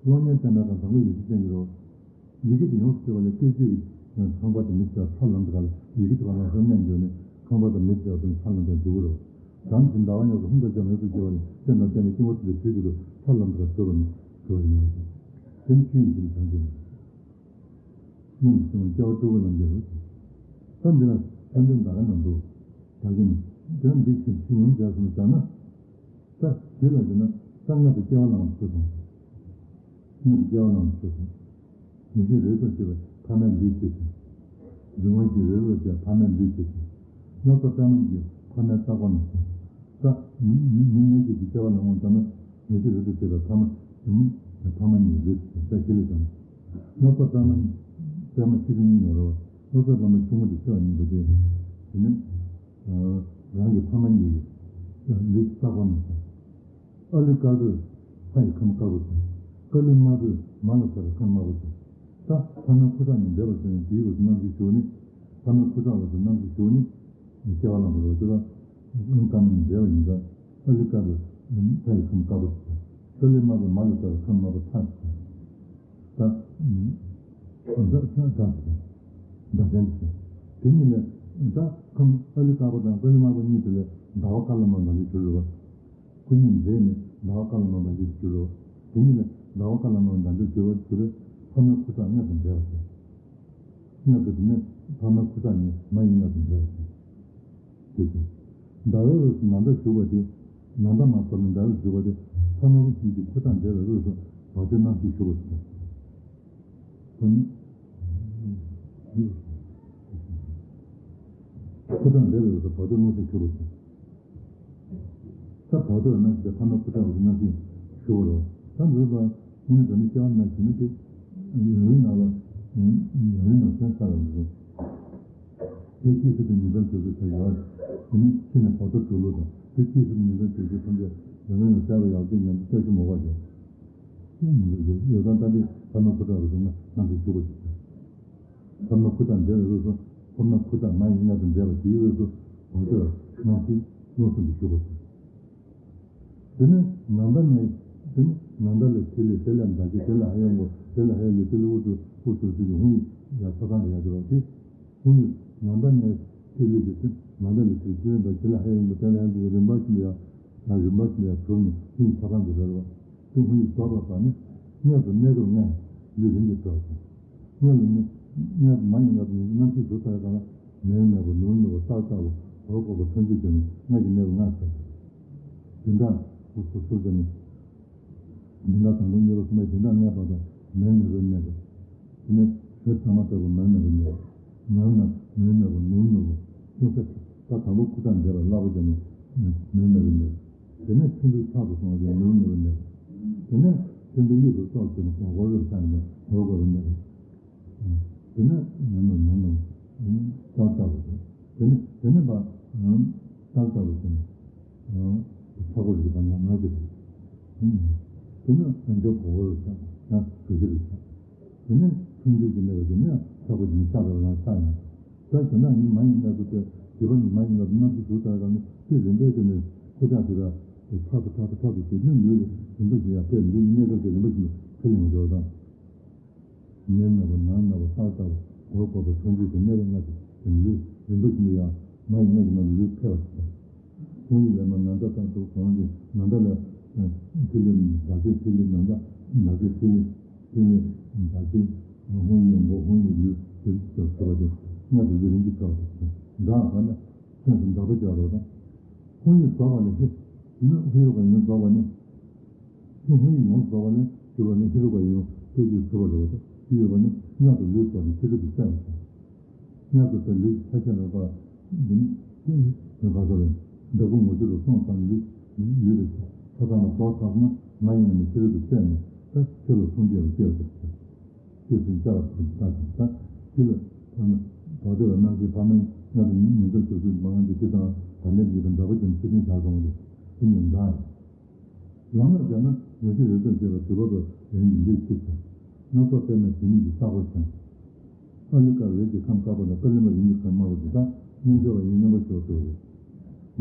གློག་བརྙན་བསྟན་པའི་སྒང་དང་པོ་ཡི་གེ་བསྟན་གྱི་རེད། ཡི་གེ་དེ་ཡོངས་སུ་གྲུབ་པ་ལས་སྐད་ཅིག་གིས་ཁང་པ་དང་མི་བརྒྱ་ཚ་ལམ་དུ་ག་ལ་ཡི་གེ་དེ་ག་ལ་ཧོན་ནས་འགྱོ་ནས་ཁང་པ་དང་མི་བརྒྱ་དང་ཚ་ལམ་དུ་འགྱོ་གི་རེད། བྱམས་ཀྱི་ཟླ་བ་ཡོངས་སུ་ཧོན་དང་བྱམས་ཡོངས་སུ་གྱུར་པ་ནས་བསྟན་དང་བསྟན་པའི་སྐྱེ་བོ་དེ་ཚོའི་དུས་དུ་ཚ་ལམ་དུ་ག་གྲོལ་བ་ནས་གྲོལ་བ་ཡིན་ནོ། དེ་ནི་ཆོས་ཉིད་ཀྱི་བྱམས་ཀྱི་ལམ། སྙམ་དུ་སེམས་ལ་སྐྱེ་བ་སྤྲོ་བའི་ལམ་གྱི་རོ། ད་འདི་ལ་ཐོས་འདོན་འདའ་ཀ་ན་འདུག་ད་གིན་དོན་འདི་ཕྱིན་ཕྱིན་ལུང་བྱས་སོང་བྱས་ན། ད་ཞི་ལ་བྱས་ན་ད་སྔར་དུ་སྐྱེ་བ་བླངས་ཚུལ་སོང་། སྔར་དུ་སྐྱེ་བ་བླངས་ཚུལ་སོང་། མི་ཤེས་རེ་ཟུང་སྐྱེས་པའི་ཕ་མའི་ལུས་སྐྱེས་སོང་། འབྱུང་བ་གྱི་རེ་ཟུང་སྐྱེས་ཕ་མའི་ལུས་སྐྱེས་སོང་། སློབ་གསོ་ལྟ་མིན་གྱི་ཕ་མའི་རྟག་པ་ནས་སོང་། ད་མི་མི་ངེས་ཀྱི་སྐྱེ་བ་ལ་འོང་ཙམ་ན་མི་ཤེས་རེ་ཟུང་སྐྱེས་པའི་ཕ་མ་ཕ་མ་གཉིས་ལུས་སྐྱེས་སོང་། ད་ཤི་ལ་བྱས་ན། སློབ་གསོ་ལྟ་མིན་པད་མ་ཆེ་ཆུང་གཉིས་ཡོད་རེད་བ། སློབ་གསོ་ལྟ་མིན་ཆུང་ངུ་དེ་ཆེ་བ་གཉིས་པོ་དེ། དེ་ནི། རང་གི་ཕ་མ་གཉིས་ཀྱི་ལུས་ཀྱི་རྟག་པ་ནས་སོང་། ཨ་ལུ་དཀར་པོས་ཕ་ཡི་ཁམས་དཀར་པོ་བྱུང་། ཀ་ལུ་དམར་པོས་མ་ལ་སོགས་པའི་ཁམས་དམར་པོ་བྱུང་། ད་ཕ་མའི་ཁུ་ཁྲག་གཉིས་འདྲེས་པར་བྱུང་ནས་དེའི་རུ་རྣམ་ཤེས་ཞུགས་ནས། ཕ་མའི་ཁུ་ཁྲག་ལ་སོགས་རྣམ་ཤེས་ཞུགས་ནས། སྐྱེ་བ་བླངས་པ་རེད་དེ་ལ། ཀླུ་དཀར་དམར་གཉིས་འདྲེས་པ་ཡིན་ཙང་། ཨ་ལུ་དཀར་པོས་ཕ་ཡི་ཁམས་དཀར་པོ་བྱུང་། ཀ་ལུ་དམར་པོས་མ་ལ་སོགས་པའི་ཁམས་དམར་པོ་ཐར་བྱུང་། ད། ད་ད་ད་ད་ཅན་དེ་ཉིད་ལས་ད་ཁམས་ཨ་ལུ་དཀར་པོ་དང་ཀ་ལུ་དམར་པོ་གཉིས་དེ་ལས་ཟླ་བ་དཀར་ལ་དམར་པོ་འདྲ་འདྲ་གྱུར་རེད་བ། སྐུ་གཉིས་འདྲེས་ནས་ཟླ་བ་དཀར་ལ་དམར་པོ་འདྲ་འདྲ་གྱུར་རེད་བ། དེ་ཉིད་ལས་ཟླ་བ་དཀར་ལ་དམར་པོ་འདྲ་འདྲ་གྱུར་བ་གྱུར་རེད། ཕ་མའི་ཁུ་ཁྲག་མངལ་དུ་འདྲེས་པ་དང་། མངལ་དུ་དེ་ནས་ཕ་མའི་ཁུ་ཁྲག་གཉིས་མ་ཡི་མངལ་དུ་འདྲེས་པ་དང་། ཞེས་སོ། ཟླ་བའི་རོས་སུ་ནམ་ཟླ་ཞུགས་པ་དེ། ནམ་ཟླ་མ་བབས་ནས་ཟླ་བའི་རོས་ཞུགས་པ་དེ། ཕ་མའི་བུ་གཉིས་ཀྱི་ཁུ་ཁྲག་འདྲེས་པའི་རོས་སུ་བ་དོའི་རྣམ་ཤེས་ཞུགས་པ་དེ། ཁུ་ཁྲག་འདྲེས་པའི་རོས་སུ་བ་དོའི་རྣམ་ཤེས་ཞུགས་པ་དེ། ད་བ་དོའི་རྣམ་ཤེས་དེ་ཕ་མའི་ཁུ་ཁྲག་རོས་སུ་རྣམ་ཤེས་ཞུགས་པ་རེད། ད་འདིར་ལ་དངོས་གནས་དྲང་གནས་སྐྱེ་བ་ན་ཞིག་ན་དེ། ཡུལ་ནང་ལ། ཡུལ་ནང་སེམས་ས་ལ་འདུག་དེ་སྐྱེས་ཚུལ་དང་ཉིན་མཚན་དུས་ཚོད་ཆ་ཡོད། དེ་ནི་ཕྱི་ནས་བར་དོ་གྲོལ་ལུགས་དང་དེ་སྐྱེས་ཚུལ་ཉིན་མཚན་དུས་ཚོད་ཐམས་ཅད་ཡང་ན་ཡང་བསྐྱར་བའི་ཡག་ཅན་ཉམས་སུ་བསྐྱར་ཞིབ་མོ་བ་ཞིག་ཡོད་ཙང་ད་དེ་ཕ་མའི་ཁུ་ཁྲག་རོས་སུ་རྣམ་ཤེས་ཞུགས་པ་ཞིག་ཕ་མའི་ཁུ་ཁྲག་འདྲེས་པའི་རོས་སུ་ཕ་མའི་ཁུ་ཁྲག་མ་ཡི་མངལ་དུ་འདྲེས་པ་དེའི་རོས་སུ་བ་དོའི་རྣམ་ཤེས་མངོན་སུམ་དུ་ཞུགས་པ་ཞིག་དེ་ནས་ནམ་ཟླ་ནས། དེ་ནས་ནམ་ཟླ་ལས་ཐིག་ལེ། དེ་ལས་ཟླ་གཅིག་དེ་ལས་ཧ་ཡང་པོ། དེ་ལས་ཧ་ཡང་ལུས། དེ་ལས་དབུ་ཚུགས། དབུ་ཚུགས་ཚུལ་གྱི་ཧཱུྃ་ཡིག་ཡར་ཆ་ཚང་དུ་ཡར་འགྲོ་བ་དེ། ཧཱུྃ་ཡིག་ནམ་ཟླ་ནས་ཐིག་ལེ་དེ་ཚེ་ནམ་ཟླ་ལས་ཐིག་ལེ་དེ་ལས་ཧ་ཡང་པོ། དེ་ལས་ཧ་ཡང་པོ་རིམ་པ་བཞིན་དུ་ཡར་ཡར་རིམ་པ་བཞིན་དུ་ཡར་གྲུབ་ནས་ཧཱུྃ་ཡིག་ཆ་ཚང་དུ་འགྲོ་བ། དེ་ཧཱུྃ་ཡིག་རྫོགས་པ་དང་ནི། མངལ་དུ་གནས་སྐབས་ལྔ་ལུས་རིམ་གྱིས་འཕེལ་བ་དང་། མངལ་ལ་ནི། མངལ་དུ་མ་ཡི་མངལ་དུ་ནི་རྣམ་ཤེས་ཞུགས་ཚར་བའི་སྒང་ལ། མེ་ཡི་མེ་བོ། ནུ་རོ་ནུ་བོ། སྟག་སྟག་པོ། གོར་གོར་པོ། ཐོན་ཚུལ་བྱས་ནས་མངལ་གྱི་མེ་བོ་ལྔ་ཆགས་ཏེ། བདུན་ཕྲག་སུ་སུ་སུ་བྱས་ནས། བདུན་ཕྲག་དང་པོ་གཉིས་པ་གསུམ་པ་བདུན་ཕྲག་ལྔའི་བར་དུ་མེ་ཡི་མེ་བོའི་གནས་སྐབས། དེ་ནས་ཞག་ཚང་མ་ལྟ་བུ་མེ་ཡི་མེ་བོའི་གནས་སྐབས། མེ་ཡི་མེ་མེ་ཡི་མེ་བོ། ནུ་རོ་ནུ་བོ། ཅུང་ཟད་ད་དང་པོ་ཁུ་ཁྲག་འདྲེས་པ་སླ་པོ་བྱས་ནས་མེ་ཡི་མེ་བོའི་གནས་སྐབས། དེ་ནས་ཆུ་འབུད་ཚགས་སུ་སོང་བ་དེ་ནུ་རོ་ནུ་བོའི་གནས་སྐབས། དེ་ནས་ཆུ་འབུད་གཡུག་ཏུ་ཙོག་བྱས་ནས་གོར་གོར་པོ་ཆགས་ནས་གོར་གོར་པོའི་གནས་སྐབས། དེ་ནས་ནང་ལ་ནང་ལ་ཏག་ཏག་རུ་དེ། དེ་ནས་དེ་ནས་ཕར་ཏག་ཏག་རུ་དེ་ནས་ཚ་པོ་རུ་དེ་ཕར་ནང་ནང་གི་རུ། དེ་ནས་ཡང་བསྐྱར་གོར་གོར་རུ་ཆགས། ཡང་གྲུ་བཞི་རུ་ཆགས། དེ་ནས་ཆུང་ཆུང་གི་གནས་པ་དེ་ནས་ཚ་པོ་དེ་ནས་ཆགས་པ་རང་ཆགས་ཡིན། ད་དེ་ན་ཡིན་མ་ཡིན་ན་ཚོ་དེ་དེ་བ་ནི་མ་ཡིན་ན་ཚོ་རྣམ་ཤེས་ཞུགས་ཚར་ག་ནི་དེ་རིམ་པས་དེ་ནས་ཁུ་ཁྲག་དེ་ལ་དེ་ཚགས་སུ་ཚགས་སུ་ཚགས་སུ་དེ་ནས་ལུས་རིམ་པ་ཞིག་ཡང་དཔེ་ལུས་གནས་སྐབས་དེ་རིམ་པ་ཞིག་འཕེལ་ཡོང་འགྲོ་དང་། མེ་ན་བ་ན་ན་བ་ཏག་ཏག་བ་གོར་གོར་པོ་ཐོན་རྗེས་ཀྱི་གནས་ལ་ལྔ་དེ་ལུས་རིམ་པ་བཞིན་དུ་ཡང་མ་ཡི་མངལ་གྱི་ནང་དུ་ལུས་འཕེལ་བ་དང་། ཧཱུྃ་ཡིག་ལས་མ་ན་ད་ཏག་ཏུ་གང་གི་ན་ད་ལ་ཐིག་ལེ་ཟླ་ཚེས་ཐིག་ལེ་ན་ད་ཟླ་ཚེས་ཐིག་ལེ་ཐིག་ལེ་ཟླ་ཚེས་ཧཱུྃ་ཡིག་མགོ་ཧཱུྃ་ཡིག་ལུས་དེ་ལྟར་ཟེར་བ་དེ་ལྔ་དེ་ལུས་རིམ་གྱིས་འཕེལ་བ་དང་། འདྲ་བ་ན། སེམས་སུ་འདྲ་པོ་སྦྱར་རོ་དང་། ཧཱུྃ་ཡིག་རྫོགས་པ་ནི་ཧི། ནི་ཧི་རུ་ཀ་ཡིན་རྫོགས་པ་ནི། ནི་ཧཱུྃ་ཡིག་ཡོངས་རྫོགས་པ་ནི་ཞུ་བ་ནི་ཧི་རུ་ཀ་ཡིན་རུ་སྐད་ཅིག་ཟུར་བ་རེད་བ། དེ་ཡོད་པ་ནི་མངལ་དུ་ལུས་རྫོགས་ནས་ཆེ་ཆེ་དུ་བཙན་བ་དང་། མངལ་དུ་བཙན་ལུས་ཀྱི་ཆ་ཤས་ལ་བ། འདི་ནི་ཀུན་ག་ས་རེད། འདྲ་སྐུ་ངོ་བཅུ་རུ་སོང་ཙང་ལུས་ལུས་རེད། ཆ་ཚང་ལ་རྫོགས་ཚར་ན་མ་ཡིན་ནི་ཆེ་རུ་དུ་བཙན་ནས་ད་ཆེ་ལ་སུམ་བརྒྱ་ལ་སྐྱེ་བ་དང་། ཅེས་ཟིན་བྱ་བ་དེ་ལྟ་ཞིང་ད་ཅི་ལ་ཐ་ན་བར་དོའི་རྣམ་ཤེས་ཕ་མའི་མངལ་དུ་ཉིན་ཐོ་ཞུགས་ཚུལ་མང་གི་དེ་དང་བར་ནས་ལུས་པའི་འདྲ་པོ་ཅན་ཆེ་ཆུང་བྱ་སོང་བ་དེ་ཉིད་འདྲ་ཡིན། ལམ་ལ་སྦྱར་ན་ཡོ་བྱད་རེ་ལྟོས་བྱས་པ་དུས་བབ་པ་རིང་གི་ལུས་གཅིག་དང་། སྣ་ཚོགས་པད་མ་ཞལ་གཉིས་ཀྱི་ས་གོ་ཞིང་། ཨ་ལུ་དཀར་འོད་ཀྱི་ཁམས་དཀར་པོ་དང་ཀ་ལུ་མ་རིང་གི་ཁམས་དམར་པོ་དེ་དག་རྣལ་འབྱོར་པ་ཡི་རྣམ་པར་ཤེས་པ་སོགས་རེད།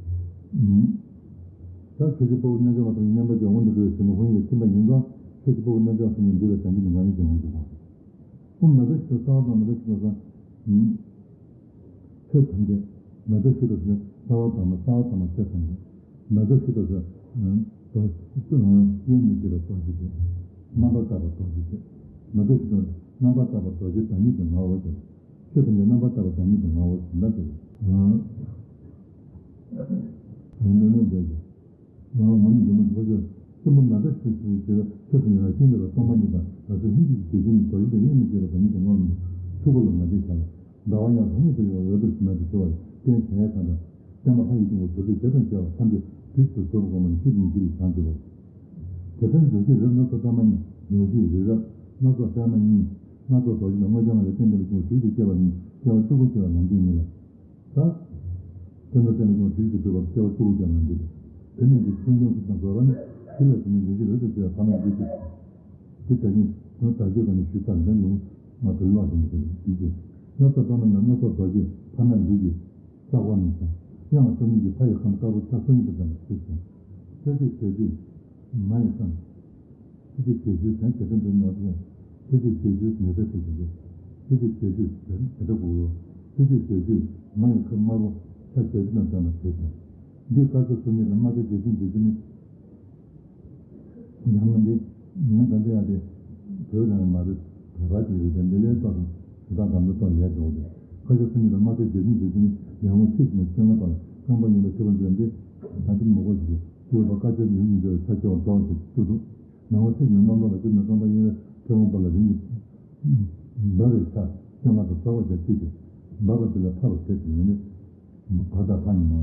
ད་ཆོས་ཀྱི་དཔའ་བོ་རྣལ་འབྱོར་པ་དང་མཉམ་པར་སྦྱོར་མངོན་དུ་འགྲོ་བའི་ཕྱིར་ན་དབང་ཡོད་ཐིམ་པ་ཡིན་ཙང་ཆོས་ཀྱི་དཔའ་བོ་རྣལ་འབྱོར་པ་ཟེར་ནས་འདུས་པའི་བདག་ཉིད་དེ་ང་ཡིན་ཞེས་དབང་དུ་བཏང་། ཨོཾ་མ་ཏོ་ཤི་ཏོ་རྩ་བ་དང་མ་ཏོ་ཤི་ཏོ་ས། ཆོས་ཐམས་ཅད། མ་ཏོ་ཤི་ཏོ་ཟེར་ན་རྩ་བ་དང་པོ། རྩ་བ་དང་པོ་ཆོས་ཐམས་ཅད། མ་ཏོ་ཤི་ཏོ་ཟེར། དོ། དོ། དབྱེར་མི་ཕྱེད་པ་རྡོ་རྗེ་སྟེ། རྣམ་པར་དག་པ་རྡོ་རྗེ་སྟེ། མ་ཏོ་ཤི་ཏོ་རྣམ་པར་དག་པ་རྡོ་རྗེ་བདག་ཉིད་དུ་ངའོ་ཞེས། ཆོས་ཐམས་ཅད་རྣམ་པར་དག་པ་བདག་ཉིད་དུ་ངའོ་ཞེས་ན་ཟེར། གནོད་མེད་མཛད་ཅིང་། ང་ངོ་མི་འགྱུར་མ་འགྲུབ་པ་ཆོས། གསུམ་པོ་མ་ཏོ་ཤི་ཏོ་ཞེས་པའི་ཆོས་ཐམས་ཅད་རང་བཞིན་མེད་པ་སྟོང་པ་ཉིད་དང་རང་བཞིན་ལྷུན་གྱིས་ཡེ་ཤེས་ཀྱི་རྡོ་རྗེ་དང་དབྱེར་མི་ཕྱེད་པ་བདག་ཉིད་དུ་ངའོ་ཞེས་ཕྱུག་པོ་ལ་ང་རྒྱལ་བཞག་ལ། ཟླ་བ་དབྱངས་སུ་བསྙེན་པར་ཞུ་བ་འོད་དུ་ཞུ་མེད་དུ་ཞུ་བ་ལ་བརྟེན་བྱ་ཡས་གང་དང་། བསྟན་པ་ལྷ་ཡི་སྐྱེ་བོ་དུར་ཁྲོད་བརྒྱ་དང་བཅས་པ་ཐམས་ཅད་བདུད་ཀྱི་ཚོགས་སུ་སྒོམ་པ་ནི་ཤིན་ཏུ་ཡིད་ཆེས་སུ་བྱང་ཆུབ་པ། དེ་ལྟར་འཇུག་ཤེས་རབ་སྣ་ཚོགས་པདྨ་ཉིད། འཇུག་ཤེས་རིགས་རབ་སྣ་ཚོགས་པདྨ་ཉིད། སྣ་ཚོགས་རྡོ་རྗེ་དང་དངོས་བྱང་ལ་བརྟེན་ཏེ་སྐྱེ་བོ་དུར་ཁྲོད་སྐྱེ་བ་ནི་སྐྱེ་བ་སྤྲུལ་སྐུར་སྐྱེ་བ་ལམ་འབྲས་ཉིད་ལ། ད། བསྟན་པ་བསྟན་པའི་སྐྱེ་བོ་དུར་ཁྲོད་སུ་སྤྲུལ་པ་སྐྱེ་བ་སྤྲུལ་སྐུར་སྐྱེ་བ་ལམ་འབྲས། དེ་ནི་འདི་མཚོན་བྱེད་ཀྱི་དང་རྒོལ་བ་ནི་དེ་ལ་བརྟེན་ནས་འཇུག་ཤེས་རབ་ཏུ་སྐྱེ་བ་ཐ་མལ་འདུས་ཏེ། དེ་ད་གིན་དོན་དག་བརྗོད་པ་ནི་ཞུས་ཚར་ནས་ལུང་མ་དུ་ལོག་བཞིན་དུ་ཡིད་ཀྱི་སྣ་ཚོགས་པདྨ་ཉིད་སྣ་ཚོགས་རྡོ་རྗེ་ཐ་མལ་ལུས་ཀྱི་ས་གོ་ནས་ཀྱང་དབྱངས་སོ་གཉིས་ཀྱི་མཐའ་ཡི་ཁམས་དཀར་པོ་ཆ་སོ་གཉིས་སུ་འགྲེམས་པ་ཞེས་བྱ། ཆོས་ཀྱི་བྱ་རྒྱུད་མ་ཡི་ཁམས། ཆོས་ཀྱི་བྱ་རྒྱུད་དང་བྱེ་བྲག་འདྲེན་ནོ་ཞེས། ཆོས་ཀྱི་བྱ་རྒྱུད་ཉེ་ཕན་ཆོས་ཀྱི་རྒྱུད། ཆོས་ཀྱི་བྱ་རྒྱུད་བྱེ་བྲག་གོ་ཆོས་ཀྱི་བྱ་རྒྱུད་མ་ཡི་ཁམས་དམར་པོ་ཆ་བྱ་རྒྱུད་དང་ལྡན་པ་དེ་དང་། འདི་དཀར་ཆ་སོ་གཉིས་དང་དམར་ཆ་བརྒྱད་ཅན་བརྒྱད་ཅན་ནི། ཡང་ན་འདི་ཉི་མ་ད་ལྟ་ཡང་དེ་བོད་རང་མ་རེད། བོད་པ་ཅིག་ཡོད་པས་འདི་ལས་ཏོག་ཙམ་ཞེ་དྲག་དམ་དུ་ཏོག་ལས་འགྲོ་བ་དེ། དཀར་ཆ་སོ་གཉིས་དང་དམར་ཆ་བརྒྱད་ཅན་བརྒྱད་ཅན་ནི་ཡང་ངོ་ཚིག་ནི་སྤྱན་ལ་པར་རྐང་པ་གཉིས་པ་ཐེག་པ་འདི་འདི་ད་ཅི་མོ་གོ་ཞིག་ཅེས་པ་དཀར་ཆ་ནི་ཡིན་པའི་ཆ་ཆེ་བ་འགྲོ་བ་ཞིག་ཏུ་འདུག་ནང་པ་ཚིག་ནི་རྣམ་རྟོག་ལ་སྐྱོན་ནས་རྐང་པ་གཡས་པའི་མཐེ་བོང་པ་ལ་རིམ་གྱིས་འབར་བའི་ཆ་སྤྱན་སྔར་དུ་ཕྲ་བ་བརྒྱ་གཅིག་སྟེ། འབར་བ་དེ་ལ་ཕྲ་བ་ཟེར་ཏེ་ཡོད་ནི། བ་དང་ཕ་ཉིད་ནོ།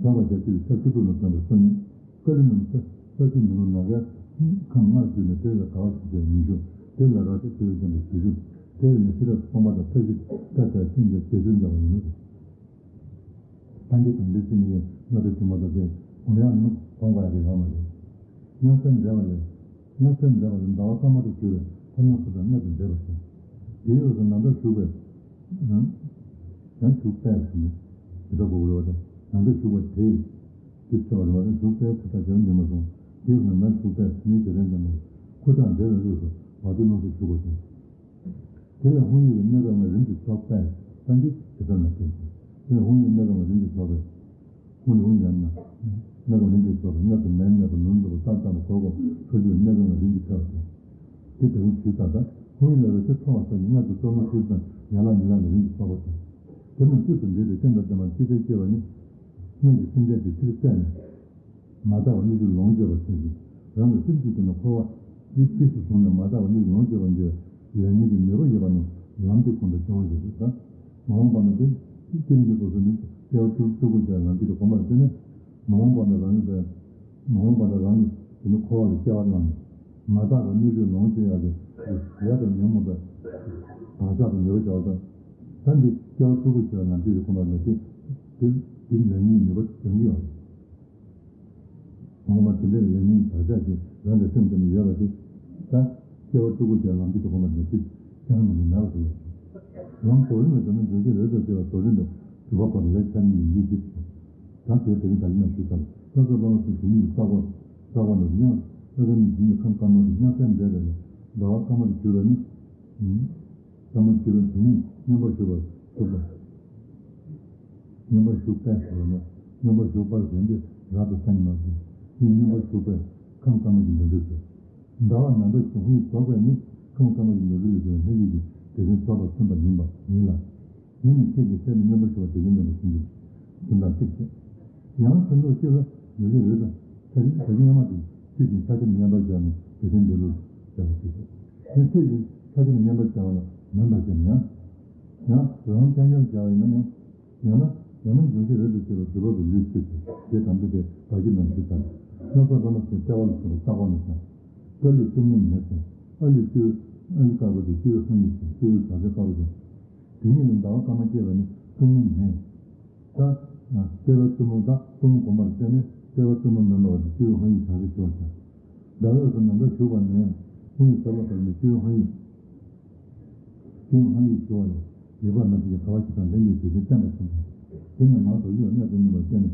ཕྲ་བ་བརྒྱ་གཅིག་ས་བཅུ་དྲུག་ལ་སྟོན་པའི་སོ་གཉིས། ཀ་ལི་ནང་ས་ས་བཅུ་མི་ལོ་ནམ་མཁའི་ཁམས་ལྔར་བསྡུས་ནས་དེ་ལ་དགའ་བ་ཞེས་བྱ་བའི་ཉི་ཤུ། དེ་ལ་རཀྟའི་དྲི་བས་བརྒྱན་པའི་བཞི་བཅུ། དེ་ཡི་ནི་ཤེས་རབ་སྟོང་པ་དང་ཕྲ་ཞིང་ཕྲ་ཕྲ་སེམས་ཀྱི་བརྒྱད་ཅུ་འདྲ་བ་ཡིན་ནོ། ལྷན་སྐྱེས་དང་འདྲེས་སེམས་ཉིད་སྣ་ཚོགས་ཆུང་མ་གཏོགས་ཀྱི་གོམས་ཡག་ནི་གོམས་དགོས་ཡག་གི་ཡོད་མ་རེད། མྱང་སེམས་འདྲེས་པ་ལས། མྱང་སེམས་འདྲེས་པ་ལས་ཟླ་བ་སྐར་མ་དུ་གྱུར་པའི་ཐ་མལ་ཁུ་ཐག་མངལ་དུ་འདྲེས་པ་དང་། དེའི་འོག་ཏུ་ནམ་མཁར་བཞུགས་པའི། ཡང་བཞུགས་པས་ཟེར་ནས་ཞེ་དྲག་གོ་དགོས་པ་དང་ནམ་མཁར་བཞུགས་པ་དེས། དེ་ཆེ་བ་རེད་བ་དང་བཞུགས་པས་ཁུ་ཐག་རྒྱབ་འདྲེས་མ་སོང་། དེའི་འོག་ནམ་མཁར་བཞུགས་པས་ཟེར་ནས་བརྗོད་ལན་འདེབས་ན། ཁུ་ཐག་འདྲེས་པའི་དབུས་སུ་བ་དུ་ནང་དུ་བཞུགས་པ་དང་། དེ་ལ་དབང་ཡོད་པའི་གནས་སྐབས་ལྔ་རིམ་གྱིས་རྫོགས་པས་ས་འདི་ཇི་ལྟར་ན་བསྟན་ཅིང་། དེ་ལ་དབང་ཡོད་གནས་སྐབས་ལྔ་རིམ་གྱིས་རྫོགས་པས། དབང་ཡོད་ཡང་ན། གནས་སྐབས་རིམ་གྱིས་རྫོགས་པས་མངལ་དུ་མེར་མེར་པ་ནུར་ནུར་པ་ལྟར་ལྟར་པ་གོར་གོར་ཁྲོ་རྒྱུ་གནས་སྐབས་ལྔ་རིམ་གྱིས་ཕྲ་བ་དང་། དེ་ལྟ་བུའི་ཚུལ་ལྟར་དང་དབང་ཡོད་ལ་རེ་ཆེ་ཚོར་བ་སོགས་ཀྱི་མངལ་དུ་གཏོར་མ་ཚུལ་དང་ཡན་ལག་ཉིད་ལ་རིམ་གྱིས་རྫོགས་པ་དང་། དེ་རྣམས་དཀྱུས་སུ་འདྲེས་ཏེ་རྟེན་དང་ལྡན་པ་ཅི་བྱས་སྐྱེ་བ་ནི། སྔོན་གྱི་སེམས་ཅན་དེ་ཕྱིར་བཙལ་ནས། མ་དག་པ་སྣོད་བཅུད་ལོངས་སྤྱོད་པར་བྱེད་ཅིང་། རང་གི་སེམས་གཅིག་ཏུ་ནི་འཁོར་བ་འདི་རྗེས་སུ་བཟུང་ནས་མ་དག་པ་སྣོད་བཅུད་ལོངས་སྤྱོད་པར་འགྱུར་བའི་ལས་ཉོན་གྱི་ནུས་པ་ཡོད་པ་རྣམས་ལམ་དེའི་ཁོང་དུ་སྤྱོད་པར་བྱེད་ཅིང་། མ་འོངས་པ་ན་དེ་སྐྱེ་རིམ་གྱི་སྐབས་སུ་ནི་སྐྱེ་བ་སྤྲུལ་སྐུར་སྐྱེ་བའི་ལམ་དེ་དུ་གོམས་པར་བྱས་ནས། མ་འོངས་པ་ན་རང་གི་མ་འོངས་པ་ན་རང་གི་དེ་ནི་འཁོར་བ་ལ་སྐྱེ་བ་བླངས་ནས། མ་དག་པ་སྣོད་བཅུད་ལོངས་སྤྱོད་ཡག་གི་ལས་དང་ཉོན་མོངས་པའི་བག་ཆགས་དང་ནུས་པ་བྱ་བ་དང་། ད་འདི་སྐྱེ་བ་སྤྲུལ་སྐུར་སྐྱེ་བའི་ལམ་དེ་དུ་གོམས་པར་བྱས་ཏེ། དེ་དེ་ལས་ཉོན་ནུས་པ་སྦྱང་གི་ཡོད་རེད། མ་འོངས་པ་དེ་འདྲའི་ལས་ཉོན་བག་ཆགས་ཀྱིས་རང་གི་སེམས་ཀྱི་ནང་ཡོད་པ་དེ། ད་སྐྱེ་བ་སྤྲུལ་སྐུར་སྐྱེ་ལམ་གྱི་ཐོག་མ་ནས་ཅིག་ཅང་མི་ནུས་མེད་པ་དེ་ཡོད། ལམ་རྫོགས་རིམ་ལ་སྦྱར་ན་འཇུག་ཤེས་རབ་ཏུ་སྐྱེ་བ་རྫོགས་རིམ་དུ་སྒྲུབ་པ་པོ་ལ་ལས་ཆ་མི་ཡི་ལུས་ཀྱི། ད་དེ་དེ་རིང་ད་ཡིན་ན་ཞུ་ཚར། ས་ས་ལྷ་མ་སུ་ཞིག་ཡིན་ས་གོ། ས་གོ་ནས་ཡང་ས་ས་ནི་ཞིག་ཡིན་ཁམས་དཀར་མོ་དུ་ཡང་སེམས་འདྲེས་པས་ཟླ་བ་སྐར་མ་དུ་གྱུར་པ་ནི། ས་མ་གྱུར་པ་དེ་ཉིད་མངོན་པར་ཞུགས་པར་ཞུགས་པ། མངོན་པར་ཞུགས་པས་ཟེར་བ་ནི། མངོན་པར་ཞུགས་པར་ཟེར་འདི་རབ་ཏུ་སངས་ནོ་ཞེས་ནི་མངོན་པར་ཞུགས་པས་ཁམས་དཀར་མོ་གི་ནོར་འཁྲུལ་ཟེར། ཟླ་བ་ནམ་མཁའི་གཞུང་ཡིག་རྫོགས་པས་ནི་ཁམས་དཀར་མོ་གི་ནོར་འཁྲུལ་ལས་བྱུང་བའི་ལྷན་སྐྱེས་ཀྱི་དེ་བཞིན་རྫོགས་པར་མཚོན་པ་ཡིན་པ་ཡིན་ལ། ཡིན་ནི་ཁྱེད་ཀྱི་སེམས་ནི་མངོན་པར་ཞུགས་པ་དེ་བཞིན་ནོར་འཁྲུལ་ཟེར་འདི་གསུམ་ལ་གཅིག་བྱས། ཡང་ཚུལ་འདུག་གཅིག་ལ་ནོར་འཁྲུལ་རེད་དང་ཆ་རིག་ཆ་རིག་སྔ་མ་དེ་ཆོས་ཀྱི་ཆ་ཁྱབ་མཉམ་པར་སྦྱར་ནས་དེ་བཞིན་འདི་ལུགས་བྱས་ལ་གཅིག་བྱས། དེ་ཆོས་ཀྱི་ཆ་ཁྱབ་མཉམ་པར་སྦྱར་བ་ལ་མིན་པར་བྱས་ན་ཡང་། ཡང་རང་ཆ་མཉམ་སྦྱར་བ་ཡིན་ན་ཡང་། ཡང་ན་ཡང་ན་འཇུག་ཤེས་རབ་ཏུ་སྐྱེ་བའི་སྒྲུབ་པ་པོའི་ལུས་སྐྱེས་ཏེ་དེ་དམ་ཚིག་དེ་བདག་གིས་ནང་ཞུ་དང་། སྣ་ཚོགས་ལྷ་མོ་ཟེར་ལྟེ་བ་ལ་སོགས་པ་ལྟ་བ་ནི་དང་། ཀ་ལི་གཏུམ་མོའི་མེ་ཟེར། ཨ་ལི་སྤྱི་བོའི་ཨ་ལི་དཀར་པོ་དེ་སྤྱི་བོའི་ཧཱུྃ་ཡིག་ཟེར་སྤྱི་བོའི་བྱ་རྩེ་དཀར་པོ་དེ། དེ་ཉིད་ལ་ཟླ་བ་སྐར་མ་སྐྱེས་པ་ནི་གཏུམ་མོའི་མེ། ད་ལྟེ་བ་གཏུམ་མོ་དང་གཏུམ་མོ་སྒོམ་པར་བྱས་ནས་ལྟེ་བ་གཏུམ་མོ་མེ་འབར་བ་དེ་སྤྱི་བོའི་ཧཱུྃ་ཡིག་བྱ་རྩེ་ཞུ་བར་བྱ། ཟླ་འོད་སུ་ནམ་མཁར་བཞུགས་པ་ནས་ཧཱུྃ་ཡིག་ཟབ་ལ་བབས་ནས་སྤྱི་བོའི་ཧཱུྃ་ཡིག་སྤྱི་བོའི་ཧཱུྃ་ཡིག་ཞུ་བ་ལས་ཡོད་པར་མ་ཐིག་གི་དགའ་བ་ཞིག་དང་ལྷན་ཅིག་དེ་ཚེ་བརྟན་པར་གསུངས་ཤིང་། དེ་ནས་མང་དུ་གཡོ་གནས་སུ་གནས་པར་བརྟེན་ནས་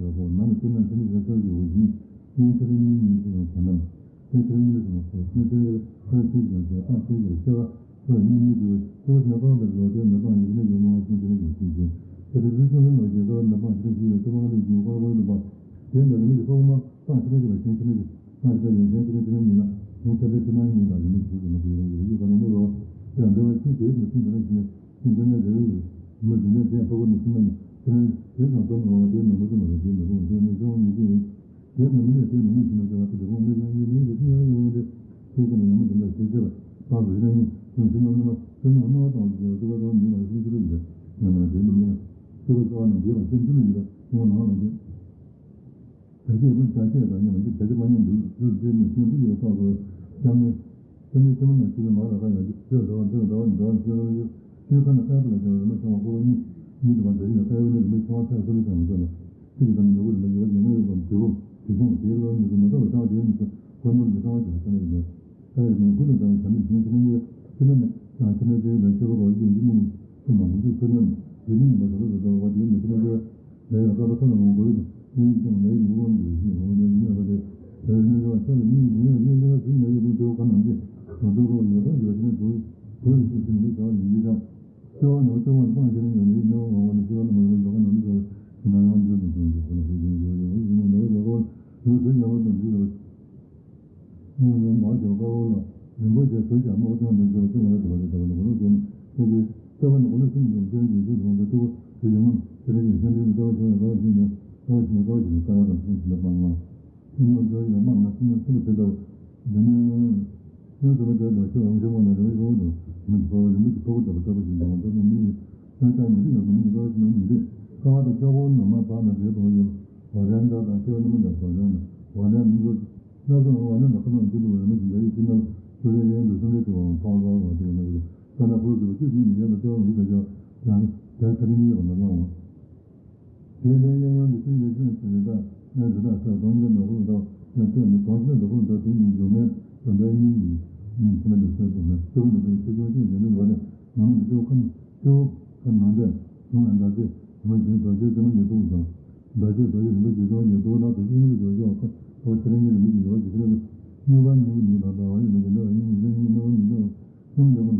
ཞེས་པ་པོ་ནང་གི་སྤྱིར་ན་ཆེན་པོ་ཞེས་པ་ཤོག་ཅིག་འོ་བཞིན་ཡིན་ཆེན་པོ་གཉིས་གཉིས་ཀྱི་དོན་དམ། དེ་ཆེན་པོ་གཉིས་སུ་མ་སོགས་ཆེན་པོའི་ཕར་ཕྱིན་གྱི་དོན་སྤངས་ཆེན་གྱི་ཆེ་བ་ཕར་གཉིས་གཉིས་དུ་ཆེ་བ་ཞེ་ན་སྤངས་པའི་ལོ་དེ་མི་སྤངས་ཡིན་ནི་ཡོད་མ་སོང་ཆེན་པོ་ཞེས་ཤིག་ཆེ་དེ་དུས་ཚོད་ལ་ལོ་རྒྱུས་ཀ་མི་སྤངས་ཆེན་པོ་ཞིག་ཡོད་ཚུལ་མ་ལུས་ཀྱི་དཔའ་བོ་དུ་སྤངས་དེ་འདྲ་རིམ་གྱི་དཔའ་བོ་མ་སྤངས་ཆེན་པོ་ཞེས་པ་གཞན་ཆེན་པོ་ཞིག་སྤངས་ཆེན་པོ་ཞེས་པ་གཞན་ཆེན་པོ་ཆེན་པོ་ཉིད་ལ་གཞན་ཆེན་པོའི་ཆེན་པོ་ཉིད་ལ་རིམ་གྱི་ཞིག་ཏུ་མ་དུ་ཡོད་ཡོད་ཡོད་ཀ་ནང་དུ་ལོ་དེ་འདྲ་བ་ཞིག་དེའི་དུས་ཚོད་འདི་ལ་ཞིག་ནས། ཤིང་ཀུན་ནས་རེ་རེ་མི་འདི་ནས་གདན་ཕོ་བོ་ནི་ཤིང་ནས་དེ་ནས་དེ་དང་དོན་ངོ་བོ་དེ་ནི་མི་དེ་མ་རེད། དེ་ནི་ལོ་ཉི་ཤུ་ཡོད། དེ་ནི་མི་ནས་དེ་ནི་མི་ཤིང་ནས་བྱ་བ་དེ་དེ་ཁོང་མི་ལ་ཉི་མི་དེ་ཤིང་ཡང་ཡོང་དེ་དེ་ཀ་ནས་ནི་མི་དེ་འདྲ་ཞིག་བྱེད་པ་དང་དུ་ཡིན་ན་ཉིད་དོན་ཤིང་ནང་ནི་མ་དེ་ནི་སྣང་བ་དང་དུ་བྱེད་པ་དེ་བ་དང་མི་མ་ཤིང་ཅི་ལ་ཡོད་ན་ན་དེ་ནི་མི་ལ་དེ་བ་ཚ་བ་ནི་དེ་བ་ཤིང་ཅི་ལ་ཡོད་ན་ནང་ལ་དེ། དེ་ཚེ་ཡོད་པ་བྱ་བྱེད་དང་ཉམས་ཀྱི་དེ་ཚེ་མ་ཉམས་འདུག་ཚུལ་དེ་ནི་ཤིང་ཅི་ཡོད་ཐོག་ཏུ་སྐྱབས་གནས། སེམས་ཅན་ཐུན་མོང་ན་ཆོས་ཀྱི་མ་ར་ཁ་ཡང་ཆོས་འདྲ་བ་འདི་འདྲ་བ་འདྲ་བ་ཆོས་ལ་ཡོད། ཆོས་ཁ་ན་ལྟ་བུ་ལ་བྱ་བ་རིན་པོ་ཆེ་བ་ཀོ་གཉིས་གཉིས་འདྲ་བ་འདྲ་ཞིག་ལ་ལྟ་བུ་ནི་རིན་པོ་ཆེ་བ་ཆ་སོ་ལེ་ཆ་མི་ཚོ་ལ་ཚིག་གི་དང་འདྲ་བོ་རིན་པོ་ཡོད་ཀྱི་ན་ཡོད་པ་དེ་བོ་དེ་བྱུང་དེའི་ལོ་ཉིས་སུ་མི་ལྟ་བ་ཆ་དེའི་ནི་ཚོ་ཁོ་ནོར་གྱི་ལྟ་བ་ཞིག་ལ་ཆ་ན་ཡོད། ལྟ་ཡོད་ཀྱི་ན་ཀུན་ཏུ་ལྟ་བའི་བྱ་མེད་ཞིང་ཆེན་ནི་ཡོད་ཆེ་ན་ནི་ཡང་ཆེ་ན་དེ་ཡོད་པའི་ཆོས་པ་རོ་ཡིན་གྱི་ནོ་མི་ཚོ་མ་མི་ཚོ་ཚོ་ན་ནི་དེ་ནི་ཡིན་པ་ཟེར་བ་ཟེར་བ་དེ་ནི་ཆེ་ན་དེ་ལས་ཡང་བསྐལ་པ་ཐ་ན་མང་པོ་ཡོད་ཀྱང་ལས་ཡིན་ཀྱང་ལས་ཡིན་དབང་གིས་ཡོད་ཞིང་འོང་ཡང་ཡིན་ཡང་རེ་ལས་ཡིན་ཡང་ཡིན་ཡང་ཚུལ་ལས་ཡོད་དུས་དེའོ་ཁ་ནང་གི་དང་དུ་གོ་ཡོད་པ་ཡོད་དེ་ནི་དུ་དུ་ཡིན་ཚུལ་ཚུལ་མི་བྱ་བ་ཡིན་ཡིན་ཀྱང་སྐྱེ་བ་ནང་སྐྱེ་བ་སྤང་བྱས་ནས་ཡོད་ནི་ཡིན་ཡང་ངོ་བོ་ནི་སྐྱེ་བ་ནི་མ་ཡོད་ཡོད་ཁ་ནང་དུ་ཡིན་ན་ཡང་འདུས་ནས་ཀྱང་འདུས་པ་ལ་ཡོད་ཡོད་ཡོད་ཡིན་ཡང་འདུས་ཡོད་ཡོད་ཡོད་ཡོད་ཡོད་ཡོད། སྔོན་ལ་མ་བྱོན་དཀའ་བ་ལ་རིན་པོ་ཆེ་ཟུར་བཞག་དམག་སྦྱོང་དུ་འགྲོ་ཚེ་ང་ལ་དྲི་བ་དེ་དྲི་བ་ལ་མགོ་ལོག་བྱུང་ནས་ཁྱེད་ཀྱིས་ལྟ་བ་ནི་མགོ་ལོག་ཤིན་ཏུ་ཅན་གྱི་ཚུལ་དུ་ལོངས་ཏེ་ལྟ་བུ་དེ་ཡོང་ངམ། དེ་ལ་ཡིན་ཤེས་འདྲེན་ལྟ་བ་བྱུང་ཡང་ལྟ་བ་ཤིན་ཏུ་ལྟ་བ་ཤིན་ཏུ་ལྟ་བ་ཤིན་ཏུ་ལྟ་བ་ཤིན་ཏུ་ལྟ་བ་ཤིན་ཏུ་ལྟ་བ་ཤིན་ཏུ་ལྟ་བ་ཤིན་ཏུ་ལྟ་བ་ཤིན་ཏུ་ལྟ་བ་ཤིན་ཏུ་ལྟ་བ་ཤིན་ཏུ་ལྟ་བ། སྔོན་དུ་མ་བྱས་པར་ཁྱོད་རང་ཆེན་མོ་ན་རིམ་པ་ཡོངས་སུ་མི་འཇིགས་པ་བ་རིམ་པ་གྱི་ཕྲུ་གུ་ལྟ་བུ་ལྟ་བུ་ཞིག་འདུག་ལྟ་བུ་མི་ཡི་སྣང་ཆ་མི་རིགས་ཡོངས་སུ་མི་འཇིགས་པ་ཞིག་མི་རིགས། ཀ་བ་དང་སྐྱོ་བོ་རྣམས་མ་བག་ན་བྲེལ་གཏོང་ཡོད། བ་རན་འདྲ་དང་སྐྱོ་རྣམ་མ་འདྲ་བ་རན་བ་རན་མི་འདུག་སྣ་ཚོགས་བ་རན་དང་ཁ་ནང་བཅུད་དུ་རིམ་པ་ཞིག་འདྲ་ཡི་ཕྱི་ནང་ཆུ་རེ་ཡན་དུ་སེམས་རེ་དུ་བའང་ཐོག་ལ་བ་དེ་ནི་ས་ན་ཕུར་དུ་བཅུད་ནི་ཡན་དུ་སྐྱོ་བ་མི་དང་ཡང་དེ་ཚ་རིམ་ཡོད་པ་མི་སྣང་བ། དེ་ལས་གཡས་གཡོན་དུ་ཅི་ལས་ཅི་ལས་ཟེར་རེ་ད་ལན་རེ་ད་ཟེར་གདོང་གི་ནག་པོ་ལ་ད་ཡང་ལྟོས་ནས་གདོང་ཕྱི་ནག་པོ་ལ་ད་དེ་ཉིད་འགྱུར་མེད་དུ་འདྲ་གཉིས་ཡིན། གཉིས་ཕྱི་མ་ལ་ཟེར་དུ་མེད་སྐྱེ་བོ་ནག་པོའི་ཆེ་ཆུང་ཅུང་ཡིན་ནི་བ་ནས་ནང་མི་སྐྱེ་བོ་ཁམས་སྐྱེ་བོ་ཁམས་ནང་འདྲ་བྱུང་ལ་འདྲ་ཚེ་དེ་མ་བྱུང་དོ་ཅེས་དེ་མ་ཉེ་ཐུག་དང་འདྲ་ཚེ་དོ་ཅེས་རིན་པོ་ཆེ་ཆུང་ཉེ་ཐུག་ལ་དུ་ཤིང་ལ་འཇོག་ཤོག་ཁ་ཐོག་ཆེ་ལ་གཉིས་རིན་པོ་ཆེ་ཡོད་ཅེས་ཁ་ལ་དུ་སྨྱུག་པ་གཉིས་པོ་ཉིད་ལ་ད་བ་ཡིན་ན་གི་ལ་གཉིས་ནི་གཉིས་ནི་བ་ཉིད་ལ་གསུམ་ལ་མ་ལ།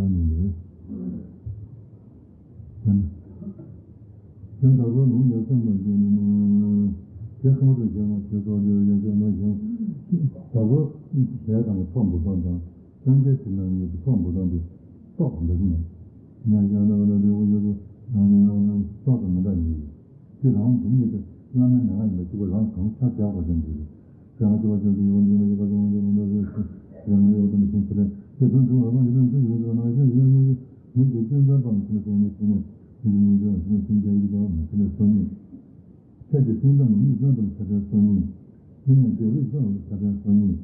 ཡང་ནི་རེད། དེ་ནི། དེ་བདག་པོའི་ལུང་ཡང་བསམ་པར་འགྱུར་ནས་ནི། དེ་གང་དུ་བཞག་ན་དེ་སོགས་ལས་ཡང་བསམ་པར་ཞིང་། བདག་པོའི་ཞལ་དང་ཚོགས་འབུལ་སྟངས་དང་། སངས་རྒྱས་ཀྱི་ལམ་གཉིས་སུ་ཚོགས་འབུལ་སྟངས་དེ་ཏོག་ཙམ་འདྲ་གི་མེད། ཡང་ཡང་ལ་ལ་ལེའུ་ཡོད་དུ་ཏོག་ཙམ་མི་འདྲ་ཡིན། དེ་རང་དེ་ཉིད་དུ་བླ་མའི་མན་ངག་ཡིན་པ་གཅིག་པུ་རང་གང་ཆ་བཞག་པ་ཅན་དུ་རེད། བྱང་ཆུབ་པ་ཅན་དུ་ཡོངས་འཛིན་པ་ཡི་དག་ཏུ་འོང་ཞིང་འོང་དུ་རེ་ཞིག་རེ་ང་ཡོད་དམ་ཞིང་ཚུལ་ལྡན་དེ་དོན་དུ་འོད་དཔག་མེད་ཚུལ་ཡོད་དུ་ང་ཞེས་ཡོད་ཡོད་མི་དེ་ཅན་ཙམ་པ་མི་ཚུལ་སོང་ནས་ཕྱི་ནས་མི་དེ་མི་འབྱུང་ཕྱི་ནས་སེམས་ཅན་ཡི་དག་མི་ཚུལ་སོང་ནས། ཁྱེད་ཀྱི་སེམས་ཙམ་མི་ཙམ་དུ་ཆ་བྲལ་སོང་ནས། དེ་ནས་དགེ་བའི་ཙམ་དུ་ཆ་བྲལ་སོང་ནས།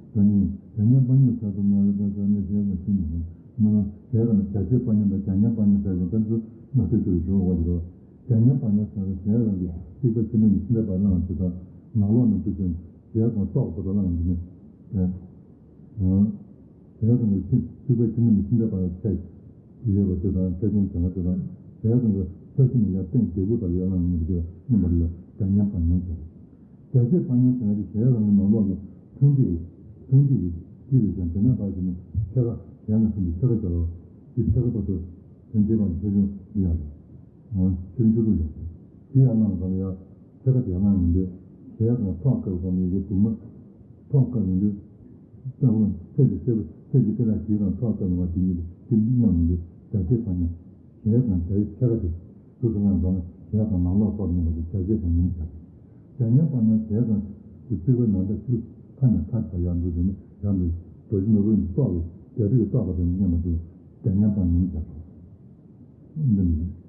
ད་ནི་བྱ་ཉམས་པ་ཉམས་ཟེར་དུ་མ་རེད་ད་ཟེར་ནས་ཞེས་པ་ཤེས་མི་འདུག་མ་བྱས་པ་ནི་བྱ་བྱེད་པ་ཉམས་དང་བྱ་ཉམས་པ་ཉམས་ཟེར་ཞིང་དེ་ཚོ་ནག་ཐིག་ཏུ་ཞུ་བ་ཡོད། བྱ་ཉམས་པ་ཉམས་ཟེར་བའི་གཞན་རང་གི་སྲིད་པ་ཕྱི་ནས་མི་ཕྱི་འདྲ་བར་སྣང་དུ་དང་ནང་ལོགས་ནས་འདུ་ཞིང་གཞན་དང་ལྟོགས་པོ་དུ་སྣང་གི་ནི། དེ་གཞན་རང་གི་སྲིད་པ་ཕྱི་ནས་མི་ཕྱི་འདྲ་བར་ཆད་ཡོད་པ་དེ་དང་ཆད་ཆུང་བྱ་བ་དེ་དང་གཞན་རང་གི་ས་གཞི་ནས་ཡར་སྟེང་དེ་དགུ་དང་ཡར་ལངས་ཡོང་གི་དེ་མཉམ་པར་ཡོད་བྱ་ཉམས་པ་ཉམས་ཟེར། བྱ་བྱེད་པ་ཉམས་ཟེར་ན་དེ་གཞན་རང་གི་ནང་ལོགས་ཀྱི་མཐུན་སྒྲིག་མཐུན་སྒྲིག་གི་དཀྱིལ་ལ་ཞེན་དེ་ནས་ཕར་ཞིག་ནས་ཕྱེད་ཀ་གཞན་ལ་ཕན་པའི་ཕྱེད་ཀ་བྱ་བ་དེ་ཕྱེད་ཀ་བར་དུ་ཕན་བྱེད་པ་ཆེ་ཆུང་ཡོད་རེད། ཆེ་ཆུང་ཆུང་ཡོད་རེད། དེ་ཡར་ལངས་ཙམ་ཡར་ཕྱེད་ཀ་དེ་ཡར་ལངས་ཡིན་དུས། ཞལ་གང་ཐོག་བཀབ་ཙམ་ཡོད་ཀྱི་འདུག་མ། ཐོག་བཀབ་ཡིན་དུས། ལྟ་བུ་ཚད་ཀྱི་ཚད་ཀྱི་སྐད་གྲགས་ཞིག་དང་ཐོག་བཀབ་ཡོང་བ་དེ་ཉིད་དེ་མཉམ་ཡིན་དུས་བརྒྱ་ཆའི་ཐ་སྙད། ཞལ་གང་བརྒྱ་ཆའི་ཕྱེད་ཀ་དེ། ཚུར་དུ་ལངས་ཙམ་ཞལ་གང་ནང་ལོགས་ཐོག་ཉིད་ལ་བརྒྱ་ཆའི་ཐ་སྙད་བྱ། བརྒྱ་སྙན་ཐ་སྙད་ཞལ་གང་གི་རྩིག་པའི་ནང་ལྟ་ཆུ་ཁ་ནས་ཁ་བྱ་ཡར་འདུག་དེ་ནི་ཡང་དུ་རྡོ་རྗེ་ནོར་བུ་ནི་བཏོག་པའི་རྒྱ་རིགས་བཏོག་པ་དེ་ནི་སྙན་པ་འདུག་བརྒྱ་སྙན་ཐ་སྙད་བྱ། འདི་ནི།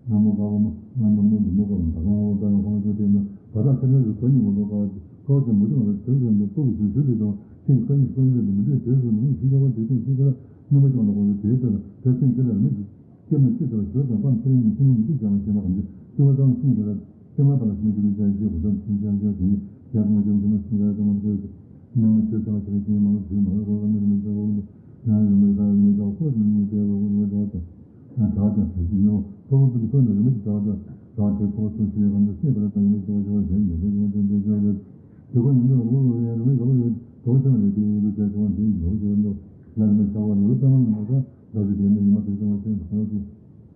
ནམ་མོ་དཀར་པོ་མ། ང་འདམ་མོ་འདུག་མོ་དཀར་པོ་མ། ང་འདམ་མོ་འདུག་མོ་དཀར་པོ་མ། ད་གང་འོ་པ་ལ་ཁོང་ཆོས་དེ་ནི་བར་ཐག་ཁ་ལན་དུ་གོ་ཉིད་མ་འདུག་ག་ཁོ་ཚོ་མུ་ཏིག་ལ་དེར་དེར་འདི་སྤུ་གུ་ཞུ་ཞུ་དེ་དང་ཁྱིམ་ཁ་ཉིད་སོ་ཉིད་དུ་མི་འདྲེས་དེར་དུ་ནི་མི་ཞུ་ཡག་པ་དེ་དང་ཤིང་ཁ་ལ་སྣུམ་པ་ཀྱང་ལ་གོ་དེ་དེ་ལ་དེར་ཁྱིམ་ཁ་ལ་མི་ཞུ་སྐྱེ་མ་ཤི་དང་ཞོར་དང་པང་ཁྱེར་ཉིད་ཤིང་མི་ཤི་ཀྱང་ལ་ཤེས་མ་གང་ཅི་སྐྱེ་བ་དང་ཤིང་ཁ་ལ། ཀྱེ་མ་པ་ལ་སྨན་གྱི་ལུས་ཅན་ཞེས་གོ་ཙམ་ཚུལ་ཅན་ཅན་དེ་ཡིས་ཞག་ང་ཅན་ཅན་ལ་སེམས་ཁ་ཙམ་མ་ཐོས་ཏེ། སྨན་ང་ཆོས་ཙམ་ཆེ་བའི་སེམས་མང་ཞུས་མ་རེད་གོ་ག་ནས་རིན་མེད་ཆག་གོ་ནས་ཡང་རིན་མེད་ཆག་རིན་མེད་ཆག་ཁོ་ནས་མི་ཚེ་བ་གོ་རིན་མེད་ཆག་དང་ཡང་དྲག་ཀྱང་དྲག་ཅིང་ཉོ་ཁོ་བོ་ཀུན་ཏུ་ཀུན་ཏུ་རིན་མེད་ཀྱི་དྲག་དང་དྲག་དེ་ཁོ་སུ་ཞེས་གང་དུ་ཤེས་པར་དང་ཡིན་ཆོག་ཆོག་ཞེས་ཉོ་དེ་ཉོ་དེ་དེ་ཆོག་རེད། དེ་ཁོ་ཡིན་ཚོགས་འུ་རུ་ཡང་རིན་མེད་ཡོད་རེད་དོ་ཆོག་རེད་དེ་ཡིན་དུ་བྱས་ཆོག་དེ་ཡོད་ཆོག་འདུག་ལ་རིན་མེད་ཆག་པ་ལུགས་ལྟ་མ་ཡིན་ན་ད་ལྟ་ཞིག་དེ་ནི་ཉི་མ་དེ་ཚོ་བ་ཆེན་དུ་ཁོ་ཚོ།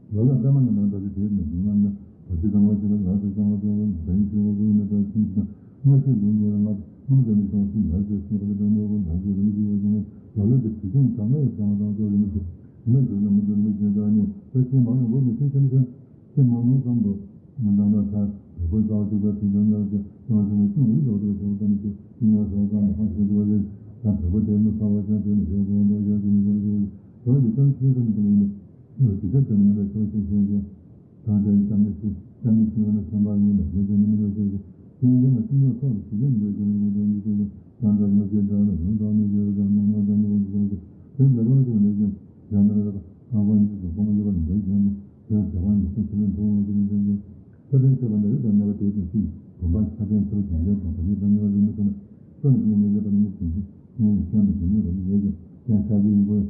ལ་ལ་ལྟ་མ་ཡིན་ན་ད་ཅི་དེ་ནི་ཉི་མ་ནི་བ་ཅི་དང་བ་ཅི་ལ་ལ་དེ་ཚང་བ་དེ་བ་ཟ་ཡི་ཆོས་བ་ཀུན་ནི་ད་ཁྱིམ་ཞིག་ན་སྔ་ཕྱི་ལུགས་གཉིས་ལ་ང་ཁོང་དེ་ནི་ཅུང་ཟད་ལ་ཅི་ཤེས་པ་དེ་དང་ནོར་བུ་ལ་ཅི་རིམ་གྱིས་ཡོད་ཀྱང་ལ་ལ་དེ་དུས་ཅུང་གྲང་ངར་ཡོད་ཀྱང་དང་ཅོག་རིམ་གྱིས་ཉི་མ་འགྱུར་ན་མི་འགྱུར་མི་འགྱུར་ཀྱང་ཉིན་ད་ཤེས་མ་ཡོང་བོ་ནི་ཤེས་ཤེས་ཤེས་ཤེས་མ་མྱོང་ཙམ་དུ་མི་འདང་ན་ཚར་བོད་པའི་རྩ་བ་གཅིག་པ་དུས་ཀྱང་ནར་གྱི་ཀྱང་ཅུང་ཡིད་འོག་ཏུ་ཤོར་ཙམ་གྱི་ཤིང་ཡང་ཤོར་ཙམ་དུ་ཧང་ཤོར་གྱི་བ་ཡོད་ཀྱང་བོད་པ་དེ་ནི་ཚ་བ་ཅན་དེ་ནི་ཤོར་ཙམ་ཡང་ཡང་ཅི་ནི་ཅི་ནི་ཅི་ནི་བོད་ཀྱི་ཀྱང་ཤེས་ཙམ་དུ་ཡིན། ཡོད་ཀྱི་ཆ་ཙམ་མི་ལ་ཆོག་ཤེས་ཤེས་ཀྱི། གང་དེ་ཙམ་ནི་ཤེས་ཙམ་ནི་ཤེས་ན་ཚན་པ་ཡིན་ལ་ཆོག་ཅེས་ནི་མི་ལ་ཆོག་ཅེས་ཤེས་ཡོན་ལ་ཤེས་ཡོན་ཐོག་ལ་ཤེས་ཡོན་ཡོད་ཅེས་ནི་མི་ལ་ཡིན་ཅེས་ཀྱང་དེ་མི་ཤེས་དྲག་ལ་ཡོན་ཐོག་ནི་ཡོད་ཅེས་ནི་མ་ཙམ་ནི་ཡོད་ཅེས་ཀྱང་དེ་འདི་ལ་ཆོག་ནི་ཀྱང་ཡང་ན་ལ་ཁང་པ་ཉིད་དུ་གོང་མ་ཡོད་པ་ནི་འདྲ་ཡིན་ནོ། དེ་བྱ་བ་ཉིད་དུ་ཤེས་ཡོན་ཐོག་ནི་ཡོད་ཅེས་ནི་ཀྱང་ཆ་ཚང་ཆོས་པ་ནི་རིགས་དང་གནས་པ་དེའི་དུ་ཤེས་བུམ་པ་ཆ་ཅན་ཐོག་ཀྱང་ཡོད་ཀྱང་བ་ནི་དང་ནི་བ་རིགས་མི་ཤེས་ན་ཆོས་ནི་ཀྱང་མི་ཤེས་པ་ནི་མི་ཤེས་ཤེས་ནི་ཤེས་ན་དེ་ནི་རིགས་ཡོད་ཀྱང་ཀྱང་ཆ་ཅན་ཡིན་དགོས།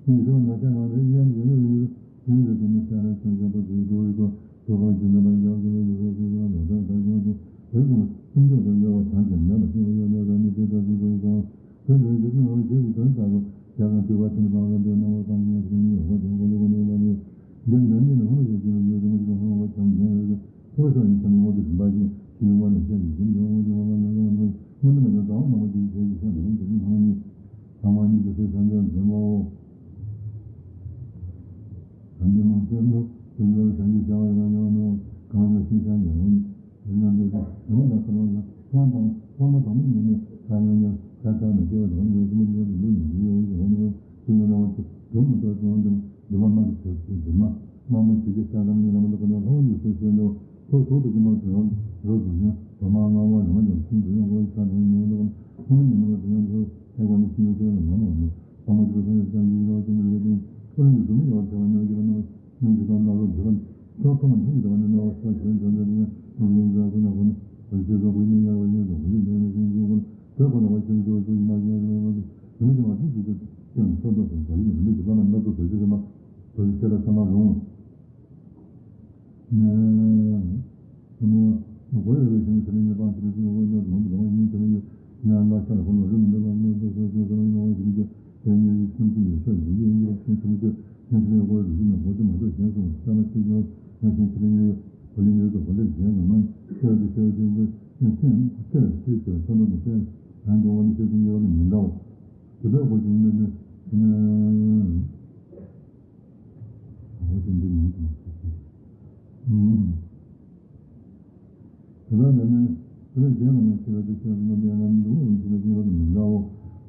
ཉིད་དུ་ན་ཆ་ནང་རེ་ཡན་ཡོད་ན་ཡོད་ཡིན་དུ་དེ་ནི་ཤ་ར་ཆུང་ཆེན་པོ་ཟེར་དུ་ཡོད་དོ། དུ་ཁ་ཞིག་མེད་པར་ཡང་ཞིག་ལ་ཡོད་ཟེར་ཟེར་ལ་ད་ཀྱང་དུ་དེ་ཙམ་སུམ་ཅུ་དུ་ཡོད་པ་གྲངས་ཀྱང་མེད་པ་ཤེས་པ་ཡོད་ན་ར་ནི་དེ་ལྟར་ཞིག་དུ་ཡོད་ཀྱང་དེ་ལས་ཞིག་ཏུ་ཡང་ཞིག་གི་དོན་ལྟར་རོ། ཡང་ན་དུ་བ་ཐུན་སྤངས་ལ་འདོད་སྣང་བ་སྤངས་ཀྱང་ཞིག་ཡོད་པ་དང་གོ་ལེ་གོ་ལེ་ལ་ནི་འདི་འདི་ཉིད་ནི་ལྷུང་བ་ཞིག་ཅིང་ཡོད་དུ་མ་ཞིག་ལྷུང་བ་ཐམས་ཅད་ཡོད་དུ་ཐུབ་པ་ཤོག་ཡིན་ཙམ་ངོ་དེ་རིམ་པ་བཞིན་ཞིག་ཡོད་པ་ལ་ཤེས་ཀྱི་ཞིག་ཡོད་ངོ་ཞིག་ལ་ལ་ལ་ལ་མངོན་དུ་མ་བྱུང་ཟླ་བ་མང་པོ་དེའི་ཚེ་ཡི་ཤ་འདི་ལྷུང་དེ་ནི་ལྷུང་ནི། ཚང་མ་ཉིད་ཀྱི་ཚེ་སངས་རྒྱས་འཛིན་པའོ། སངས་རྒྱས་མང་ཚེ་ནི་དུས་འགྱུར་སངས་རྒྱས་བྱ་བ་ཡང་ཡང་ནོ། གང་ཡང་ཤེས་བྱ་ཡང་ཡང་ནི་དུས་ན་འདོད་ཀྱི་ཡང་ན་ཁ་ལོ་ལ་ཚང་དང་ཚང་མ་དང་མི་ཉིད་ནི་ཁ་ཡང་ཡང་ཁ་ཚ་ནི་སྐྱེ་བ་དང་འདོད་ཀྱི་མི་ཉིད་ཀྱི་ལུས་ཉིད་ཀྱི་ཡོད་ཀྱི་ཡང་ནི་དུས་ན་ལ་བ་དུ་དུ་མི་འདོད་དུ་འོང་དུ་འདུན་པ་མ་གི་དུས་སུ་འདུན་མ་མ་མོ་ཞིག་གི་ས་དང་ཉིད་ལ་མི་འདུག་ག་ནི་ལྷ་བ་ཉིད་སུ་ཤེས་འདུག་ཁོ་ཚོགས་དུ་ཀྱི་མ་དུ་ཡང་རོ་དུ་ཡང་དུ་མ་ང་བ་ཡང་ཡང་ཤིན་ཏུ་ཡང་གོ་ས་དང་ཉིད་ལ་ལྷ་བ་ཉིད་མ་དུ་ཡང་དུ་ཨེ་གོ་ནི་ཤིན་ཏུ་ཡང་ལ་མ་ནོ། ས་མ་དུ་ཡང་ཡང་ཡང་ཡང་ཡང་ཡང་ཡང་ཁོ་རང་གི་སྡུག་བསྔལ་ཡང་བྱ་བ་ཉོ་རྒྱུ་ལ་ནོ། སྙིང་རྗེ་དང་སྣང་རོ་འཇིགས་པ་ནི་ཕྱོགས་མཐོ་མ་མཐུན་གྱི་བདག་ནི་སྣང་བ་ས་ཞོན་དོན་དེ་ནི་སྙིང་རྗེ་འཛིན་ཟུག་ན་གོ་ནི་བར་ཆད་སོགས་པའི་ནི་དམྱལ་བ་ཡོད་ཀྱང་བུ་ཡུལ་ལས་ནི་ཤིན་ཏུ་གོ་ནི་བོད་ཁོ་ན་བ་ཤིན་ཏུ་ཆོས་ཀྱི་མ་ཤེས་ཡོད་ཀྱང་བ་ནི་མི་ཀྱང་བ་ཤིན་ཏུ་ཀྱང་ཆོས་མདོ་དང་བརྒྱ་ཡི་ནི་མི་ཀྱི་བླ་མ་སྣ་ཚོགས་བོད་ཀྱི་རི་མ་བོད་ཀྱི་ཆོས་ལ་ཚད་མ་རུང་། ནས། གོ་ཡ་རེ་ཞིང་ཚེ་རིང་ཉེར་སྤངས་ཚེ་རིང་ཚེ་རིང་འོད་ཀྱང་ལོང་དུ་ལོང་བ་ཡིན་ཚེ་རིང་ཡོད། ཡང་ལ་ཤར་ཧོར་ལ་རི་མི་འདྲ་བ་སྔོན་དུ་སོ་སོའི་ཚེ་རིང་ལོང་བ་ཞིག་ཀྱང་དེ་ཉིད་ཀྱི་ཆུང་ཚུལ་ཡོད་ཤ་ཡིན་གྱི་ཡིན་གྱི་ཚེ་རིང་ཚེ་ཚེ་རིང་འོད་རིགས་ནི་འོད་དུ་མ་གཏོགས་གཞན་སོང་ས་མ་ཆེ་ཡོད། ང་ཞིང་ཚེ་རིང་ཡོད། ཧོར་ལི་ཡོད་དུ་ཧོར་ལི་གཞན་ལ་མ་ཤེས་ཀྱི་ཤེས་ཀྱི་འདི་སེམས་ཁྱེར་ཚུལ་ཚུལ་ཚོ་ནོ་མི་སེམས་རང་གི་འོག་ནས་ཤེས་ཚུལ་ཡོད་ནི་མི་འདྲ་བ། དེ་འདྲ་གོ་བྱུང་ནས་ནི། འོ་དེ་འདི་ཉིད་དུ་མ་ཤེས་ཀྱི། དེ་དག་ནི་ནི་དེ་ལ་གཞན་ལ་ནི་ཤེས་པ་དེ་ཤེས་པ་རྣམ་པའི་རྣམ་འདུ་འོང་ཞེས་པ་དེ་ཡོད་པ་མི་འདྲའོ།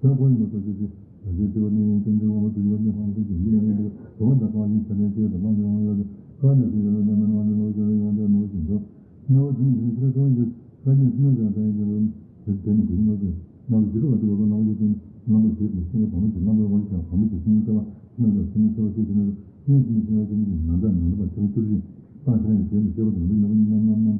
ད་ཁོ་ཡིན་པ་ལྟ་ཞིག་དེ་ད་ཅི་དེ་བ་ནི་ཡང་ཀུན་ཏུ་དབང་པོ་དུ་ཡོད་ནི་ཧང་ཤེས་ཀྱི་ལུས་ཡང་ཡིན་པ་དུ་བ་དང་གང་ཡིན་ཚེ་ལས་སྐྱེ་བ་དང་བླང་དོར་ཡང་ཡོད་དེ་ཁ་ནས་ཤེས་ཀྱི་ལུས་ལ་མི་སྣང་བ་ནི་ལོག་ཀྱང་ཡང་དེ་ནི་བ་ཞིག་འདུག་སྣང་བ་དེ་ནི་ཞིང་ཁྲོད་ཀྱང་ཡོད། བཀའ་ཉན་སུ་ན་ཀྱང་ད་ཡིན་དེ་ལ་དེ་དེ་ནི་གུས་མ་དེ་སྣང་བ་ཞིག་དེ་ནི་སྣང་བ་ཞིག་ཏུ་བ་དེ་སྣང་བ་ཞིག་དེ་ནི་སེམས་ཀྱི་བ་མོ་ཞིག་སྣང་བའི་དབང་ཀྱང་བ་མོ་ཞིག་སེམས་ཀྱི་ལྟ་བ་སེམས་ལ་སེམས་ཀྱི་ལྟ་བ་ཞིག་དེ་ནི་སྙན་ཞིང་སེམས་ལ་སེམས་ཀྱི་ནམ་ཟླ་ནམ་ཟླ་བ་ཚེ་རིང་བཅུ་བཞི་སྟངས་ཤེས་ན་ཡང་དེ་ནི་ཤེས་པ་དེ་ནི་ལུས་ནམ་ནམ་ནམ་ནམ།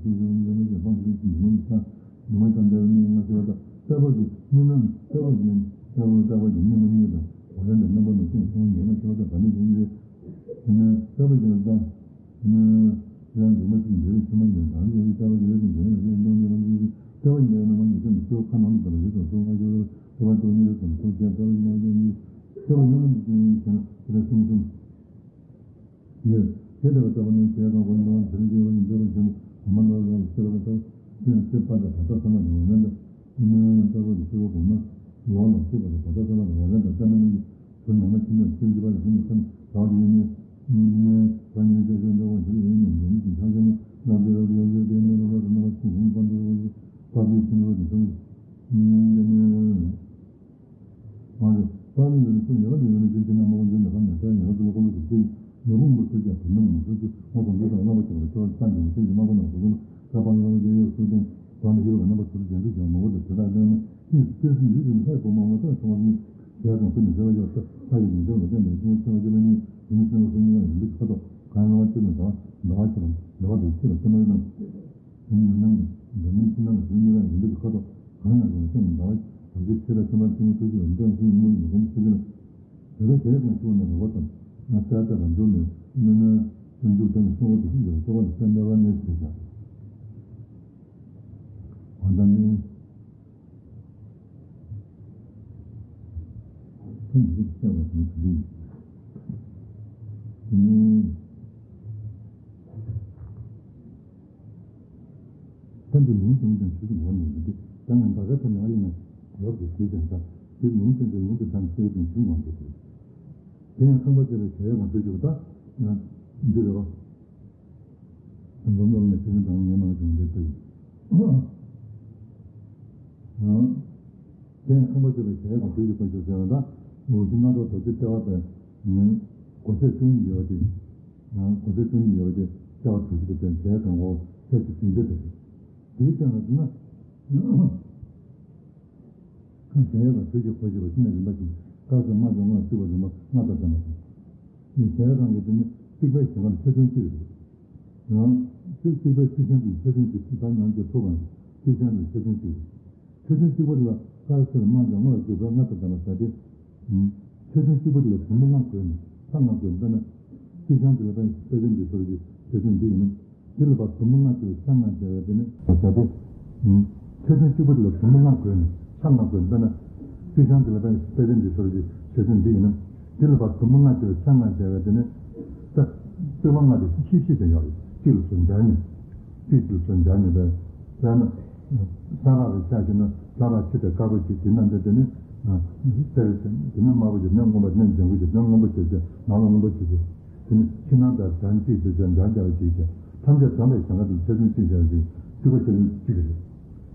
ཚུལ་ཚུལ་འདི་ལ་ཡང་སྤང་བྱ་ཡིན་གྱི་མ་ཡིན་ཀྱང་། ཉོན་མོངས་ཀྱང་འདས་པའི་གཉིས་སུ་ངོ་ཤེས་པ་དང་། རྟག་པ་གི་གཉིས་རྣམས་རྟག་པ་གི་རྟག་པ་རྟག་པ་གི་གཉིས་རྣམ་གཉིས་དང་། འོ་ཡང་དེ་རྣམ་པ་ལ་སེམས་བྱུང་བ་ཉོན་མོངས་ཤེས་པ་དང་བར་མའི་གཞན་གྱི། དེ་ནས་རྟག་པ་གི་རྟག་དེ་ནས་ཡང་འཇུག་མ་ཚིག་འདིར་ཕྱི་མ་ཉོན་དང་ཡོད་པའི་རྟག་པ་ཡོད་ཅིང་འདོད་པ་ཡོད་སྟོང་ཉིད་ལ་འཇུག་པའི་རྟག་པ་ཡིན་པས་རྣམ་པ་གཉིས་སེམས་ཀྱི་སྤྱོད་ཁ་ནང་དུ་བར་རིགས་དང་གཟུགས་ལྔ་ཤེས་པ་རྟག་པ་སྟོང་ཉིད་རིགས་དང་གཟུགས་བརྒྱད་རྟག་པ་ཡིན་པས་རྣམ་པ་གཉིས་རྟག་པ་རྣམ་པ་གཉིས་ཀྱི་ཞེ་ན་དེ་ལ་གསུམ་གསུམ། ཡོད། དེ་ལྟར་ལྟ་བ་ནི་གཞལ་ཡས་ཁང་ཁོ་ན་དེར་སྐྱེ་བ་ཡི་འདོད་པ་ཆེན་པོ་གོང་མ་ལ་ལོག་ལ་སྐྱེ་བ་དང་། སེམས་སྐྱེ་བ་དང་བར་ཐག་ས་ལ་ལོག་ལན་དང་། སེམས་ལྟ་བུ་ཡི་སྐྱེ་བ་གོང་མ་ལོག་ལ་སྐྱེ་བ་དང་བར་ཐག་ས་ལ་ལོག་ལན་དང་། ལྟ་མིན་ནི་དུར་ནང་མ་ཕྱིན་དང་སེམས་སྐྱེ་བ་ཡི་སེམས་སེམས་བདག་དེ་ཡིན་ནི། ད་ཉིད་ཅག་ཤེས་འདོད་པ་དེ་ཡིན་ནི་འདི་ཉིད་ཀྱི་ཆ་ཤས་ནི་ལམ་དེ་རབ་ཡོད་ཡོད་དེ་མེད་པ་རྣམ་པ་ཆུ་ཟུང་ཙམ་དུ་རུ་པ་དེ་ཕྱིན་རོ་དེ་ཚོ་ཡིན་ནི། མ་རེད། རྟག་གཉིས་ཡོད་ན་ཚུར་ཉེ་བར་དུ་ཡོད་ན་རྒྱུ་མཚན་རྣམ་པ་དབང་འཛིན་ལ་ཁམས་ནས་རྟག་ཉེ་བར་དུ་ལ་འཁོར་ལོ་དུ་སྐྱེ་ཡི་ལུས་ཕུང་པོ་ཚུར་ཀྱང་དུས་ནམ་ཡང་ཚུར་ཚུར་སྔོ་སོང་འདི་དང་རྣམ་པ་ཅན་ལ་སྐྱེ་བ་རྟག་ཉེ་བར་དུ་མ་གོ་ན་གོ་ལུགས་ལ་རྟག་པ་ལྔ་པོ་རྒྱལ་ཡོད་སུ་བསྟན་བར་ན་ཡོད་པ་རྣམ་པ་ཚུར་རྒྱལ་འདུ་ཞིང་ངོ་བོ་དང་དེ་དག་ལྡན་ན་ཅིས་སྐྱེ་སྲིད་ཡུལ་དུ་ནི་ལྷའི་གོ་མ་ལ་རྟག་ཚང་བ་ནི་ཞལ་དང་སྐུ་ནི་བཟོ་བ་ཡོད་རྟག་ལྷ་ཡི་ཉིན་མཚན་ལ་བརྟེན་པའི་ཆུང་ཆུང་བ་སྐྱེ་བ་གཉིས་དུ་ནི་སེམས་ལ་སོ་གཉིས་ལ་ཡིན་པའི་ཁ་དོག་གང་རྣམ་པ་ཅན་ལ་འདྲ་བ་འདྲ་བ་ཆེ་བ་འདྲ་བ་དང་ཆེ་བ་སེམས་ལ་རྣམ་འདོད་མིན་ཕྱི་ནང་གི་གཟུགས་གཉིས་ལ་ཡིན་པའི་ཁ་དོག་གང་ཡང་རུང་སེམས་ལ་འདྲ་བ་བྱ་བྱེད་ཆེ་ལ་སེམས་པ་གཏི་མུག་ཐུགས་རྗེ་ལ་འདོད་སེམས་མི་ཡི་སྒོམ་ཆེ་ལ་དེ་ལ་གལ་གང་ཞུགས་ན་རེ་བ་དང་ང་གསལ་བཏབ་པར་འགྱུར་ནས་སྣོད་ནས་སེམས་འཇུག་དེ་ནི་གསོལ་བ་དུ་ཤིན་ཏུ་གསོལ་བ་ལ་གསལ་འདེབས་པ་ནས་ཞེས་བྱ། འོ་ད་ནི། ཐུན་གྱི་རིགས་བཤད་པ་དང་དེ་རིགས། ཐུན་གྱི་ལུང་དྲངས་ཀྱང་ཆོས་ཀྱི་ངོ་ནས་ཡིན་ཏེ། ད་ནི་འདའ་ཁ་ཐུན་ནི་ཨ་ཡིན་ན་རབ་ཏུ་བྱེད་ཀྱང་འདའ། དེ་ལུང་དྲངས་ཀྱང་ལུང་དུ་དྲངས་ཆོས་ཀྱི་ཆོས་ངོ་འདི་དེ། དེ་ཡང་ཁང་པ་བརྩེགས་པའི་གཞལ་ཡས་ཁང་བརྗོད་ཀྱི་བ་ད། འདི་རེད་བ། འཛོམས་ལོག་ནས་ཕྱི་ནང་དང་ངེས་མང་བྱུང་འདི་ལྟ་ཡིན། དེ་ཡང་ཁང་པ་བརྩེགས་པའི་གཞལ་ཡས་ཁང་བརྗོད་ཀྱི་བ་ཞུ་ཟེར་བ་ད། འོ་ཞིག་སྣ་ཚོགས་རྡོ་རྗེ་ལྟེ་བ་པའི་ནི། སྒོ་ཚད་བཅུ་གཉིས་ཡོད་དེ། སྒོ་ཚད་བཅུ་གཉིས་ཡོད་དེ་ལྟེ་བ་དྲུག་ཅུ་དེ་གཞལ་ཡས་ཁང་འོག་ཚད་ཀྱི་ཟིན་ཚད་དེ་རེད། དེའི་སྟེང་ལ་འདི་ན། ཁམས་གཞལ་ཡས་ཁང་བརྗོད་ཀྱི་བ་ཞུ་བ་ཅི་ནས་རིམ་པ་བཞིན་དཀར་སེར་དམར་ལྗང་སྔོ་ལ་བརྩིགས་པ་རིམ་པ་ལྔ་དང་ལྡན་པ་དང་། གཞལ་ཡས་ཁང་གི་དེ་ནི་རྩིག་པའི་གཞལ་ཁང་ཆ་ཚང་གཅིག་རེད། ཡང་རྩིག་པའི་རྩིག་ཤིང་དེ་ཆ་ཚང་གཅིག་ད་ནང་གི་ཐུག་པ་རྩིག་ཤིང་དེ་ཆ་ཚང་གཅིག་རེད། ཆ་ཚང་གཅིག་པ་དེ་ལ་དཀར་སེར་དམར་ལྗང་སྔོ་ལ་བརྩིགས་པ་ལྔ་དང་ལྡན་པ་ཟེར་ཏེ། ཆ་ཚང་གཅིག་པ་དེ་ལ་དུམ་བུ་ལྔ་བགོས་ནས་ས་ལྔ་བགོས་པས་ན། རྩིག་ཤིང་དེ་ལ་དཔེ་ཆ་ཚང་གི་ཚོར་གྱི་ཆ་ཚང་འདི་ཡིན་ན། དེ་ལ་བར་དུམ་བུ་ལྔ་བགོས་ས་ལྔ་བགོས་པས་དེ་ནི་བྱ་སྟེ། ཆ་ཚང་གཅིག་པ་དེ་ལ་དུམ་བུ་ལྔ་བགོས་ནས་ས་ལྔ་བགོས་པས་ན། རྩིག་ཤིང་དེ་ལ་དཔེ་ཆ་ཚང་གི་ཚོར་གྱི་ཆ་ཚང་འདི་ཡིན་ན། དེ་ལ་བར་དུམ་བུ་ལྔ་བགོས་ས་ལྔ་བགོས་པས་དེ་ནི། ད་རྩིག་པ་ལྔ་དེ་ཤིབ་ཤིབ་ཀྱང་ཡོད་རེད་གཅིག་ལ་སོ་སྦྱར་ནས། ཏིག་ཏུ་སོ་འཇགས་ནས་པས། དཔེར་ན། ས་བག་གི་ཆ་བཞག་ན་ས་བག་ཆེ་དང་དཀར་པོ་ཅིག་དེ་རྣམས་དེ་དེ་ནི། གསེར་དེ་ནི་དམར་པོ་ཅིག་དེ་ནི་སྔོན་པོ་ཅིག་དེ་ནི་སྔོན་པོ་ཅིག་དེ་ནང་ལ་སྔོན་པོ་ཅིག་དེ་དེ་ནི་ཕྱི་ནང་དང་གྲངས་གཅིག་དེ་ཅན་འདྲ་འདྲ་བ་ཅིག་བྱས། ཐམས་ཅད་འཛོམས་པའི་གཞལ་ཁ་དེ་ཆ་ཆུང་གཅིག་བྱས་ཅིག་སྤྲུལ་པ་ཆ་ཆུང་གཅིག་རེད།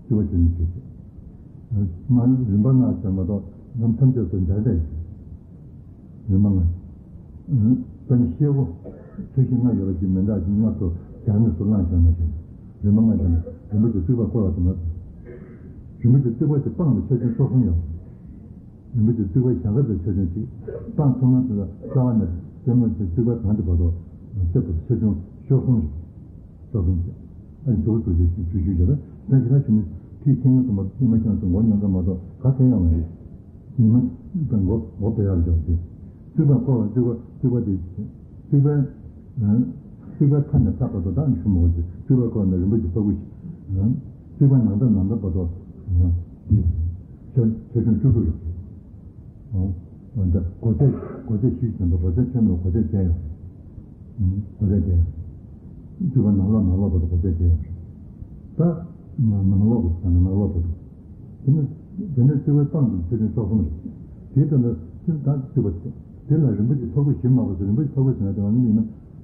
སྤྲུལ་པ་ཆ་ཆུང་གཅིག་རེད། མ་རིམ་པ་ལྔ་ཟེར་མ་གཏོགས་ནམ་ཐམས་ཅད་དུ་འདྲ་འདྲ་ཡིན། རིམ་པ་ལྔ། དཔེར་ན་ཤེལ་སྒོ་ཚད་གཞི་ལྔ་ཡོད་པ་ཅིག་མི་འདྲ་ཞིང་ལྔ་ཚོ་སྦྱར་ནས་སུ་བླངས་བཞག་ན་ཞིང་། རིམ་པ་ལྔ་བྱས་ན་རིན་པོ་ཆེ་བརྩེགས་པ་བསྐོར་བ་དང་ན། རིན་པོ་ཆེ་བརྩེགས་པ་དེ་སྤང་དང་ཆ་ཆུང་ཕྱོགས་གསུམ་ཡོད། རིན་པོ་ཆེ་བརྩེགས་པ་གཞལ་ཁ་དང་ཆ་ཆུང་གཅིག་སྤང་ཐོག་མ་དེ་ལ་རྩ་བ་ནས་རྩེ་མོ་དེ་བརྩེགས་པ་གང་དེ་བར་དུ་བརྩེགས་པ་ཆ་ཆུང་ཕྱོགས་གསུམ་རེད། ཕྱོགས་གསུམ་གཅིག་ཨ་ནི་དུག་དུག་ཅིག་ཞུ་ཞུ་བྱས་ན་ད་གི་ད་ཞུ་ནི་ཐིག་ཁྱེད་ང་ཚོ་མ་གཏོགས་མ་ཁྱེད་ང་ཚོ་མགོ་ཉོན་ཀ་མ་གཏོགས་ག་གེ་ཡོང་མ་རེད། ཉི་མ་དང་མགོ་མགོ་སྦས་ཡག་འཇོག་སྟེ། རྩིག་པ་བསྐོར་བ་རྩིག་པ་རྩིག་པ་དེ། རྩིག་པའི། རྩིག་པའི་མཐའ་ནས་མཐའ་བར་དུ་དང་ཞུ་མོ་ཅིག་རྩིག་པ་བསྐོར་ནས་རིན་པོ་ཆེ་ཕ་གུ་ཞིག་རྩིག་པ་ནང་ད་ནང་ད་བར་དུ། འདི། ཆ་ཆ་ཆུང་བཅུ་དྲུག་ཡོད། འོ། འོ་འདི་སྒོ་རྩ་སྒོ་རྩ་ཤུལ་ཙམ་དུ་སྒོ་རྩ་ཆེན་པོ་སྒོ་རྩ་བརྒྱད་ཡོད། སྒོ་རྩ་བརྒྱད་ཡོད། རྩིག་པ་ནང་ལོགས་ནང་ལོགས་བར་དུ་སྒོ་རྩ་བརྒྱད་ཡོད། ད། ནང་ནང་ལོགས་སུ་ནང་ལོགས་བར་དུ། དེ་ནས་དེ་ནས་རྩིག་པའི་སྤང་དུ་ཚད་ཆུང་ཕྱོགས་གསུམ་རེད། དེའི་དོན་དུ་ཕྱིར་ད་རྩིག་པ་དེ་ལ་རིན་པོ་ཆེ་ཕ་གུ་ཞིག་མ་བ་ཟེར་རིན་པོ་ཆེ་ཕ་གུ་ཟེར་ན་དེ་ང་ཚོ་ཡིན་ན་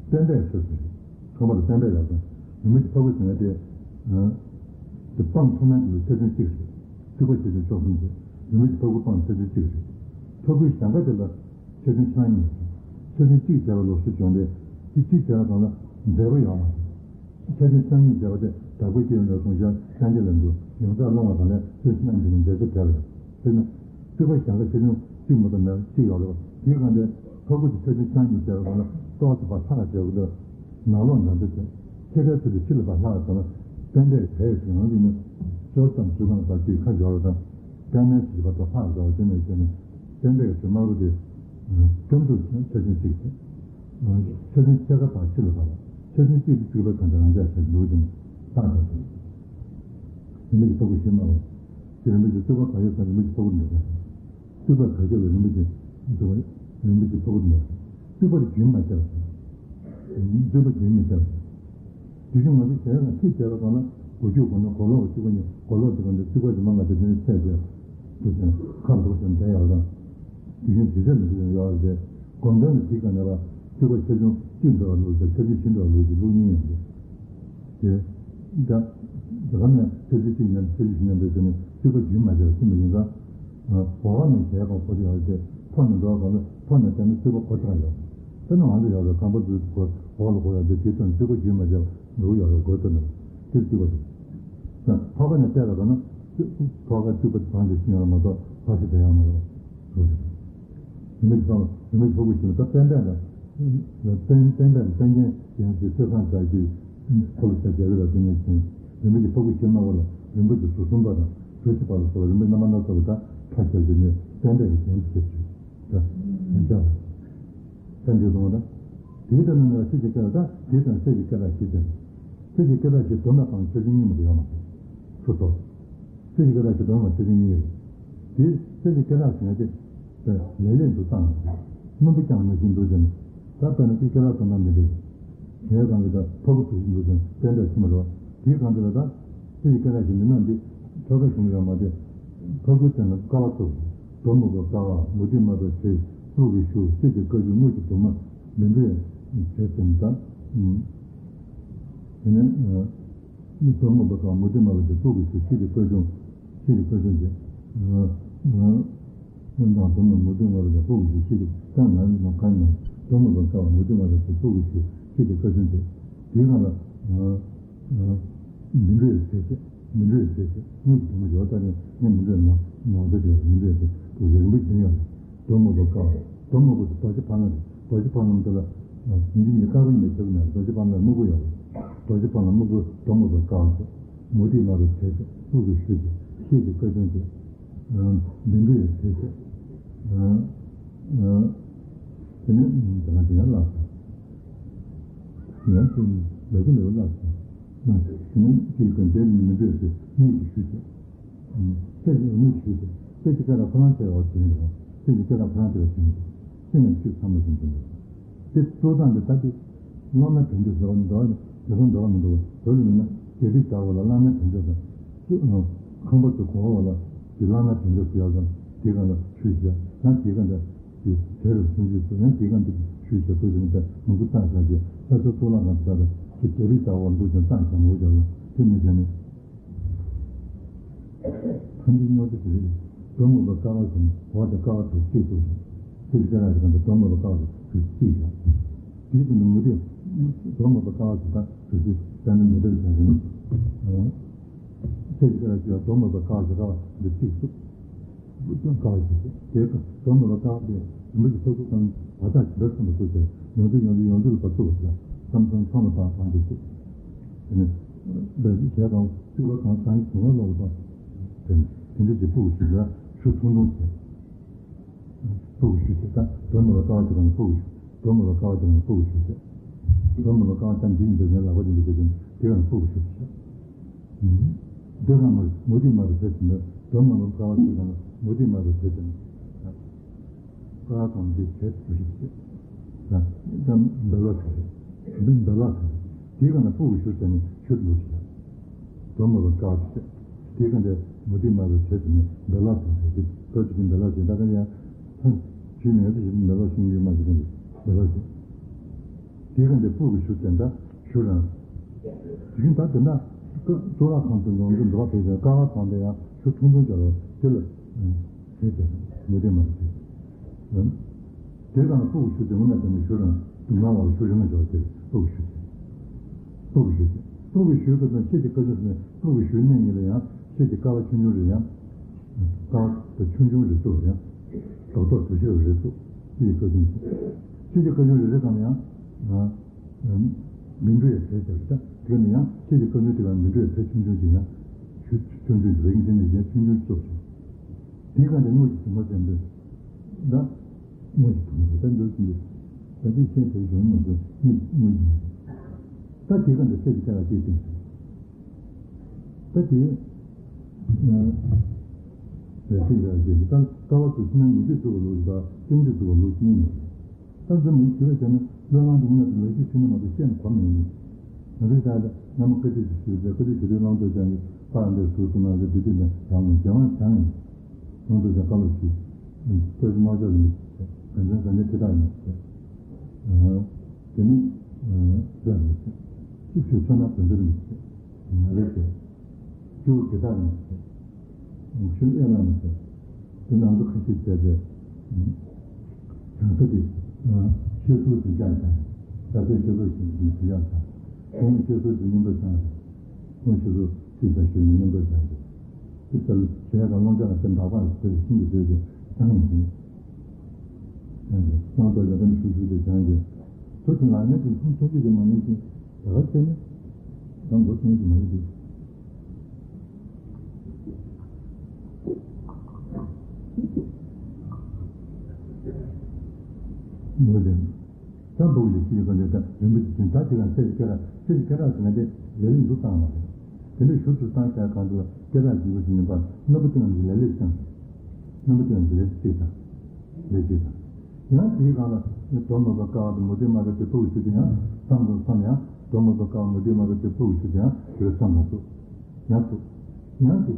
བསྟན་པའི་ཆོས་ཟེར་རེད། ཚང་མ་ལ་བསྟན་པའི་ཡག་པ། རིན་པོ་ཆེ་ཕ་གུ་ཟེར་ན་དེ། དེ་སྤང་ཐོག་མའི་དུ་ལ་ཆ་ཆུང་གཅིག་རེད། རྩིག་པ་ཆ་ཆུང་ཕྱོགས་གསུམ་རེད། རིན་པོ་ཆེ་ཕ་གུ་སྤང་ཆ་ཆུང་གཅིག་རེད། ཕ་གུའི་གཞལ་ཁ་དེ་ལ། ཆ་ཆུང་ཕྱི་ནང་གཉིས། ཆ་ཆུང་གཅིག་བྱས་པ་ལོགས་སུ་བྱུང་སྟེ། དེ་གཅིག་བྱས་པ་གང་ལ་འབྲས་བུ་ཡོད་མ་རེད། ཆ་ཆུང་ཕྱི་ནང་གཉིས་བྱས་པ་དེ་བདག་པོའི་སྐྱེ་བོའི་ལ་སོང་ཤར་སངས་རྒྱས་ལ་འགྲོ་ཡོངས་གྲགས་སློང་བ་དང་ལས་ཆ་ཆུང་ཕྱི་ནང་གཉིས་འབྲས་བུ་བྲལ་བ་ཡོད། དཔེར་ན། རྩིག་པ་གཞལ་ཁ་ཆ་ཆུང་གཅིག་མ་གཏོགས་མེད་གཅིག་ཡོད་རེད་པ། དེའི་སྒང་དེ་ཕ་གུ་དེ་ཆ་ཆུང་ཕྱི་ནང་གཉིས་བྱས་པ་གང་ལ་ལྟོ་བ་དེ་ཕར་ལྷག་བྱས་པ་དེ། ནང་ལོགས་ནང་དུ་དེ། ཕྱི་ཁའི་ཚུལ་དུ་ཕྱི་ལ་ཕར་ལྷག་དང་ལ། བསྟན་པའི་གྲས་ཤིག་ནང་དུ་ནི། ཅོག་ཙམ་ཚུལ་གང་ལ་ཅིག་ཁ་སྦྱོར་བ་དང་། བསྟན་མའི་ཚུལ་བར་དུ་ལྷག་འགྲོ་བ་དེ་ནས་བྱས་ནས། བསྟན་པའི་ཚུལ་དམར་པོ་དེ། སྐྱོན་དུ་ཆ་ཆུང་གཅིག་སྟེ། ཆ་ཆུང་ཕྱེད་ཀ་དང་ཕྱི་ལ་ཕར། ཆ་ཆུང་གཅིག་ཏུ་བཅུག་པའི་གང་དུ་རང་འཇགས་བྱས་འདུག་ཅིང་ལྷག་འགྲོ་ཞིང་། རིན་པོ་ཆེ་ཕ་གུ་ཞིག་མ་བ། དེ་རིན་པོ་ཆེ་རྩིག་པ་ག་ཡོད་ས་རིན་པོ་ཆེ་ཕ་གུ་འདུག་ཀྱང་། རྩིག་པ་ག་ཁྱེར་ལ་རིན་པོ་ཆེ་འདུག་པ། རིན་པོ་ཆེ་ཕ་གུ་འདུག་རྩིག་པ་དེ་རྒྱུན་མ་ཆད་པ། རྩིག་པ་རྒྱུན་མི་ཆད་པ། དེ་བཞིན་ང་ཚོ་གཞན་ལ་ཅི་བྱས་པ་གང་ལ་སྒོ་ཕྱུགས་སྒོ་ནོར་སྒོ་ལོག་གི་རྩིག་པ་ཉིད་སྒོ་ལོག་གི་སྒང་དུ་རྩིག་པ་དེ་མ་ང་ཚོ་དེ་ནས་ཚད་དེ་དུ་ཅན་ཁ་འདུག་ཅན་དེ་ཡག་དང་། དེ་བཞིན་དེ་ཚད་མི་འདུག་ཡང་ཡག་རེད། སྒོམ་དོན་ནི་དེ་ག་ནས་པ་རྩིག་པ་ཆ་ཆུང་གཅིག་འདྲ་བ་ལུགས་དང་ཆ་ཆུང་བཞི་འདྲ་བ་ལུགས་ཀྱི་ལུགས་གཉིས་ཡོད་རེད། དེ། ད། དེ་ག་ནས་ཆ་ཆུང་གཅིག་ནས་ཆ་ཆུང་བཞི་ནས་འདྲ་དེ་ནི་རྩིག་པ་རྒྱུན་མ་ཆད་པ་ཤེས་པ་ཡིན་ཙང་། འོག་ནས་གཞལ་ཡས་ཁང་ཕོ་དེ་ཡོད་རེད་དེ་ཕོ་ནས་འགྲོ་བ་གང་ལ་ཕོ་ནས་བལྟས་ན་རྩིག་པ་ཕོ་ཐག་ཡོད། དཔེར་ན་ང་ཚོ་ཡོད་རེད་ཁང་པ་དེ་ཕོ་འོག་ལ་ཕོ་ཡོད་དེ་དེ་ཚོ་ནི་རྩིག་པ་རྒྱུན་མ་ཆད་པ་ལུགས་ཡོད་རེད་སྒོ་དེ་ནི་དེ་རྩིག་པ་རེད། ཕོ་ཁ་ནས་བལྟས་པ་གང་ན། ཕོ་ཁ་རྩིག་པ་གང་དེ་ཤེས་ཡོང་མ་གཏོགས་ཕ་ཤི་དེ་ཡང་མ་རེད། རིན་པོ་ཆེ་ཕ་རིན་པོ་ཆེ་ཕ་གུ་ཞིག་ལ་ད་བསྟན་པས་ལ། བསྟན་བསྟན་པས་ལ་བསྟན་རྒྱན་ཡང་དེ་ཚེ་སང་དག་གི་འཁོར་ལོ་ཆ་རྒྱལ་པོ་ལ་བསྟན་ནས་ཀྱང་རིན་པོ་ཆེ་ཕ་གུ་ཞིག་སྨྲ་བ་ལ་རིན་པོ་ཆེ་གཟུགས་གསུམ་པ་དང་གྲུ་བཞི་པ་ལ་སོགས་པ་རིན་པོ་རྣམ་པ་སྣ་ཚོགས་པ་དང་ཕ་ཁྱབ་ཀྱི་ནས་བསྟན་པས་ལ་རྒྱན་དུ་ཆེ་ཆུ་ད་རྒྱན་ཆ་ལ་ད་འདི་སོང་བ་དང་དེའི་ལྟར་ན་ན་སྲིད་ཀྱི་སྐད་ལ་ད་དེའི་ལྟར་སྲིད་ཀྱི་སྐད་ལ་ཞིག་ཀྱང་སྲིད་ཀྱི་སྐད་ལ་ཞིག་དོན་ལ་དང་ཆོས་ཅན་གཉིས་མ་དུ་ཡོད་མ་རེད། ཚུར་ཐོག་སྲིད་ཀྱི་སྐད་གྲགས་ཀྱི་དོན་ལ་ཆོས་ཅན་གཉིས་རེད། དེ་སྲིད་ཀྱི་སྐད་གྲགས་ཟེར་ན་དེ། ལས་ལས་འདུག་སྟངས། སྣུམ་པོ་རྐྱང་ནང་བཞིན་འདུག་ཟེར་ནས། ད་དཔེར་ན་དེ་སྐད་གྲགས་སྟོན་སྟངས་འདི་འདྲ། གཞན་གང་གི་ད་ཕ་གུ་དུ་བཞིན་འདུག་ཟེར་ནས་བསྟན་པའི་ཕྱི་མ་རོ། དེའི་སྒང་དེ་ལ་ད། སྲིད་ཀྱི་སྐད་གྲགས་ཀྱི་མི་སྣ་འདི། ཐོད་རྒལ་བྱུང་ཡོད་མ་དེ། ཕ་གུ་དེ་ན་ཀ་བ་ཐུབ། དོན་མོ་བའི་ཀ་བ་མུ་ཏིག་དམར་པོའི་ཚེ། གཙུག་གི་ཞུ་སྲིད་ཀྱི་བཀའ་བརྒྱུད་དངུལ་གྱི་དུ་མ། མི་འདྲའི་ཚེ་ཟེར་ནས་ད། དེ་ནས། དོན་མོ་བའི་ཀ་བ་མུ་ཏིག་དམར་པོའི་ཚེ་གཙུག་གི་ཞུ་སྲིད་ཀྱི་བཀའ་བརྒྱུད། ཤེས་ཀྱི་བཀའ་བརྒྱུད་ཀྱི། ང་ང་དང་དོན་དུ་མུ་སྟེགས་ལྔ་པོ་དང་སྤོ་བོ་ཞིག་ཤེས་ཀྱི་ཀྱང་ང་ནི་ནམ་མཁའ་ནང་དོན་མུ་པ་ཀ་བ་མུ་སྟེགས་ལྔ་པོ་དང་སྤོ་བོ་ཞིག་ཤེས་ཀྱི་བཀའ་བརྒྱུད་དེ། དེའི་སྒང་ལ། ང་ང་མི་འགྲོ་བའི་ཚེ་ཚེ། མི་འགྲོ་བའི་ཚེ་ཚེ། དངུལ་གྱི་དུ་མ་ཡོད་ལྟ་ནས་ངས་མི་འགྲོ་ནོ་ནོ་ཟེར་གྱི་མི་འགྲོ་བའི་ཚེ་སྤོ་བོ་ཞིག་རིན་པོ་ཆེ་ཡོད། དོན་མུ་པ་ཀ་བ། དོན་མུ་པ་དེ་རྡོ་རྗེ་ཕ་ལམ་རེད། རྡོ་རྗེ་ཕ་ལམ་དེ་ལ། ཡིན་གྱི་མིན་གྱི་དཀར་པོ་ཉིད་ལ་ཁྱབ་ཀྱི་མེད། རྡོ་རྗེ་ཕ་ལམ་ལ་སྨུག་པོ་ཡོད་རེད། རྡོ་རྗེ་ཕ་ལམ་སྨུག་པོ་དོན་མུ་པ་ཀ་བ་ཚེ། མུ་སྟེགས་ལྔ་པོའི་ཚེ་ཚེ། གཙུག་གི་ཞུ་ཚེ། ཤེས་ཀྱི་བཀའ་བརྒྱུད་ཚེ། འབིང་རུ་ཡི་ཚེ་ཚེ། དེ་ནས་དེ་ལ་དེ་ཡང་བརླག་སོང་། ཡང་དེ་ནས་ལེགས་པོ་ལེགས་པོ་བརླག་སོང་། དེ་ནས་ཅིག་གི་འདས་ནས་མི་འདོད་ཚེ་གཉིད་ཀྱི་ཞུ་ཚེ། ཚེ་གཉིད་ཀྱི་ཞུ་ཚེ། ཚེ་གཅིག་སྐད་གྲགས་ཁོ་རང་ཆེ་བ་དེ་ཡིན་རེད། ཚེ་གཉིས་སྐད་གྲགས་ཁོ་རང་ཆེ་བ་དེ་ཡིན་རེད། ཚེ་གཉིས་ཆུད་ཚང་མ་ཟིན་དུ་འདུག་དེ་གཙོ་བཏང་དེ་ད་དེ། སློབ་མ་དོན་གྱི་ཟེར་བ་འདྲ་བ་ནི། དེ་ཚོ་འདྲ་བ་མི་འདུག་དོན་ལ་ཡིན་ན་རྒྱ་གིས་བཞག་པ་ལ་བླ་མའི་དོན་ཆོག་དང་། སུ་ཁང་པ་ཚོ་གོང་བ་ལ་གི་བླ་མའི་དོན་ཆོག་ཟེར་ཡག་དང་དེ་ག་ལ་ཞུས་བཞག་ཡང་དེ་ག་འདྲ་གི་དེ་རུ་ཆུང་ཆུང་སུ་ཡང་དེ་ག་འདྲ་ཞུས་བཞག་ཚོ་ཞིག་ད་མང་པོ་བཏང་བཞག་རྒྱ་ས་ཚོ་གཙུག་ལག་ཁང་དུ་ད་ལ་གི་རྒྱ་གིས་བཞག་པ་འདུག་ཀྱང་བཏང་བཞག་མོ་བཞག་ལ་དེ་མི་བྱས་ནས། ཕ་འདི་སྨྱོ་རྩིས་རེད། མདོ་སྨྲ་བའི་ཀ་བ་ཟེར་ན་འོ་དེ་ཀ་བ་དེ་གཅིག་ཏུ་ཟེར། ཚེ་འདི་སྐད་གྲགས་ཀྱི་སྒང་དུ་མདོ་སྨྲ་བའི་ཀ་བ་དེ་གཅིག་བཞག་དེའི་སྟེང་དུ་མུ་སྟེགས་མདོ་སྨྲ་བའི་ཀ་བ་ཟེར་ད་གཟུགས་ཅན་དཔེར་ན་མི་འདྲ་བའི་ཆ་ཞིག་ནི། ཚེ་འདི་སྐད་གྲགས་ཀྱི་མདོ་སྨྲ་བའི་ཀ་བ་ཟེར་ཀ་བ་འདི་གཅིག་ཏུ། ཀ་བ་ཞིག་དེ་ཀ་མདོ་སྨྲ་བའི་ཀ་བ་དེ་རིན་པོ་ཆེ་ཕྲུ་གུ་ཚང་བར་ཐག་ཇི་ལྟར་མཚུངས་པ་བཟོ་བྱས་ཡོངས་འཛིན་ཡོངས་འཛིན་ཡོངས་འཛིན་ལ་བར་བཙུགས་པ་ཞིག་ལ་མཚམས་མཚམས་མཚམས་ལ་བར་བར་འདི་བཙུགས། དེ་ནས་འདི་གཞལ་དང་བཅུ་པ་གང་གང་གི་གོང་ལ་ལོག་པ། དེ་ནས་དེ་འདྲ་ཞིག་ཕྲུ་གུ་ཞིག་ལ་ཞུ་ཐུང་ཐུང་བྱས། ཕྲུ་གུ་ཞུ་བྱས་ད་མདོ་སྨྲ་བའི་ཀ་བ་ཅིག་གང་ལ་ཕྲུ་གུ་ཞུ། མདོ་སྨྲ་བའི་ཀ་བ་ཅིག་གང་ལ་ཕྲུ་གུ་ཞུ་བྱས། མདོ་སྨྲ་བའི་ཀ་བ་ཅང་འདི་ཡིན་པའི་ངའི་ལག་པ་ཡིན་པའི་ཆ་ཅན་དེ་གང་ལ་ཕྲུ་གུ་ཞུ་བྱས། འདི་གང་ལ་མུ་སྟེགས་སྨྲ་བའི་ཚུལ་ཟེར་ན་མདོ་སྨྲ་བའི་ཀ་བ་ཅིག་གང་ལ་མུ་སྟེགས་སྨྲ་བའི་ཚུལ་ཟེར་ན། ཀ་བ་གང་དེ་བྱས་ཞུ་ཞིག་བྱས། ད་འདི་འདི་ལ་ཟེར། འདི་འདི་ལ་ཟེར། དེའི་སྒང་ན་ཕྲུ་གུ་ཞུ་ཟེར་ནས་ཞུ་འདུག་ཟེར། མདོ་སྨྲ་བའི་ཀ་བ་ཟེར། དེའི་སྒང་དེ་མུ་སྟེགས་སྨྲ་བའི་ཚུལ་ཟེར་ནས་འདི་ལ་ཟེར་ཟེར་དེ་ལྟོ་ཅིག་གིས་འདི་ལ་ཟེར་ད་ག་ཡང་ཐང་ཞུས་མེད་དེ་ཞིག་འདི་ལ་ཤིང་ཡུལ་མ་ཞིག་གིས་འདི་ལ་ཟེར། དེའི་སྒང་དེ་ཕྲུ་གུ་ཞུ་ཟེར་ད་ཞུ་རང་། དེ་བཞིན་ད་དེ་འདྲ་གཙུག་ལག་ཁང་དུ་འགྲོ་འགྲོ་འགྲོ་བ་དེ་ཀ་བ་གང་དེ་ཡང་ཞུ་ཐུང་ཐུང་བྱ་རོགས་དེ་ལ། ཟེར་ཏེ་མུ་སྟེགས་སྨྲ་བའི་ཚུལ། དེ་དང་ཕྲུ་གུ་ཞུ་ཚེ་དངོས་གནས་དྲང་གནས་ཞུ་རང་དུ་ངང་བར་ཞུ་རིང་ལ་འཇོག་སྟེ་ཕྲུ་གུ་ཞུ་ཚེ། ཕྲུ་གུ་ཞུ་ཚེ། ཕྲུ་གུ་ཞུའི་སྐབས་དང་ཤེལ་གྱི་ཀ་ཆུང་ཟེར་ནས་ཕྲུ་གུ་ཞུའི་གནས་གཉིས་ལ་ཡང་ཤེལ་གྱི་ཀ་བ་ཆུང་ཆུང་རེ་ཡང་། ཀ་བ་དང་ཆུང་ཆུང་རེ་བཙུགས་ཡང་། རྡོག་རྡོག་དུ་ཤེལ་རེ་བཙུགས་ཤེལ་གྱི་ཀ་ཆུང་ཟེར། ཤེལ་གྱི་ཀ་ཆུང་རེ་རེ་གང་ལ་ཡང་། མིག་འབྲུ་ཡང་བྲེ་བྱས་ད་དེ་ནི་ཡང་ཤེལ་གྱི་ཀ་ཆུང་དེ་གང་མིག་འབྲུ་ཡང་བྲེ་ཆུང་ཆུང་ཅིག་ཡང་ཞུ་ཆུང་ཆུང་ཅིག་རིང་དེ་ནས་གཞན་ཆུང་ཆུང་བཙུགས་ཤིང་། དེའི་སྒང་དེ་དངུལ་གྱི་དུ་མ་ཟེར་འདོད། ད་དངུལ་གྱི་དུ་མ་ཟེར་ད་འདོད་ཀྱི་འདུག་ད་དེ་ཤེས་ཐུབ་བྱུང་མ་ཟེར་དངུལ་དངུལ་གྱི་དུ་མ་ཟེར། ད་དེའི་སྒང་དེ་གསེར་གྱི་སྐེ་རགས་གཅིག་བཏིང་ཟེར། ད་དེ་ཡང་། རེ་ཞིག་རེ་ཞིག་ད་ཀ་བ་ཚོ་ཕྱི་ནང་ཉི་ཤུ་བཙུགས་པ་ལུགས་ད་ལྟེང་ཐུག་བཙུགས་པ་ལུགས་གཉིས་ཡོད། ད་འཛམ་བུ་གཅིག་པ་བྱས་ན་བློས་བསླངས་དུ་མངོན་དུ་ལོ་རྒྱུས་ཕྱི་ནང་མ་གཏོགས་བཤད་ན་གོ་མི་ཡོང་གི། ང་ཚོའི་ད་ལྟ་བླ་མ་བཀའ་ཁྲིད་ཞུས་ཏེ་བཀའ་ཁྲིད་ཞུ་དུས་བླང་དོར་ཅང་གི་པར་འདིར་ཟུར་དུ་གནང་ཚེ་བདུད་རྩི་འདི་བྱང་ངོ་རྒྱ་མ་བྱང་ངེ། བླང་དོར་ཅང་བཀའ་སློབ་ཞུས། བཀྲ་ཤིས་རྨ་བྱ་རིན་པོ་ཆེ་དགེ་མཚན་བཟང་ནི་ཁྲི་ཐག་ཡིན་ཟེར། དེ་ནི་རྩ་ནས་ཟེར། གཙུག་ཕུད་མཚོ་སྣ་བོན་སྡེར་ཡིན་ཟེར། ང་རེ་ཟེར། སྐྱེ་བོ་དགེ་རྟག་ཡིན་ཟེར། ཆུ་ཨེ་ལ་མི་ཟེར། དེ་ནང་དུ་ཁ་ཤས་བྱས་ཏེ། བྱང་ས་དེ། ཤེལ་སུར་དུ་བཞག་དང་། རྩྭ་སའི་ཤེལ་སུར་ཞིག་ཞིག་དུ་བཞག་དང་། ཁོང་ཤེལ་སུར་དུ་མཉམ་དུ་བཞག་དང་། ཁོང་ཤེལ་སུར་དུ་བཞག་ཞུ་ནས་མཉམ་དུ་བཞག་དང་། དེ་ལྟར་བྱས་ཀྱང་ཀློང་ཆ་ལ་དེ་འདག་པ་དེ་ཤིན་ཏུ་བཟོད་ཀྱི་བཏང་ཡིན་ཟིན། སྣང་དོར་ལ་དམ་ཤུགས་ཤུགས་ཏུ་སྦྱང་རྒྱུ། དུ་དུ་ལ་ནི་དུ་མཐོང་ཐུབ་རྒྱུ་དེ་མ་ནུས་ཤིང་། ད་ག་ཚད་ནི། དང་མགོ་ཚོས་ཀྱི་མ་རེད་དེ། མོ་དེ། ད་འབུག་ལས་ཤིག་ག་ལས་ད་རིན་པོ་ཆེ་ཅན་ད་དེ་ལ་གསེར་གྱི་སྐེ་རགས་གསེར་གྱི་སྐེ་རགས་ཟེར་ན་དེ་ལས་ལས་འདུག་བཏང་བ་རེད། དེ་འདྲ་ཞུ་ཚུལ་བཏང་བྱ་གང་དུ་ལ་སྐེ་རགས་འཇིགས་པ་ཞིག་ནི་པ་སྣ་བུ་སྟེང་གི་ལས་ལས་ཀྱང་། སྣ་བུ་སྟེང་གི་ལས་གཅིག་དང་། ལས་གཅིག་དང་། ཡང་དེའི་སྒང་ལ་ནི་མདོ་སྨྲ་བའི་ཀ་བ་དང་མུ་སྟེགས་སྨྲ་བའི་དེ་ཕྲུ་གུ་ཞུ་དུས་ཡང་བསམ་དང་བསམ་ཡང་མདོ་སྨྲ་བའི་ཀ་བ་མུ་སྟེགས་སྨྲ་བའི་དེ་ཕྲུ་གུ་ཞུ་དུས་ཡང་དེ་བསམ་དང་ཚུགས། ཡང་ཚུགས། ཡང་དེ་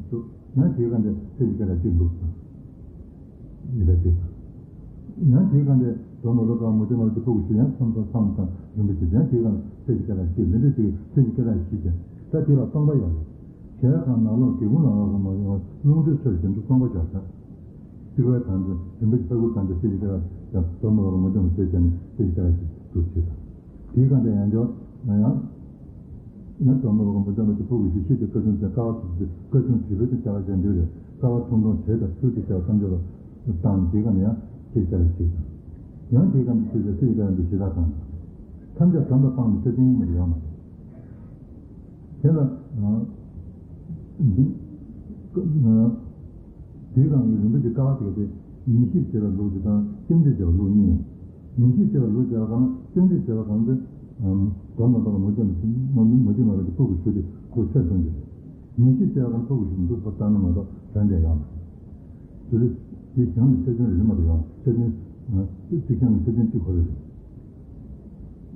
ཚུགས། ཡང་དེའི་སྒང་དེ་གསེར་གྱི་སྐེ་རགས་གཅིག་འདུག་ཟེར། ཡིན་པ་ཅིག་དང་། ཡང་དེའི་སྒང་དེ་མདོ་སྨྲ་བའི་ཀ་བ་མུ་སྟེགས་སྨྲ་བའི་དེ་ཕྲུ་གུ་ཞུ་ཡང་བསམ་དང་བསམ་དང་རིན་པོ་ཆེ་ཡང་དེའི་སྒང་གསེར་གྱི་སྐེ་རགས་གཅིག་འདི་འདྲ་ཅིག་གསེར་གྱི་སྐེ་རགས་བཞི་ཅན་ད་དེ་ལ་སྟོང་པ་ཡོད་རེད། གཞལ་ཡས་ཁང་ནང་ལོགས་སྒེའུ་ཁུང་ནང་ལོགས་སུ་མ་ཡོང་བར་རླུང་རྟའི་ཚུལ་བཞིན་དུ་སྟོང་པ་སྦྱར་ཚར། རྩིག་པའི་གང་དུ་རིན་པོ་ཆེ་ཕ་གུར་གང་དུ་གསེར་གྱི་སྐེ་རགས་ཀྱང་མདོ་སྨྲ་བ་མུ་སྟེགས་སྨྲ་བ་ཟེར་བྱས་ནས་གསེར་གྱི་སྐེ་རགས་ཀྱི་འདུག་ཅེས་དང་། དེའི་སྒང་དེ་ཡང་འཇོག་ན་ཡང་། ཡང་མདོ་སྨྲ་བ་མུ་སྟེགས་སྨྲ་བ་དེ་ཕྲུ་གུ་ཞིག་ཤེས་ཀྱི་བཀའ་ཆུང་ཟེར་ཀ་བ་ཚུགས་ཏེ་བཀའ་ཆུང་བྲིས་པའི་དུ་བྱ་བ་ཅན་འདུས་རེད། ཀ་བ་ཐུང་ཐུང་བྲེ་དང་ཚུལ་གྱི་བྱ་བ་ཐམས་ཅད་ལ་བཏང་དེའི་སྒང་ནས་ཡང་གསེར་གྱི་སྐེ་རགས་གཅིག་དང་། ཡང་དེའི་སྒང་དུ་ཚུད་ཚེ་གསེར་གྱི་སྐེ་རགས་འདི་ཞེ་དྲག་དང་། ཐམས་ཅད་དམ་ལ་སྤངས་ནས་ཆ་ཅན་ཡིན་པ་དེ་ཡོད་མ་རེད། དེ་ལ། འདི། དེའི་སྒང་གི་རིན་པོ་ཆེ་ཀ་བ་དེ་ག་དེ་ཉིན་ཤིག་བྱེད་པའི་ལུགས་དེ་དང་ལྟེང་འབྲེལ་བྱེད་པའི་ལུགས་གཉིས་ཡོད། ཉིན་ཤིག་བྱེད་པའི་ལུགས་བྱེད་པ་གང་ལྟེང་འབྲེལ་བྱེད་པ་གང་དེ། མདོ་སྨྲ་བ་མུ་སྟེགས་མུ་སྟེགས་སྨྲ་བ་གི་ཕྲུ་གུ་ཞུ་དེ་ཁུ་ཚད་གཏོང་རྒྱུ་རེད། ཉིན་ཤིག་བྱེད་པ་གང་ཕྲུ་གུ་ཞུ་འདུག་པ་ལྟར་ན་མ་གཏོགས་དོན་འབྲས་ཡོང་མ་རེད། དེ་ཚོ་དེ་གཞན་གྱི་ཆ་ཅན་རེ་རེ་མ་གཏོགས་ཡོང་ཆ་ཅན། གཅིག་རྐྱང་གི་ཆ་ཅན་གཅིག་ཁོ་རེ་རེད།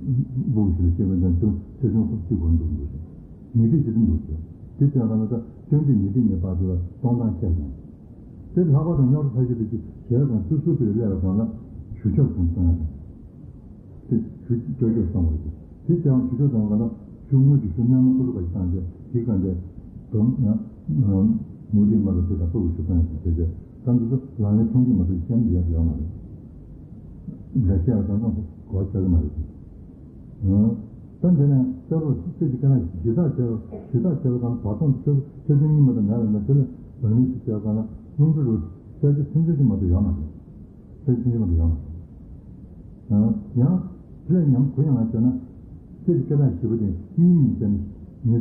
སྦུག་ཞིག་ལ་སྐྱེ་བོ་དང་ཆུང་ཆེ་ཆུང་སོགས་གཅིག་གོ་འདུག་འདུག་ཟེར། ཉི་ཁྲི་ཇི་ལྟར་འདུག་ཟེར། དེ་བྱས་པ་ན་ད་སྟོན་ཁྲི་ཉི་ཁྲི་གཉིས་བར་དུ་ལ་སྟོང་ཐང་བཤད་ཀྱང་། དེ་ལྷག་པར་དུ་རྙོག་དྲ་ཚ་ཤོས་དེ་ཅི་ཞལ་གང་སུ་སུ་པིར་སླེབས་པ་གང་ལ་ཞུ་ཆོག་གསུངས་སོང་ཡ་དང་། དེ་ཞུ་ཅོག་ཅོག་སོང་བ་རེད། དེ་བྱས་པ་ཞུ་ཆོག་སོང་བ་ལ་ཞུ་དངུལ་གྱི་ཞུ་སྣོན་མ་ཀུ་ལུ་ག་ཞིག་བཏང་རྗེས་དེ་གང་དེ་དོམ་ན་མུ་ཏིག་མ་རུ་དེ་དང་ཕུ་གུ་ཞུ་སྟངས་ཞིག་བྱས་རྗེས། ད་འདི་ཚོ་ལག་ལེན་མཐོང་རྒྱུ་མ་གཏོགས་ཤེས་ཡོན་ཡོད་ཡོད་མ་རེད། འགའ་ཤས་ལ་ད་ནང་གོ་ཆོད་ཀྱི་མ་རེད། ཨང་། ད་འདི་ནས་གསལ་པོ་སྲིད་ཀྱི་སྐད་ན་ཞི་དྲག་བྱས་པ་ཞི་དྲག་བྱས་པ་དང་བར་སྟོང་དུ་ཆོས་ཆོས་དོན་གཉིས་མ་དང་མེད་པ་ན་དེ་ལ་བར་མིང་ཞིག་བྱས་པ་ན་ལུང་འདྲི་རུ་གསལ་ཆེ་ཐུན་ཆོད་ཀྱི་མ་གཏོགས་ཡོད་མ་རེད། གསལ་ཆེ་ཐུན་ཆོད་མ་གཏོགས་ཡོད་མ་རེད། ཡང་། དེ་ལ་ཉམས་གུ་ཡངས་ལ་བྱས་ན། སྲིད་ཀྱི་སྐད་གྲགས་ཞི་བ་དེ་གཉིས་གཉིས་བྱས་ནས་ཉི་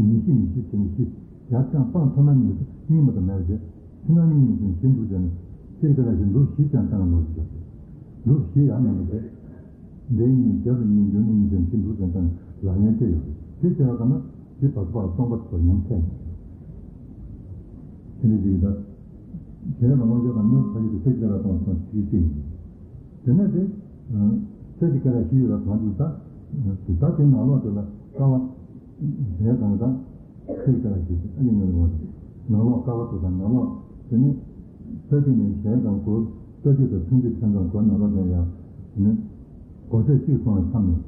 ཉི་ཤི་ཉི་ཤི་བྱས་ནས་ཤི། ཡར་བརྐྱངས་སྤང་ཐོ་ནམ་གཉིས་གཉིས་མ་གཏོགས་མེད་པ་བྱས། ཕྱི་ནང་གཉིས་གཉིས་བྱས་ནས་ཞི་འདུག་བྱས་ནས་སྲིད་ཀྱི་སྐད་གྲགས་ཞི་འདུག་ཞི་ཀྱང་བཏང་ལོག་ཅིག་བྱས། འདུག་ཞི་ཡང་མེད་པ་བྱས། འདས་གཉིས་རྒྱབ་ལ་གཉིས་མགྱོགས་ནས་གཉིས་བྱས་ནས་ཞི་འདུག་བྱས་བཏང་ལ་ཉན་སྤྲད་ཡོད་རེད། དེ་བྱས་པ་ག་ན་དེ་བར་དུ་བར་སྟོང་པ་ཚོ་ཉམས་ཚད་ཡིན། དེ་འདྲ་ཞིག་ད། གཞན་ལ་ལོངས་སྤྱོད་དང་གནོད་ཕ་ཡུལ་དུ་སྲིད་ཀྱི་སྐད་གྲགས་གཏོང་སོང་ཞིག་གཅིག་ཡིན། དེ་ནས་དེ། སྲིད་ཀྱི་སྐད་གྲགས་ཞི་ཡོད་ལ་གང་འདུག་ད། དེ་ད་དེ་ནང་ལོགས་དེ་ལ་ཀ་བ། གཞན་གང་དང་། སྲིད་ཀྱི་སྐད་གྲགས་ཞི་ཨ་ནི་ངོས་ལ་ངོས་ནང་ལོགས་ཀ་བ་དེ་དང་ནང་ལོགས་དེ་ནི། ས་ཐིག་ནས་གཞན་གང་གོ། ས་ཐིག་དང་ཐུན་ཏེ་ཐོན་དང་གོ་ནང་ལོགས་དེ་ཡང་། དེ་ནི། གོ་ཚད་གཅིག་སོང་བའི་མཚམས་ནས།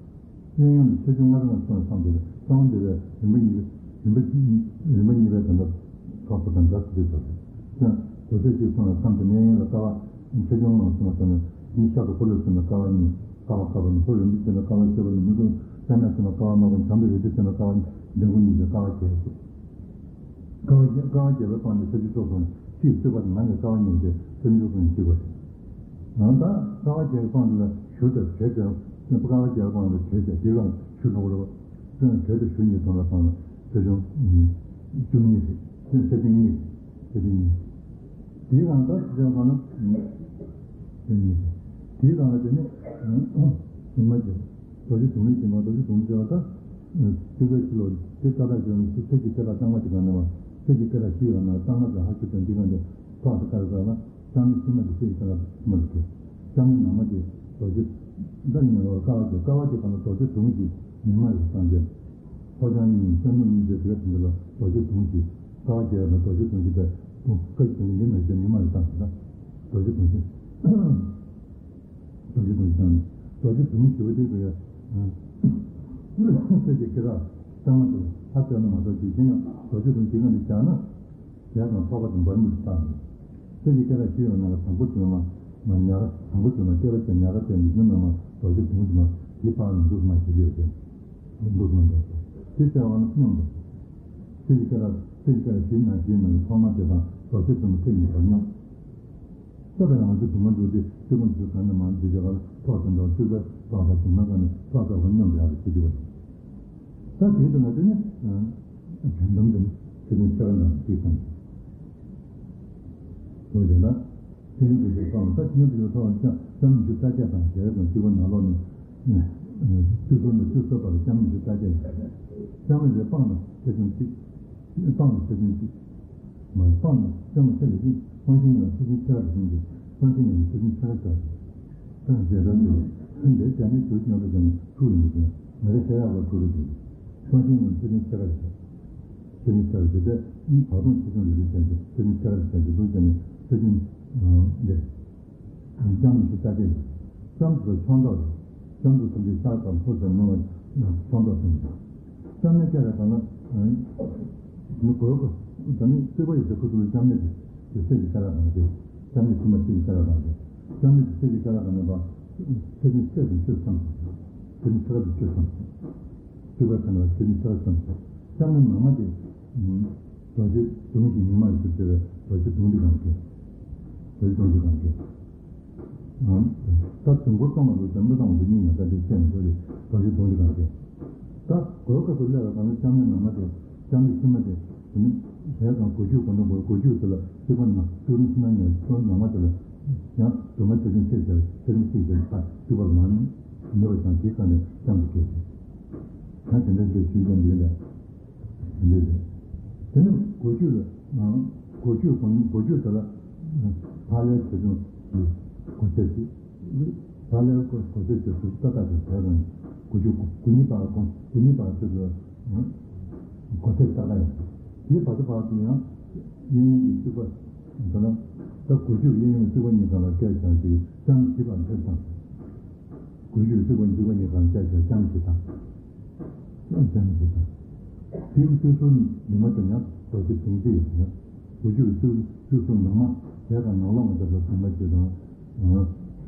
གཡས་གཡོན་དུ་ཆེ་ཆུང་སྔ་རོལ་ནས་སོང་བའི་མཚམས་དེ་ལ་རྩ་བ་འདི་ལས་རིམ་པ་གཉིས་རིམ་པ་རིམ་པ་གཉིས་པའི་དོན་དག་ཐོག་པ་དང་འདྲ་སུ་དེ་ཐོག་ཏུ་ཀྱང་གོ་ཚད་གཅིག་སོང་བའི་མཚམས་དེ་ནས་གཡས་གཡོན་ལ་ཀ་བ་ཆེ་ཆུང་ནང་སོང་བ་ཙམ་ནས་ནི་ཤར་དུ་འཁོར་ལོས་མཚོན་པའི་ཀ་བ་གཉིས་ཀ་བ་ཀ་བ་གཉིས་ལྷོ་རིམ་པས་མཚོན་པའི་ཀ་བ་བཞི་པ་གཉིས་མི་ཀུན་པདྨས་མཚོན་པའི་ཀ་བ་ལྔ་པ་བྱམས་པའི་རིགས་ཀྱིས་མཚོན་པའི་ཀ་བ་གཉིས་ལྡན་དགུ་གཉིས་ཀྱི་ཀ་བ་བརྒྱད། ཀ་བ་བརྒྱད་ཀ་བ་བརྒྱད་པའི་སྤང་དེ་ས་བཅུ་སོགས་སོང་གཅིག་བརྩིགས་པ་དང་ནང་གི་ཀ་བ་གཉིས་ཏེ་ས་བཅུ་སོགས་སོང་གཅིག་པ་རེད། ཡང་ད་ཀ་བ་བརྒྱད་ཀྱི་སྤང་དེ་ལ་ཞུ་དང་གྲོས་ཀྱང་ཀ་བ་བརྒྱད་ཀྱི་སྤང་དེ་གྲོས་ཀྱང་དེ་གང་ཞུ་འགྲོ་བ་རེད། དེ་གྲོས་དང་ཞུ་གཉིས་ཐོན་ལ་སྤང་ལ་ས་བཅུ་བཅུ་གཉིས་རེད། དེ་ས་བཅུ་གཉིས་རེད། ས་བཅུ་གཉིས། དེ་གང་ད་ས་བཅུ་གང་ན་བཅུ་གཉིས་རེད། དེ་གང་ལ་དེ་ནི་གཟུངས་མ་བྱེད། རྡོ་རྗེ་གདུང་རིགས་ཀྱི་མ་རྡོ་རྗེ་གདུང་བྱེད་པ་ད། ཐུགས་ཀའི་ཕྱི་ལོགས་དེ་ཀ་དག་ཅན་ནི་ཚེ་ཚེ་གི་སྐད་གྲགས་གཙང་མ་དེ་ག་ནས་བ། ཚེ་གི་སྐད་གྲགས་ཤིག་ཡོད་ན་གཙང་མ་དེ་ཧ་ཤུ་དང་འདི་ག་འདི་ཐོག་ཏུ་ཀ་རུ་ཀ་ལ་གཙང་མའི་ཕྱི་མ་དེ་ཚེ་གི་སྐད་གྲགས་མ་རུ་ཐེ། གཙང་མའི་ནང་མ་དེ་རྡོ་རྗེ་ད་ནི་ལོ་ཀ་བ་དེ་ཀ་བ་དེ་ག་ལ་རྡོ་རྗེ་གདུང་གི་མིང་མ་རུ་བཏང་རྗེས། ཕོ་བྲང་གཉིས་ཤར་ནུབ་གཉིས་ཀྱི་དེ་ག་དེ་འདི་ལ་རྡོ་རྗེ་གདུང་ཞེས་ཀ་བ་བརྒྱད་ལ་རྡོ་རྗེ་གདུང་ཞེས་པའི་གདུང་ཀ་གི་མིང་མ་རུ་མིང་མ་རུ་བཏང་ཞེས་ད་རྡོ་རྗེ་གདུང་ཞེས། རྡོ་རྗེ་གདུང་ཞེས་དང་། རྡོ་རྗེ་གདུང་ཞེས་པ་དེ་ག་ཡ། ཚེ་གི་སྐད་གྲགས་གཙང་མ་དེ་ཧ་ཅང་ན་མ་གཏོགས་ཅིག་གཞན་ཡང་རྡོ་རྗེ་གདུང་ཞེས་ཀ་འདི་བཞག་ན། ཞལ་དང་ཐོག་པ་དང་འབར་མིག་ཏུ་བཏགས་ནས། ཚེ་གི་སྐད་གྲགས་ཞིག་ཡོད་ན་ལ་དང་པོ་བྱུང་ན་མ་ཉག་དང་པོ་བྱུང་ན་སྐྱེ་བ་ཅན་ཉག་ག་ཅན་འདི་ཚོའི་ནང་ན་རྡོ་རྗེ་གདུང་ཞེས་མ་དེ་ཕར་ནས་འདུག་མ་ཞིག་ཡོད་ཀྱང་། འདུག་མ་འདུག་དེ་ཟེར་བ་ནི་སྙོམས་པ། ཚེ་གི་སྐད་གྲགས་ཚེ་གི་སྐད་གྲགས་ཞིག་ན་ཞིག་ན་ཐོག་མ་དེ་དང་རྡོ་རྗེ་གདུང་ཚེ་གཉིས་པར་སྙོམས། ས་པའི་ནང་ཚུད་དུ་མ་འཛུལ་ཏེ་ཚུད་པ་འཛུལ་གང་ནས་མ་འཛུལ་བྱ་བར་ཐོག་ཙམ་དང་ཚུད་པའི་ཐོག་དང་དུ་མ་གང་ནས་ཐོག་ཙམ་བར་སྙོམས་པའི་ཨ་རུ་ཚུད་རྒྱུ་བ། ད་དེའི་དུ་མ་དེ་ནི་དོན་དམ་དེ་ནི་ཚེ་རིང་ཚེ་རིང་དང་དེའི་སྟེང་དུ་དེ་ལ་ཚེ་རིང་དུ་ཞིག་སོང་ད་ཚེ་རིང་དུ་ཞིག་སོང་བ་ཅང་ཅང་མི་ཞུ་ལྟ་རྒྱ་དང་ཞལ་དང་ཚུད་པ་ནང་ལོགས་ནས་ཚུད་སོང་ནས་ཚུད་སོང་བར་ཅང་མི་ཞུ་ལྟ་རྒྱ་ཡིན། ཅང་མི་ཞུ་སྤང་དང་ཚེ་རིང་གཅིག་སྤང་དང་ཚེ་རིང་གཅིག་མ་སྤང་ན་སེམས་ལ་ཆེ་ལ་ཆེ། སྤང་ཤིང་ལ་ཆེ་ཆུང་ཆེ་ལ་ཆེ་གི་སྤང་ཤིང་ལ་ཆེ་ཆུང་ཆེ་ལ་ཆེ་ལ་ཆེ། ད་རྒྱལ་ཁབ་ཀྱི་ཁྱོད་འདིར་བྱས་ནས་གྱུར་ཀྱང་རེ་བྱས་ནས་ཐུག་ཡོང་གི་ཡོད། ང་རེ་བྱ་ཡག་ལ་ཐུག་རེ་བྱས། སྤང་ཤིང་ལ་ཆེ་ཆུང་ཆེ་ལ་ཆེ། ཆེ་ཆུང་ཆེ་ལ་ཆེ་དེ་ནི་བར་སྟོང་ཆེ་ཆུང་རེ་རེ་བྱས་ཏེ་ཆེ་ཆུང་ཆེ་ལ་ཆེ་ཆེ་འདུག་བྱས་ནས་ཆེ་ཆུང་འདིར། ལྕམ་ནི་ཤི་ལྟ་སྐད་ཡིན། ལྕམ་དུ་ཆོང་ཐོག་རེད། ལྕམ་དུ་ཐམས་ཅད་ཤར་དང་ལྷོ་ཟེར་མི་བ་ཆོང་ཐོག་ཐམས་ཅད། ལྕམ་ནི་སྐད་རེད་གང་ན། མི་གོ་གོ། ད་ནི་རྩིག་པ་ཡི་ཟེར་ཁུ་ཚུར་ལ་ལྕམ་ནི་དེ་སྲིད་ཀྱི་སྐད་ར་གང་དེ། ལྕམ་ནི་ཕྱི་མ་སྲིད་ཀྱི་སྐད་ར་གང་དེ། ལྕམ་ནི་དེ་སྲིད་ཀྱི་སྐད་ར་གང་ནས་པ། ཚེ་ནི་ཚེ་དང་ཆུ་ཚང་། ཚེ་ནི་ཚེ་ར་དང་ཆུ་ཚང་། རྩིག་པ་ཚང་ལ་ཚེ་ནི་ཚེ་ར་ཚང་། ལྕམ་ནི་མ་མ་དེ། རྡོ་རྗེ་གདུང་གི་མིང་མ་ཡིན་ཟེར་བའི་རྡོ་རྗེ་གདུང་འདི་གང་གི། རྡོ་རྗེ་གདུང་འདི་གང་གི། ད་དུང་འཁོར་གཏོང་བ་ལོ་འཇམ་པོ་གཏོང་བ་འདི་གཉིས་ཡང་ད་འདི་བཤད་མི་དགོས་ཏེ་རྡོ་རྗེ་གདུང་འདི་གང་གི། ད་གོའི་སྐབས་སུ་སླེབས་པའི་གང་ལ་ལྕམ་ནི་ནང་མ་དེ་ལྕམ་ནི་ཕྱི་མ་དེ་དེ་ནི་ཞལ་དང་གོ་རྒྱུ་གོ་ན་གོ་གོ་རྒྱུ་དེ་ལ་སྲིད་པ་ན་སྐྱུར་ནི་ཕྱི་ན་ཉལ་སོ་ནང་མ་དེ་ལ་ཡང་དུ་མ་ཆེ་ཆུང་ཆེ་ཟེར་ཚེ་རིང་ཆེ་ཟེར་ད་སྲིད་པ་ལ་མ་ནི་མེད་པ་དང་དེའི་སྒང་ནས་ལྕམ་དུ་སྐྱེས་ཏེ། ད་དེ་འདྲ་འདི་ཞུས་ཀྱང་འདི་ལས། འདི་ལས། དེ་ནི་གོ་རྒྱུ་ལ། གོ་རྒྱུ་གོ་གོ་རྒྱུ་དེ་ལ། ཕ་ལའི་ཆེ་ཆུང་གི་གོ་ཆ་ཞིག་ཕ་ལའི་གོ་གོ་ཆ་ཞིག་ཏུ་ཏ་ཏ་ཞིག་བྱས་ཙང་ དགུ་བཅུ་དགུ་ཉིས་པ་དགུ་དགུ་ཉིས་པ་ཚོད་དུ་སྒོ་ཚད་ཏག་ཏག་ཡིན། དེའི་བར་དུ་བར་དུ་ཡང་གཡས་གཡོན་གྱི་རྩིག་པ་འདི་ལ་ད་དགུ་བཅུ་གཡས་གཡོན་རྩིག་པ་གཉིས་ཚང་ལ་སྐད་བཞག་ཅིག་ལྕམ་བཞི་པར་ཕེབས་དང་། དགུ་བཅུ་རྩིག་པ་རྩིག་པ་གཉིས་ཚང་ལ་སྐད་བཞག་ལྕམ་བཞི་དང་། ལྕམ་བཞི་དང་། དེའི་རྩིག་ཟུར་ཉི་མ་དང་ཡང་རྡོ་རྗེ་བདུན་རྩིག་ཡོད་ཀྱང་། དགུ་བཅུ་རྩིག་རྩིག་ཟུར་ནང་མ་དེ་དང་ནང་ལོགས་མ་དེ་ལ་བདུན་མ་བཅུ་དང་།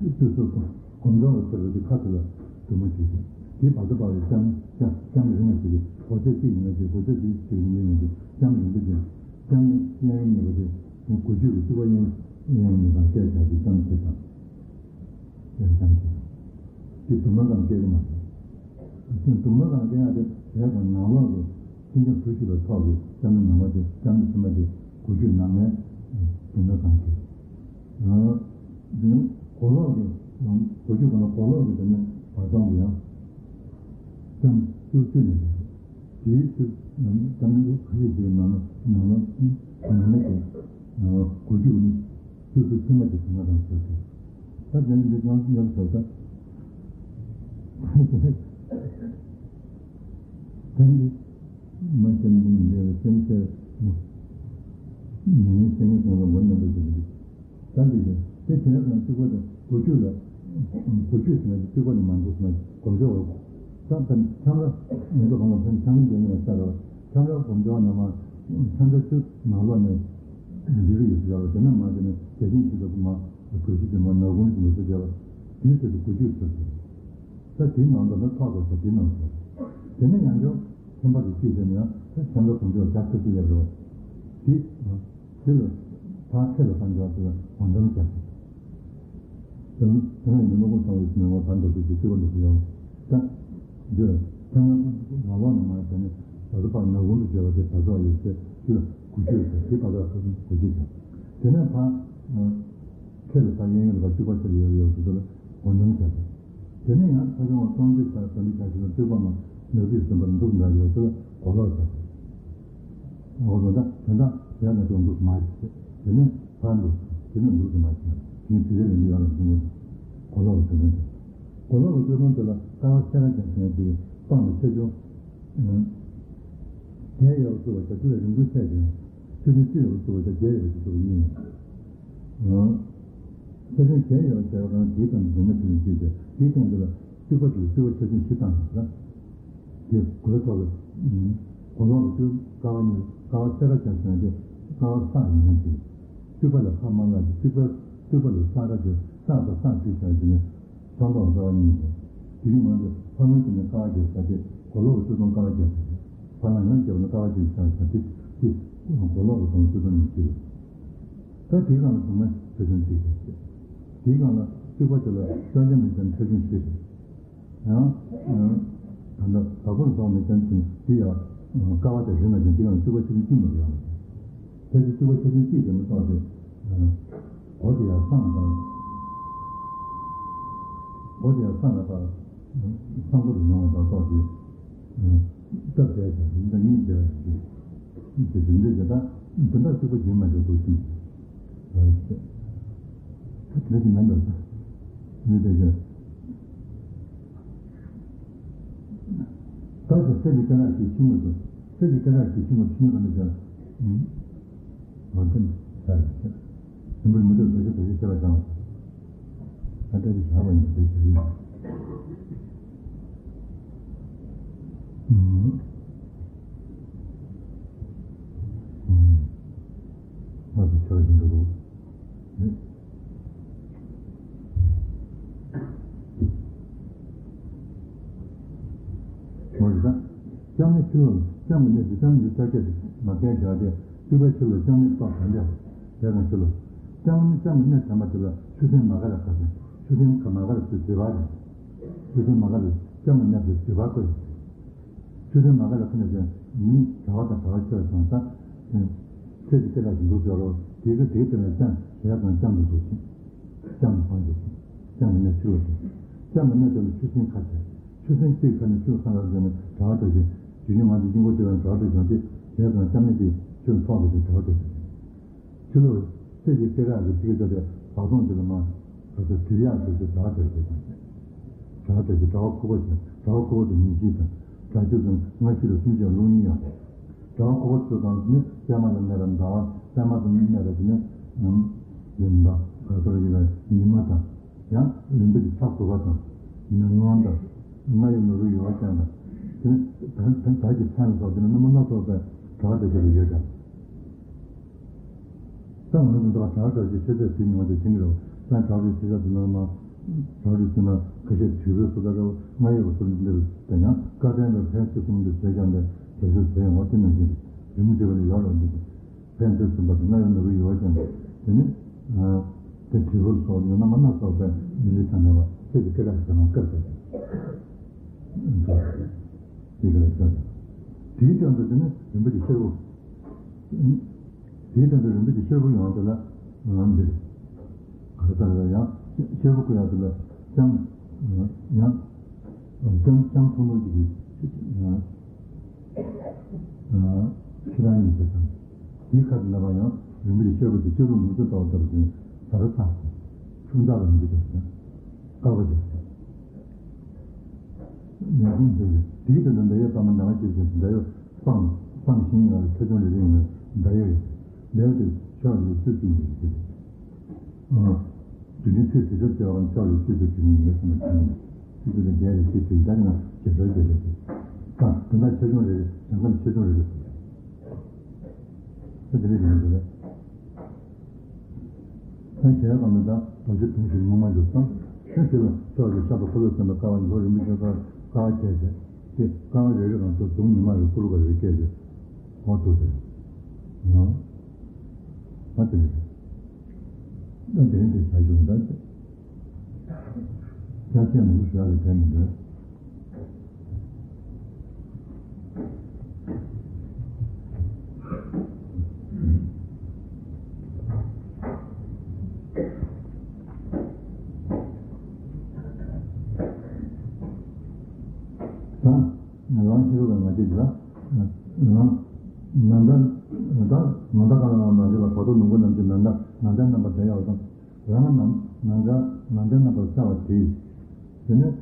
རྩིག་ཟུར་སྒོམ་ཚང་ལ་ཚུད་པའི་ཁ་ཐུག་ལ་སྒྲོལ་མ་བཅུ་ཅན། དེའི་བར་དུ་བར་དུ་ལྕམ་ལྕམ་ལྕམ་རིང་བ་ཅིག་གི་སྒོ་ཚད་གཅིག་ཡིན་ན་ཅིག་སྒོ་ཚད་གཅིག་གཅིག་ཡིན་ན་ཅིག་ལྕམ་རིང་པོ་ཅན། ལྕམ་གཡས་གཡོན་གཉིས་པོ་དེ་དགུ་བཅུ་གི་རྩིག་པ་གཡས་གཡོན་གཉིས་དང་སྐད་བཞག་ཅིག་ལྕམ་བྱེད་དང་། སྐད་ལྕམ་བྱེད་དང་། དེ་དུ་མ་གང་སྐད་གི་མ་རེད། དུ་མ་གང་སྐད་ཡང་དེ་དེ་དང་ནང་ལོགས་ཀྱི་ཤིན་ཅང་གྲུ་བཞི་པའི་ཐོག་གི་ལྕམ་ནི་ནང་མ་དེ་ལྕམ་ནི་ཕྱི་མ་དེ་དགུ་བཅུ་ནང་མའི་དུ་མ་གང་སྐད། ཡང་། འདི་ནི་གོ་ལོག་གི། གོ་རྒྱུ་གོ་ལོག་གོ་ལོག་གི་དེ་ནི་བར་སྟོང་གི་ཡང་། ཙམ་བཅུ་བཅུ་ནས་རེད། དེའི་ཚུལ་ཙམ་ནི་ཁ་ཤས་ཀྱི་ནང་ན་ནང་ན་ནང་ན་དེ་གོ་རྒྱུ་ནི་བཅུ་བཅུ་ཚད་མ་གི་ཚད་མ་དང་ཟེར་ཏེ། ད་དེ་ནི་འདི་ཀྱང་ཉམས་སོ་ད། ད་འདི་མ་ཤེས་ན་འདི་ནི་འདི་ལ་སེམས་ཤེས་མི་ངན་སེམས་ངན་སེམས་ལ་མ་ཉམས་པ་ཞིག་རེད། ད་འདི་ལས་དེ་དེ་ཡང་རྩིག་པ་དང་དགུ་བཅུ་ལ། དགུ་བཅུ་ཟེར་ན་རྩིག་པ་ནི་མང་པོ་ཟེར་ན་གོམས་འཇོག་འོག་ད་ཕན་ཁྱམས་ར་མི་འདུག་གང་ལ་ཕན་ཁྱམས་ར་འཇོག་ནས་ཡང་ཆགས་ར། ཁྱམས་ར་གོམས་འཇོག་ནས་མ་ཁྱམས་ར་ཚུར་ནང་ལོགས་ནས་འདི་རུ་ཡོད་ཟེར་ར། དེ་ནས་མ་དེ་ནས་དེ་བཞིན་ཞིག་ཏུ་མ་གོས་ཤིག་དེ་མ་ནག་ཁུང་ཞིག་ལ་ཟེར་ར། དེའི་ཚུལ་དུ་དགུ་བཅུ་ཟེར་ཏེ། ད་དེའི་ནང་དུ་ནི་ཐོག་ཏུ་ཟེར་དེའི་ནང་དུ། དེ་ནས་ཡང་བསྐྱར་ཁྱམས་པ་དེ་བཅུ་ཟེར་ནས་ཡང་ད་ཁྱམས་ར་གོམས་འཇོག་བརྒྱ་ཆ་བཅུ་སླེབས་ར་བ། དེ། དེ་ལ་ཕར་ཁྱེད་ལ་བསམ་འཆར་དེ་ལ་གོ་འདྲ་བྱ། དེ་ནས་དེ་ནས་ཉིན་མོ་ཀུན་ཚང་བའི་ཕྱི་ནས་ང་བར་འགྲོ་དུས་ཀྱི་སྤྱི་བོ་འདུག་ཡོང་ད། འདིར་ཐེངས་ང་ལོག་ནས་མ་བྱས་ནས་ད་ལྟ་བར་ན་བུམ་དུ་བྱས་པ་དེ་ད་ཚོགས་ཡོད་ཚེ་དེ་ལ་དགུ་བཅུ་ཡོད་ཚེ་དེ་བར་ཐག་ཐུབ་དགུ་བཅུ་བྱ། དེ་ནས་ཕར་ཁྱེད་ལ་ད་གཡས་གཡོན་ལ་བཅུ་པ་ཁྱེད་ལ་ཡོད་ཡོད་དེ་ལ་གོ་འདྲ་བྱ། དེ་ནས་ཡང་ཁ་བྱང་བ་གཏོང་རྩིས་བྱ་བཟོ་འདྲི་བྱ་ཞིག་ལ་རྩོད་པ་མ་ནག་རྩིས་ཟིན་པར་འདུག་འདྲ་ཡོད་ཚེ་ལ་གོ་ལོག་བྱ། འོ་དོན་དག་དོན་དག་ཡང་ན་དོན་འདུག་མ་བྱེད། དེ་ནས་ཕར་འདུག་དེ་ནས་འདུག་ཏུ་མ་བྱེད། དེ་ནས་དེ་ལས་ཡང་ཡང་ལ་འདུག་གོ་ལོག་གི་དོན་དག་གོ་ལོག་གི་དོན་དག་དེ་ལ་ལྟ་བ་ཤེས་རབ་ཀྱི་དོན་དེ་སྤང་དུ་ཆེ་ཆུང་། བརྒྱད་ཡོད་པ་བཟོ་བ་བྱ་དེ་ལ་རིང་ཐུང་ཆེ་ཆུང་། ཆེ་ཆུང་བཅུ་ཡོད་པ་བཟོ་བ་བྱ་བརྒྱད་ཡོད་པ་བཟོ་བ་གཉིས་ཡིན། ཆ་ཚང་གཞན་ཡང་བྱས་པ་གང་དེའི་སྟེང་དུ་འཛུལ་མ་བྱས་ནས་ཤེས་བྱ་དེའི་སྟེང་དུ་ལ་རྩིག་པ་དེ་ལ་རྩིག་པ་ཆ་ཚང་བཞི་བཏང་ཞིང་ལ། དེ་གོས་ཐོག་ལ། གོ་ལོག་གི་སྟོད་ཀ་བ་གཉིས་ཀ་བ་སེར་ཀ་ཅན་ཟེར་ཏེ་ཀ་བ་སག་ཡིན་ན་ཅིག་རྩིག་པ་ལ་ཕ་མ་ལ་རྩིག་པ་རྩིག་པ་ལ་སག་ཀ་དེ་སག་དང་སག་བྲིས་བྱ་ཞིང་ནས་ས་མདོག་ཀ་བ་གཉིས་ཏེ། དེ་རིང་ང་ཚོ་ཕ་མ་དེ་ནས་ཀ་བ་དེ་ཟ་སྟེ་གོ་ལོག་གི་སྟོད་ཐུང་ཀ་བ་བརྒྱབ་ཟ་སྟེ་ཕ་མ་ཡང་བརྒྱབ་ན་ཀ་བ་དེ་ཟ་ཟ་སྟེ་དེ་གོ་ལོག་གི་སྟོད་ཐུང་ནས་ཅིག་ད་དེའི་སྒང་ལ་གོང་མ་ཆ་ཚང་གཅིག་རེད། དེའི་སྒང་ལ་རྩིག་པ་དེ་ལ་སྐྱོན་ཅན་མེད་ཅན་ཆ་ཆུང་བཞི་རེད། ཡང་། ད་ལྟ་བ་སྤུ་ལ་སོགས་མེད་ཅན་ཅིག་དེ་ཡང་། ཀ་བ་དེ་རིང་ལ་ཀྱང་དེའི་སྒང་ལ་རྩིག་པ་ཆ་ཆུང་གཅིག་མ་རེད་ཡང་། ཕལ་ཆེར་རྩིག་པ་ཆ་ཆུང་གཅིག་དེ་མི་སོགས་ཏེ། སྒོ་དེ་ཡང་སང་ལ་བཏང་། སྒོ་དེ་ཡང་སང་ལ་བཏང་། སང་སྒོ་རུ་ཡོང་བ་དང་སོགས་ཏེ། སྟབས་བདེ་ཞིང་རིན་ཐང་སྙིང་རྗེ་བ་ཞིག་ཅེས་དེ་འདྲའི་དེ་དག་དེ་འདྲ་གཅིག་པ་རྒྱུན་མ་འཇོག་ཏུ་ཕྱིན། དེ་འདྲ་ཞིག་མེད་འདུག་ཟེར། ནི་དེ་བཞིན། བདག་གི་གསེར་གྱི་སྐེ་རགས་ཀྱི་ཕྱི་ངོས་སུ། གསེར་གྱི་སྐེ་རགས་ཀྱི་ཕྱི་ངོས་ཕྱི་ངོས་ཀ་ནས་བྱ། ང་ཚོ་ནི་ས་རེད་ཟེར། སྲིན་པོའི་མུ་ཏིག་རྡོ་རྗེ་རྡོ་རྗེ་བྱེད་པ་ཀྱང་། ད་ལྟ་ཅི་བྱ་བ་ཡིན་པའི་ཞུ་ཡིན། ཨུམ། ཨུམ། ང་ཚོ་ཆགས་ཀྱི་འདུག་གོ། མ་རེད་ད། ལྕམ་ནི་ཕྱི་ལོགས་ལ་ལྕམ་གྱི་གནས་སུ་ལྕམ་གྱི་ལྕགས་ཀྱད་མ་བསྟན་བྱ་སྟེ་རྩིག་པའི་ཕྱི་ལོགས་ལ་ལྕམ་ནི་ལྟོགས་དྲན་པས་དེ་དང་ཕྱི་ལོགས། ལྕམ་ནི་ལྕམ་གྱི་གནས་དྲན་པ་དེ་ལ་ཆུ་སྲིན་མ་ག་ར་ཁ་སྲིན་ཆུ་སྲིན་ཁ་མ་ག་ར་ཚུལ་བྱེད་པ་རེད། ཆུ་སྲིན་མ་ག་ར་ལྕམ་གྱི་གནས་སུ་བྱེད་པ་བཀོད། ཆུ་སྲིན་མ་ག་ར་ཁ་ནས་ཀྱང་མི་གྲྭ་བ་དང་གྲྭ་བ་ཁྱོད་ཚང་ས། ཁྱེད་ཀྱི་སྐད་གྲགས་ཀྱི་འདུག་ཟེར་རོ། དེ་གི་དེའི་དེ་ལ་ལྕམ་ཞལ་དང་ལྕམ་དུ་འདུག་ཅིང་། ལྕམ་དུ་སྤང་བྱེད་ཅིང་། ལྕམ་གྱི་གནས་ཆུ་ལ་འདུག་ལྕམ་གྱི་གནས་དེ་ལ་ཆུ་སྲིན་ཁ་བྱས། ཆུ་སྲིན་གཅིག་ཁ་ནས་ཆུ་ལ་སང་རག་བྱས་ནས་གྲྭ་བ་དག་གིས་དུས་རྒྱུན་ང་ཚོ་དཀྱིལ་འཁོར་སྤྱོད་པའི་གྲྭ་བ་དག་བྱུང་སྟེ་ཞལ་དང་ལྕམ་གནས་ཀྱི་ཆུ་ལ་ཐོག་གི་དེ་གྲྭ་བ་དག་གིས། ཕྱི་ལོགས་གསེར་གྱི་སྐེ་རགས་ཀྱི་ཕྱི་གི་ཚོ་དེ་བ་སྟོང་དེ་ལ་མ་ག་ཚོད་དུས་ཡག་ཚོད་ཚོད་གྲྭ་བ་དག་གིས་དང་། གྲྭ་བ་དག་གིས་གྲྭ་བ་ཁུག་པ་བྱས། གྲྭ་པ་ཁོ་བོ་དང་ཉིན་ཤས་དང་། གྲྭ་ཆོས་དང་སྔ་ཕྱི་ལ་སུམ་ཆའི་ལུགས་གཉིས་ཡོད་རེད། གྲྭ་པ་ཁོ་བོ་ཚོ་དང་ནི་པད་མ་དང་གནས་པ་ཟླ་བ། པད་མ་དང་གནས་པ་དེ་ནི་ཡིན་ད། ག་ཚོད་ཡིན་ལ་ཉི་མ་དང་། ཡང་རིམ་པ་གྱི་ཕྱག་དུ་བ་དང་། མེ་ལོང་དང་། རྔ་ཡབ་ནོར་བུའི་ཡོལ་བ་ཅན་དང་། དེ་ནི་ད་ད་ཀྱི་མཚན་ལ་སོགས་དེ་ནི་རྣམ་པ་སྣ་ཚོགས་པའི་གྲྭ་པ་དེ་ཚོ་ལ་ཡོད་ཀྱང་། ད་ང་ཚོ་འདི་ལ་གྲྭ་པ་གྲྭ་ཆས་ཆེ་ཚད་དུས་མྱོང་བ་དེ་མཁྱེན་གྱི་རེད། ད་གྲྭ་པའི་ཆེ་ཆ་དེ་ནང་མ། གྲྭ་པའི་ཆེ་ན་ཁ་ཤས་དུས་པའི་སུ་ད་རེད། རྔ་ཡབ་སུ་འདི་དེ་ཡང་བཀའ་བསྟན་པའི་ཕན་ཚུན་གསུམ་དུ་བྱེད་ཀྱང་དེ་གྲྭ་ཆས་བྱེད་ཡོང་བ་དེ་ནང་བཞིན་རེད། རིན་པོ་ཆེ་བ་ལ་ཡོད་རེད་འདི། ཕན་ཚུན་གསུམ་པ་དེ་རྔ་ཡབ་ནོར་བུའི་ཡོལ་བ་ཅན་དེ་ནི། དེ་དུས་པའི་སུ་ཡོད་ན་མ་སྣ་ཚོགས་པའི་མི་ལུས་ཐ་མལ་བ་ཆེ་གི་སྐད་གྲགས་ཤིག་ནང་བཀར་ཏེ། དེ་ག་ལ་བཀར་ཏེ། དེའི་སྟེང་དུ་དེ་ནི་རིན་པོ་ཆེ་ཤེལ་བུ། དེའི་སྟེང་དུ་རིན་པོ་ཆེ་ཤེལ་བུ་ཡོང་དེ་ལ་ང་འདིར། ག་རེ་ལྟར་ཡང་ཤེལ་བུ་བཀོད་ཡག་དེ་ལ་ལྕམ། ཡང་ལྕམ་ལྕམ་ཐུང་ཐུང་ཅིག་གིས་ཕྱི་རང་ཡིན་ཟེར་དང་། དེའི་ཁ་དེ་ལ་ཕར་ཡང་རིན་པོ་ཆེ་ཤེལ་བུ་དེ་ཤེལ་བུ་མུ་ཏོ་ལྟ་བུ་ལྟ་བུ་དེ་ཟ་ར་ཚ། ཆུང་ཙག་ལ་མི་འདུག་ཀྱང་དཀར་པོ་ཅིག་ཉ་ཁུང་དེ་དེའི་དོན་དུ་འདའ་ཡོད་པ་མ་འདྲ་བ་ཅིག་བཞིན་འདའ་ཡོད། སྤང་སྤང་ཤིང་ཡང་ཆ་ཆུང་རེ་རེ་ཡིན་ན་འདའ་ཡོད་རེད། འདའ་ཡོད་དེ་ཕྱོགས་རེ་རེ་ཚུར་བཅུག་ནས་རེད། ཨང་། དུས་ནི་ཚེ་དུས་ཚོད་བྱ་བ་ཕྱོགས་རེ་ཚུར་དུ་བཅུག་ནས་ངས་གསུངས་པ་དེ་ཡིན། ཚེ་དུས་ལ་རྒྱལ་བའི་ཚེ་དུས་ད་ནི་ང་རྒྱལ་བའི་རྒྱལ་བའི་ཚེ། ཨང་། དེ་འདྲ་ཆ་ཆུང་རེ་རེ་ཡང་ཁམས་ཆ་ཆུང་རེ་རེ་ཚུར། ད་དེ་རེ་རེ་རེ་རེ། ད་ཞལ་སྒང་ནས་ད་རྡོ་རྗེ་དུང་ཞིག་སྔོན་མ་འཇོག་སྟངས། ད་དེ་ལ་ཕྱོགས་ཀྱི་ཤར་དུ་འཁོར་ལོས་མཚོན་པའི་ཀ་བ་ཉི་ཤུ་རིམ་པས་ཀ་བ་ཀ་བ་བརྒྱད་བྱས། དེ་ཀ་བ་རེ་རེ་སྒང་དུ་དུང་ཉི་མ་རེ་ཀུ་རུ་ཀ་རེ་བཀལ་ཏེ། འོ་ཐུག་ཟེར། ང་། ང་དེ་རེད། ད་དེ་རིང་དེ་བྱ་ཞུ་འདྲ་ཟེར། ཅག་ཅག་མང་པོ་ཞུ་ཡག་ལས་བྲལ་མི་འདུག་ད་ང་རང་ཤེས་རབ་ལ་ང་བཅས་ཀྱི་ལ། ང་། ནམ་ཟླ། ད་ནམ་ཟླ་གང་ལ་ང་ང་ཚོ་ལ་བར་དོ་ནོར་བུ་རྣམ་བཅུ་ནམ་ཟླ་ནམ་ཟླའི་རྣམ་པར་བསྟན་ཡག་དང་། རང་ནམ་ནམ་མཁའ་ནམ་ཟླའི་རྣམ་པར་ཤར་བ་དེས། དེ་ནས་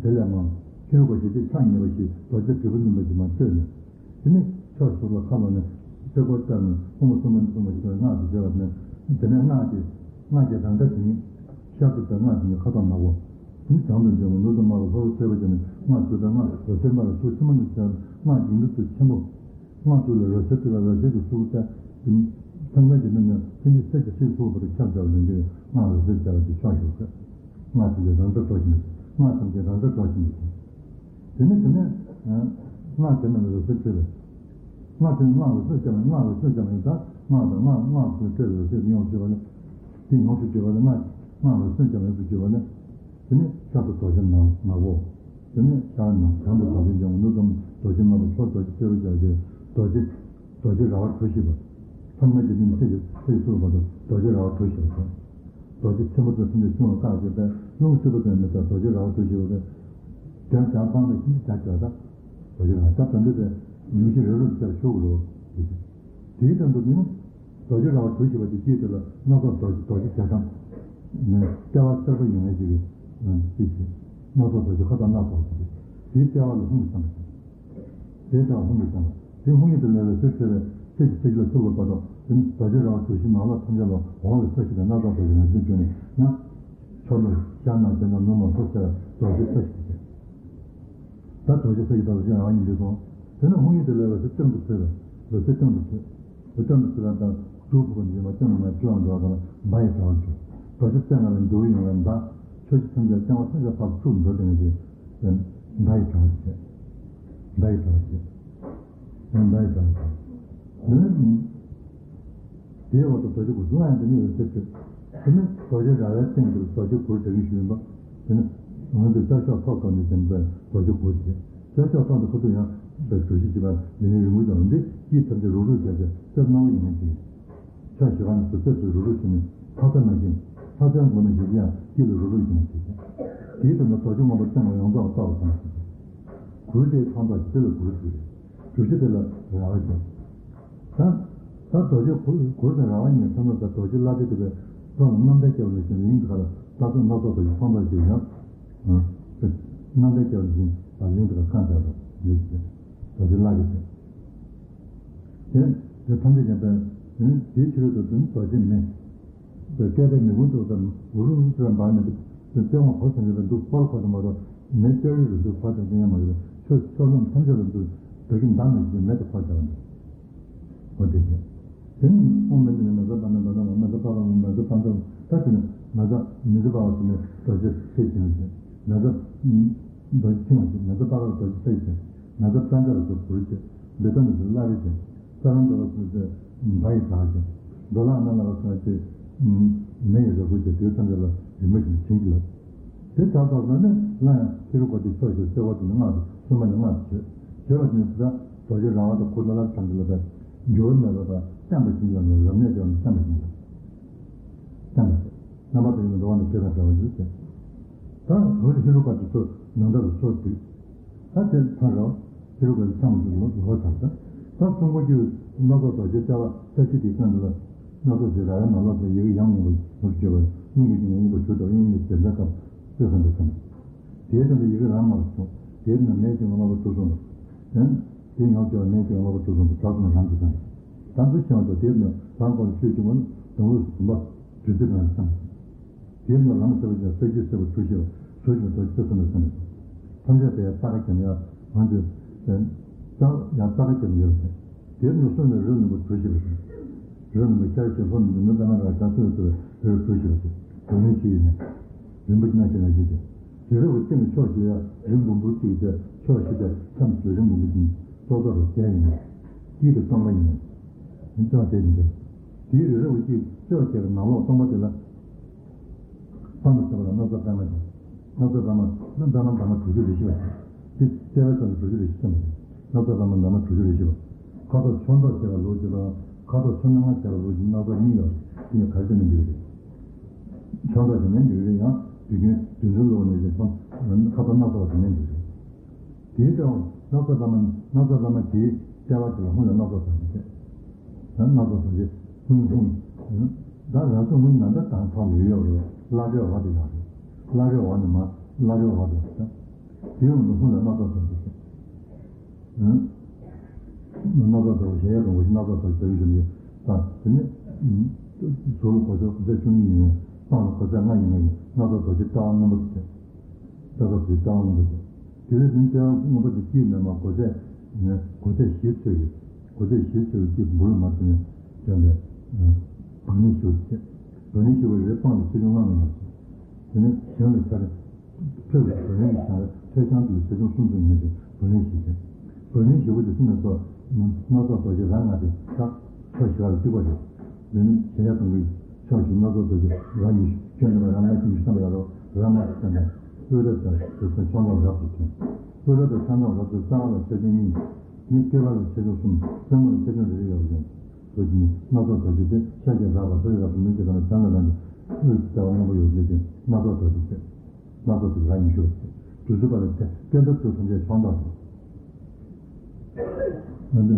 དེ་ལས་མང་ཆོས་སྒོ་ཞེས་བྱའི་ཕྱག་གཉིས་པ་ཞིག་རྡོ་རྗེ་དྲིལ་བུ་བསྣུན་པ་ཞིག་མར་བཀོད་ནས། དེ་ནས་ཕྱོགས་ཟུར་ལ་ཁ་ལོ་ནས་སེ་གོལ་བཏབ་ནས་ཕུང་པོ་གསུམ་པ་ནས་གསུམ་པ་ཞིག་སྔགས་ཀྱིས་བརྗོད་པ་ནས། དེ་ནས་སྔགས་ཀྱི་སྔགས་ཀྱི་རང་སྒྲ་དེ་ཉིད་ཤར་དུ་བཏབ། སྔགས་དེ་ཉིད་ཁ་དོག་ནག་པོ། དེ་ནས་བྱང་དུ་འབྱོན་པ་ནུབ་ཏུ་དམར་བ་ལྷོ་རུ་ཚེར་པོ་བྱས་ནས་སྔགས་བརྗོད་པའི་སྔགས་རོལ་རྩེད་དམར་བའི་ཚུལ་ཕྱི་མ་ནས་བྱས། སྔགས་ཀྱི་འདུ་ཚུལ་ཆེན་པོ། སྔགས་ཚུལ་ལ་རོལ་རྩེད་བཏབ་པའི་རོལ་རྩེད་ཀྱི་གཟུགས་ལྟ། ཚངས་པའི་འཇིག་རྟེན་ནས་ཐིམ་གྱི་གསེར་གྱི་ཚིགས་སུ་བ་དང་ཁྱབ་བྱ་བ་ལེན་གྱི་སྔགས་རོལ་རྩེད་བྱ་བ་དེ་ཕྱོགས་བཞིར་བཀོད། སྔགས་ཐམས་ཅད་རང་སྒྲ་སྒྲོགས་བཞིན་དུ། སྔགས་ཐམས་ཅད་རང་སྒྲ་སྒྲོགས་བཞིན་དུ། དེ་ནས་དེ་ནས་སྔགས་དེ་རྣམས་རོལ་རྩེད་སྤྲོས་པས། སྔགས་དེ་ནི་སྔགས་རོལ་རྩེད་བྱ་བ། སྔགས་རོལ་རྩེད་བྱ་བ་ཡིན་ཙང་། སྔགས་དང་སྔགས་སྔགས་སུ་སྤྲོས་པའི་རོལ་རྩེད་དེ་ཡོངས་སུ་གྱུར་པ་ནི། དེ་ཡོངས་སུ་གྱུར་པ་ནི་སྔགས་སྔགས་རོལ་རྩེད་བྱ་བ་ཡོངས་སུ་གྱུར་པ་ནི། དེ་ནས་ཤར་དུ་རྡོ་རྗེ་ནག་ནག་པོ། དེ་ནས་ཤར་ནས་བྱང་དུ་རྡོ་རྗེ་འཇམ་པོ། ནུབ་ཏུ་རྡོ་རྗེ་དམར་པོ། ལྷོར་རྡོ་རྗེ་སེར་པོ་བྱ་བ་དེ། རྡོ་རྗེ། རྡོ་རྗེ་ར་བ་གྲུ་བཞི་པ། ཐམ་ཀ་གི་མིང་ཚེ་གི་ཚེ་གི་ཚུལ་བ་དང་རྡོ་རྗེ་ར་བ་གྲུ་བཞི་པ་དང་། རྡོ་རྗེ་ཆེན་པོ་དང་ཐམས་ཅད་ཆུང་བ་བཀག་བྱས་པས་རླུང་བསིལ་པོ་དང་མི་ལྟ། རྡོ་རྗེ་ར་བ་གྲུ་བཞི་པ་དང་། རྒྱང་རྒྱང་སྤང་དང་ཁྱིམ་གྱི་རྒྱ་གྱོད་དང་། རྡོ་རྗེ་ར་བ་ད་དོན་འདི་དེ་ཉུང་ཤས་རེ་རུ་བྱས་ཤོག་གི་རོ། དེའི་དོན་དུ་ནི། རྡོ་རྗེ་ར་བ་གྲུ་བཞི་པ་དེ་དཀྱིལ་དེ་ལ་སྣ་ཚོགས་རྡོ་རྗེ་རྡོ་རྗེ་རྒྱ་གྲམ། ནས་ལྟེ་བ་སེར་པོ་ཡོད་མཁན་ཅིག་གིས་ཅིག་བྱས། སྣ་ཚོགས་རྡོ་རྗེ་ཁ་དོག་སྣ་ཚོགས་ཅིག་གིས། དེའི་ལྟེ་བ་ལ་ལྷུང་བཟེད་བསམ་པ་བྱས། དེའི་ལྟེ་བ་ལྷུང་བཟེད་བསམ་པ། དེ་ལྷུང་བཟེད་དེ་ལས་ལ་སེར་སེར་བའི་ཚེ་གི་ཚེ་གི་ལ་ཚུགས་པ་བར་དུ། དེ་ནི་རྡོ་རྗེ་ར་བ་གྲུ་བཞི་ནང་ལ་ཐམས་ཅད་ལ་འོག་ལ་ས་གཞི་དང་སྣ་ཚོགས་རྡོ་རྗེ་རང་བཞིན་བྱོན་ནས་ན། ཕྱོགས་ལ་ཤར་ནས་བྱོན་ན་ནུབ་ན་ལྷོ་ཟེར་རྡོ་རྗེ་ས་གཞི་དེ། ད་རྡོ་རྗེ་ས་གཞི་དང་རྡོ་རྗེ་རང་དབང་ཉིད་དུ་སོང་། དེ་ནས་ལྷུང་བཟེད་དེ་ལས་ལ་སེར་སྟེང་དུ་འཚེར་བས། ལ་སེར་སྟེང་དུ་འཚེར། ལ་སྟེང་དུ་འཚེར་བ་དང་དུག་ཕོག་པ་འདི་མ་སྟེང་དུ་མ་ཆུ་ལང་འགྲོ་བ་དང་མདའ་ཡི་དྲ་བ་འགྲོ། རྡོ་རྗེ་རྩེ་ལྔ་ལ་འདུལ་ཡོང་བའི་མདའ། ཕྱོགས་བཞི་ཐམས་ཅད་རྐྱང་པ་ཐམས་ཅད་ཕར་འཁྲུགས་འགྲོ་དེ་ནས་ཀྱི། མདའ་ཡི་དྲ་བ་བྱེད། མདའ་ཡི་དྲ་བ་བྱེད། མདའ་ཡི་དྲ་བ་བྱེད། དེའི་འོག་ཏུ་རྡོ་རྗེ་གུར་གཟུངས་ཡང་འདི་ནི་འོད་ཟེར་འཕྲོས། དེ་ནི་རྡོ་རྗེ་ར་བའི་སྟེང་དུ་རྡོ་རྗེ་གུར་འདྲ་གིན་ཞུས་པ། དེ་ནི་ང་ཚོས་ཤར་ཕྱོགས་ཐོག་ཐོག་ནས་བྱས་པའི་རྡོ་རྗེ་གུར་རེད། ཤར་ཕྱོགས་ཐོག་ཏུ་ཁོ་ཚོ་ཡང་བའི་གྲུ་བཞི་བྱས་པ་ཡུན་རིང་རིང་པོ་ཅིག་འདི་དཀྱིལ་ཐམས་ཅད་རུག་རུག་བྱས་ཏེ་གསེར་སྣང་བ་ཡོང་མཁན་ཅིག་ཕྱོགས་བཞི་ཁ་ནས་སུ་གསེར་ཚོས་རུག་རུག་བྱས་ནས་ཕག་ཚ་ནང་བཞིན་ཕག་ཚའི་མགོ་ནང་བཞིན་ཡང་དཀྱིལ་ལ་རུག་རུག་ཡོང་མཁན་ཅིག་དེའི་དོན་ལ་རྡོ་རྗེ་སྔོན་པོ་སྟེང་ལ་ཡོངས་རྫོགས་ལ་བཏགས་པ་ཙམ་ཞིག་གུར་དེའི་ཁང་བདག་གི་དེ་ལ་གུར་ཟེར། གྲུ་བཞི་དེ་ལ་ར་བ་བྱས། ད་ད་རྡོ་རྗེ་གུར་གུར་དང་ར་བ་གཉིས་ཐོན་ནས། ད་རྡོ་རྗེ་བླ་བྲེ་དེ་བས་ཐོག་ལ་རྣམ་ཐར་སྐྱེ་བ་ལས་བཞིན་གླིང་དུ་ཁ་ལ་ད་ཚོད་སྣ་ཚོགས་པ་ཡི་ཕང་ཐོགས་ཤིག་ཡང་། རྣམ་ཐར་སྐྱེ་བ་ལས་བཞིན་ ད་གླིང་དུ་ཁ་འདར་རོ་ཡོད་ཅེས། རྡོ་རྗེ་བླ་གི་ཟེར། དེ་དེ་ཐམས་ཅད་ཀྱང་པས་དེའི་ཕྱི་རོལ་དུ་དུ་ནི་རྡོ་རྗེ་མེ། པའི་བསྐལ་པའི་མེ་ཕུང་དུ་ཙམ་འུ་རུ་རུ་ཙམ་འབར་ནས་དེ་ལྟེ་བ་གོ་ས་འདི་ལ་འདུག་སྤར་ཁོ་དང་མ་གཏོགས་མེ་བསྐྱར་ཡུལ་དུ་འདུག་ཕར་དང་ཅི་ཡང་མ་ཡོད། ཕྱོགས་ཕྱོགས་རྣམས་ཐམས་ཅད་ལ་འདུག་བདག་གི་མདའ་མེད་ཅིང་མེ་དུ་ཁོ་བྱ་བ་འདུག་ཨོ་དེ་དེ། དེ་ནི་དབུ་མེད་ནི་མེ་ཚ་པ་ནི་མེ་ཚ་མ་མེ་ཚ་པ་པ་མེ་ཚ་པ་ཚ། ད་དེ་ནི་མེ་ཚ་མེ་ཚ་པ་པ་དེ་ནི་རྡོ་རྗེ་ཕྱེ་ཞིང་ཞེས། མེ་ཚ་རྡོ་རྗེ་ཕྱིང་བ་ཞེས། མེ་ཚ་པ་པ་རྡོ་རྗེ་ཕྱེ་ཞིང་། མེ་ཚ་པྲ་ཛ་ར་སོགས་བུར་ཞེས། འདི་ལྟ་ནི་བླ་རེ་ཞེས། ས་རང་འདྲ་བ་སོགས་ཏེ་མ་ཡི་དག་ཅིང་། མདོ་ལ་ཨ་ན་ལ་བ་སོགས་ཏེ་མེ་ཡི་ར་བུ་ཅེས་དེ་ཐམས་ཅད་ལ་རིམ་པ་བཞིན་བྱིན་གྱིས་བརླབས། དེ་ལྟར་བརྟགས་ན་ནི་སླར་ཡང་ཕྱི་རོལ་གོ་ཏི་ཕྱོགས་བཞིར་གསལ་བ་དེ་ནི་སྔགས་སུ་སྲུང་མ་ནི་སྔགས་སུ་བརྗོད། བརྗོད་པ་དེ་ནི་ཕྱི་རོལ་རྡོ་རྗེ་རང་དབང་དང་འཁོར་དང་སླར་ཐམས་ཅད་ལ་འགྱུར་བ་མེད་པར་བརྟན་པ་བཞིན་ལ་ནི་རབ་གནས་བརྗོད་ནི་བརྟན་པ་བཞིན་ལ་བརྟན་པ་བཞིན། རྣམ་པ་དེ་ནི་འགྲོ་བ་ནི་སྐད་དང་བྲལ་བ་ཡིན་ཏེ། ད་འོ་ཕྱི་རོལ་གོ་ཏི་ཕྱོགས་ནང་ལྟར་དུ་ཕྱོགས་བསྡུས། ད་དེ་ཚར་རོ། ཕྱི་རོལ་གྱི་ཚང་དུ་ལོ་ལོ་ཚར་ད། ད་གསུང་འབུམ་གྱི་སྣ་ཚོགས་རྡོ་རྗེ་ལྟེ་བ་ལྟ་ཞིག་དེ་ཀུན་ལ་སྣ་ཚོགས་ཀྱི་ར་བའི་ནང་ལོགས་སུ་ཡི་གེ་ཡང་མང་པོ་ནུབ་བརྗོད་པ་རླུང་གི་ཡིན་ངུ་པ་ཞུ་དོ་ཡིན་མི་ཟེར་འདྲ་སྐབས་སུ་ཟིན་པ་ཙམ། དེའི་སྟེང་དུ་ཡི་གེ་རང་མར་བྱུང་། དེའི་ནང་མེད་ཅིང་ངོ་མ་བ་ཏུ་སོང་བ། དེ་ཡང་བརྗོད་མེད་ཅིང་ངོ་མ་བ་ཏུ་སོང་བ་དག་ཏུ་ནི་རང་གི་སེམས། དམ་ཚིག་ཆེན་པོ་དང་དེའི་ནང་རང་གོ་ཆོས་ཀྱི་མོ་དང་ལུགས་སུ་བུམ་པ་བདུད་རྩི་གང་བསམ། དེའི་ནང་ལམ་ཟེར་བ་ཅན་ས་བཅུ་ཟེར་བ་གྲུ་བཞི་པ་གྲུ་བཞི་པ་རྡོ་རྗེ་ཐེ་ཚོམ་མེད་བསམ་པས། ཐམས་ཅད་པའི་རྟ་ཁ་གྱམ་ཡ་ང་ཚོས་རྟ་ཡང་རྟ་ཁ་གྱམ་ཡོད་ཟེར། དེའི་ནང་སོ་ནས་རི་ལུང་པ་གྲུ་བཞི་པ་ཟེར། རི་ལུང་པ་ཤར་ཞིང་ལྷོ་ནས་ནུབ་ནས་ལྟ་ན་ར་ཤར་སོ་ནས་ཚུར་རི་གྲུ་བཞི་པ་ཟེར། བུ་ལོན་བཞི་ཡོད་ནས། རིམ་པ་ཅི་ན་ཞེ་ན་ཞེ་ཟེར། རི་རབ་ཀྱི་སྟེང་གི་ཕྱོགས་བཞི་ཡ་རི་འབུམ་པོ་གཅིག་དེ་ཕྱོགས་བཞི་དེ་མཚམས་བཞི་རི་འབུམ་པོ་གཅིག་ཙོག་ཙོག་རུ་བརྒྱ་ཡིན་ནས། དཀྱིལ་དུ་སྟོང་པ་ཡིན་ནས། ཅང་དེ་ཡིན་ཏེ། དེའི་རི་རབ་ཀྱི་ཕྱོགས་བརྒྱ་གི་ནང་ལོགས་སྟོང་པ་དེ་ལ། པདྨ་ཟེར་བ་ལ་སྣ་ཚོགས་པདྨ་ཅན། སྣ་ཚོགས་པདྨ་ནི་པདྨ་འདབ་མ་དྲུག་ཅུ་རེ་བཞི་པ་ཅན། དེ་ལྟེ་བའི་ས་ནི་དྲུག་ཅུ་རེ་བཞི་ཙམ་ཡོད། སྣ་ཚོགས་པདྨ་འདབ་མ་དྲུག་ཅུ་རེ་བཞི་པ། ཁ་དོག་ཕྱོགས་མདོག་ཅེས་པ་ལུགས་ཅེས་པ། ཁ་དོག་ཕྱོགས་སྣ་ལྔ་ཅེས་པ་ལུགས་ཅེས་སྣ་ཚོགས་གཉིས་ཡོད། དེ་ཡང་ག་རེ་ཟེར་ན་འདི་རེད། ཕྱོགས་མདོག་དེ་ནས་འདི་རེད། ཡང་དུས་རྒྱུན་དུས་འཛིན་ལུགས་ནས་ཀྱང་ཁ་དོག་སྣ་ཚོགས་དེ་ནས་འདི་རེད། དེའི་སྟེང་སྣ་ཚོགས་པདྨ་སྣ་ཚོགས་པདྨ་དེའི་ལྟེ་བ་དེ་ལ་ཧཱུྃ་ལས་སྣ་ཚོགས་རྡོ་རྗེ་ཟེར། ད་སྣ་ཚོགས་རྡོ་རྗེ་ཧཱུྃ་ཧཱུྃ། ད་རང་ཚོ་དངུལ་ནང་ད་དང་ཐོག་ལ་ཡོད་ཡོད་རེད། བླ་གྲོའི་འོག་ཏུ་ཡོད་རེད། བླ་གྲོའི་འོག་ནས་མར་བླ་གྲོའི་འོག་ཏུ་ཡོད་རེད། དེའི་འོག་ནས་ཧཱུྃ་ལས་སྣ་ཚོགས་རྡོ་རྗེ་ཟེར། སྣ་ཚོགས་རྡོ་རྗེ་གཞལ་ཡས་ཀྱི་འོག་གི་སྣ་ཚོགས་རྡོ་རྗེ་ཟེར་གྱི་ཡོད། ད་དེ་ནས་ཟུར་གོ་ཆ་གོ་ཆ་བཅུ་གཉིས་ཡིན་ནས་སྤང་ལ་གོ་ཆ་ལྔ་ཡིན་ནས་སྣ་ཚོགས་རྡོ་རྗེ་ལྟེ་བ་སྔོན་པོ་ཟེར། ལྟེ་བ་དེ་ལྟེ་བ་སྔོན་པོ་དེ། དེ་ལས་ནི་ལྟེ་བ་སྔོན་པོ་དེ་དཀྱིལ་ནས་མར་སྒོ་ཚད་ནས་སྒོ་ཚད་བཞི་ཚོད་ཀྱི། སྒོ་ཚད་བཞི་ཚོད་ཀྱི་དཀྱིལ་འབུར་ལ་མར་བྱས་ནས་བྱོན་པའི་བག་ལེན་ཞུ་ཅེས། བག་ལེན་ཞུ་བའི་རིགས་སྤང་ལ་ཆེ་ཆུང་ལྔ་ལ་ཡོད། དེ་ནས་གཞན་ལ་ཆ་རེ། ཐོད་ཀྱི་བག་ལེན་གྱི་ཆ་རེ་ཐོད་ཆང་དེ་ལ་ཆེ་ཆུང་གསུམ་དུ་ཡིན་ཅིང་བག་ལེན་ཞུ་ཅེས། བག་ལེན་ཞུ་བ་དེ་སུ་ནས་སོ། སྣ་ཚོགས་རྡོ་རྗེ་རང་ང་སྟེ་ཁྲག་ཕྱོགས་བཞི་ལ་གཏུགས་པ་རེད། འདི་ནི་གཞལ་ཡས་སྟོང་གི་ཕྱོགས་བཞི་སྣ་ཚོགས་རྡོ་རྗེ་རང་ཉིད་ཁྱོད་ནི་རང་ང་ཞིག་བསམ་པ་ཡ་རོ་རང་ང་ཞིག་བསམ་པ། དབུས་རབ་དང་རིགས་ཀྱི་ཕྱོགས་མདོག་རབ་ཏུ་ཐོན། དབུས་རབ་དང་ཕྱོགས་མདོག་རབ་ཏུ་རྩ་བ་ལ་ཆ་ཆེན་གཉིས། མི་སྐྱེ་བ་ལ་ཆེ་ཆུང་གསུམ། རྩེ་མོ་ལ་ཆེ་ཆུང་རེ་རེ་ཡོད་པ་ཅན། རྡོ་རྗེ་ནི་སྣ་ཚོགས་རྡོ་རྗེ་སྟེ་ཤར་གྱི་རབ་པ་ལྷོའི་རབ་ཏུ་མི་སྐྱེ་བ་ལ་བྱང་ལ་རང་གི་དབུས་ལྟེ་བ་སྔོན་པོ་ཡོད་ཅེས་སྣ་ཚོགས་རྡོ་རྗེ་སྟེ། སྣ་ཚོགས་རྡོ་རྗེ་རང་ཉིད་ཞུ་བ་སྟེ། བདུད་རྩི་པ་ལ་སྟེ་སྐད་དོད་དུ་ཐམས་ཅད་ཕྱོགས་མདོག་རེད།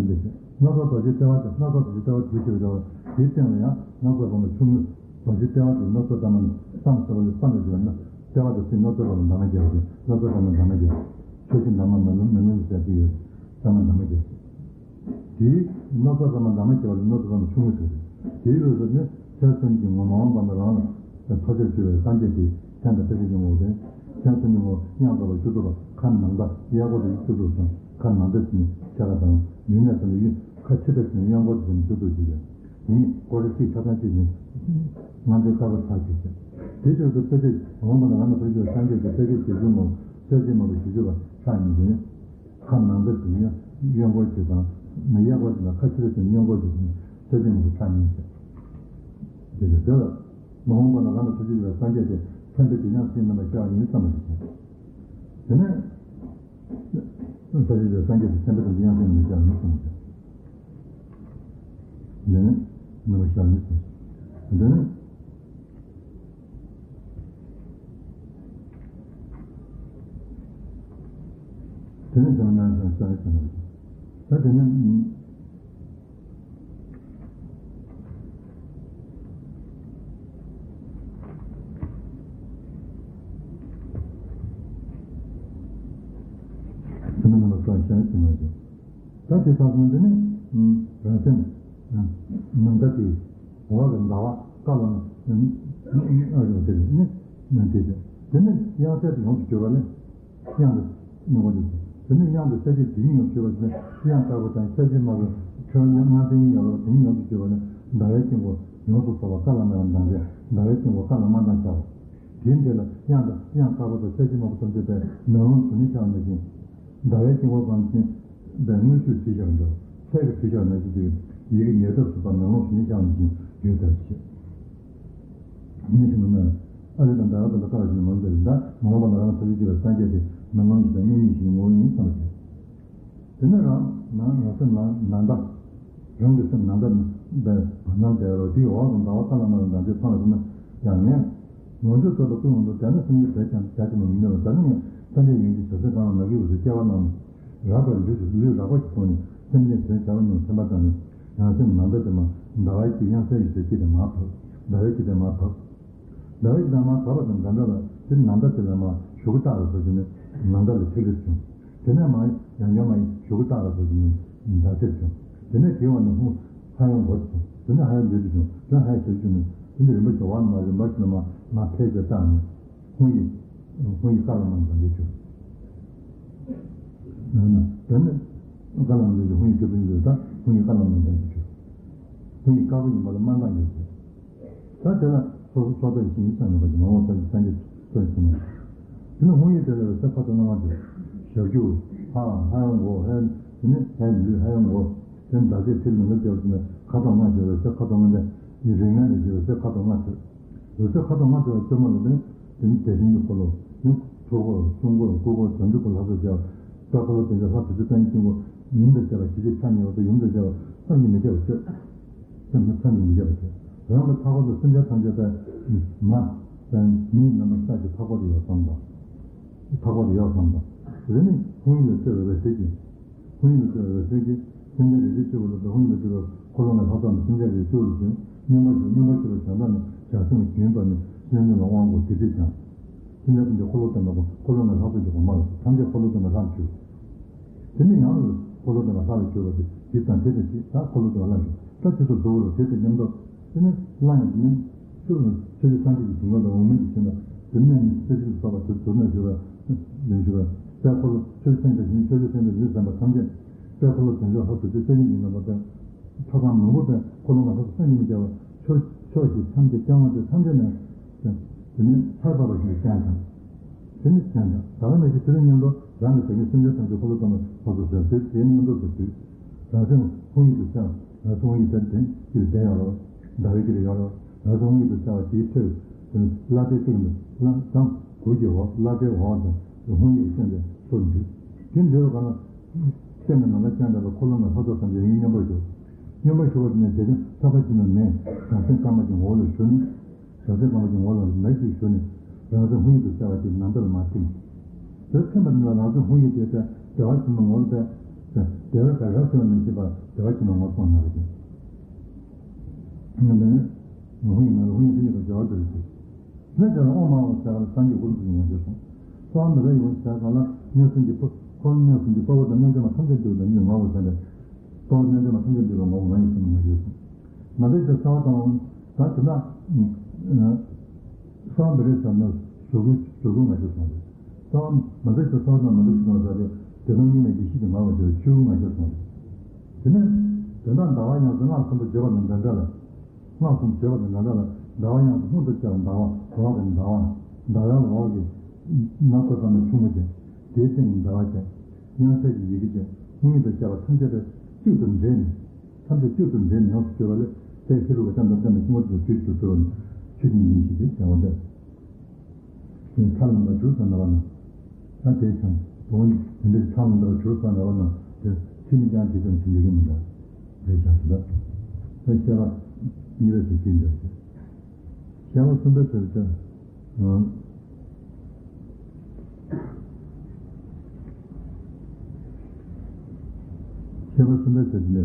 སྣ་ཚོགས་རྡོ་རྗེ་ལྟེ་བ་དེ་སྣ་ཚོགས་རྡོ་རྗེ་ལྟེ་བ་དུས་ཕྱིར་འདྲ་བ་དེའི་སྟེང་ལ་ཡང་སྣ་ཚོགས་པདྨ་ཆུང་ངུ་རྡོ་རྗེ་ལྟེ་བ་དེ་སྣ་ཚོགས་པདྨ་ནི་སྤང་ཟེར་བ་ལས་སྤང་ཟེར་བ་ན་ལྟེ་བ་དེ་སྲིད་སྣ་ཚོགས་པདྨ་འདབ་མ་བརྒྱད་པ་དེ་སྣ་ཚོགས་པདྨ་འདབ་མ་བརྒྱད་པ། ཆོས་ཀྱི་འདབ་མ་མ་ལུས་མི་ལུས་ཟེར་དེ་ཡོད། པདྨ་འདབ་མ་བརྒྱད་པ། དེའི་སྣ་ཚོགས་པདྨ་འདབ་མ་བརྒྱད་པ་ལ་སྣ་ཚོགས་པདྨ་ཆུང་ངུ་ཟེར་དེ། དེའི་འོད་ཟེར་ནི་མཚན་གསུམ་གྱི་ངོ་མ་འོངས་པ་ན་རང་ལ་ཚོགས་ཆར་གྱུར་པའི་སངས་རྒྱས་ཏེ་མཚན་དང་དཔེ་བྱད་ཀྱི་ངོ་བོ་སྟེ། མཚན་གསུམ་གྱི་ངོ་བོ་དབྱངས་འགྲོ་བ་བཅུ་དྲུག་པ་ཁམས་ནང་ལྟ་གཡས་སྐོར་དུ་བཅུ་དྲུག་དང་ཁམས་ནང་ལྟ་ཟེར་ནས་ཕྱེད་ཀ་དང་ནུས་གནས་ཟེར་ནས་ཡུལ་ཁ་ཕྱི་ལྟ་ཟེར་ནས་གཡོན་སྐོར་དུ་ཟེར་ནས་བཅུ་དྲུག་ཅིག་ཡོད། དེ་ཉིད་སྐོར་ར་གཅིག་ཆ་ཚང་གཅིག་ནི་ལྔ་བདོའི་བསྐལ་པ་ཚར་གཅིག་ཟེར། དེ་ཕྱིར་དུ་དཔེ་བྱད་འོངས་པ་ན་རང་ལ་ཐུགས་རྗེ་སངས་རྒྱས་ཀྱི་དཔེ་བྱད་ཀྱི་སྒྱུ་མ་གསལ་བྱེད་མང་པོ་ཞེ་གཅིག་པ་ཕྱག་གཉིས་ཏེ། ཁམས་ནང་ལྟ་ཟེར་ནས་གཡོན་སྐོར་གཅིག་དང་མི་གཡས་སྐོར་གཅིག་དང་ཁ་ཕྱི་ལྟ་ཟེར་ནས་གཡོན་སྐོར་གཅིག་ཟེར་ནས་གསལ་བྱེད་མང་པོ་ཕྱག་གཉིས་ཟེར། དེ་ལས་དེ་ལ། མ་འོངས་པ་ན་རང་ལ་ཐུགས་རྗེ་ཆེ་བའི་སངས་རྒྱས་ཏེ། མཚན་དཔེ་དེ་ཡང་སྲིད་རྣམ་པར་ཤར་བ་ཡིན་བསམ་པ་ཞིག་བྱས། དེ་ནས། ཐུགས་རྗེ་ཆེ་བའི་སངས་རྒྱས་ཏེ་མཚན་དཔེ་དེ་ཡང་སྲིད་རྣམ་པར་ཤར་བ་ཡིན་བསམ་པ་ཞིག་དེ་ནས། རྣམ་པར་ཤར་ཡིན་བསམ། དེ་ནས། དེ་ནས་དེ་ནས་རྣམ་པར་ཤར་ཡིན་བསམ་པ་ཞིག་ད་དེ་ནས། ཟེར་མ་ཟེར། ད་དེ་ཚང་སོང་དེ་ནི་རང་སེམས་ནམ་མཁའ་དེ་འོག་གི་ཟླ་བ་སྐར་ལ་ཨ་རེ་དེ་ནི་ནམ་དེ་དེ་ནི་དབྱངས་གསལ་དུ་ཡོངས་སུ་གྱུར་པ་ནི། དབྱངས་དང་། དབྱངས་དང་ཤར་ཕྱོགས་དེ་ཉིད་ཡོངས་སུ་གྱུར་པ་ཟེར་ན། དབྱངས་དཀར་པོ་དང་ཤར་ཕྱོགས་དམར་པོ། ཁྱོད་ཉིད་ལྔ་ལྡན་ཡིན་ཡང་ལོ། དེ་ཉིད་ཡོངས་སུ་གྱུར་པ་ནི། ཟླ་བའི་དཀྱིལ་འཁོར་ཡོངས་སུ་རྫོགས་པ་སྐར་ལ་མེ་ལ་མདངས་ཅན། ཟླ་བའི་དཀྱིལ་འཁོར་སྐར་ལ་མ་མདངས་ཤར་བ། དེའི་འདྲ་ལ་དབྱངས་དང་། དབྱངས་དཀར་པོ་དང་ཤར་ཕྱོགས་དམར་པོ་ཐམས་ཅད་པའི་མེ་ལོང་གཟུགས་བརྙན་ཤར་བ་ནང་བཞིན། ཟླ་བའི་དཀྱིལ་འཁོར་གང་ཅན་པའི་དངུལ་ཆུས་བྲིས་བཞག་པ་འདྲ། ཚལ་གྱིས་བྲིས་བཞག་པ་ནང་བཞིན་དུ། ཡི་གེ་ཉེ་འདབས་སུ་པ་མེ་ལོང་གཟུགས་བརྙན་ཤར་བ་ནང་བཞིན་ཡོད་ལྟར་བྱེད། ཉིད་ཀྱི་ནང་ན་ཨ་རི་དང་ཟླ་བ་དང་སྐར་ལ་བཞིན་མང་དུ་ཡིན། ད་མ་འོངས་པ་ན་རང་ཐུགས་རྗེ་ཆེ་བའི་སངས་རྒྱས་དེ་མེ་ལོང་བཞིན་དང་མཉམ་ཉིད་བཞིན་ངོ་བོ་ཉིད་ཙམ་ཞིག་དེ་ནས་རང་ནང་ཡང་སེམས་ནང་ནང་ལྟ། རང་གི་སེམས་ནང་ལྟ་པའི་བར་སྣང་བསྡད་རོགས། དེའི་འོག་ཏུ་ཟླ་བ་སྐར་ལ་མ་ལ་མདངས་ཅན་ཚང་བ་ཟེར་ན་ཡང་ངས། ངོ་མཚར་རྫོགས་པའི་སྐུ་མངོན་དུ། དེ་ནས་སེམས་ཅན་དོན་བྱ་བྱ་བྱེད་མ་མི་ནུས་པ། ད་ནི་ངས་སངས་རྒྱས་ཡོན་གྱི་བྱ་སེམས་གང་ལ་མ་གིས་འོད་གསལ་སྐྱེ་བ་རྣམས་རགས་པའི་ལུས་ལུས་རགས་པ་ཞིག་བཟུང་ནས་སེམས་ཅན་དོན་བྱ་བ་ཉུང་སེམས་པ་དང་ནི། ཡང་སེམས་ནང་ལྟ་དེ་མ་ཟླ་བའི་དཀྱིལ། དབྱངས་གསལ་ཡོད་ཚད་དཀྱིལ་དེ་མར་བབས། ཟླ་བའི་དཀྱིལ་དེ་མར་བབས། ཟླ་བའི་དཀྱིལ་དེ་མར་བབས་པ་དང་འདྲ་འདྲ་ལ་དེ་ནང་ལྟ་དེ་ལ་མར་གཞུག་གུ་བཏགས་པ་སོགས་ཀྱིས་ནི་ནང་ལྟ་ལ་ཐིག་ལེར་བྱུང་། དེ་ནས་མར་ཡང་བསྐྱར་མར་གཞུག་གུ་བཏགས་པ་སོགས་ཀྱིས་ནི་ཟླ་ཚེར་བྱུང་། དེ་ནས་དེའི་འོག་ནས་ཧཱུྃ་ཧ་ཡང་གོ་བྱུང་། དེ་ནས་ཧ་ཡང་ལུས་དེ་བྱུང་། དེ་ནས་ཧ་ཡང་ཞབས་ཀྱུ་བྱུང་ནས། དེ་ནས་རིམ་པ་བཞིན་འོག་ནས་མར་རིམ་པ་བཞིན་མར་མར་འཕེལ་བྱས་བཏགས་ནས། ཧཱུྃ་ཡིག་ཧཱུྃ་ཡིག་སྐར་ལ་མ་ལ་མདངས་ཅན་གྱུར། དེ་ནི་སྐར་ལ་མ་ལ་མདངས་ཅན་གྱུར། ད་ཧཱུྃ་ཡིག་སྐར་ལ་མ་ལ་མདངས་ཅན་གྱུར། ཧཱུྃ་ཡིག་དཀར་པོ་ཡིན་པ་ལ་མ་མདངས་ཡོད་ཟེར། ད་དེ་ལ་སོ་སོ་སོ་ལྟ་ཞིང་ཡིད་ཙམ་ཡོད་པ་ཞིག་མ་འོངས་པ་ཡི་སངས་རྒྱས་སོ་ཡི་གསུངས། དེ་ནི་ཧཱུྃ་ཡིག་དེ་ལ་འོད་གསལ་ཁ་དོག་ལྔ་འབྱུང་། ཞབས་ཀྱུ་ཧ་ཧ་ཡང་གོ། ཧ་དེ་ནི་ཧའི་ལུས་ཧ་ཡང་གོ། དེ་ནི་ཟླ་ཚེར་ཐིག་ལེ་ལྔ་བརྒྱབ་ཟེར་ནས་ཁ་དོག་ལྔ་འབྱུང་། འོད་གསལ་ཁ་དོག་ལྔ་འདྲ་ཡི་རིགས་ལྔ་ལས་བྱུང་བའི་འོད་གསལ་ཁ་དོག་ལྔ་ཟེར། འོད་གསལ་ཁ་དོག་ལྔ་ཟེར་བ་གཙོ་མོ་ལ་ནི། དེ་ནི་བདེ་ཆེན་གྱི་འཁོར་ལོ། ནི་ཐུགས་འཁོར། གསུང་འཁོར། སྐུ་འཁོར། བྱང་ཆུབ་ཀྱི་ལྷ་ཚོགས་བཅས་པ། དཔལ་འཁོར་ལོ་བདེ་མཆོག་ལྷ་དྲུག་ཅུ་རྩ་གཉིས་ཀྱི་སྐུ། ཡུམ་དང་བཅས་པ་ཞི་བྱེད་ཕྱག་གཉིས་པ་དང་ཡུམ་དང་བཅས་པ་བསམ་གྱིས་མི་ཁྱབ་པ་སྤྱོད། སེམས་ནི་བསམ་གྱིས་མི་ཁྱབ་པ་སྤྱོད། རང་གི་མཐའ་འཁོར་དུ་སེམས་ཅན་ཐམས་ཅད་པའི་མ། པའི་མིའི་རྣམ་པར་ཤར་གྱི་མཐའ་འཁོར་དུ་ཡོད་བསམ་དང་། མཐའ་འཁོར་དུ་ཡོད་བསམ་དང་། དེ་ནི་ཧཱུྃ་ཡིག་ལ་སྤྲོས་པའི་འོད་ཟེར་གྱིས། ཧཱུྃ་ཡིག་ལ་སྤྲོས་པའི་འོད་ཟེར་གྱིས་སེམས་ཅན་རིགས་དྲུག་གཅིག་པུ་ལ། ད་ཧཱུྃ་ཡིག་ལ་སྤྲོས་པའི་འཁོར་ལོ་ལྔའི་ལྷ་ཚོགས་ནི་སེམས་ཅན་རིགས་དྲུག་ལ་བྱོན། མངོན་པར་ཞུ། མངོན་པར་ཞུ་བ་བྱང་ཐབས་ནི་བྱང་སེམས་ཀྱི་ཡོན་པ་ནི་སེམས་ཅན་ལ་དབང་བསྐུར་སྡིག་སྒྲིབ་སྦྱང་། སེམས་ཅན་ཐམས་ཅད་འཁོར་ལོ་སྟོན་པ་པོ། འཁོར་ལོ་ལྔའི་ལྷ་ཚོགས་ཀྱི་དབང་པོ་ལ་ཐམས་ཅད་འཁོར་ལོ་སྟོན་པའི་ལྷར་གྱུར། དེ་ནས་ཡང་འཁོར་ལོ་སྟོན་པ་ལྷ་ལ་གྱུར་པ་དེ་དེ་དང་དེ་དང་གཅིག་ད་འཁོར་ལོ་སྟོན་པ་ལྷ་ཞུ། ད་དེ་ཚོ་རྫོགས་རོགས་དེ་དང་མཉམ་དུ། དེ་ནས་སླར་ཡང་དེ་ནས་ཆོས་ཆོས་ཀྱི་སངས་རྒྱས་ཀྱི་འབྱུང་བ་དང་འོག་མིན་གྱི་ཞིང་དང་། དེ་ནས་ནི་སེམས་ཅན་ལ་སོགས་པ་དེ་ཚོ་ནས་ཞུ་བ་ལན་ཞུ་བ། དཔལ་འཁོར་ལོ་ཆོས་སེམས་དང་ཞིང་། ཆོས་ཀྱི་སེམས་དང་ཞིང་སེམས་པ་ཐམས་ཅད། དཔལ་འཁོར་ལོ་བདེ་མཆོག་ལྷ་དྲུག་ཅུ་རྩ་གཉིས་ཀྱི་རྣམ་པ་དང་། ཐབས་དང་མང་པོ་པས་འཁོར་ལོ་ལྔ་ལྷག་ཏུ་སངས་རྒྱས་མི་བྱ་བ། ཕྱོགས་ཕྱོགས་བཞིར་ཐམས་ཅད་སྐྱེ་བ་དེ་ཐམས་ཅད་ནས། དེ་ནི་ཚར་བབས་པ་ཞིག་ལ་སྐྱེ་དང་། དེ་ནི་སྐྱེ་དང་། ད་ལ་ནི་དེ་དེ་རིང་མཉམ་དུ་རང་གི་བདག་ཉིད་སེམས་ཅན་ཐམས་ཅད་འཁོར་ལོ་སྟོན་པ་ལྷ་ཚོགས་ཟེར་དེ་དེའི་མཉམ་དུ་དུ་བསྡུས། རང་སེམས་ཧཱུྃ་ཡིག་ཏུ་གསལ་བ། རང་སེམས་ཧཱུྃ་ཡིག་དེ་དེ་དཀྱིལ་ལྡན་ཡོད་རེད། ཟླ་བའི་དཀྱིལ་ལ་ཡོད་རེད། རང་སེམས་ཧཱུྃ་ཡིག་ཏུ་གསལ་བ་དེའི་ཁྲོད་དུ་བླ་བྲེ་ཀུན་ཏུ་བླ་དང་གུར་གྱི་འོག་བླ་བྲེའི་འོག་ཏུ་ཧཱུྃ་ཡིག་སྟོན་པའི་ཚུལ་འདུས། དེ་འདྲ་བ་གང་ལ། སེམས་ཀྱི་ནང་ལ་ཅན་འདྲ་ལ་འཁོར་ལོ་ལྔའི་ལྷ་ཚོགས་ཐམས་ཅད་ཡུན་མཉམ་པར་བཞུགས། མཉམ་པར་བཞུགས་པ་དེ་ནི་བདེ་ཆེན་ལྷ་ཁང་ཆེན་མོའི་མེ་བྱང་སེམས་དཀར་དམར་གྱི་ངོ་བོ་ལ་བཞུགས་ནས། བྱང་སེམས་དཀར་དམར་གྱི་ངོ་བོ་ལ་མེ་གཅིག་བཞུགས་ནས། རང་སེམས་ཧཱུྃ་ཡིག་ཏུ་གསལ་བ་དེ་ནམ་མཁའ་ལ་མར་ཐིམ། དེར་ཐིམ་པ་དེ་ལ་རང་སེམས་ཧཱུྃ་ཡིག་དེ་བདེ་བ་ཆེན་པོའི་ངོ་བོ་དེ། བདེ་བའི་བདེ་བ་ཆེན་པོ་ནི་ཞེས་པ་བདེ་བ་ཆེན་པོའི་ངོ་བོ་སོང་ན་རེ་ཞིང་། ཧཱུྃ་ཡིག་མ་ལ་ཧཱུྃ་ཡིག་དེ་ཡོད་པ་བདེ་བ་དེ་རེ་ཞིང་། དེ་ལྟར་ཨོཾ་ཨཱཿཧཱུྃ་ཟེར་བ་ལ་སངས་རྒྱས་ཀུན་གྱི་ངང་ཚུལ་སོང་། ཨོཾ་མ་ཎི་ཧཱུྃ་ཟེར་བ་ལ་མངོན་སུམ་གྱི་དཔའ། འཁོར་མངོན་སུམ་གྱི་དཔའ་བོ་དང་རྣལ་འབྱོར་མ་ཐམས་ཅད་འདུས་པའི་ངང་ཚུལ་ངོ་བོ་ཟེར་ཏེ། དཔའ་བོ་རྣལ་འབྱོར་མ་ཐམས་ཅད་འདུས་པའི་ངང་ཚུལ་ངང་ཚུལ་སོང་། མ་ཎི་ཧཱུྃ་ཟེར་བ་དང་། ད་དེ་ན་ཨོཾ་མ་ཎི་ཧཱུྃ་ཟེར་ན་གཟུགས་སྐུ་གཟུགས་སྐུ་ངང་ཚུལ་སོང་རེད། ཨོཾ་མ་ཎི་ཧཱུྃ་ཟེར་བ་དང་མ་ཎི་ཧཱུྃ་ཟེར་ཏེ་དེ་དང་གཉིས་མེད་བདེ་གཤེགས་ཀྱི་ངང་བ་དེ་ཆོས་སྐུ་ངང་ཚུལ་སོང་རེད། དེ་ནས་དོན་དག་ཟླ་བ་ཡང་སེ་ལྔ་གསུམ་པོ་བརྗོད་པ་དང་འདྲ་འདྲ་ལ། སྔགས་གསུམ་བརྗོད་པ་དང་འདྲ་འདྲ་ལ། ཟླ་བ་ཡང་སེ་ཧཱུྃ་དང་བཅས་པ་ཟླ་བ། འོག་གི་ཟླ་བ། ཟླ་བའི་འོག་གི་ན་ཁོ་ཙམ་ན་ཆུང་ངུ་ཅན། དེའི་སྟེང་གི་ཟླ་བ་ཅན། དབྱངས་གསལ་གྱི་ཡི་གེ་ཅན། ཧཱུྃ་ཡིག་དང་བཅས་པ་ཐམས་ཅད་པའི་གཅིག་ཏུ་འདྲེས་ནས། ཐམས་ཅད་གཅིག་ཏུ་འདྲེས་ནས་ཡོངས་སུ་གྱུར་པ་ལས་དཔལ་ཧེ་རུ་ཀ་ལྕམ་དང་ལྡན་པའི་སྐུ་མངོན་དུ་གྱུར་ཅིག་ཏུ་གྲོལ་བ་ནི་ཆོས་ཀྱི་ཡེ་ཤེས་ཏེ་བྱ་བ་འདི། དེ་ཚར་ལམ་པ་བྱུར་ཙམ་ན་བ་ན། ད་དེ་ཀྱང་དོན་དེ་འདྲའི་ཚར་ལམ་པ་བྱུར་ཙམ་ན་བ་ན་དེ་ཚིག་མི་འགྱངས་དེ་ཙམ་ཞིག་འགྲིག་གི་མི་འདུག་དེ་བཞག་ཞིག་ལ། ད་བཤད་པ་གཉིས་པའི་ཚིག་དེ་འདྲ་ཞིག་བཤད་པ་གསུམ་པའི་ཚིག་དེ། བཤད་པ་གསུམ་པའི་ཚིག་དེ།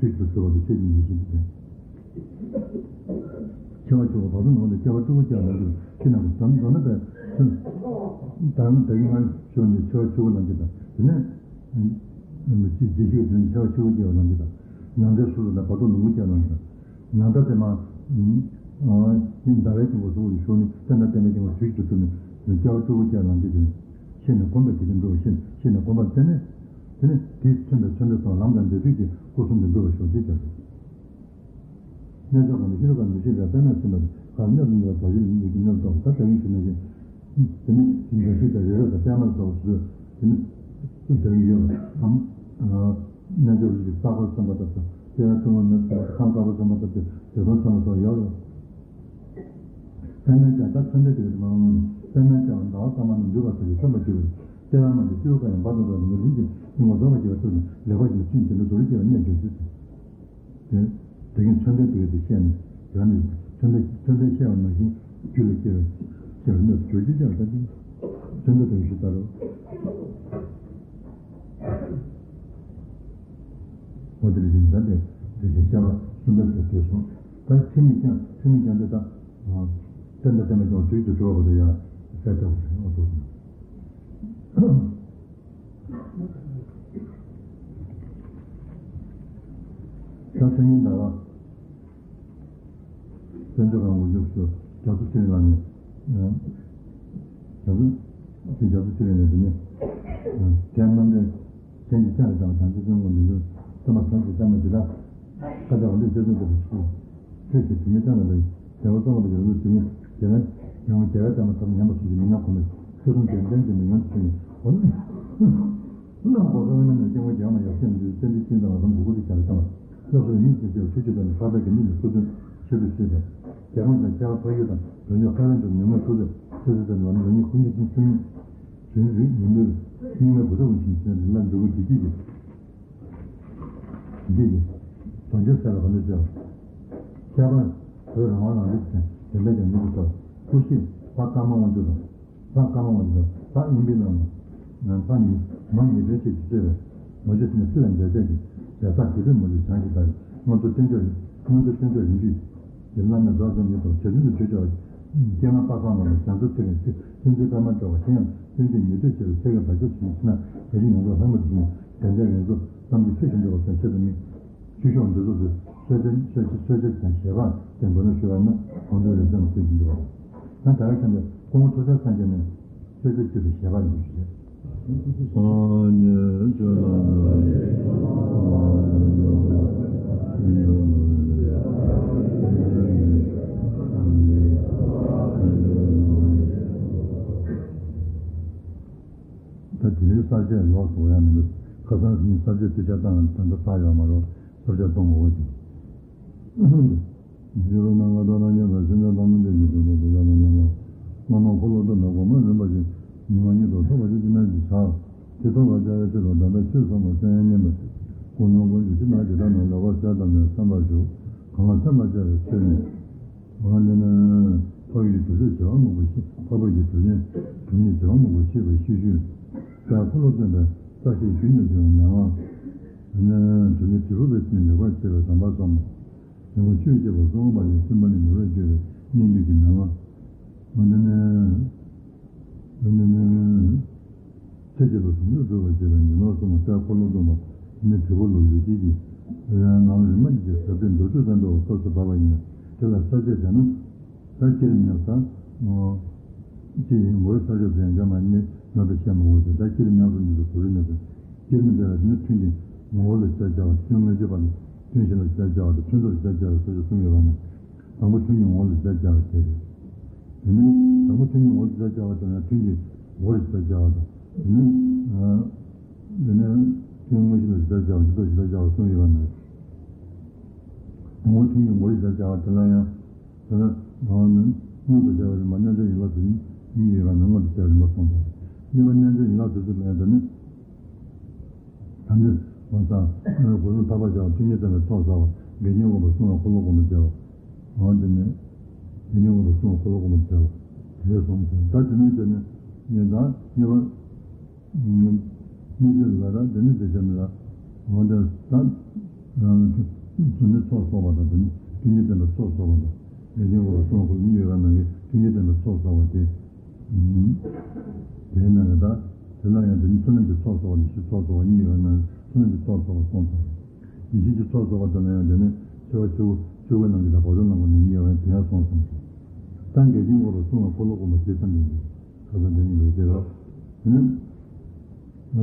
དུས་སུ་གྲུབ་པ་དང་ཆོས་ཀྱི་ཡེ་ཤེས་ཀྱི་དོན། ཆེ་བ་ཆུང་བ་བར་དུ་ནང་དུ་སྐྱེ་བ་སྤྲུལ་སྐུ་སྐྱེ་བ་ནང་དུ་ཤི་ན་གི་དམ་དོ་ན་པའི་ཚུལ། ད་ད་གིན་སྔར་ཞུ་ནས་ཆེ་བ་ཆུང་བ་ལམ་གྱི་དང་དེ་ནས་རྗེས་ཤུལ་དུ་ཆེ་བ་ཆུང་བ་སྐྱེ་བ་ལམ་གྱི་དང་ནང་དོན་སུ་ལ་དང་བར་དུ་ལོངས་སྐུ་སྐྱེ་བ་ལམ་གྱི་དང་ནང་ད་དེ་མ་ཟླ་བའི་དཀྱིལ་འཁོར་སོགས་ཀྱི་ཞུ་ནས་བསྟན་དང་བསྟན་པའི་དཀྱིལ་འཁོར་དུས་གཅིག་ཏུ་གྲུབ་ནས་སྐྱེ་བ་སྤྲུལ་སྐུ་སྐྱེ་བ་ལམ་གྱི་དེ་ནས་ཤེས་ནས་གོམས་པའི་དེ་བཞིན་འགྲོ་བ་ཤེས་ཤེས་ནས་གོམས་པ་བསྟེན་ནས། དེ་ནི་དེས་མཚོན་པའི་མཚོན་དོན་སོགས་ལམ་དང་འབྲེལ་ཚུལ་གྱི་སྐུ་གསུམ་དུ་འགྲུབ་པར་ཤོག་ཅེས་བྱ་དགོས། རྣལ་འབྱོར་གང་དུ་ཤེས་རབ་དང་མྱུར་ཤེས་རབ་པདྨས་མཚོན་པ་དང་གང་གནས་སུ་འདུག་པ་དོ་ཤེས་ལ་མྱུར་གྱི་གནས་སུ་གཏོགས་པ་ད་ལྟ་ཡིན་ཞུ་ན་བཞིན། དེ་ནི་དེ་འདྲ་ཤེས་དང་རེ་རེ་དང་པདྨ་ལ་སོགས་པ་ཚུལ་དེ་ནི་དེ་འདྲ་ཡོད་པ་དང་། རྣལ་འབྱོར་རིགས་ཀྱི་རྩ་འཁོར་མཚོན་པ་ལྟ་བུ་དང་དེ་ཡང་གསུང་བ་མེད་པ་ཁམས་དཀར་པོ་མཚོན་པ་ལྟ་བུ་དེ་དོན་མཚོན་པ་སོགས་ཡོད་རེད། པདྨས་ཀྱང་ད་མཚོན་དོན་དེ་ག་དེ་མ་ལོང་ནས་པདྨས་ཀྱང་ཟླ་བ་གཙང་མ་རྣམས་འདུས་པ་སོགས་ཀྱིས་མཚོན་པར་གྱུར་པའི་ལྟེ་བ་རྣམས་ཀྱི་སྤྲེའུ་ཀ་ཡང་འབར་དང་འགྲོགས་ནས་ལུས་ཀྱི་སྙིང་པོ་རྫོགས་པར་བྱེད་པ་ཐུབ་ཅིང་ལེགས་པར་བྱེད་པའི་ཚུལ་དེ་འདྲ་རྡོ་རྗེ་སྐྱེ་བའི་གནས་བརྗོད་ཅིང་། དེ་དེ་གིན་མཚོན་དོན་དེ་ག་དེ་བཤད་ནས་དེ་ག་ནས་མཚོན་དོན་མཚོན་དོན་བཤད་པ་ནང་བཞིན་རྒྱུད་ལ་སྐྱེ་བའི་སྐྱེ་བའི་གནས་སུ་གྱུར་ཅིག་ཅེས་པ་ལྟ་སྟེ། མཚོན་དོན་དེ་ག་ཞུ་ལྟར་རོ། འོ་དེ་ལ་བཞིན་ད་དེ་དེ་བཞིན་བཤད་པ་གསུམ་པའི་དེ་དེ་སོང་། ད་ཚིག་མི་རྐྱང་ཚིག་མི་རྐྱང་དེ་དག་བསྟན་དང་བསྟན་པའི་སྐྱོང་དུས་སུ་གྲོལ་བ་དེ་ཡང་གསལ་བཏབ་པ་རེད། འོ་དེ་ད་སང་ཉིན་ཟླ་བ། དཔལ་འབྱོར་ཁང་དབུ་བཞུགས་སུ་རྒྱ་མཚོ་ཚེ་རིང་ལགས་ནས། རྒྱ་མཚོ། རྒྱ་མཚོ་ཚེ་རིང་ལགས་ནས་དེ་ནས། དེ་རྣམ་འདྲེན་མཚན་གྱི་ལྕགས་ཀྱི་ཟླ་བ་དང་ཆུ་སྲིན་མགོ་འདི་ཚོ་བསྟན་པ་བཟང་ཞིང་བསྟན་པ་འདི་དག་བཀའ་རྒྱ་འོ་འདི་ཆེ་ཆུང་དུ་ཆུ། ཆོས་ཀྱི་དྲི་མེད་ལྟ་བ་ལས་རྒྱལ་བ་ཙོང་ཁ་པ་ཡོངས་སུ་དྲི་མེད་རྒྱལ་བའི་ཡང་རྒྱལ་བའི་བསྟན་པ་ཐོབ་ཉམས་པ་སོགས་ཀྱི་མི་ཉམས་གོང་མའི་ཆོས་སྲུང་རྒྱལ་བསྟན་གྱི་མི་ཉམས་ཆོས་ཉིད་འོ། ཀུན་ལ་འགོག་བཟོད་རྣམ་སྨིན་ལ་སྐྱེ་བོ་རྒྱལ་བ་ཡབ་སྲས་མི་འདུལ་བསྟན་འཛིན་ཤིང་རྟ་བ་གསུམ་གྱི་སྐུ་ཚེ་ཞབས་ལ་བརྟན་པ། སློབ་གསོ་མིག་གིས་མཇལ་བའི་ཐུགས་རྗེ་དང་ནི་འཕགས་པའི་དགེ་འདུན་གྱི་ཐུགས་དོན་ཆེད་དུ་བཤད་པ། རྒྱལ་ཁམས་དང་ཁྱད་པར་འཕགས་ཡུལ་དང་བོད་ལྗོངས་ཁ་བའི་འགྲོ་ཉོན་མོངས་ཐུགས་རྗེ་ཆེ་ཚུལ་དང་ནི་མི་ཉིད་དཀོན་མཆོག་གསུམ་ཆོས་ཉིད་རིགས་མི་འདུལ་རྙིང་མའི་གུ་རུ་ཀུན་ཤེས་ཅན་ལ་འབྲས་བུ་བདེ་སྐྱིད་ཀྱི་བདེ་སྐྱིད་ཀྱི་དོན་ཆེན་གསལ་བ་ག་ནས་བྱས་པ། ཁྱད་པར་བོད་རང་དབང་རང་བཙན་དོན་ལྡན་གྱི་མི་དེ་ཚོར་སྐུ་གཤེགས་པ་ཀརྨ་དབང་ཕྱུག་དང་། ལྷ་ཀརྨ་དབང་ཕྱུག་དང་ལྷ་དབེན་པའི་བླ་མ། ལྷ་ཉི་མ་ཉི་སྒྲོན་བཅས་ཀྱིས་གཙོས་པའི་མ་ཇུ་ཏི་ནས་སི་ལ་མཛད་རྗེས་ཀྱི་རྒྱལ་ཚབ་དགེ་ལྡན་མ་ཇུ་བྱང་ཞིང་དག་གི་མངོན་མཐོ་བསྟན་མཆོག་མངོན་མཐོ་བསྟན་མཆོག་རིམ་བརྒྱུད་ཀྱི་བླ་མས་རྫོགས་བྱང་ཉིད་དུ་རྗེ་བཙུན་དུ་བརྗོད་བྱ་བ། སྐྱེས་མ་པ་སངས་ལ་རྒྱ་མཚོ་ཚེ་རིང་སྲིད་སྲིད་འཛིན་པད་མ་སྒྲོལ་བ་དེ་ཡང་སྟོན་མཇུག་ཉེར་སྡེ་ཆེ་བའི་ཚེ་གི་བར་ཆད་ཞི་ཞིང་ཕྱི་ནང་བདེ་སྐྱིད་ཡོངས་རྫོགས་ལྷག་མ་དུ་བྱུང་བའི་དལ་འབྱོར་ཡོངས་རྫོགས་བསམ་གྱིས་ཆོད་ཞིང་འགྲུབ་པ་དང་ཆེད་དུ་དམིགས། ཆོས་ཕྱོགས་འདི་ཚོགས་སུ་གསོལ་ཇ་གསོལ་ཇ་གསོལ་ཇ་དང་བཞེས་པ་དེ་འབུལ་ལམ་ཞུ་བ་ན་གོང་དུ་རེ་ཙམ་གསོལ་གྱིན་འདུག་པ། ད་ད་ག་ཁྱེད་ནས་སྐུ་ངོ་ཐུགས་རྗེ་སངས་རྒྱས་ནས་གསོལ་ཇ་བཅུ་པའི་བཞེས་པ་ཡིན་ཞུ། སངས་རྒྱས་ཆོས་ལ་ད་དེ་རིང་གསར་བརྗེ་ལོག་སོང་ཡ་མི་འདུག་ཁ་སང་གཉིས་གསར་བརྗེ་དུས་ཆ་བཏང་ད་ལྟ་ཚར་ཡོད་མ་རེད། གསར་བརྗེ་གཏོང་དགོས་པ་ཅིག་མི་རོ་ནང་ང་དོ་ན་ཉན་པ་སེམས་ཅན་ཐམས་ཅད་ཀྱི་དོན་དུ་ཡང་ན་ཡང་ན། བླ་མ་འཁོར་ལོ་སྟོན་པའི་གོང་མ་རིམ་པ་བཞིན་ཉི་མ་ཉིད་དུ་ཐོབ་པ་ཞིག་ཅི་ནས་ཀྱི་བྱ། དེ་ཐོབ་པར་བྱ་བའི་ཆེད་དུ་ད་ལྟ་ཆོས་ཚོགས་པ་གསན་ཡང་ཉན་པ། ཀུན་སློང་ཀུན་གྱི་ཕྱི་ནང་གི་དགྲ་རྣམས་ལེགས་པར་བྱས་ཐམས་ཅད་སེམས་པར་ཞུ། གང་ལ་སེམས་པར་བྱ་བའི་ཚེ་ནི། འོ་དེ་ནི། འཕགས་ཡུལ་གྱི་གྲུབ་ཆ་བྱེ་བ་སྨུག་པོ་ཤེས་འཕགས་པ་ཡི་གྲུབ་ཆ་གྲུབ་བརྙེས་བྱེ་བ་སྨུག་པོ་ཤེས་པའི་ཤེས་ཤུལ། དཔལ་འཁོར་ལོ་སྟོན་པའི་རྩ་ཤེས་ཞུ་ནས་བྱུང་བའི་མན་ངག་ནི་གྲུབ་བརྙེས་དྲིལ་བུ་པའི་ཚེ་ནི་ལེགས་པར་བྱས་པའི་དམ་པ་ཙམ། ཞིང་པ་ཆོས་བྱེད་པ་གསང་བ་ལས་སེམས་པ་ནི་མྱུར་བར་སྐྱོ་བའི་ སྙན་བརྒྱུད་ཀྱི་མན་ངག་འོ་ན་ནི། འོ་ན་ནི། ཚེ་གཅིག་ལ་ཟུང་འཇུག་སྒྲུབ་པར་བྱེད་པའི་ཉོན་མོངས་གསུམ་ལ་ལྟ་འཁོར་ལོ་སྟོན་པ་ནི་དྲིལ་བུ་ལུགས་ཡོད་ཀྱི་ནང་རིམ་པ་གཉིས་ཀྱི་ཟབ་དོན་མདོར་བསྡུས་ཙམ་དུ་སྐབས་སུ་བབ་པ་ཡིན་ན་དེ་ལ་ས་བཅད་བྱས་ན། ད་སྤྱིར་ཉམས་ས། སྤྱིར་ཡིན་མགོ་ས་ཆ་ཟན་འགྲོ་མ་ཉེ་ཉོ་ད་བཤད་མ་འོས་ཏེ་ད་སྤྱིར་ཉམས་སུ་ཉམས་སུ་བཟོ་རིགས་མེད་པས་སྤྱིར་མི་འདི་ལ་ནི་ཐུན་གྱི་ངོ་བོ་ལ་ཞེས་བྱ་བ་ཐུན་དངོས་གཅོད་པ་ལ་ཐུན་བཞི་ལ་ཞེས་བྱ་བ་དང་ཐུན་མཚམས་ཞེས་བྱ་བ་སོགས་ཀྱི་གསུམ་ཡོད་པ་ན། དང་པོ་ཐུན་གྱི་ངོ་བོ་ལ་ཞེས་བྱ་བ་དེ་རེད། དེ་ནི་དང་པོ་ཐུན་གྱི་ངོ་བོ་ལ་ཞེས་བྱ་བ་དང་ཡང་ཐུན་གྱི་ངོ་བོ་ལ་ཞེས་བྱ་བ་དང་། དེ་ནི། དེ་ནི་ཐུན་དངོས་གཞི་ལ་ཞེས་བྱ་བ་ཇི་ལྟར་ཞེས་བྱ་བ་གསུམ་ཡོད་པ་ན། དང་པོ་ཐུན་གྱི་ངོ་བོ་ལ་ཞེས་བྱ་བ་དེ་ལ་ཡང་། དེ་ལ་ནི་མངོན་དུ་བྱ་བའི་རིམ་པ་རྣལ་འབྱོར་ཡན་ལག་དེ་གཉིས་ཡོད་པ་ནི་མངོན་དུ་བྱ་བའི་རིམ་པ་གསུངས་པ་རེད། གཉིས་པ་རྣལ་འབྱོར་ཡན་ལག་དེ་ཚོ་ལ་ཡང་དེ་ནི། ད་ནི་མ་ཚང་སྒོ་གསུམ་ཐར་པར་བྱ་བ་ཐུན་གཉིས་བསྟན་པའི་ཚོགས་བསགས་པ་འགལ་རྐྱེན་སྤོང་བའི་བསྲུང་བའི་འཁོར་ལོ་སྒོམ་པར་བྱ་བ། འོ་དེ་ནི། འགལ་རྐྱེན་སྤོང་བའི་བསྲུང་བའི་འཁོར་ལོ་སྒོམ་པར་བྱ་བ། དེ་གསུངས་ད་དེ་ནི་དེ་ནི་ཉན་དང་གཉིས་པ། མི་ཤེས་ལ་ར་འདི་ནི་འདི་བྱ་མི་ལ། འོ་འདི་ད། རང་གི་རྫུ་འཕྲུལ་ཚོགས་གསོག་པ་དང་འདི་ནི་རྒྱུ་ཉིད་བསྟན་པའི་ཚོགས་གསོག་པ་དང་། ལས་ཀྱི་འོག་གསུང་ཁུལ་གཉིས་ཡོད་པ་ནང་གི་རྒྱུ་ཉིད་བསྟན་པའི་ཚོགས་གསོག་པ་སྟེ། དེའི་ནང་གི་ད། དེ་ལ་ཡང་འདི་ནི་ཚུལ་ལམ་གྱི་ཚོགས་གསོག་པ་དང་ཡེ་ཤེས་ཚོགས་གསོག་པ་གཉིས་ཡོད་པ་ནང་གི་ཚུལ་ལམ་གྱི་ཚོགས་གསོག་པ་གསུངས་སོ། ཡེ་ཤེས་ཀྱི་ཚོགས་གསོག་པ་དེ་ལ་ཡང་འདི་ནི་ཆེ་བ་ཆེ་བོ་ཆེ་བོའི་ལམ་གྱི་དང་བག་ཆགས་ལམ་གྱི་ནི་གཉིས་ཡོད་པ་ཡང་དེ་ཡང་གསུངས་སོ། ད་འགལ་རྐྱེན་འགོག་པའི་བསྲུང་བའི་འཁོར་ལོ་སྒོམ་པ་ཇི་ཙམ་ཡིན་གྱི། ཁ་སང་དེ་ཉིད་ལས་བྱེད་རོགས། དེ་ནི།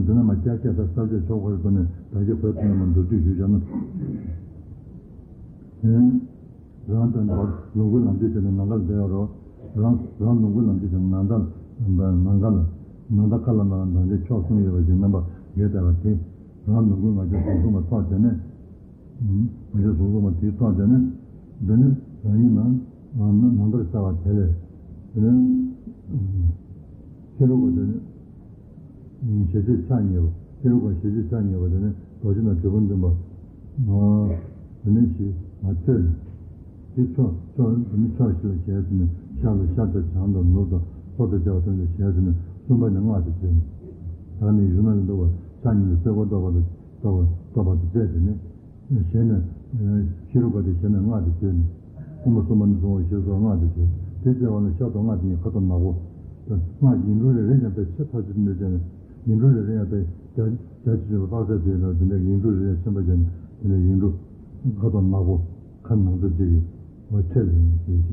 དེ་ན་མ་སྐྱ་ཤད་ད་ས་བཅད་ཆོག་པར་བཏོན་ནས་ད་ཅི་བོད་ཐུན་མོང་མདོར་བསྡུས་ཞུས་བྱ་ན། དེ་ནི། རང་དོན་དུ་ལོངས་སྐུའི་ལམ་བྱེད་བྱས་ནས་ནམ་མཁའ་ལ་བསྡད་ཡོད་རོགས། རང་རང་ལོངས་སྐུའི་ལམ་བྱེད་བྱས་ནས་ནམ་མཁའ་ལ་ནམ་མཁའ་ལ་ནམ་མཁའ་ཁ་ལ་མ་ལ་ནམ་མཁའི་ཕྱོགས་གསུམ་ཡོད་པ་ཞིག་རྣམ་པ་ཡོད་བསྡད་པ་དེ། རང་ལོངས་སྐུའི་ངང་ཚུལ་ཟུང་འཇུག་མ་ཐོགས་བྱས་ནས། ང་ཚོ་གཟུགས་སོགས་པ་དེའི་ཐོག་དེ་ནི། འདི་ནི་རང་ཉིད་ནང་ནང་ནང་ལྟར་གསལ་བ་དེ་ལས། དེ་ནི། ཤེས་རབ་ཀྱི་དེ་ནི། ཞེ་བཅད་ཆ་གཉིས་པ། ཤེས་རབ་ཀྱི་ཞེ་བཅད་ཆ་གཉིས་པ་དེ་ནི་རྡོ་རྗེ་དང་དྲིལ་བུ་འཛིན་པ། དེ་ནི་ཞིག་མ་ཐོས་ནས། དེ་ཕྱོགས་ཕྱོགས་འདི་ནི་ཕྱོགས་བཞི་ལ་ཞལ་ཟིན་ནས་ཤར་ལ་ཤར་དང་བྱང་དང་ནུབ་དང་ལྷོ་དང་བྱ་བ་ཐམས་ཅད་ཞལ་ཟིན་ནས་གསུམ་པ་ནི་སྔགས་ཀྱི་ཆོས་ནི། ད་ནི་གཞུང་ན་འདུག་པ་ཆ་གཉིས་ནི་སེ་གོལ་གཏོགས་པ་དང་གཏོགས་པ་གཏོགས་པ་དང་བཅས་ཏེ་ནི། ཞལ་ནས། ཤེས་རབ་ཀྱི་དེ་ཞལ་ནས་སྔགས་དེ་བརྗོད་ནས། དབུ་མ་གསུམ་པ་ནས་བཟུང་བ་ཞེས་སོགས་སྔགས་དེ་བརྗོད། དེ་བྱས་པ་ལ་ཤ་དང་སྔགས་དེ་གཉིས་ཁ་དོག་ནག་པོ། སྔགས་ཀྱི་ཡིག་འབྲུ་རེ་རེ་ཡང་དཔེ་ཆ་ཚ་ཅིག་འདོད་ཀྱང་ཡིག་འབྲུ་རེ་རེ་ཡང་དཔེ་རྒྱ་རྒྱ་ཆེ་ཆེ་བ་དཔག་ཚད་དེ་ཡོད་ན་དེ་འདྲའི་ཡིག་འབྲུ་རེ་རེ་ཆེན་པོ་བྱས་ནས་དེ་འདྲའི་ཡིག་འབྲུ་ཁ་དོག་ནག་པོ་ཁ་ནང་ཚ་གཅིག་གི་བ་ཚད་ལས་ནས་ཞེས་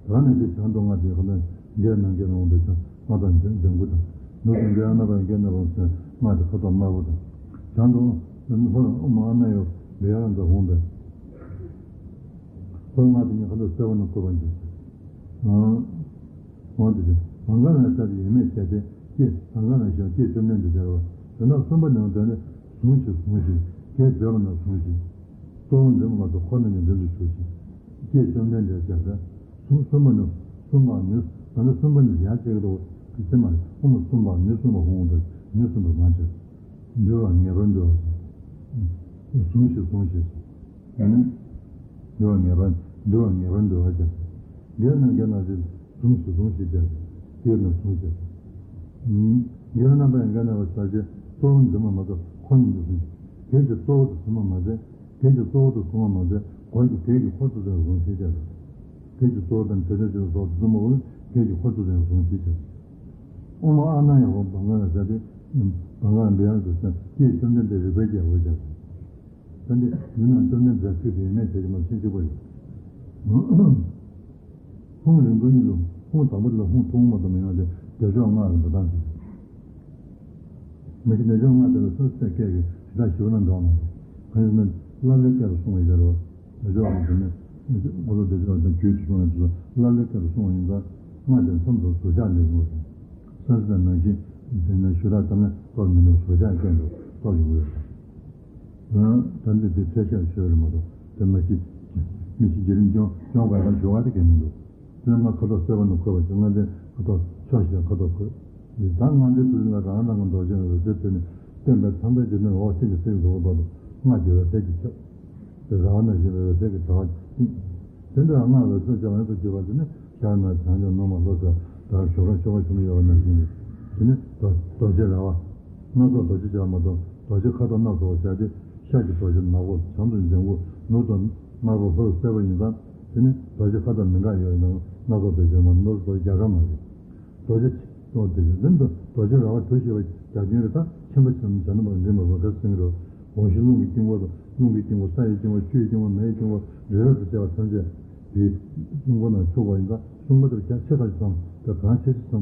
བྱས། ད་ནས་ཀྱི་བྱང་དུ་སྔགས་དེ་ཁོ་ན་འགལ་ནང་འགལ་ལ་འོང་བའི་ཆ་སྔགས་དང་ལྗང་གུ་དང་ནུབ་ཏུ་འགལ་རྣམ་པར་འགལ་ནས་འོང་ཟེར་སྔགས་དེ་ཁ་དོག་དམར་པོ་དང་། བྱང་དུ་ལྷོར་ཨོཾ་ཨཱ་ནཱ་ཡོ་བི་ཧ་ར་ཏ་ཧཱུྃ་པས། ཧོར་སྔགས་དེ་ཉིད་ཁ་དོག་སེར་པོ་ནས་བསྐོར་བ་འགྱུར། འོ་དེ་བྱས་བང་ག་ལ་ཤ་དེ་ཡོད་མེད་བྱས་ཏེ་ཀྱེ་བང་ག་ལ་ཤ་ཀྱེ་བཅོམ་ལྡན་འདས་སྦྱར་བ། དོན་དག་གསུམ་པ་ནི་འོ་དེ་ནི་ཟུངས་ཤིག་ཟུངས་ཤིག་ཀྱེ་བཟོད་པ་ན་ཟུངས་ཤིག་གཙོ་བོ་འཛིན་པ་མ་གཏོགས་འཁོར་རྣམས་ཀྱི་མདུན་དུ་བཞུགས་ཤིག་ཀྱེ་བཅོམ་ལྡན་འདས་ཟེར་ཏེ། གསུམ་གསུམ་པ་ནི་གསུམ་པ་ནི་ད་ནི་གསུམ་པ་ནི་ཡང་གཅིག་ཏུ་གི་དེ་མ་རེད། ཨོཾ་གསུམ་པ་ནི་གསུམ་པ་ཧཱུྃ་ཏེ་ནི་གསུམ་པ་མ་བྱས། འདུལ་བ་ངེས་པར་འདུལ་བ་ཟེར། ཟུངས་ཤིག་ཟུངས་ཤིག་ཟེར། ཨ་ནི། འདུལ་བ་ངེས་པར་འདུལ་བ་ངེས་པར་འདུལ་བ་ཟེར། འགལ་རྣམ་འགལ་ན་ཟེར། ཟུངས་ཤིག་ཟུངས་ཤིག་ཟེར། འགལ་ན་ཟུངས་ཤིག་ཟེར། འགལ་རྣམ་པ་ཡང་འགལ་ན་བ་ཟེར་ཞེས་གཙོ་བོ་འཛིན་པ་མ་གཏོགས་འཁོར་རྣམས་ཀྱི་ཟུངས་ཤིག་འགལ་གྱི་གཙོ་བོ་དེ་ཟིན་པ་མ་ཟད། འགལ་གྱི་གཙོ་བོ་དེ་ཟུངས་པ་མ་ཟད་འཁོར་གྱི་འགལ་གྱི་འཁོར་དུ་ཟིན་ཟུངས་ཤིག་ཟེར། འགལ་གྱི་གཙོ་བོ་དང་དེ་འདྲ་ཞིག་ལ་སོགས་དེ་ཚོ་མ་གོ་ན་འགལ་གྱི་འཁོར་དུ་ཟིན་ཟུངས་ཤིག་ཟེར། ཨོཾ་ཨཱ་ནཱ་ཡ་ཧོ་བང་ག་ལ་ཤ་དེ། བང་ག་ལ་བི་ཧ་ར་ཏ་ཟེར་ཀྱེ་བཅོམ་ལྡན་འདས་རིག་པའི་རྒྱལ་པོ་ཟེར། ད་འདི་འདི་ན་བཅོམ་ལྡན་འདས་ཚིག་དེ་ཡོད་མེད་དེ་གི་མ་ཕྱིན་གཅིག་པ་རེད། ཧཱུྃ་རིང་པོ་གཉིས་ལ་ཧཱུྃ་དང་པོ་དེ་ལ་ཧཱུྃ་ཐུན་མོང་མ་གཏོགས་མི་ཡོང་སྟེ་བདེ་མཆོག་སྔགས་ལ་འགྲོ་སྟངས་ཤིག་མ་གཞི་བདེ་མཆོག་སྔགས་དེ་ལ་སོ་སོའི་སྐད་ཀྱི་ཞེ་དྲག་ཞིབ་ན་འགྲོ་མ་རེད། གང་ཡིན་ཟེར་ན་ཀླ་ཀློའི་སྐད་དུ་གསུངས་པའི་ཕྱིར་རོ། བདེ་མཆོག་གི་དེ་ནི། འཁོར་ལོ་བདེ་མཆོག་དང་རྒྱུད་དུ་གསུངས་པའི་ཚུལ་ཀླ་ཀློའི་སྐད་དུ་གསུངས་པ་ཡིན་ཙང་སྔགས་དེ་མཚམས་སུ་ཟུར་བཞག་ལས་ཡོང་བ་དང་། སངས་རྒྱས་ནང་བཞིན་དེ་ནི་ཞུ་དག་ཙམ་ལས་གཏོར་མི་འདུག་ཟུར་བཞག་སྐད་དུ་གཏོར་ཡོང་གི་ཡོད་དང་། ད་འདི་འདི་ཚད་ཤར་ཆོས་རེད་མ་གཏོགས་དེ་མ་གཞི་མི་གཞི་བརྒྱུད་རིམ་སྐྱོང་སྐྱོང་དགོས་པ་ཞུ་བ་དེ་གལ་མི་འདུག་དེ་ནི་སྔར་ཁ་དོག་སེར་པོ་ནས་འཁོད་པ་དེ་སྔར་ལྡན་ཁ་དོག་ཕྱོགས་བཞིར་ཁ་དོག་འཁོད། འདི་དག་སྔར་ལྡན་དུ་ལ་རང་རང་གི་མདོ་ཆེན་འོད་ཟེར་ཐོབ་ནས་བསྟན་པའི་ཚངས་པའི་འཇིག་རྟེན་འོད་ཆེན་གྱི་གསེར་གྱི་ཟླ་བ་བར་དུ་སྔགས་ཀྱི་འོད་ཟེར་གྱིས་ཁྱབ། དེ་ར་བ་ན་བཞིན་པའི་འོད་ཟེར་གྱི་དྲ་བ་བཏིང་། དེ་འདྲ་སྔགས་འོད་ཟེར་གྱི་ལམ་དུ་གྱུར་པ་དེ་ནི་ཤར་ན་བྱང་ཆུབ་ནུབ་ན་ལྷོ་ཟེར་དར་ཞོ་ཁ་ཤོ་ཁ་ཞུ་མི་ཡོད་པ་ནང་བཞིན་གྱི། དེ་ནི་རྡོ་རྡོ་རྗེ་ར་བ། སྣ་ཚོགས་རྡོ་རྗེ་བྱ་བ་མ་གཏོགས་རྡོ་རྗེ་ཁ་དོག་སྣ་ཚོགས་བྱ་སྟེ་ཤར་གྱི་རྡོ་རྗེ་ནག་པོ་བྱང་དུ་ལྗང་གུ་ནུབ་ཏུ་དམར་པོ་ལྷོར་སེར་པོ་ཡིན་ཙང་། ནི་རྡོ་རྗེ་ཁ་དོག་མི་འདྲ་ཡོད་ན་སྣ་ཚོགས་པའི་རྗེས་མ་ནོར་རྡོ་རྗེ་རྒྱ་གར་མ་རེད། རྡོ་རྗེ་ཆེ་ཏོ་དེ་བཞིན་དུ་རྡོ་རྗེ་ར་བ་གྲུ་བཞི་པ་རྒྱ་ཁྱོན་རེ་ད་ཆེན་པོ་ཆེན་པོ་བྱས་ན་མ་རིག་མ་སོང་ག་སེང་རོ། འོ་ཞིག་རླུང་གི་དཀྱིལ་འཁོར་དང་རླུང་གི་དཀྱིལ་འཁོར་ས་ཡི་དཀྱིལ་འཁོར་ཆུ་ཡི་དཀྱིལ་འཁོར་མེ་ཡི་དཀྱིལ་འཁོར་རེ་རེ་དུ་བྱས་པ་ཐམས་ཅད་དེའི་སྲུང་འཁོར་ནང་ཆུག་པ་ཡིན་ཙང་སྲུང་མ་དེར་རྒྱ་ཆེ་ཐག་ཆོད་ཙམ་དེ་གང་ཆེ་ཆེ་ཙམ་